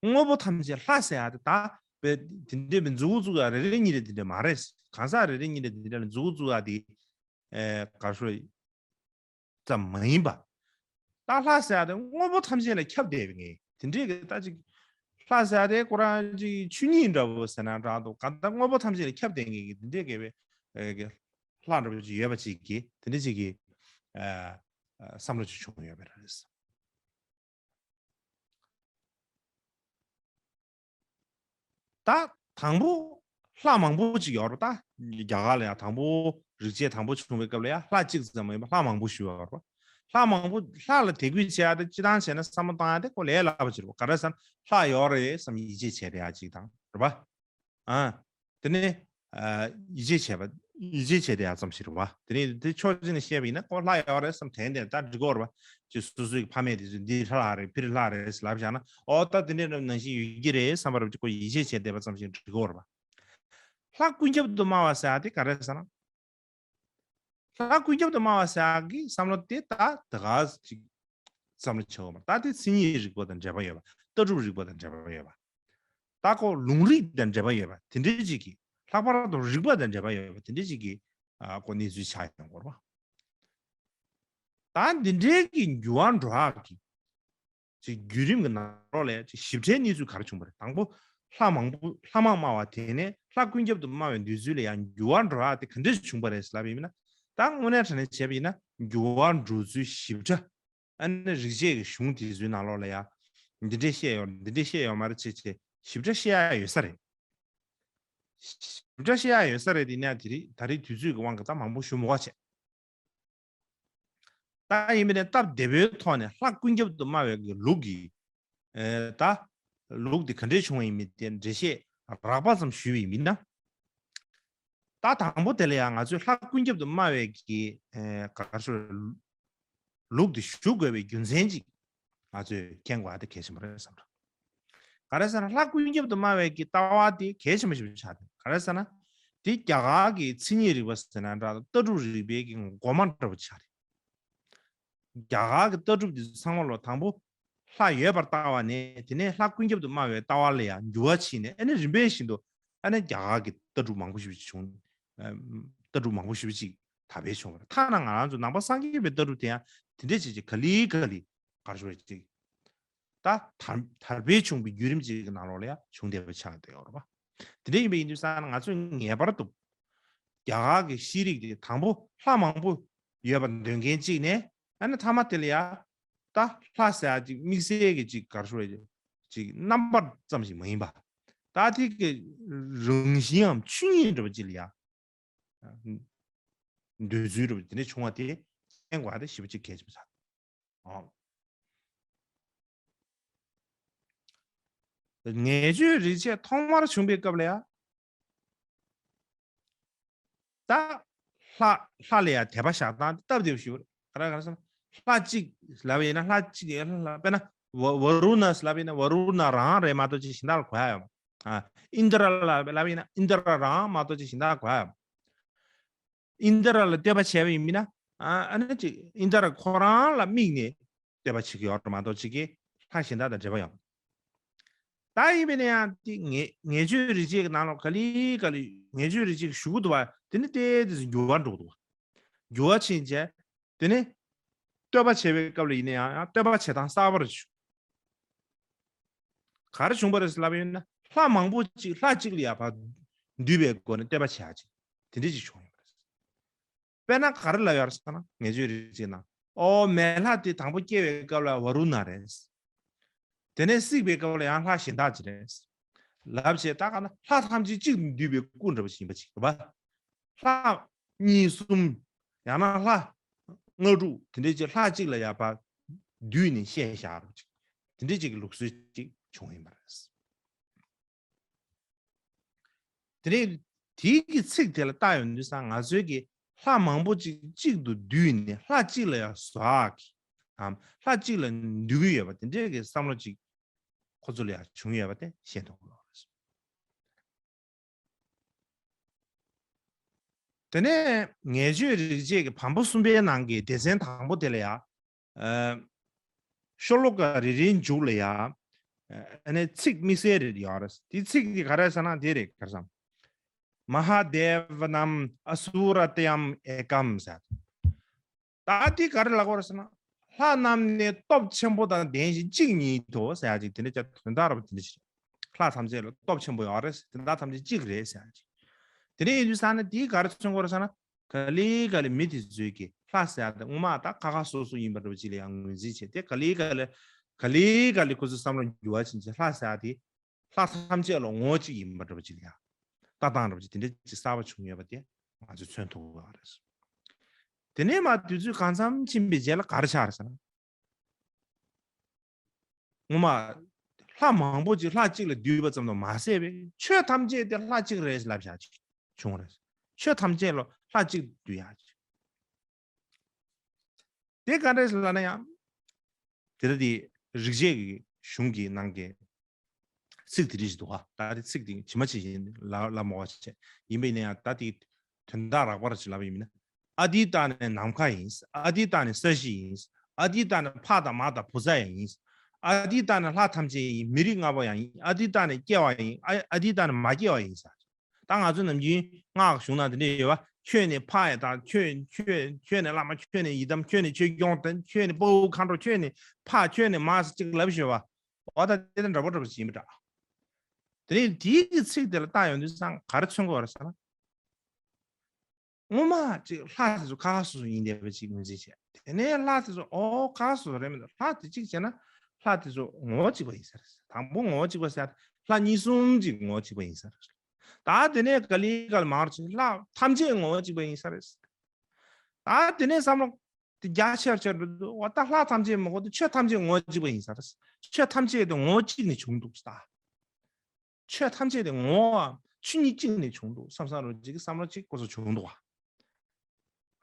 དངོས་པོ་ཐམས་ཅད་ལྷ་ཟེར་ཡག་དེ་ད་བས་དེ་འདྲས་མི་མཛུ་གུ་བཙུགས་ཡག་རེ་རེ་གཉིས་རེ་དེ་འདྲས་མ་རེད། གང་ཟག་རེ་རེ་གཉིས་རེ་དེ་འདྲས་ལ་མཛུ་གུ་བཙུགས་ཡག་དེ་ཨེ་ག་རེ་ཞུ་ཙམ་མ་ཡིན་པ། ད་ལྷ་ཟེར་ཡག་དེ་དངོས་པོ་ཐམས་ཅད་ལ་ཁྱབ་བསྡད་པའི་ངེས་དེ་འདྲས་ཀྱི་ད་ཅིག་ལྷ་ཟེར་ཡག་དེ་ཁོ་རང་ཅིག་ཆོས་ཉིད་འདྲ་བོ་ཟེར་ན་འདྲ་འདུག་གང་ལྟར་དངོས་པོ་ཐམས་ཅད་ལ་ཁྱབ་བསྡད་མཁན་གྱི་དེ་འདྲས་ཀྱི་བའི་ཨེ་གི་ལྷ་འདྲ་བོ་ཅིག་ཡོད་པ་ཅིག་གི་དེ་འདྲས་ཅིག་གི་ཨ་ཨ་བསམ་བློ་ཅིག་བྱུང་ཡོད་པ་རེད། ད་དང་པོ་ལྷ་མང་པོ་ཅིག་ཡོད་རེད། ད་རྒྱ་གར་ལ་ཡང་དང་པོ་རིག་བྱེད་དང་པོ་བྱུང་བའི་སྐབས་ལ་ཡང་ལྷ་གཅིག་ཙམ་མ་ཡིན་པ་ལྷ་མང་པོ་ཞིག་ཡོད་རེད། ལྷ་མང་པོ་ལྷ་ལ་དད་གུས་བྱེད་ཡག་དེ་སྤྱི་བཏང་བྱས་ན་བསམ་བློ་བཏང་ཡག་དེ་ཁོ་ལས་སླ་པོ་ཅིག་རེད་པ། ག་རེ་ཟེར་ན་ལྷ་ཡོད་རེད་བསམ་ཡིད་ཆེས་བྱས་བསྡད་ཡག་ཅིག་དང་རེད་པ། ཨ། དེ་ནས་ཨ་ཡིད་ཆེས་བྱས་པ་ཡིད་ཆེས་བྱས་བསྡད་ཡག་ཙམ་ཞིག་རེད་པ། དེ་ནས་དེ་ཕྱོགས་གཅིག་ནས་བཤད་པ་ཡིན་ན་ཁོ་ལྷ་ཡོད་རེད་བསམ་དྲན་ཏེ་ད་འགྲིག་གི་རེད་པ། ཅིག་སོ་སོའི་ཕ་མེས་དེ་ཚོས་འདི་ལྷ་རེད་ཕ་རི་ལྷ་རེད་ལབ་བཞག་ན་ཨོ་ད་དེ་འདྲའི་ནང་བཞིན་ཡོད་ཀྱི་རེད་བསམ་པ་རེད་པ། ཅིག་ཁོ་ཡིད་ཆེས་བྱས་བསྡད་པ་ཙམ་ཞིག་འགྲིག་གི་རེད་པ། ལྷ་ཀུན་ཁྱབ་ཏུ་སྨྲ་བ་ཟེར་ཡག་དེ་ག་རེ་ཟེར་ན། ལྷ་ཀུན་ཁྱབ་ཏུ་སྨྲ་བ་ཟེར་ཡག་གི་བསམ་བློ་དེ་ད་ད་ག་ཅིག་བསམ་བློ་བྱེད་དགོས་པ། ད་དེ་མཚན་ཉིད་རིག་པ་དང་འབྲེལ་བ་ཡོད་པ། ལྟ་གྲུབ་རིག་པ་དང་འབྲེལ་བ་ཡོད་པ། ད་ཁོ་ལུང་རིགས་དང་འབྲེལ་བ་ཡོད་པ་དེ་འདྲའི་ཅིག་གི་ལྷག་པར་དུ་རིག་པ་དང་འབྲེལ་བ་ཡོད་པ་དེ་འདྲའི་ཅིག་གི་ཨ་ཁོ་གནས་ཚུལ་ཆགས་ཡོང་དགོས་པ། ད་འདི་འདྲའི་གི་འགྱུར་བ་འགྲོ་ཡག་གི་ཅིག་བརྒྱུད་རིམ་གྱི་ནང་ལོགས་ལ་ཅིག་ཞིབ་ཕྲའི་གནས་ཚུལ་ག་རེ་བྱུང་བ་རེད། དང་པོ་ལྷ་མང་པོ་ལྷ་མང་སྨྲ་བ་དེ་ནས་ལྷ་ཀུན་ཁྱབ་ཏུ་སྨྲ་བའི་འདོད་ཚུལ་ལ་ཡང་འགྱུར་བ་འགྲོ་ཡག་དེ་ག་འདྲས་བྱུང་བ་རེད་ལབ་ཡིན་ན། ད་དངོས་གནས་དྲང་གནས་བྱས་པ་ཡིན་ན་འགྱུར་བ་འགྲོ་ཚུལ་ཞིབ་ཕྲ་ཨ་ནི་རིག་བྱེད་ཀྱི་གཞུང་དེ་ཚོའི་ནང་ལོགས་ལ་ཡང་འདི་འདྲས་བཤད་ཡོད་འདི་འདྲས་བཤད་ཡོད་མ་རེད་ཅེས་ཅེས་ཞིབ་ཕྲ་བཤད་ཡག་ཡོད་ས་རེད། ཞིབ་ཕྲ་བཤད་ཡག་ཡོད་ས་རེད། དེ་ནས་དེ་རིང་ད་རེས་དུས་ཚོད་ཀྱི་དབང་གིས་ད་མང་པོ་ཞུ་མི་དགོས་བྱས། ད་ཡིན་པ་ནས་སྟབས་བདེ་པོའི་ཐོག་ནས་ལྷ་ཀུན་ཁྱབ་ཏུ་སྨྲ་བའི་གི་ལུགས་ཀྱི་ཨེ་ད་ལུགས་འདི་ག་འདྲས་བྱུང་བ་ཡིན་མིན་དེ་འགྲེལ་བཤད་རགས་པ་ཙམ་ཞུས་པ་ཡིན་ན། ད་དང་པོ་དེ་ལ་ཡང་ང་ཚོས་ལྷ་ཀུན་ཁྱབ་ཏུ་སྨྲ་བའི་གི་ཨེ་ག་རེ་ཞུ་ལུགས་འདི་ཞུ་དགོས་པའི་རྒྱུ་མཚན་ཅིག་ང་ཚོས་མཁྱེན་དགོས་པ་དེ་གལ་ཆེན་པོ་རེད་བསམ་འདུག་ག་རེ་ཟེར་ན་ལྷ་ཀུན་ཁྱབ་ཏུ་སྨྲ་བའི་གི་ལྟ་བ་དེ་གལ་ཆེན་པོ་ཞིག་ཆགས་འདུག་ག་རེ་ཟེར་ན་དེ་རྒྱ་གར་གྱི་མཚན་ཉིད་རིག་པ་ཟེར་ན་འདྲ་ལྟ་གྲུབ་རིག་པའི་གི་འགོ་མ་འདྲ་བོ་ཆགས་རེད། རྒྱ་གར་གྱི་ལྟ་གྲུབ་འདི་ཚོ་ཚང་མ་ལོ་དང་པོ་ལྷ་ཡོད་པར་ལྟ་བ་ནས་དེ་ནས་ལྷ་ཀུན་ཁྱབ་ཏུ་སྨྲ་བའི་ལྟ་བ་ལ་ཡང་འགྱུར་བ་ཕྱིན་ནས་ཨ་ནི་རིམ་པས་བཞིན་དུ་ཨ་ནི་རྒྱ་གར་གྱི་ལྟ་གྲུབ་མང་པོ་ཞིག་བྱུང་། ལྟ་གྲུབ་མང་པོ་ཞིག་ཅིག་དར་འཕེལ་བྱུང་བ་རེད། ཐ་ན་ང་རང་ཚོ་ནང་པ་སངས་རྒྱས་པའི་ལྟ་གྲུབ་དེ་ཡང་དེ་འདྲས་ཅིག་ཅིག་ག་ལེ་ག་ལེ་ག་རེ་ཞུ་རེད་ཅིག་ད་དར་དར་འཕེལ་བྱུང་བའི་བརྒྱུད་རིམ་ཅིག་གི་ནང་ལོགས་ལ་ཡང་བྱུང་བསྡད་པ་ཆགས་བསྡད་ཡོད་རེད་པ། དེ་འདྲ་ཡིན་པ་ཡིན་དུས་ཙང་ང་ཚོས་ངེས་པར་དུ་རྒྱ་གར་གྱི་ཤེས་རིག་དེ་དང་པོ་ལྷ་མང་པོ་ཡོད་པ་འདོན་མཁན་གཅིག་ནས་ཨ་ནི་མཐའ་མ་དེ་ལ་ཡ་ད་ལྷ་ཟེར་ཡ་ཅིག་དམིགས་བསལ་གྱི་ཅིག་ག་རེ་ཞུ་རེད་ཅིག་རྣམ་པ་ཙམ་ཞིག་མ་ཡིན་པ། ད་དེ་གི་རང་བཞིན་འམ་ཆོས་ཉིད་འདྲ་བ་ཅིག་ལ་ཡ་འདོད་ཚུལ་འདྲ་བ་དེ་འདྲ་བྱུང་བ་དེ་མཁྱེན་དགོས་པ་དེ་ཞེ་པོ་ཅིག་གལ་ཆེན་པོ་ཆགས། ཨོ། ངེས་བརྗོད་རིག་བྱེད་ཐོག་མར་བྱུང་བའི་སྐབས་ལ་ཡང་ད་ལྷ་ལྷ་ལ་ཡང་དད་པ་བཞག་སྟངས་སྟབས་བདེ་པོ་ཞིག་ཡོད་རེད། ག་རེ་ག་རེ་ཟེར་ན་ལྷ་གཅིག་ལབ་ཡིན་ན་ལྷ་གཅིག་ལྷ་ལྷ་དཔེར་ན་ཝ་ཝ་རུ་ཎ་ལབ་ཡིན་ན་ཝ་རུ་ཎ་རང་རེད་མ་གཏོགས་ཅིག་གཞན་དག་ལ་གོ་ཡ་ཡོད་མ། ཨ་ཨིན་དྲ་ལ་ལབ་ཡིན་ན་ཨིན་དྲ་རང་མ་གཏོགས་ཅིག་གཞན་དག་ལ་གོ་ཡ་ཡོད་མ། ཨིན་དྲ་ལ་བསྟོད་པ་བྱས་པ་ཡིན་ན་ཨ་ཨ་ནི་ཅིག་ཨིན་དྲ་ཁོ་རང་ལ་དམིགས་ནས་བསྟོད་པ་བྱེད་ཀྱི་ཡོད་རེད་མ་གཏོགས་ཅིག་གིས་ལྷ་གཞན་དག་དང་འབྲེལ་བ་ཡོད། ད་ཡིན་པས་ན་ཡང་དེ་ངེས་ངེས་བརྗོད་རིག་བྱེད་ཀྱི་ནང་ལོགས་ག་ལེ་ག་ལེ་ངེས་བརྗོད་རིག་བྱེད་ཀྱི་ཞུ་གི་འདུག་བ། དེ་ནི་ཏེ་ཏེ་འགྱུར་བ་འགྲོ་གི་འདུག་བ། འགྱུར་བ་ཕྱིན་རྗེས་དེ་ནི་བསྟོད་པ་བྱེད་པའི་སྐབས་ལ་ཡིན་ན་ཡང་ཡང་བསྟོད་པ་བྱེད་སྟངས་གསར་པ་རེ་བྱུང་། ག་རེ་བྱུང་བ་རེད་ལབ་ཡོད་ན་ལྷ་མང་པོ་ཅིག་ལྷ་གཅིག་ལ་ཡར་ཕར་འདུས་པའི་སྒོ་ནས་བསྟོད་པ་བྱེད་ཡ་ཅིག་དེ་འདྲ་ཅིག་བྱུང་ཡོད་པ་རེད། དཔེར་ན་ག་རེ་ལབ་ཡོད་རེད་ཟེར་ན་ངེས་བརྗོད་རིག་བྱེད་ནང་ཨོ་མེ་ལྷ་དེ་དང་པོ་སྐྱེ་བའི་སྐབས་ལ་ཝ་རུ་ཎ་རེད། དེ་ནས་བསྲེགས་པའི་སྐབས་ལ་ཡང་ལྷ་གཞན་དག་ཅིག་རེད། ལབ་བྱས་ད་ག་ན་ལྷ་ཐམས་ཅད་གཅིག་ཏུ་འདུས་པའི་སྐུ་འདྲ་བ་ཞིག་ཡིན་པ་ཅིག་རེད་པ། ལྷ་གཉིས་གསུམ་ཡང་ན་ལྷ་ལྔ་དྲུག་དེ་འདྲས་ཅིག་ལྷ་གཅིག་ལ་ཡར་ཕར་བསྡུས་ནས་བཤད་བཞག་རོགས་ཅིག་དེ་འདྲས་ཅིག་གི་ལུགས་སྲོལ་ཅིག་ བྱུང་ཡིན་པ་རེད། དེ་ནས་དེའི་གི་ཚིག་དེ་ལ་བལྟ་ཡོང་དུས་ཙང་ང་ཚོའི་གི་ལྷ་མང་པོ་ཅིག་གཅིག་ཏུ་བསྡུས་ནས་ལྷ་གཅིག་ལ་ཡང་བཟོ་ཡག་གི་ལྷ་གཅིག་ལ་འདུས་ཀྱི་ཡོད་པ་དེ་འདྲའི་གི་བསམ་བློ་ཅིག་ཁོ་ཚོ་ལ་ཡང་བྱུང་ཡོད་པ་དེ་ཤེས་ཐུབ་ཀྱི་ཡོད་རེད། དེ་ནས་ངེས་བརྗོད་རིག་བྱེད་ཀྱི་བམ་པོ་གསུམ་པའི་ནང་གི་སྡེ་ཚན་དང་པོ་དེ་ལ་ཡང་། ཤོ་ལོ་ཀ་རེ་རེའི་མཇུག་ལ་ཡང་། ཨ་ནི་ཚིག་དམིགས་བསལ་རེ་ཡོད་རེད། དེ་ཚིག་དེ་ག་རེ་ཟེར་ན་དེ་རེད། ག་རེ་ཟེར་ན། མ་ཧཱ་དེ་ཝ་ནམ་ཨ་སུ་ར་ཏྱམ་ཨེ་ཀམ་ཟེར། ད་དེ་ག་རེ་ལབ་དགོས་རེད་ཟེར་ན། ལྷ་རྣམས་ནི་སྟོབས་ཆེན་པོ་དང་ལྡན་ཞིང་གཅིག་ཉིད་དོ་ཟེར་ཡག་ཅིག་དེ་འདྲ་ཅིག་དོན་དག་རེད་པ། དེ་འདྲ་ཅིག་ལྷ་ཐམས་ཅད་ལ་སྟོབས་ཆེན་པོ་ཡོད་རེད། དེ་དག་ཐམས་ཅད་གཅིག་རེད་ཟེར་ཡག་ཅིག་དེ་འདྲ་ཡིན་དུས་ཙང་ནས་དེ་ག་རེ་མཚོན་དགོས་རེད་ཟེར་ན། ག་ལེ་ག་ལེ་མི་དེ་ཚོས་ཀྱི་ལྷ་ཟེར་ཡག་དེ་སྔོན་མ་ད་ཁ་ཁ་སོ་སོ་ཡིན་པ་འདྲ་པོ་ཅིག་ལ་ཡང་ངོས་འཛིན་བྱས་ཏེ། ག་ལེ་ག་ལེ་ག་ལེ་ག་ལེ་ཁོ་ཚོའི་བསམ་བློ་འགྱུར་བ་ཕྱིན་བྱས་ལྷ་ཟེར་ཡག་དེ། ལྷ་ཐམས་ཅད་ལ་ངོ་བོ་གཅིག་ཡིན་པ་འདྲ་པོ་ཅིག་ལ་ཡང་ལྟ་སྟངས་འདྲ་པོ་ཅིག་དེ་འདྲ་ཅིག་གསར་པ་བྱུང་ཡོད་པ་དེ་ང་ཚོས་མཚོན་ཐུབ་ཀྱི་ཡོད་རེད། དེ་ནས་མར་དུས་ཚོད་གང་འཚམ་ཕྱིན་པའི་རྗེས་ལ་ག་རེ་ཆགས་རེད་ཟེར་ན། སྔོན་མ་ལྷ་མང་པོ་ཅིག་ལྷ་གཅིག་ལ་བསྡུས་པ་ཙམ་དུ་མ་ཟད་པའི་ཆོས་ཐམས་ཅད་དེ་ལྷ་གཅིག་རེད་ལབ་བཞག་ཅིག་བྱུང་རེད། ཆོས་ཐམས་ཅད་ལ་ལྷ་གཅིག་བསྡུ་ཡག་ཅིག་དེ་ག་འདྲས་ལབ་ན་ཡང་། དེ་ལྟ་དེ་རིག་བྱེད་ཀྱི་གཞུང་གི་ནང་གི་ཚིག་དེ་རིགས་ཤིག་འདུག་ག་ད་དེ་ཚིག་དེ་ཇི་མ་ཇི་བཞིན་ལ་ལ་མོ་བ་བྱས་ཡིན་པས་ན་ཡང་། ད་དེ་དོན་དག་རགས་པ་ར་ཅིག་ལབ་པ་ཡིན་ན། ཨ་ཏི་ཏ་ནི་ནམ་མཁའ་ཡིན། ཨ་ཏི་ཏ་ནི་ས་གཞི་ཡིན། ཨ་ཏི་ཏ་ནི་ཕ་དང་མ་དང་བུ་ཚ་ཡང་ཡིན། ཨ་ཏི་ཏ་ནི་ལྷ་ཐམས་ཅད་ཡིན། མི་རིགས་ལྔ་པོ་ཡང་ཡིན། ཨ་ཏི་ཏ་ནི་སྐྱེ་བ་ཡིན། ཨ་ཨ་ཏི་ཏ་ནི་མ་སྐྱེ་བ་ཡིན་ཟེར། ད་ང་ཚོ་ནམ་རྒྱུན་སྔགས་གཞུང་ནང་དེ་འདྲ་ཡོད་པ། ཁྱོད་ནི་ཕ་ཡི་དང་། ཁྱོད་ཁྱོད་ཁྱོད་ནི་བླ་མ། ཁྱོད་ནི་ཡི་དམ། ཁྱོད་ནི་ཆོས་སྐྱོང་དང་། ཁྱོད་ནི་དཔའ་བོ་མཁའ་འགྲོ། ཁྱོད་ནི་ཕ། ཁྱོད་ནི་མ་ཟེར་ཅིག་ལབ་ཤོད་པ། འོ་ད་དེ་དང་འདྲ་པོ་འདྲ་པོ་ཅིག་ཡིན་པ་འདྲ། དེ་ནས་དེའི་གི་ཚིག་དེ་ལ་བལྟ་ཡོང་དུས་ཙང་ག་རེ་མཚོན་གྱི་ཡོད་རེད་ཟེར་ན། སྔོན་མ་ཅིག་ལྷ་དེ་ཚོ་ཁ་ཁ་སོ་སོ་ཡིན་བསྡད་པ་ཅིག་ངོས་འཛིན་བྱས། དེ་ནས་ལྷ་དེ་ཚོ་ཨོ་ཁ་ཁ་སོ་སོ་རེད་མི་འདུག་ལྷ་དེ་གཅིག་བྱས་ན་ལྷ་དེ་ཚོ་ངོ་བོ་གཅིག་པ་ཡིན་ས་རེད། དང་པོ་ངོ་བོ་གཅིག་པ་ཟེར་ཡག་དེ་ལྷ་གཉིས་གསུམ་ཅིག་ངོ་བོ་གཅིག་པ་ཡིན་ས་རེད། ད་དེ་ནས་ག་ལེ་ག་ལེ་མང་རུ་ཕྱིན། ལྷ་ཐམས་ཅད་ངོ་བོ་གཅིག་པ་ཡིན་ས་རེད། ད་དེ་ནས་བསམ་བློ་དེ་རྒྱ་ཆེར་ཆེར་འགྲོ་དུས། འོ་ད་ལྷ་ཐམས་ཅད་མ་གཏོགས་ཆོས་ཐམས་ཅད་ངོ་བོ་གཅིག་པ་ཡིན་ས་རེད། ཆོས་ཐམས་ཅད་དེ་ངོ་བོ་གཅིག་ནས་བྱུང་འདུག་ཟེར། ཆོས་ཐམས་ཅད་དེ་ངོ་བོའམ་ཆོས་ཉིད་གཅིག་ནས་བྱུང་འདུག་བསམ་བསམ་རུ་ཅིག་གི་བསམ་བློ་ཅིག་ཁོ་ཚོ་བྱུང་འདུག་བ།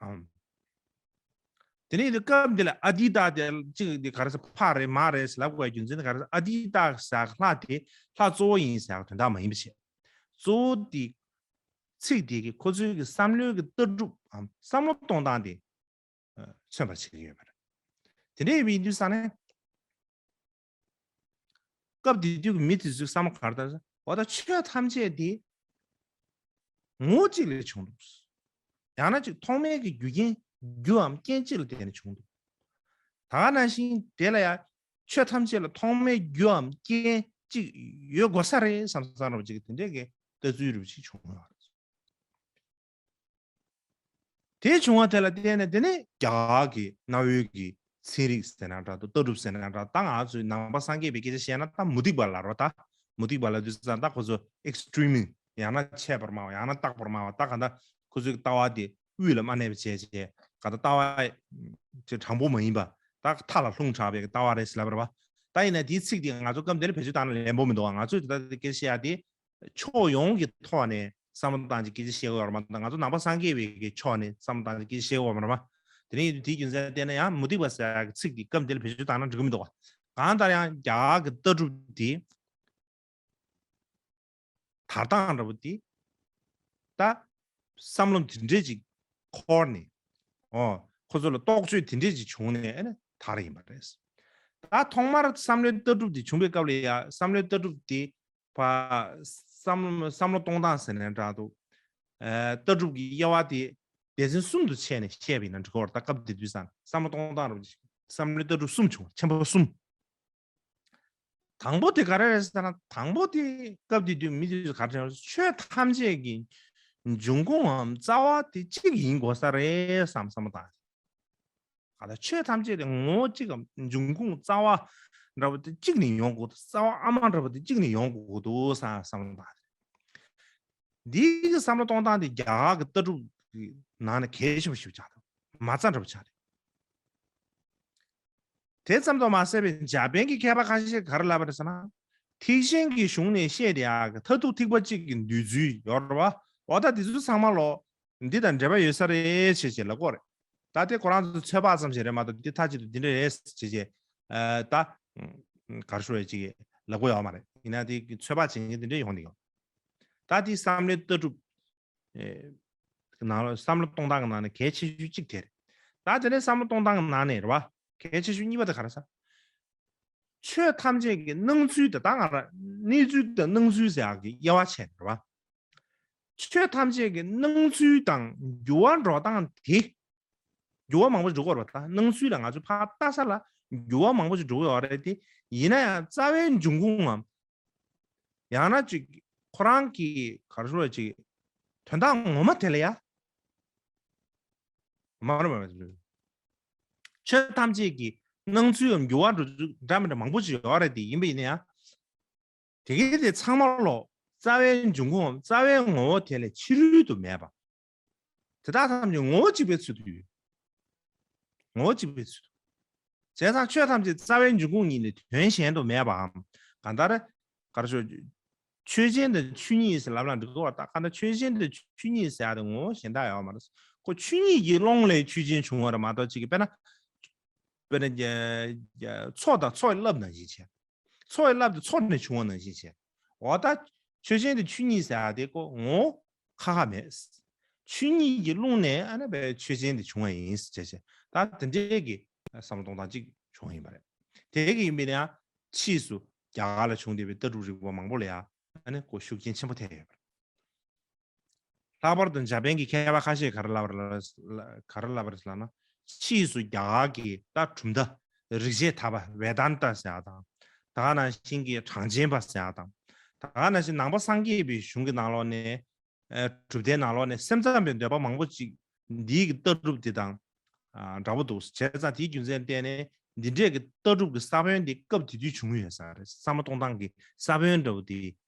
ཨམ། དེ་ནས་དེ་སྐབས་འདི་ལ་ཨ་ཏི་ཏ་དེ་གཅིག་དེ་ག་རེ་ཟེར། ཕ་རེད་མ་རེད་ཟེར་ལབ་དགོས་རྒྱུ་མཚན་དེ་ག་རེ་ཟེར། ཨ་ཏི་ཏ་ཟེར་ལྷ་དེ་ལྷ་གཙོ་བོ་ཡིན་ཟེར་དོན་དག་མ་ཡིན་པ་བྱས། གཙོ་བོ་དེ་ཚིག་དེ་གི་ཁོ་ཚོའི་གི་བསམ་བློའི་གི་ལྟ་གྲུབ་བམ་བསམ་བློ་གཏོང་སྟངས་དེ་མཚོན་པར་བྱེད་ཀྱི་ཡོད་པ་རེད། དེ་འདྲ་ཡིན་པའི་དུས་ཙང་ནས། སྐབས་དེ་དུས་ཀྱི་མི་དེ་ཚོའི་བསམ་བློ་ག་རེ་ལྟར་ཟེར། འོ་ད་ཆོས་ཐམས་ཅད་དེ་ངོ་བོ་གཅིག་ལས་བྱུང་འདུག་ཡང་ན་ཅིག་ཐོག་མའི་གི་རྒྱུ་རྐྱེན་རྒྱུའམ་རྐྱེན་གཅིག་ལ་བརྟེན་ནས་བྱུང་འདུག་ད་ག་ནང་བཞིན་དེ་ལ་ཡང་ཆོས་ཐམས་ཅད་ལ་ཐོག་མའི་རྒྱུའམ་རྐྱེན་གཅིག་ཡོད་དགོས་ས་རེད་བསམ་བསམ་རབ་ཅིག་དེ་འདྲའི་གི་ལྟ་ཚུལ་རུ་ཅིག་བྱུང་ཡོད་རེད། དེ་བྱུང་བ་དེ་ལ་བརྟེན་ནས་དེ་ནས་རྒྱ་གར་གྱི་གནའ་བོའི་གི་ཚན་རིག་ཟེར་ན་འདྲ་འདུག་ལྟ་གྲུབ་ཟེར་ན་འདྲ། ད་ང་ཚོའི་ནང་པ་སངས་རྒྱས་པའི་སྐད་ཆ་བཤད་ན་ད་མུ་སྟེགས་པ་ལབ་རེད་པ། ད་མུ་སྟེགས་པ་ལབ་དུས་ཙང་ད་ཁོ་ཚོ་ཨེག་སི་ཊི་རི་མི་ཡང་ན་ཆད་པར་སྨྲ་བ། ཡང་ན་རྟག་པར་སྨྲ་བ། ད་ག་ད་ཁོ་ཚོའི་ལྟ་བ་དེ་དབུས་ལ་མ་གནས་པ་བྱས་བྱས་ག་ད་ལྟ་བ་ཅིག་དྲང་པོ་མ་ཡིན་པ། ད་མཐའ་ལ་ལྷུང་དྲགས་པའི་ལྟ་བ་རེད་ཟེར་ལབ་རེད་པ། ད་ཡིན་ན་དེའི་ཚིག་དེ་ང་ཚོ་སྐབས་འདིར་བེད་སྤྱོད་བཏང་ན་ལན་པོ་མི་འདུག་བ། ང་ཚོས་ད་ལྟ་སྐད་ཆ་བཤད་ཡ་དེ། ཕྱོགས་ཡོངས་ཀྱི་ཐོག་ནས་བསམ་བློ་བཏང་ཅིག་སྐད་ཆ་བཤད་དགོས་པ་མ་གཏོགས། ང་ཚོ་ནང་པ་སངས་རྒྱས་པའི་གི་ཕྱོགས་ནས་བསམ་བློ་བཏང་ཅིག་སྐད་ཆ་བཤད་དགོས་པ་མ་རེད་པ། དེ་ནས་དེའི་རྒྱུ་མཚན་བལྟས་ན་ཡང་མུ་སྟེགས་པ་ཟེར་ཡག་གི་ཚིག་འདི་སྐབས་འདིར་བེད་སྤྱོད་བཏང་ན་འགྲིག་གི་མི་འདུག་བ། གང་ལྟར་ཡང་རྒྱ་གར་གྱི་ལྟ་གྲུབ་འདི་དར་སྟངས་འདྲ་པོ་འདི་ད་བསམ་བློ་འདི་འདྲས་ཅིག་འཁོར་ནས། ཨོ། ཁོ་ཚོ་ལ་རྟོག་དཔྱོད་འདི་འདྲས་ཅིག་བྱུང་ནས་ཨ་ནི་དར་ཡིན་པ་རེད། ད་ཐོག་མར་བསམ་བློའི་ལྟ་གྲུབ་འདི་བྱུང་བའི་སྐབས་ལ་ཡང་བསམ་བློའི་ལྟ་གྲུབ་འདི། བ། བསམ་བསམ་བློ་གཏོང་སྟངས་ཟེར་ནའང་འདྲ་འདུག་ཨ། ལྟ་གྲུབ་ཀྱི་དབྱེ་བ་དེ་སྡེ་ཚན་གསུམ་དུ་ཕྱེ་ནས་བཤད་པ་ཡིན་ན་འགྲིག་གི་རེད། ད་སྐབས་དེ་དུས་ཙང་བསམ་བློ་གཏོང་སྟངས་རུ་བསམ་བློའི་ལྟ་གྲུབ་གསུམ་བྱུང་། ཆེན་པོ་གསུམ། དང་པོ་དེ་ག་རེ་རེད་ཟེར་ན། དང་པོ་དེ་སྐབས་དེ་དུས་མི་དེ་ཚོས་ག་རེ་དྲན་པ་རེད། ཆོས་ཐམས་ཅད་ཀྱི་འབྱུང་ཁུངས་འམ་རྩ་བ་དེ་གཅིག་ཡིན་དགོས་ས་རེད་བསམ་བསམ་བློ་བཏང་། ག་ལ་ཆོས་ཐམས་ཅད་དེ་ངོ་བོ་གཅིག་གམ་འབྱུང་ཁུངས་རྩ་བ་འདྲ་པོ་དེ་གཅིག་ནས་ཡོང་དགོས་འདུག་རྩ་བ་ཨ་མ་འདྲ་པོ་དེ་གཅིག་ནས་ཡོང་དགོས་འདུག་བསམ་བསམ་བློ་བཏང་། འདིའི་གི་བསམ་བློ་གཏོང་སྟངས་དེ་རྒྱ་གར་གྱི་ལྟ་གྲུབ་ཀྱི་ནང་ནས་གལ་ཆེན་པོ་ཞིག་ཆགས་འདུག་མ་རྩ་འདྲ་པོ་ཆགས་རེད། དེ་ཙམ་དུ་མ་ཟད་པའི་འཇར་པན་གྱི་མཁས་པ་ཁ་ཤས་ག་རེ་ལབ་པ་རེད་ཟེར་ན། ཐེག་ཆེན་གྱི་གཞུང་ནས་བཤད་དེ་ཡག་གི་མཐར་ཐུག་ཐེག་པ་གཅིག་གི་འདོད་ཚུལ་ཡོད་རེད་བ། འོ་ད་དེ་ཚོ་ཚང་མ་ལོ་འདི་དང་འབྲེལ་བ་ཡོད་ས་རེད་ཅེས་ཅེས་ལབ་དགོས་རེད། ད་དེ་ཁོ་རང་ཚོ་ཚོད་དཔག་ཙམ་ཞིག་རེད་མ་གཏོགས་འདི་མཐའ་གཅིག་ཏུ་འདི་འདྲ་རེད་ཅེས་ཅེས་ད་ག་རེ་ཞུ་རེད་ཅེས་ལབ་དགོས་ཡོད་མ་རེད། ཡིན་ན་དེ་ཚོད་དཔག་བྱེད་མཁན་འདི་འདྲ་ཡོང་གི་ཡོད། ད་དེ་བསམ་བློའི་ལྟ་གྲུབ་ནང་ལ་བསམ་བློ་གཏོང་སྟངས་ཀྱི་ནང་ནས་གལ་ཆེ་ཤོས་གཅིག་དེ་རེད། ད་དེ་ནས་བསམ་བློ་གཏོང་སྟངས་ཀྱི་ནང་ནས་རེད་བ། གལ་ཆེ་ཤོས་གཉིས་པ་དེ་ག་རེ་ཟེར། ཆོས་ཐམས་ཅད་ཀྱི་སྣང་ཚུལ་དེ་ད་ང་རང་གནས་ཚུལ་དང་སྣང་ཚུལ་ཟེར་ཡག་གི་དབྱེ་བ་ཕྱེ་རེད་བ། ཆོས་ཐམས་ཅད་ཀྱི་སྣང་ཚུལ་དང་འགྱུར་བ་འགྲོ་སྟངས་དེ། འགྱུར་བ་མང་པོ་འགྲོ་གི་ཡོད་རེད་བ། ད་སྣང་ཚུལ་ལ་ང་ཚོ་ཕར་ལྟ་ས་ལ་འགྱུར་བ་མང་པོ་ཞིག་འགྲོ་གི་ཡོད་རེད་དེ། ཡིན་ན་ཡང་རྩ་བའི་འབྱུང་ཁུངས་ངམ། ཡང་ན་ཅིག་ཁོ་རང་གི་ག་རེ་ཞུ་དགོས་ཅིག་དོན་དག་ངོ་མ་དེ་ལ་ཡ། མ་རེད་མ་རེད། ཆོས་ཐམས་ཅད་ཀྱི་སྣང་ཚུལ་ངམ་འགྱུར་བ་འགྲོ་ཚུལ་འདྲ་མི་འདྲ་མང་པོ་ཞིག་ཡོད་རེད་དེ། ཡིན་པ་ཡིན་ན་ཡང་། དེ་གའི་དེ་ཚང་མ་ལོ་རྩ་བའི་འབྱུང་ཁུངས་རྩ་བའི་ངོ་བོ་དེ་ལས་ཕྱི་རོལ་དུ་མེད་པ། དེ་དག་ཐམས་ཅད་ངོ་བོ་གཅིག་པའི་ཚུལ་དུ་ཡོད། ངོ་བོ་གཅིག་པའི་ཚུལ་དུ། བྱས་ཙང་ཆོས་ཐམས་ཅད་རྩ་བའི་འབྱུང་ཁུངས་ཉིད་ནས་དོན་གཞན་དུ་མེད་པའམ། གང་ལྟར། ག་རེ་ཞུ། ཆོས་ཅན་དང་ཆོས་ཉིད་ཟེར་ལབ་ན་འགྲིག་གི་བ། ད་གང་ལྟར་ཆོས་ཅན་དང་ཆོས་ཉིད་ཟེར་ཡག་དེ་ངོ་བོ་གཞན་དག་ཡོད་མ་རེད། ཁོ་ཆོས་ཉིད་ཀྱི་ཀློང་ལས་ཆོས་ཅན་བྱུང་བ་རེད་མ་གཏོགས་ཅིག་གི་དཔེར་ན། དཔེར་ན། མཚོ་དང་མཚོ་ཡི་རླབས་ནང་བཞིན་བྱས། མཚོ་ཡི་རླབས་དེ་མཚོ་ནས་བྱུང་བ་ནང་བཞིན་བྱས། འོ་ད། ཆོས་ཅན་དེ་ཆོས་ཉིད་ཟེར་ཡག་དེ་ཁོ་ངོ་བོ་ཁ་ཁ་མེད། ཆོས་ཉིད་ཀྱི་ཀློང་ནས་ཨ་ནི་བའི་ཆོས་ཅན་དེ་བྱུང་བ་ཡིན་ཟེར་བྱས། ད་དེ་འདྲའི་གི་བསམ་བློ་གཏོང་སྟངས་གཅིག་བྱུང་ཡིན་པ་རེད། དེ་གི་ཡིན་པ་ཡིན་ན་ཡང་ཕྱིས་སུ་རྒྱ་གར་ལ་བྱུང་བསྡད་པའི་ལྟ་གྲུབ་རིག་པ་མང་པོ་ལ་ཡང་ཨ་ནི་ཁོ་ཤུགས་རྐྱེན་ཆེན་པོ་ཐེབས་ཡོད་པ་རེད། ལྷག་པར་དུ་འཇར་པན་གྱི་མཁས་པ་ཁ་ཤས་ག་རེ་ལབ་པ་རེད་ལབ། ག་རེ་ལབ་པ་རེད་ལབ་ན། ཕྱིས་སུ་རྒྱ་གར་གྱི་ད་གྲུབ་མཐའ་རིག་བྱེད་ཐར་པ་ཝེ་དན་ཏ་ཟེར་ཡག་དང་། ད་ག་ནང་བཞིན་གྱི་གྲངས་ཅན་པ་ཟེར་ཡག་དང་། ད་ག་ནང་བཞིན་ནང་པ་སངས་རྒྱས་པའི་གཞུང་གི་ནང་ལོགས་ནས། ཨ། གྲུབ་མཐའི་ནང་ལོགས་ནས་སེམས་ཙམ་པའི་འདོད་པ་མང་པོ་ཅིག་འདིའི་གི་ལྟ་གྲུབ་དེ་དང་། ཨ། འདྲ་པོ་འདུག། བྱས་ཙང་དེའི་རྒྱུ་མཚན་བརྟེན་ནས་འདི་འདྲས་ཀྱི་ལྟ་གྲུབ་ཀྱི་ས་བོན་དེ་སྐབས་དེ་དུས་བྱུང་ཡོད་ས་རེད། བསམ་བློ་གཏོང་སྟངས་ཀྱི་ས་བོན་འདྲ་པོ་དེ།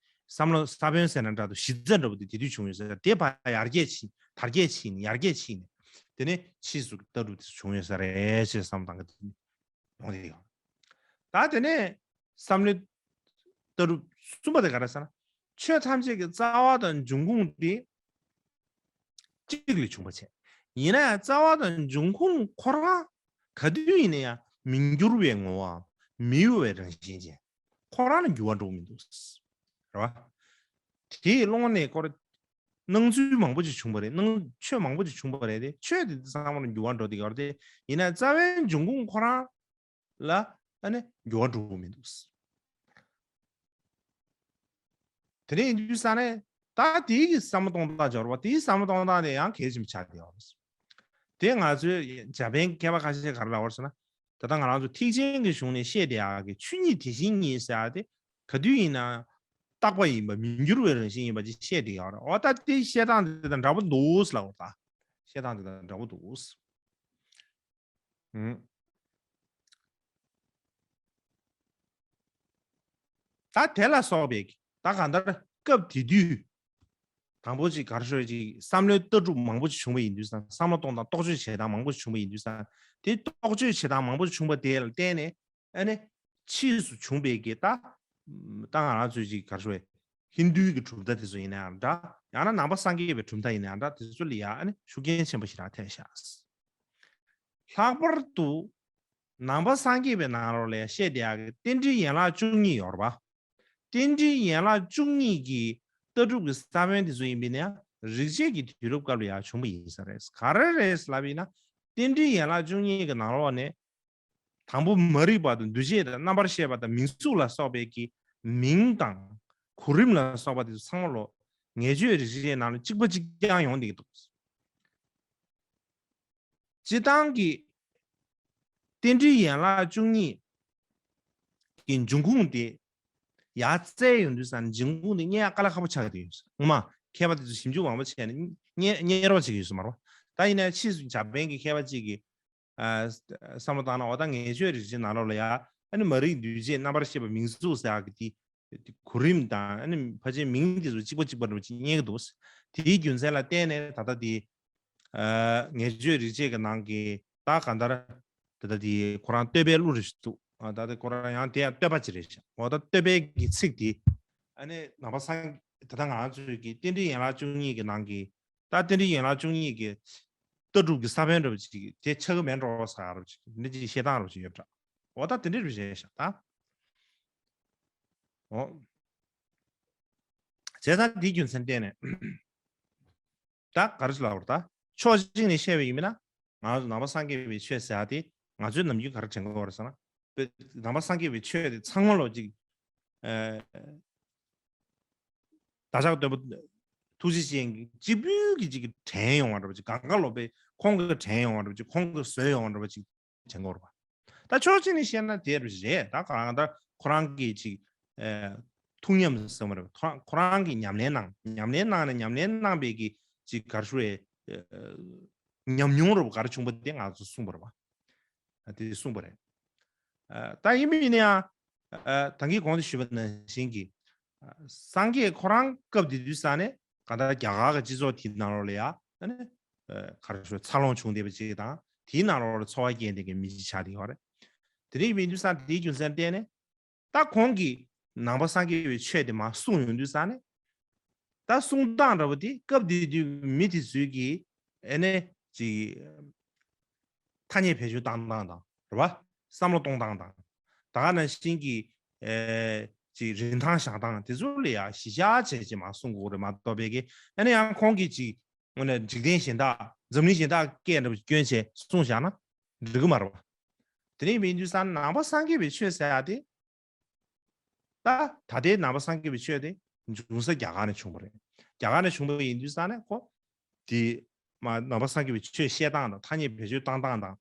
བསམ་བློ་ས་བོན་ཟེར་ན་འདྲ་འདུག། གཞི་རྩ་འདྲ་པོ་དེ་དེ་དུས་བྱུང་ཡོད་ས་རེད། དེ་ཕར་ཡར་རྒྱས་ཕྱིན། དར་རྒྱས་ཕྱིན་ནས་ཡར་རྒྱས་ཕྱིན་ནས། དེ་ནས་ཕྱིས་སུ་ལྟ་གྲུབ་དེ་བྱུང་ཡོད་ས་རེད་ཅེས་བསམ་བློ་གཏོང་གི་འདུག། ཡོང་དེ་ཡོད། ད་དེ་ནས་བསམ་བློའི་ལྟ་གྲུབ་གསུམ་པ་དེ་ག་རེ་ཟེར་ན། ཆོས་ཐམས་ཅད་ཀྱི་རྩ་བ་དང་འབྱུང་ཁུངས་དེ་གཅིག་ལས་བྱུང་བ་བྱས། ཡིན་ན་ཡང་རྩ་བ་དང་འབྱུང་ཁུངས་ཁོ་རང་ག་དུས་ཡིན་ན་ཡང་མི་འགྱུར་བའི་ངོ་བོའམ་མི་གཡོ་བའི་རང་བཞིན་ཅན། ཁོ་རང་ལ་འགྱུར་བ་འགྲོ་གི་མི་འདུག། རེད་བ། དེའི་ཀློང་ནས་ཁོ་རང་སྣང་ཚུལ་མང་པོ་ཅིག་བྱུང་བ་རེད། སྣང་ཆོས་མང་པོ་ཅིག་བྱུང་བ་རེད་དེ། ཆོས་དེ་ཚང་མ་ལ་འགྱུར་བ་འགྲོ་བསྡད་ཡོད་རེད་དེ། ཡིན་ན་རྩ་བའི་འབྱུང་ཁུངས་ཁོ་རང་ལ་ཨ་ནི་འགྱུར་བ་འགྲོ་གི་མི་འདུག། དེ་འདྲ་ཡིན་དུས་ཙ་ན་ད་དེའི་གི་བསམ་བློ་གཏོང་སྟངས་སྦྱོར་བ། དེའི་བསམ་བློ་གཏོང་སྟངས་དེ་ཡང་གལ་ཆེན་པོ་ཆགས་བསྡད་ཡོད་རེད། དེ་ང་ཚོའི་འཇར་པན་མཁས་པ་ཁ་ཤས་ག་རེ་ལབ་པ་རེད་ཟེར་ན། ད་ལྟ་ང་རང་ཚོ་ཐེག་ཆེན་གྱི་གཞུང་ནས་བཤད་བསྡད་ཡག་གི་ཆོས་ཉིད་དེ་བཞིན་ཉིད་ཟེར་ཡག་དེ་ག་དུས་ཡིན་ན་རྟག་པ་ཡིན་པ་མི་འགྱུར་བའི་རང་བཞིན་ཡིན་པ་ཅིག་བཤད་བསྡད་ཡོད་རེད། འོ་ད་དེ་བཤད་སྟངས་དེ་དང་འདྲ་པོ་འདུག་ལབ་པ། བཤད་སྟངས་དེ་དང་འདྲ་པོ་འདུག། ཨུམ། ད་དེ་ལ་སོགས་པའི་ད་གང་ལྟར་སྐབས་དེ་དུས་དང་པོ་ཅིག་ག་རེ་ཞུ་ཅིག་བསམ་བློའི་ལྟ་གྲུབ་མང་པོ་ཅིག་བྱུང་བ་ཡིན་དུས་ཙང་། བསམ་བློ་གཏོང་སྟངས་རྟོག་དཔྱོད་བྱེད་སྟངས་མང་པོ་ཅིག་བྱུང་བ་ཡིན་དུས་ཙང་། དེ་རྟོག་དཔྱོད་བྱེད་སྟངས་མང་པོ་བྱུང་བ་དེ་ལ་བརྟེན་ནས་ཨ་ནི་ཕྱིས་སུ་བྱུང་བའི་གི་ད་ད་ང་རང་ཚོའི་ཅིག་ག་རེ་ཞུ་བའི་ཧིན་རྡུའི་གི་གྲུབ་མཐའ་དེ་ཚོ་ཡིན་ན་ཡང་འདྲ། ཡང་ན་ནང་པ་སངས་རྒྱས་པའི་གྲུབ་མཐའ་ཡིན་ན་ཡང་འདྲ། དེ་ཚོ་ལ་ཡང་ཨ་ནི་ཤུགས་རྐྱེན་ཆེན་པོ་ཞེ་དྲག་ཐེབས་ཤག། ལྷག་པར་དུ་ནང་པ་སངས་རྒྱས་པའི་ནང་ལོགས་ལ་ཡང་བཤད་བསྡད་ཡག་གི་རྟེན་འབྲེལ་ཡན་ལག་བཅུ་གཉིས་ཡོད་རེད་པ། རྟེན་འབྲེལ་ཡན་ལག་བཅུ་གཉིས་ཀྱི་ལྟ་གྲུབ་ཀྱི་ས་བོན་དེ་ཚོ་ཡིན་པས་ན་ཡང་རིག་བྱེད་ཀྱི་དུས་རབས་སྐབས་ལ་ཡང་བྱུང་བ་ཡིན་ས་རེད། ག་རེ་རེད་ལབ་ཡིན་ན། རྟེན་འབྲེལ་ཡན་ལག་བཅུ་གཉིས་ཀྱི་ནང་ལོགས་ནས། དང་པོ་མ་རིག་པ་དང་འདུ་བྱེད་དང་རྣམ་པར་ཤེས་པ་དང་མིང་གཟུགས་ལ་སོགས་པའི་གི་མིང་དང་གོ་རིམ་ལ་སོགས་པ་དེ་ཚོ་ཚང་མ་ལོ་ངེས་བརྗོད་རིག་བྱེད་ནང་ལ་གཅིག་པ་གཅིག་རྐྱང་ཡོང་བསྡད་ཀྱི་འདུག། སྤྱིར་བཏང་གི་རྟེན་འབྲེལ་ཡན་ལག་བཅུ་གཉིས་ཀྱི་འབྱུང་ཁུངས་དེ་ཡར་བཙལ་ཡོང་དུས་ཙང་འབྱུང་ཁུངས་དེ་རྙེད་ཡག་དཀའ་ལས་ཁག་པོ་ཆགས་ཀྱི་ཡོད། ངོ་མ་མཁས་པ་དེ་ཚོ་ཞིབ་འཇུག་མང་པོ་བྱས་ནས་རྙེད་རྙེད་རོགས་བྱེད་ཀྱི་ཡོད་ས་མ་རེད་པ། ད་ཡིན་ན་ཕྱིས་སུ་འཇར་པན་གྱི་མཁས་པ་གཅིག་གིས། ཨ། བསམ་བློ་བཏང་ན། འོ་ད་ངེས་བརྗོད་རིག་བྱེད་ནང་ལོགས་ལ་ཡ་ཨ་ནི་མ་རིག་འདུས་བྱས་རྣམ་པར་ཤེས་པ་མིང་གཟུགས་ཟེར་ཡག་གི་དེ་གོ་རིམ་དང་། ཨ་ནི་ཕལ་ཆེར་མིང་དེ་ཚོ་གཅིག་པ་གཅིག་པ་འདྲ་པོ་ཅིག་རྙེད་ཀྱི་འདུག། དེའི་རྒྱུ་མཚན་ལ་བརྟེན་ནས་ད་ལྟ་དེ། ཨ། ངེས་བརྗོད་རིག་བྱེད་ཀྱི་ནང་གི་ད་གང་ལྟར་ད་ལྟ་དེ་ཁོ་རང་བསྟོད་པའི་གླུ་རེ་ཞིག་འདུག། ཨ་ད་དེ་ཁོ་རང་ཡང་དེ་ཡང་བསྟོད་པ་ཅིག་རེད་ཤག་འོ་ད་བསྟོད་པའི་གི་ཚིག་དེ། ཨ་ནི་ནང་པ་སངས་ད་ལྟ་ང་ཚོའི་གི་རྟེན་འབྲེལ་ཡན་ལག་བཅུ་གཉིས་ཀྱི་ནང་གི་ད་རྟེན་འབྲེལ་ཡན་ལག་བཅུ་གཉིས་ཀྱི་ལྟ་གྲུབ་ཀྱི་ས་བོན་འདྲ་བ་ཅིག་དེ་ཆགས་ཀྱི་མེད་འགྲོ་ས་འདྲ་བ་ཅིག་འདི་ཅིག་བཤད་སྟངས་འདྲ་བ་ཅིག་ཡོད་འདྲ། འོ་ད་དེ་འདྲ་རེད་བཤད་ཤག་ད། འོ། བྱས་ཙང་དེའི་རྒྱུ་མཚན་བརྟེན་ནས། ད་ག་རེ་ལབ་དགོས་རེད་ད། ཕྱོགས་གཅིག་ནས་བཤད་པ་ཡིན་ན། ང་ཚོ་ནང་པ་སངས་རྒྱས་པའི་ཆོས་ཟེར་ཡ་དེ་ང་ཚོའི་ནམ་རྒྱུན་ག་རེ་དྲན་གྱི་ཡོད་རེད་ཟེར་ན། དཔེ་ནང་པ་སངས་རྒྱས་པའི་ཆོས་དེ་ཚང་མ་ལོ་གཅིག་ཨ། བདག་ཅག་སྟོན་པ་ཐུགས་རྗེ་ཅན་གྱི་གཅིག་པུས་ཀྱི་གཅིག་གི་དྲན་ཡོང་བ་འདྲ་པོ་ཅིག་གང་ག་ལོ་པས་ཁོང་གིས་དྲན་ཡོང་བ་འདྲ་པོ་ཅིག་ཁོང་གིས་བཟོས་ཡོང་བ་འདྲ་པོ་ཅིག་དྲན་གྱི་ཡོད་རེད་པ། ད་ཕྱོགས་གཅིག་ནས་བཤད་ན་དེ་རེད། ད་གང་ལྟར་ཁོ་རང་གིས་ཅིག་ཨ། ཐུགས་ཉམས་ཟེར་བ་རེད། ཁོ་རང་ཁོ་རང་གིས་ཉམས་ལེན་གནང་ཉམས་ལེན་གནང་ནས་ཉམས་ལེན་གནང་པའི་གི་ཅིག་ག་རེ་ཞུ་རེད། ཨ། ཉམས་མྱོང་འདྲ་པོ་ག་རེ་བྱུང་པ་དེ་ང་ཚོས་གསུངས་པ་རེད་པ། ཨ། དེ་གསུངས་པ་རེད། ཨ། ད་ཡིན་པ་ཡིན་ན་ཡང་། ཨ། ད་གིན་གོང་དུ་ཞུས་པ་ནང་བཞིན་གྱི། ཨ། སངས་རྒྱས་ཁོ་རང་སྐབས་དེ་དུས་ས་ནས་གང་ལྟར་རྒྱ་གར་གྱི་སྤྱི་ཚོགས་དེའི་ནང་ལོགས་ལ་ཡ། ཨ་ནི། ཨ། ག་རེ་ཞུ་འཚར་ལོངས་བྱུང་བསྡད་པ་ཅིག་དང་དེའི་ནང་ལོགས་ལ་འཚོ་བ་སྐྱེལ་བསྡད་མཁན་མི་གཅིག་ཆགས་བསྡད་ཡོད་རེད། དེ་འདྲ་ཡིན་དུས་ས་དེའི་རྒྱུ་མཚན་བརྟེན་ནས། ད་ཁོང་གིས་ནང་པ་སངས་རྒྱས་པའི་ཆོས་དེ་མར་གསུངས་ཡོང་དུས་ས་ནས། ད་གསུང་སྟངས་འདྲ་པོ་དེ་སྐབས་དེ་དུས་མི་དེ་ཚོའི་གི་ཨ་ནི་ཅིག་ཐ་སྙད་བེད་སྤྱོད་བཏང་སྟངས་དང་རེད་པ། བསམ་བློ་གཏོང་སྟངས་དང་། ད་ག་ནང་བཞིན་གྱི་ཨེ་ཅིག་རིན་ཐང་བཞག་སྟངས་དེ་ཚོ་ལ་ཡང་གཞི་བཞག་བྱས་ཅིག་མར་གསུང་དགོས་རེད་མ་གཏོགས་པའི་གི་ཨ་ནི་ཡང་ཁོང་གིས་ཅིག་དངོས་གནས་འཇིག་རྟེན་གཞན་དག་འཛམ་གླིང་གཞན་དག་སྐད་འདྲ་པོ་སྐྱོན་བྱས་གསུངས་བཞག་ན་འགྲིག་གི་མ་རེད་པ། དེ་འདྲ་ཡིན་དུས་ས་ནང་པ་སངས་རྒྱས་པའི་ཆོས་ཟེར་ཡ་དེ། ད་ད་ལྟའི་ནང་པ་སངས་རྒྱས་པའི་ཆོས་དེ་འབྱུང་ས་རྒྱ་གར་ནས་བྱུང་བ་རེད། རྒྱ་གར་ནས་བྱུང་བ་ཡིན་དུས་ས་ནས་ཁོ་དེ་མ་ནང་པ་སངས་རྒྱས་པའི་ཆོས་བཤད་སྟངས་དང་ཐ་སྙད་བེད་སྤྱོད་བཏང་སྟངས་དང་།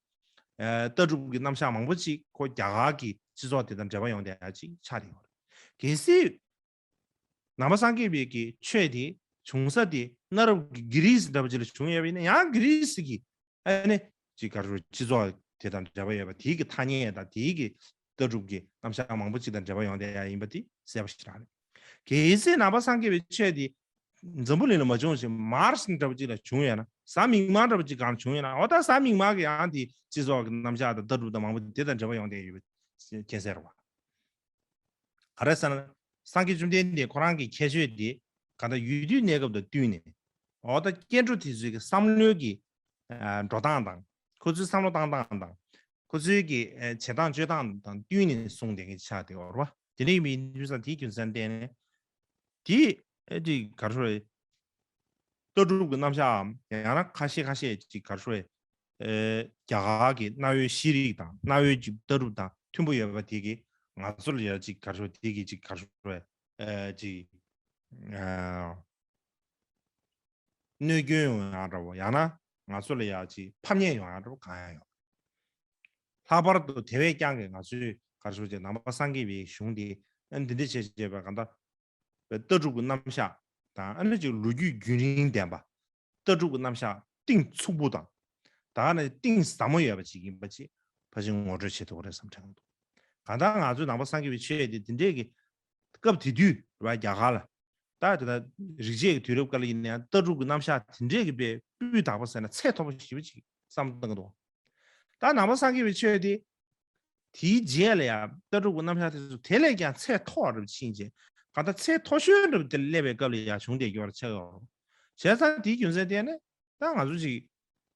ཨ། ལྟ་གྲུབ་ཀྱི་རྣམ་གཞག་མང་པོ་ཅིག་ཁོ་རྒྱ་གར་གྱི་སྤྱི་ཚོགས་དེ་དང་འབྲེལ་བ་ཡོང་བསྡད་ཡ་ཅིག་ཆགས་བསྡད་ཡོད་རེད། གལ་སྲིད་ནང་པ་སངས་རྒྱས་པའི་གི་ཆོས་དེ་བྱུང་ས་དེ་གནའ་རབས་ཀྱི་གྷི་རི་སི་འདྲ་པོ་ཅིག་ལ་བྱུང་ཡོད་པ་ཡིན་ན་ཡང་གྷི་རི་སི་གི་ཨ་ནི་ཅིག་ག་རེ་ཞུ་སྤྱི་ཚོགས་དེ་དང་འབྲེལ་བ་ཡོད་པ་དེའི་གི་ཐ་སྙད་དང་དེའི་གི་ལྟ་གྲུབ་ཀྱི་རྣམ་གཞག་མང་པོ་ཅིག་དང་འབྲེལ་བ་ཡོང་བསྡད་ཡ་ཡིན་པ་དེ་གསལ་པོ་ཞིག་རང་རེད། གལ་སྲིད་ནང་པ་སངས་རྒྱས་པའི་ཆོས་དེ་འཛམ་བུ་གླིང་ལ་མ་བྱུང་ཞིང་མར་སི་འདྲ་པོ་ཅིག་ལ་བྱུང་ཡོད་ན། གཟའ་མིག་དམར་འདྲ་པོ་ཅིག་སྒང་ལ་བྱུང་ཡོད་ན། འོ་ད་གཟའ་མིག་དམར་གི་ཡང་དེ་སྤྱི་ཚོགས་ཀྱི་རྣམ་གཞག་དང་ལྟ་གྲུབ་དང་མང་པོ་དེ་དང་འབྲེལ་བ་ཡོང་བསྡད་ཡོད་པ་མཁྱེན་གསལ་རེད་པ། ག་རེ་ཟེར་ན། སངས་རྒྱས་བཅོམ་ལྡན་འདས་ཁོ་རང་གི་ཁྱད་ཆོས་དེ་གང་ལྟར་ཡུལ་དུས་གནས་སྐབས་དང་བསྟུན་ནས། འོ་ད་སྐྱེ་འགྲོ་དེ་ཚོའི་གི་བསམ་བློའི་གི་ཨ་འགྲོ་སྟངས་དང་། ཁོ་ཚོའི་བསམ་བློ་བཏང་སྟངས་དང་། ཁོ་ཚོའི་གི་ཨ་བྱེད་སྟངས་སྤྱོད་སྟངས་དང་བསྟུན་ནས་གསུངས་བསྡད་མཁན་ཆགས་བསྡད་ཡོད་རེད་པ། དེ་འདྲ་ཡིན་པའི་དུས་ཙང་དེའི་རྒྱུ་མཚན་བརྟེན་ནས། དེ་ཨེ་ཅིག་ག་རེ་ཞུ་རེད། ལྟ་གྲུབ་ཀྱི་རྣམ་གཞག་གམ་ཡང་ན་ཁ་ཤས་ཁ་ཤས་ཅིག་ག་རེ་ཞུ་རེད། ཨེ་རྒྱ་གར་གྱི་གནའ་བོའི་ཤེས་རིག་དང་གནའ་བོའི་ཅིག་ལྟ་གྲུབ་དང་མཐུན་པོ་ཡོད་པ་དེ་གིས་ང་ཚོ་ལ་ཡང་ཅིག་ག་རེ་ཞུ་དེ་གིས་ཅིག་ག་རེ་ཞུ་རེད། ཨེ་ཅིག་ཨ་གནོད་སྐྱོན་ཡོང་ཡག་འདྲ་བོ་ཡང་ན་ང་ཚོ་ལ་ཡང་ཅིག་ཕམ་ཉེས་ཡོང་ཡག་འདྲ་བོ་གང་ཡང་ཡོད། ལྷག་པར་དུ་དེ་བས་ཀྱང་གི་ང་ཚོས་ག་རེ་ཞུ་ཅིག་ནང་པ་སངས་རྒྱས་པའི་གཞུང་འདི་ཨ་འདི་འདྲ་བྱས་བྱས་པ་གང་ལྟར། ལྟ་གྲུབ་ཀྱི་རྣམ་གཞག་དང་ཨ་ནི་ཅིག་ལོ་རྒྱུས་རྒྱུན་རིང་ལྡན་པ། ལྟ་གྲུབ་ཀྱི་རྣམ་གཞག་གཏིང་ཚུགས་པོ་དང་། ད་ག་ནས་གཏིང་ཟབ་མོ་ཡོད་པ་ཅིག་ཡིན་པ་ཅིག་ཕལ་ཆེར་ངོ་སྤྲོད་བྱེད་ཐུབ་ཀྱི་རེད་བསམ་དྲན་གྱི་འདུག་གང་ལྟར་ང་ཚོའི་ནང་པ་སངས་རྒྱས་པའི་ཆོས་དེ་དེ་འདྲས་ཀྱི་སྐབས་དེ་དུས་རེད་པ་རྒྱ་གར་ལ། ད་དེ་ལྟར་རིག་བྱེད་ཀྱི་དུས་རབས་སྐབས་ལ་ཡིན་ན་ཡང་ལྟ་གྲུབ་ཀྱི་རྣམ་གཞག་དེ་འདྲས་ཀྱི་དཔེ་སྤུས་དག་པ་ཟེར་ན་ཚད་མཐོ་པོ་ཞེ་པོ་ཅིག་བསམ་བློ་གཏོང་གི་འདུག་ད་ནང་པ་སངས་རྒྱས་པའི་ཆོས་དེ། དེའི་རྗེས་ལ་ཡང་ལྟ་གྲུབ་ཀྱི་རྣམ་གཞག་དེ་ཚོ་དེ་ལས་ཀྱང་ཚད་མཐོ་བ་འདྲ་པོ་ཕྱིན་རྗེས་གང་ལྟར་ཚད་མཐོ་ཤོས་འདྲ་པོ་དེ་སླེབས་པའི་སྐབས་ལ་ཡང་བྱུང་བསྡད་ཡོད་པ་ཆགས་ཡོད་རེད། བྱས་ཙང་དེའི་རྒྱུ་མཚན་བརྟེན་ནས་ད་ང་ཚོ་ཅིག་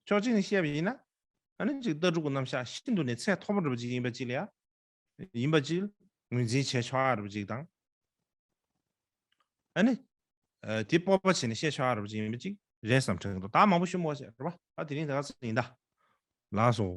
ཕྱོགས་གཅིག་ནས་བཤད་པ་ཡིན་ན་ཨ་ནི་ཅིག་ལྟ་གྲུབ་ཀྱི་རྣམ་གཞག་ཤིན་ཏུ་ནས་ཚད་མཐོ་པོ་འདྲ་པོ་ཅིག་ཡིན་པ་ཅིག་ལ་ཡང་ཡིན་པ་ཅིག་ངོས་འཛིན་བྱས་ཆོག་ཡག་འདྲ་པོ་ཅིག་དང་། ཨ་ནི། ཨ་དེ་སྤོབས་པ་བྱས་ནས་བཤད་ཆོག་ཡག་འདྲ་པོ་ཅིག་ཡིན་པ་ཅིག་རེད་བསམ་དྲན་གྱི་འདུག་ད་མང་པོ་ཞུ་མི་དགོས་ཤག་རེད་པ། ད་དེ་རིང་ད་ག་ཚོད་ཡིན་ད། ལགས་སོ།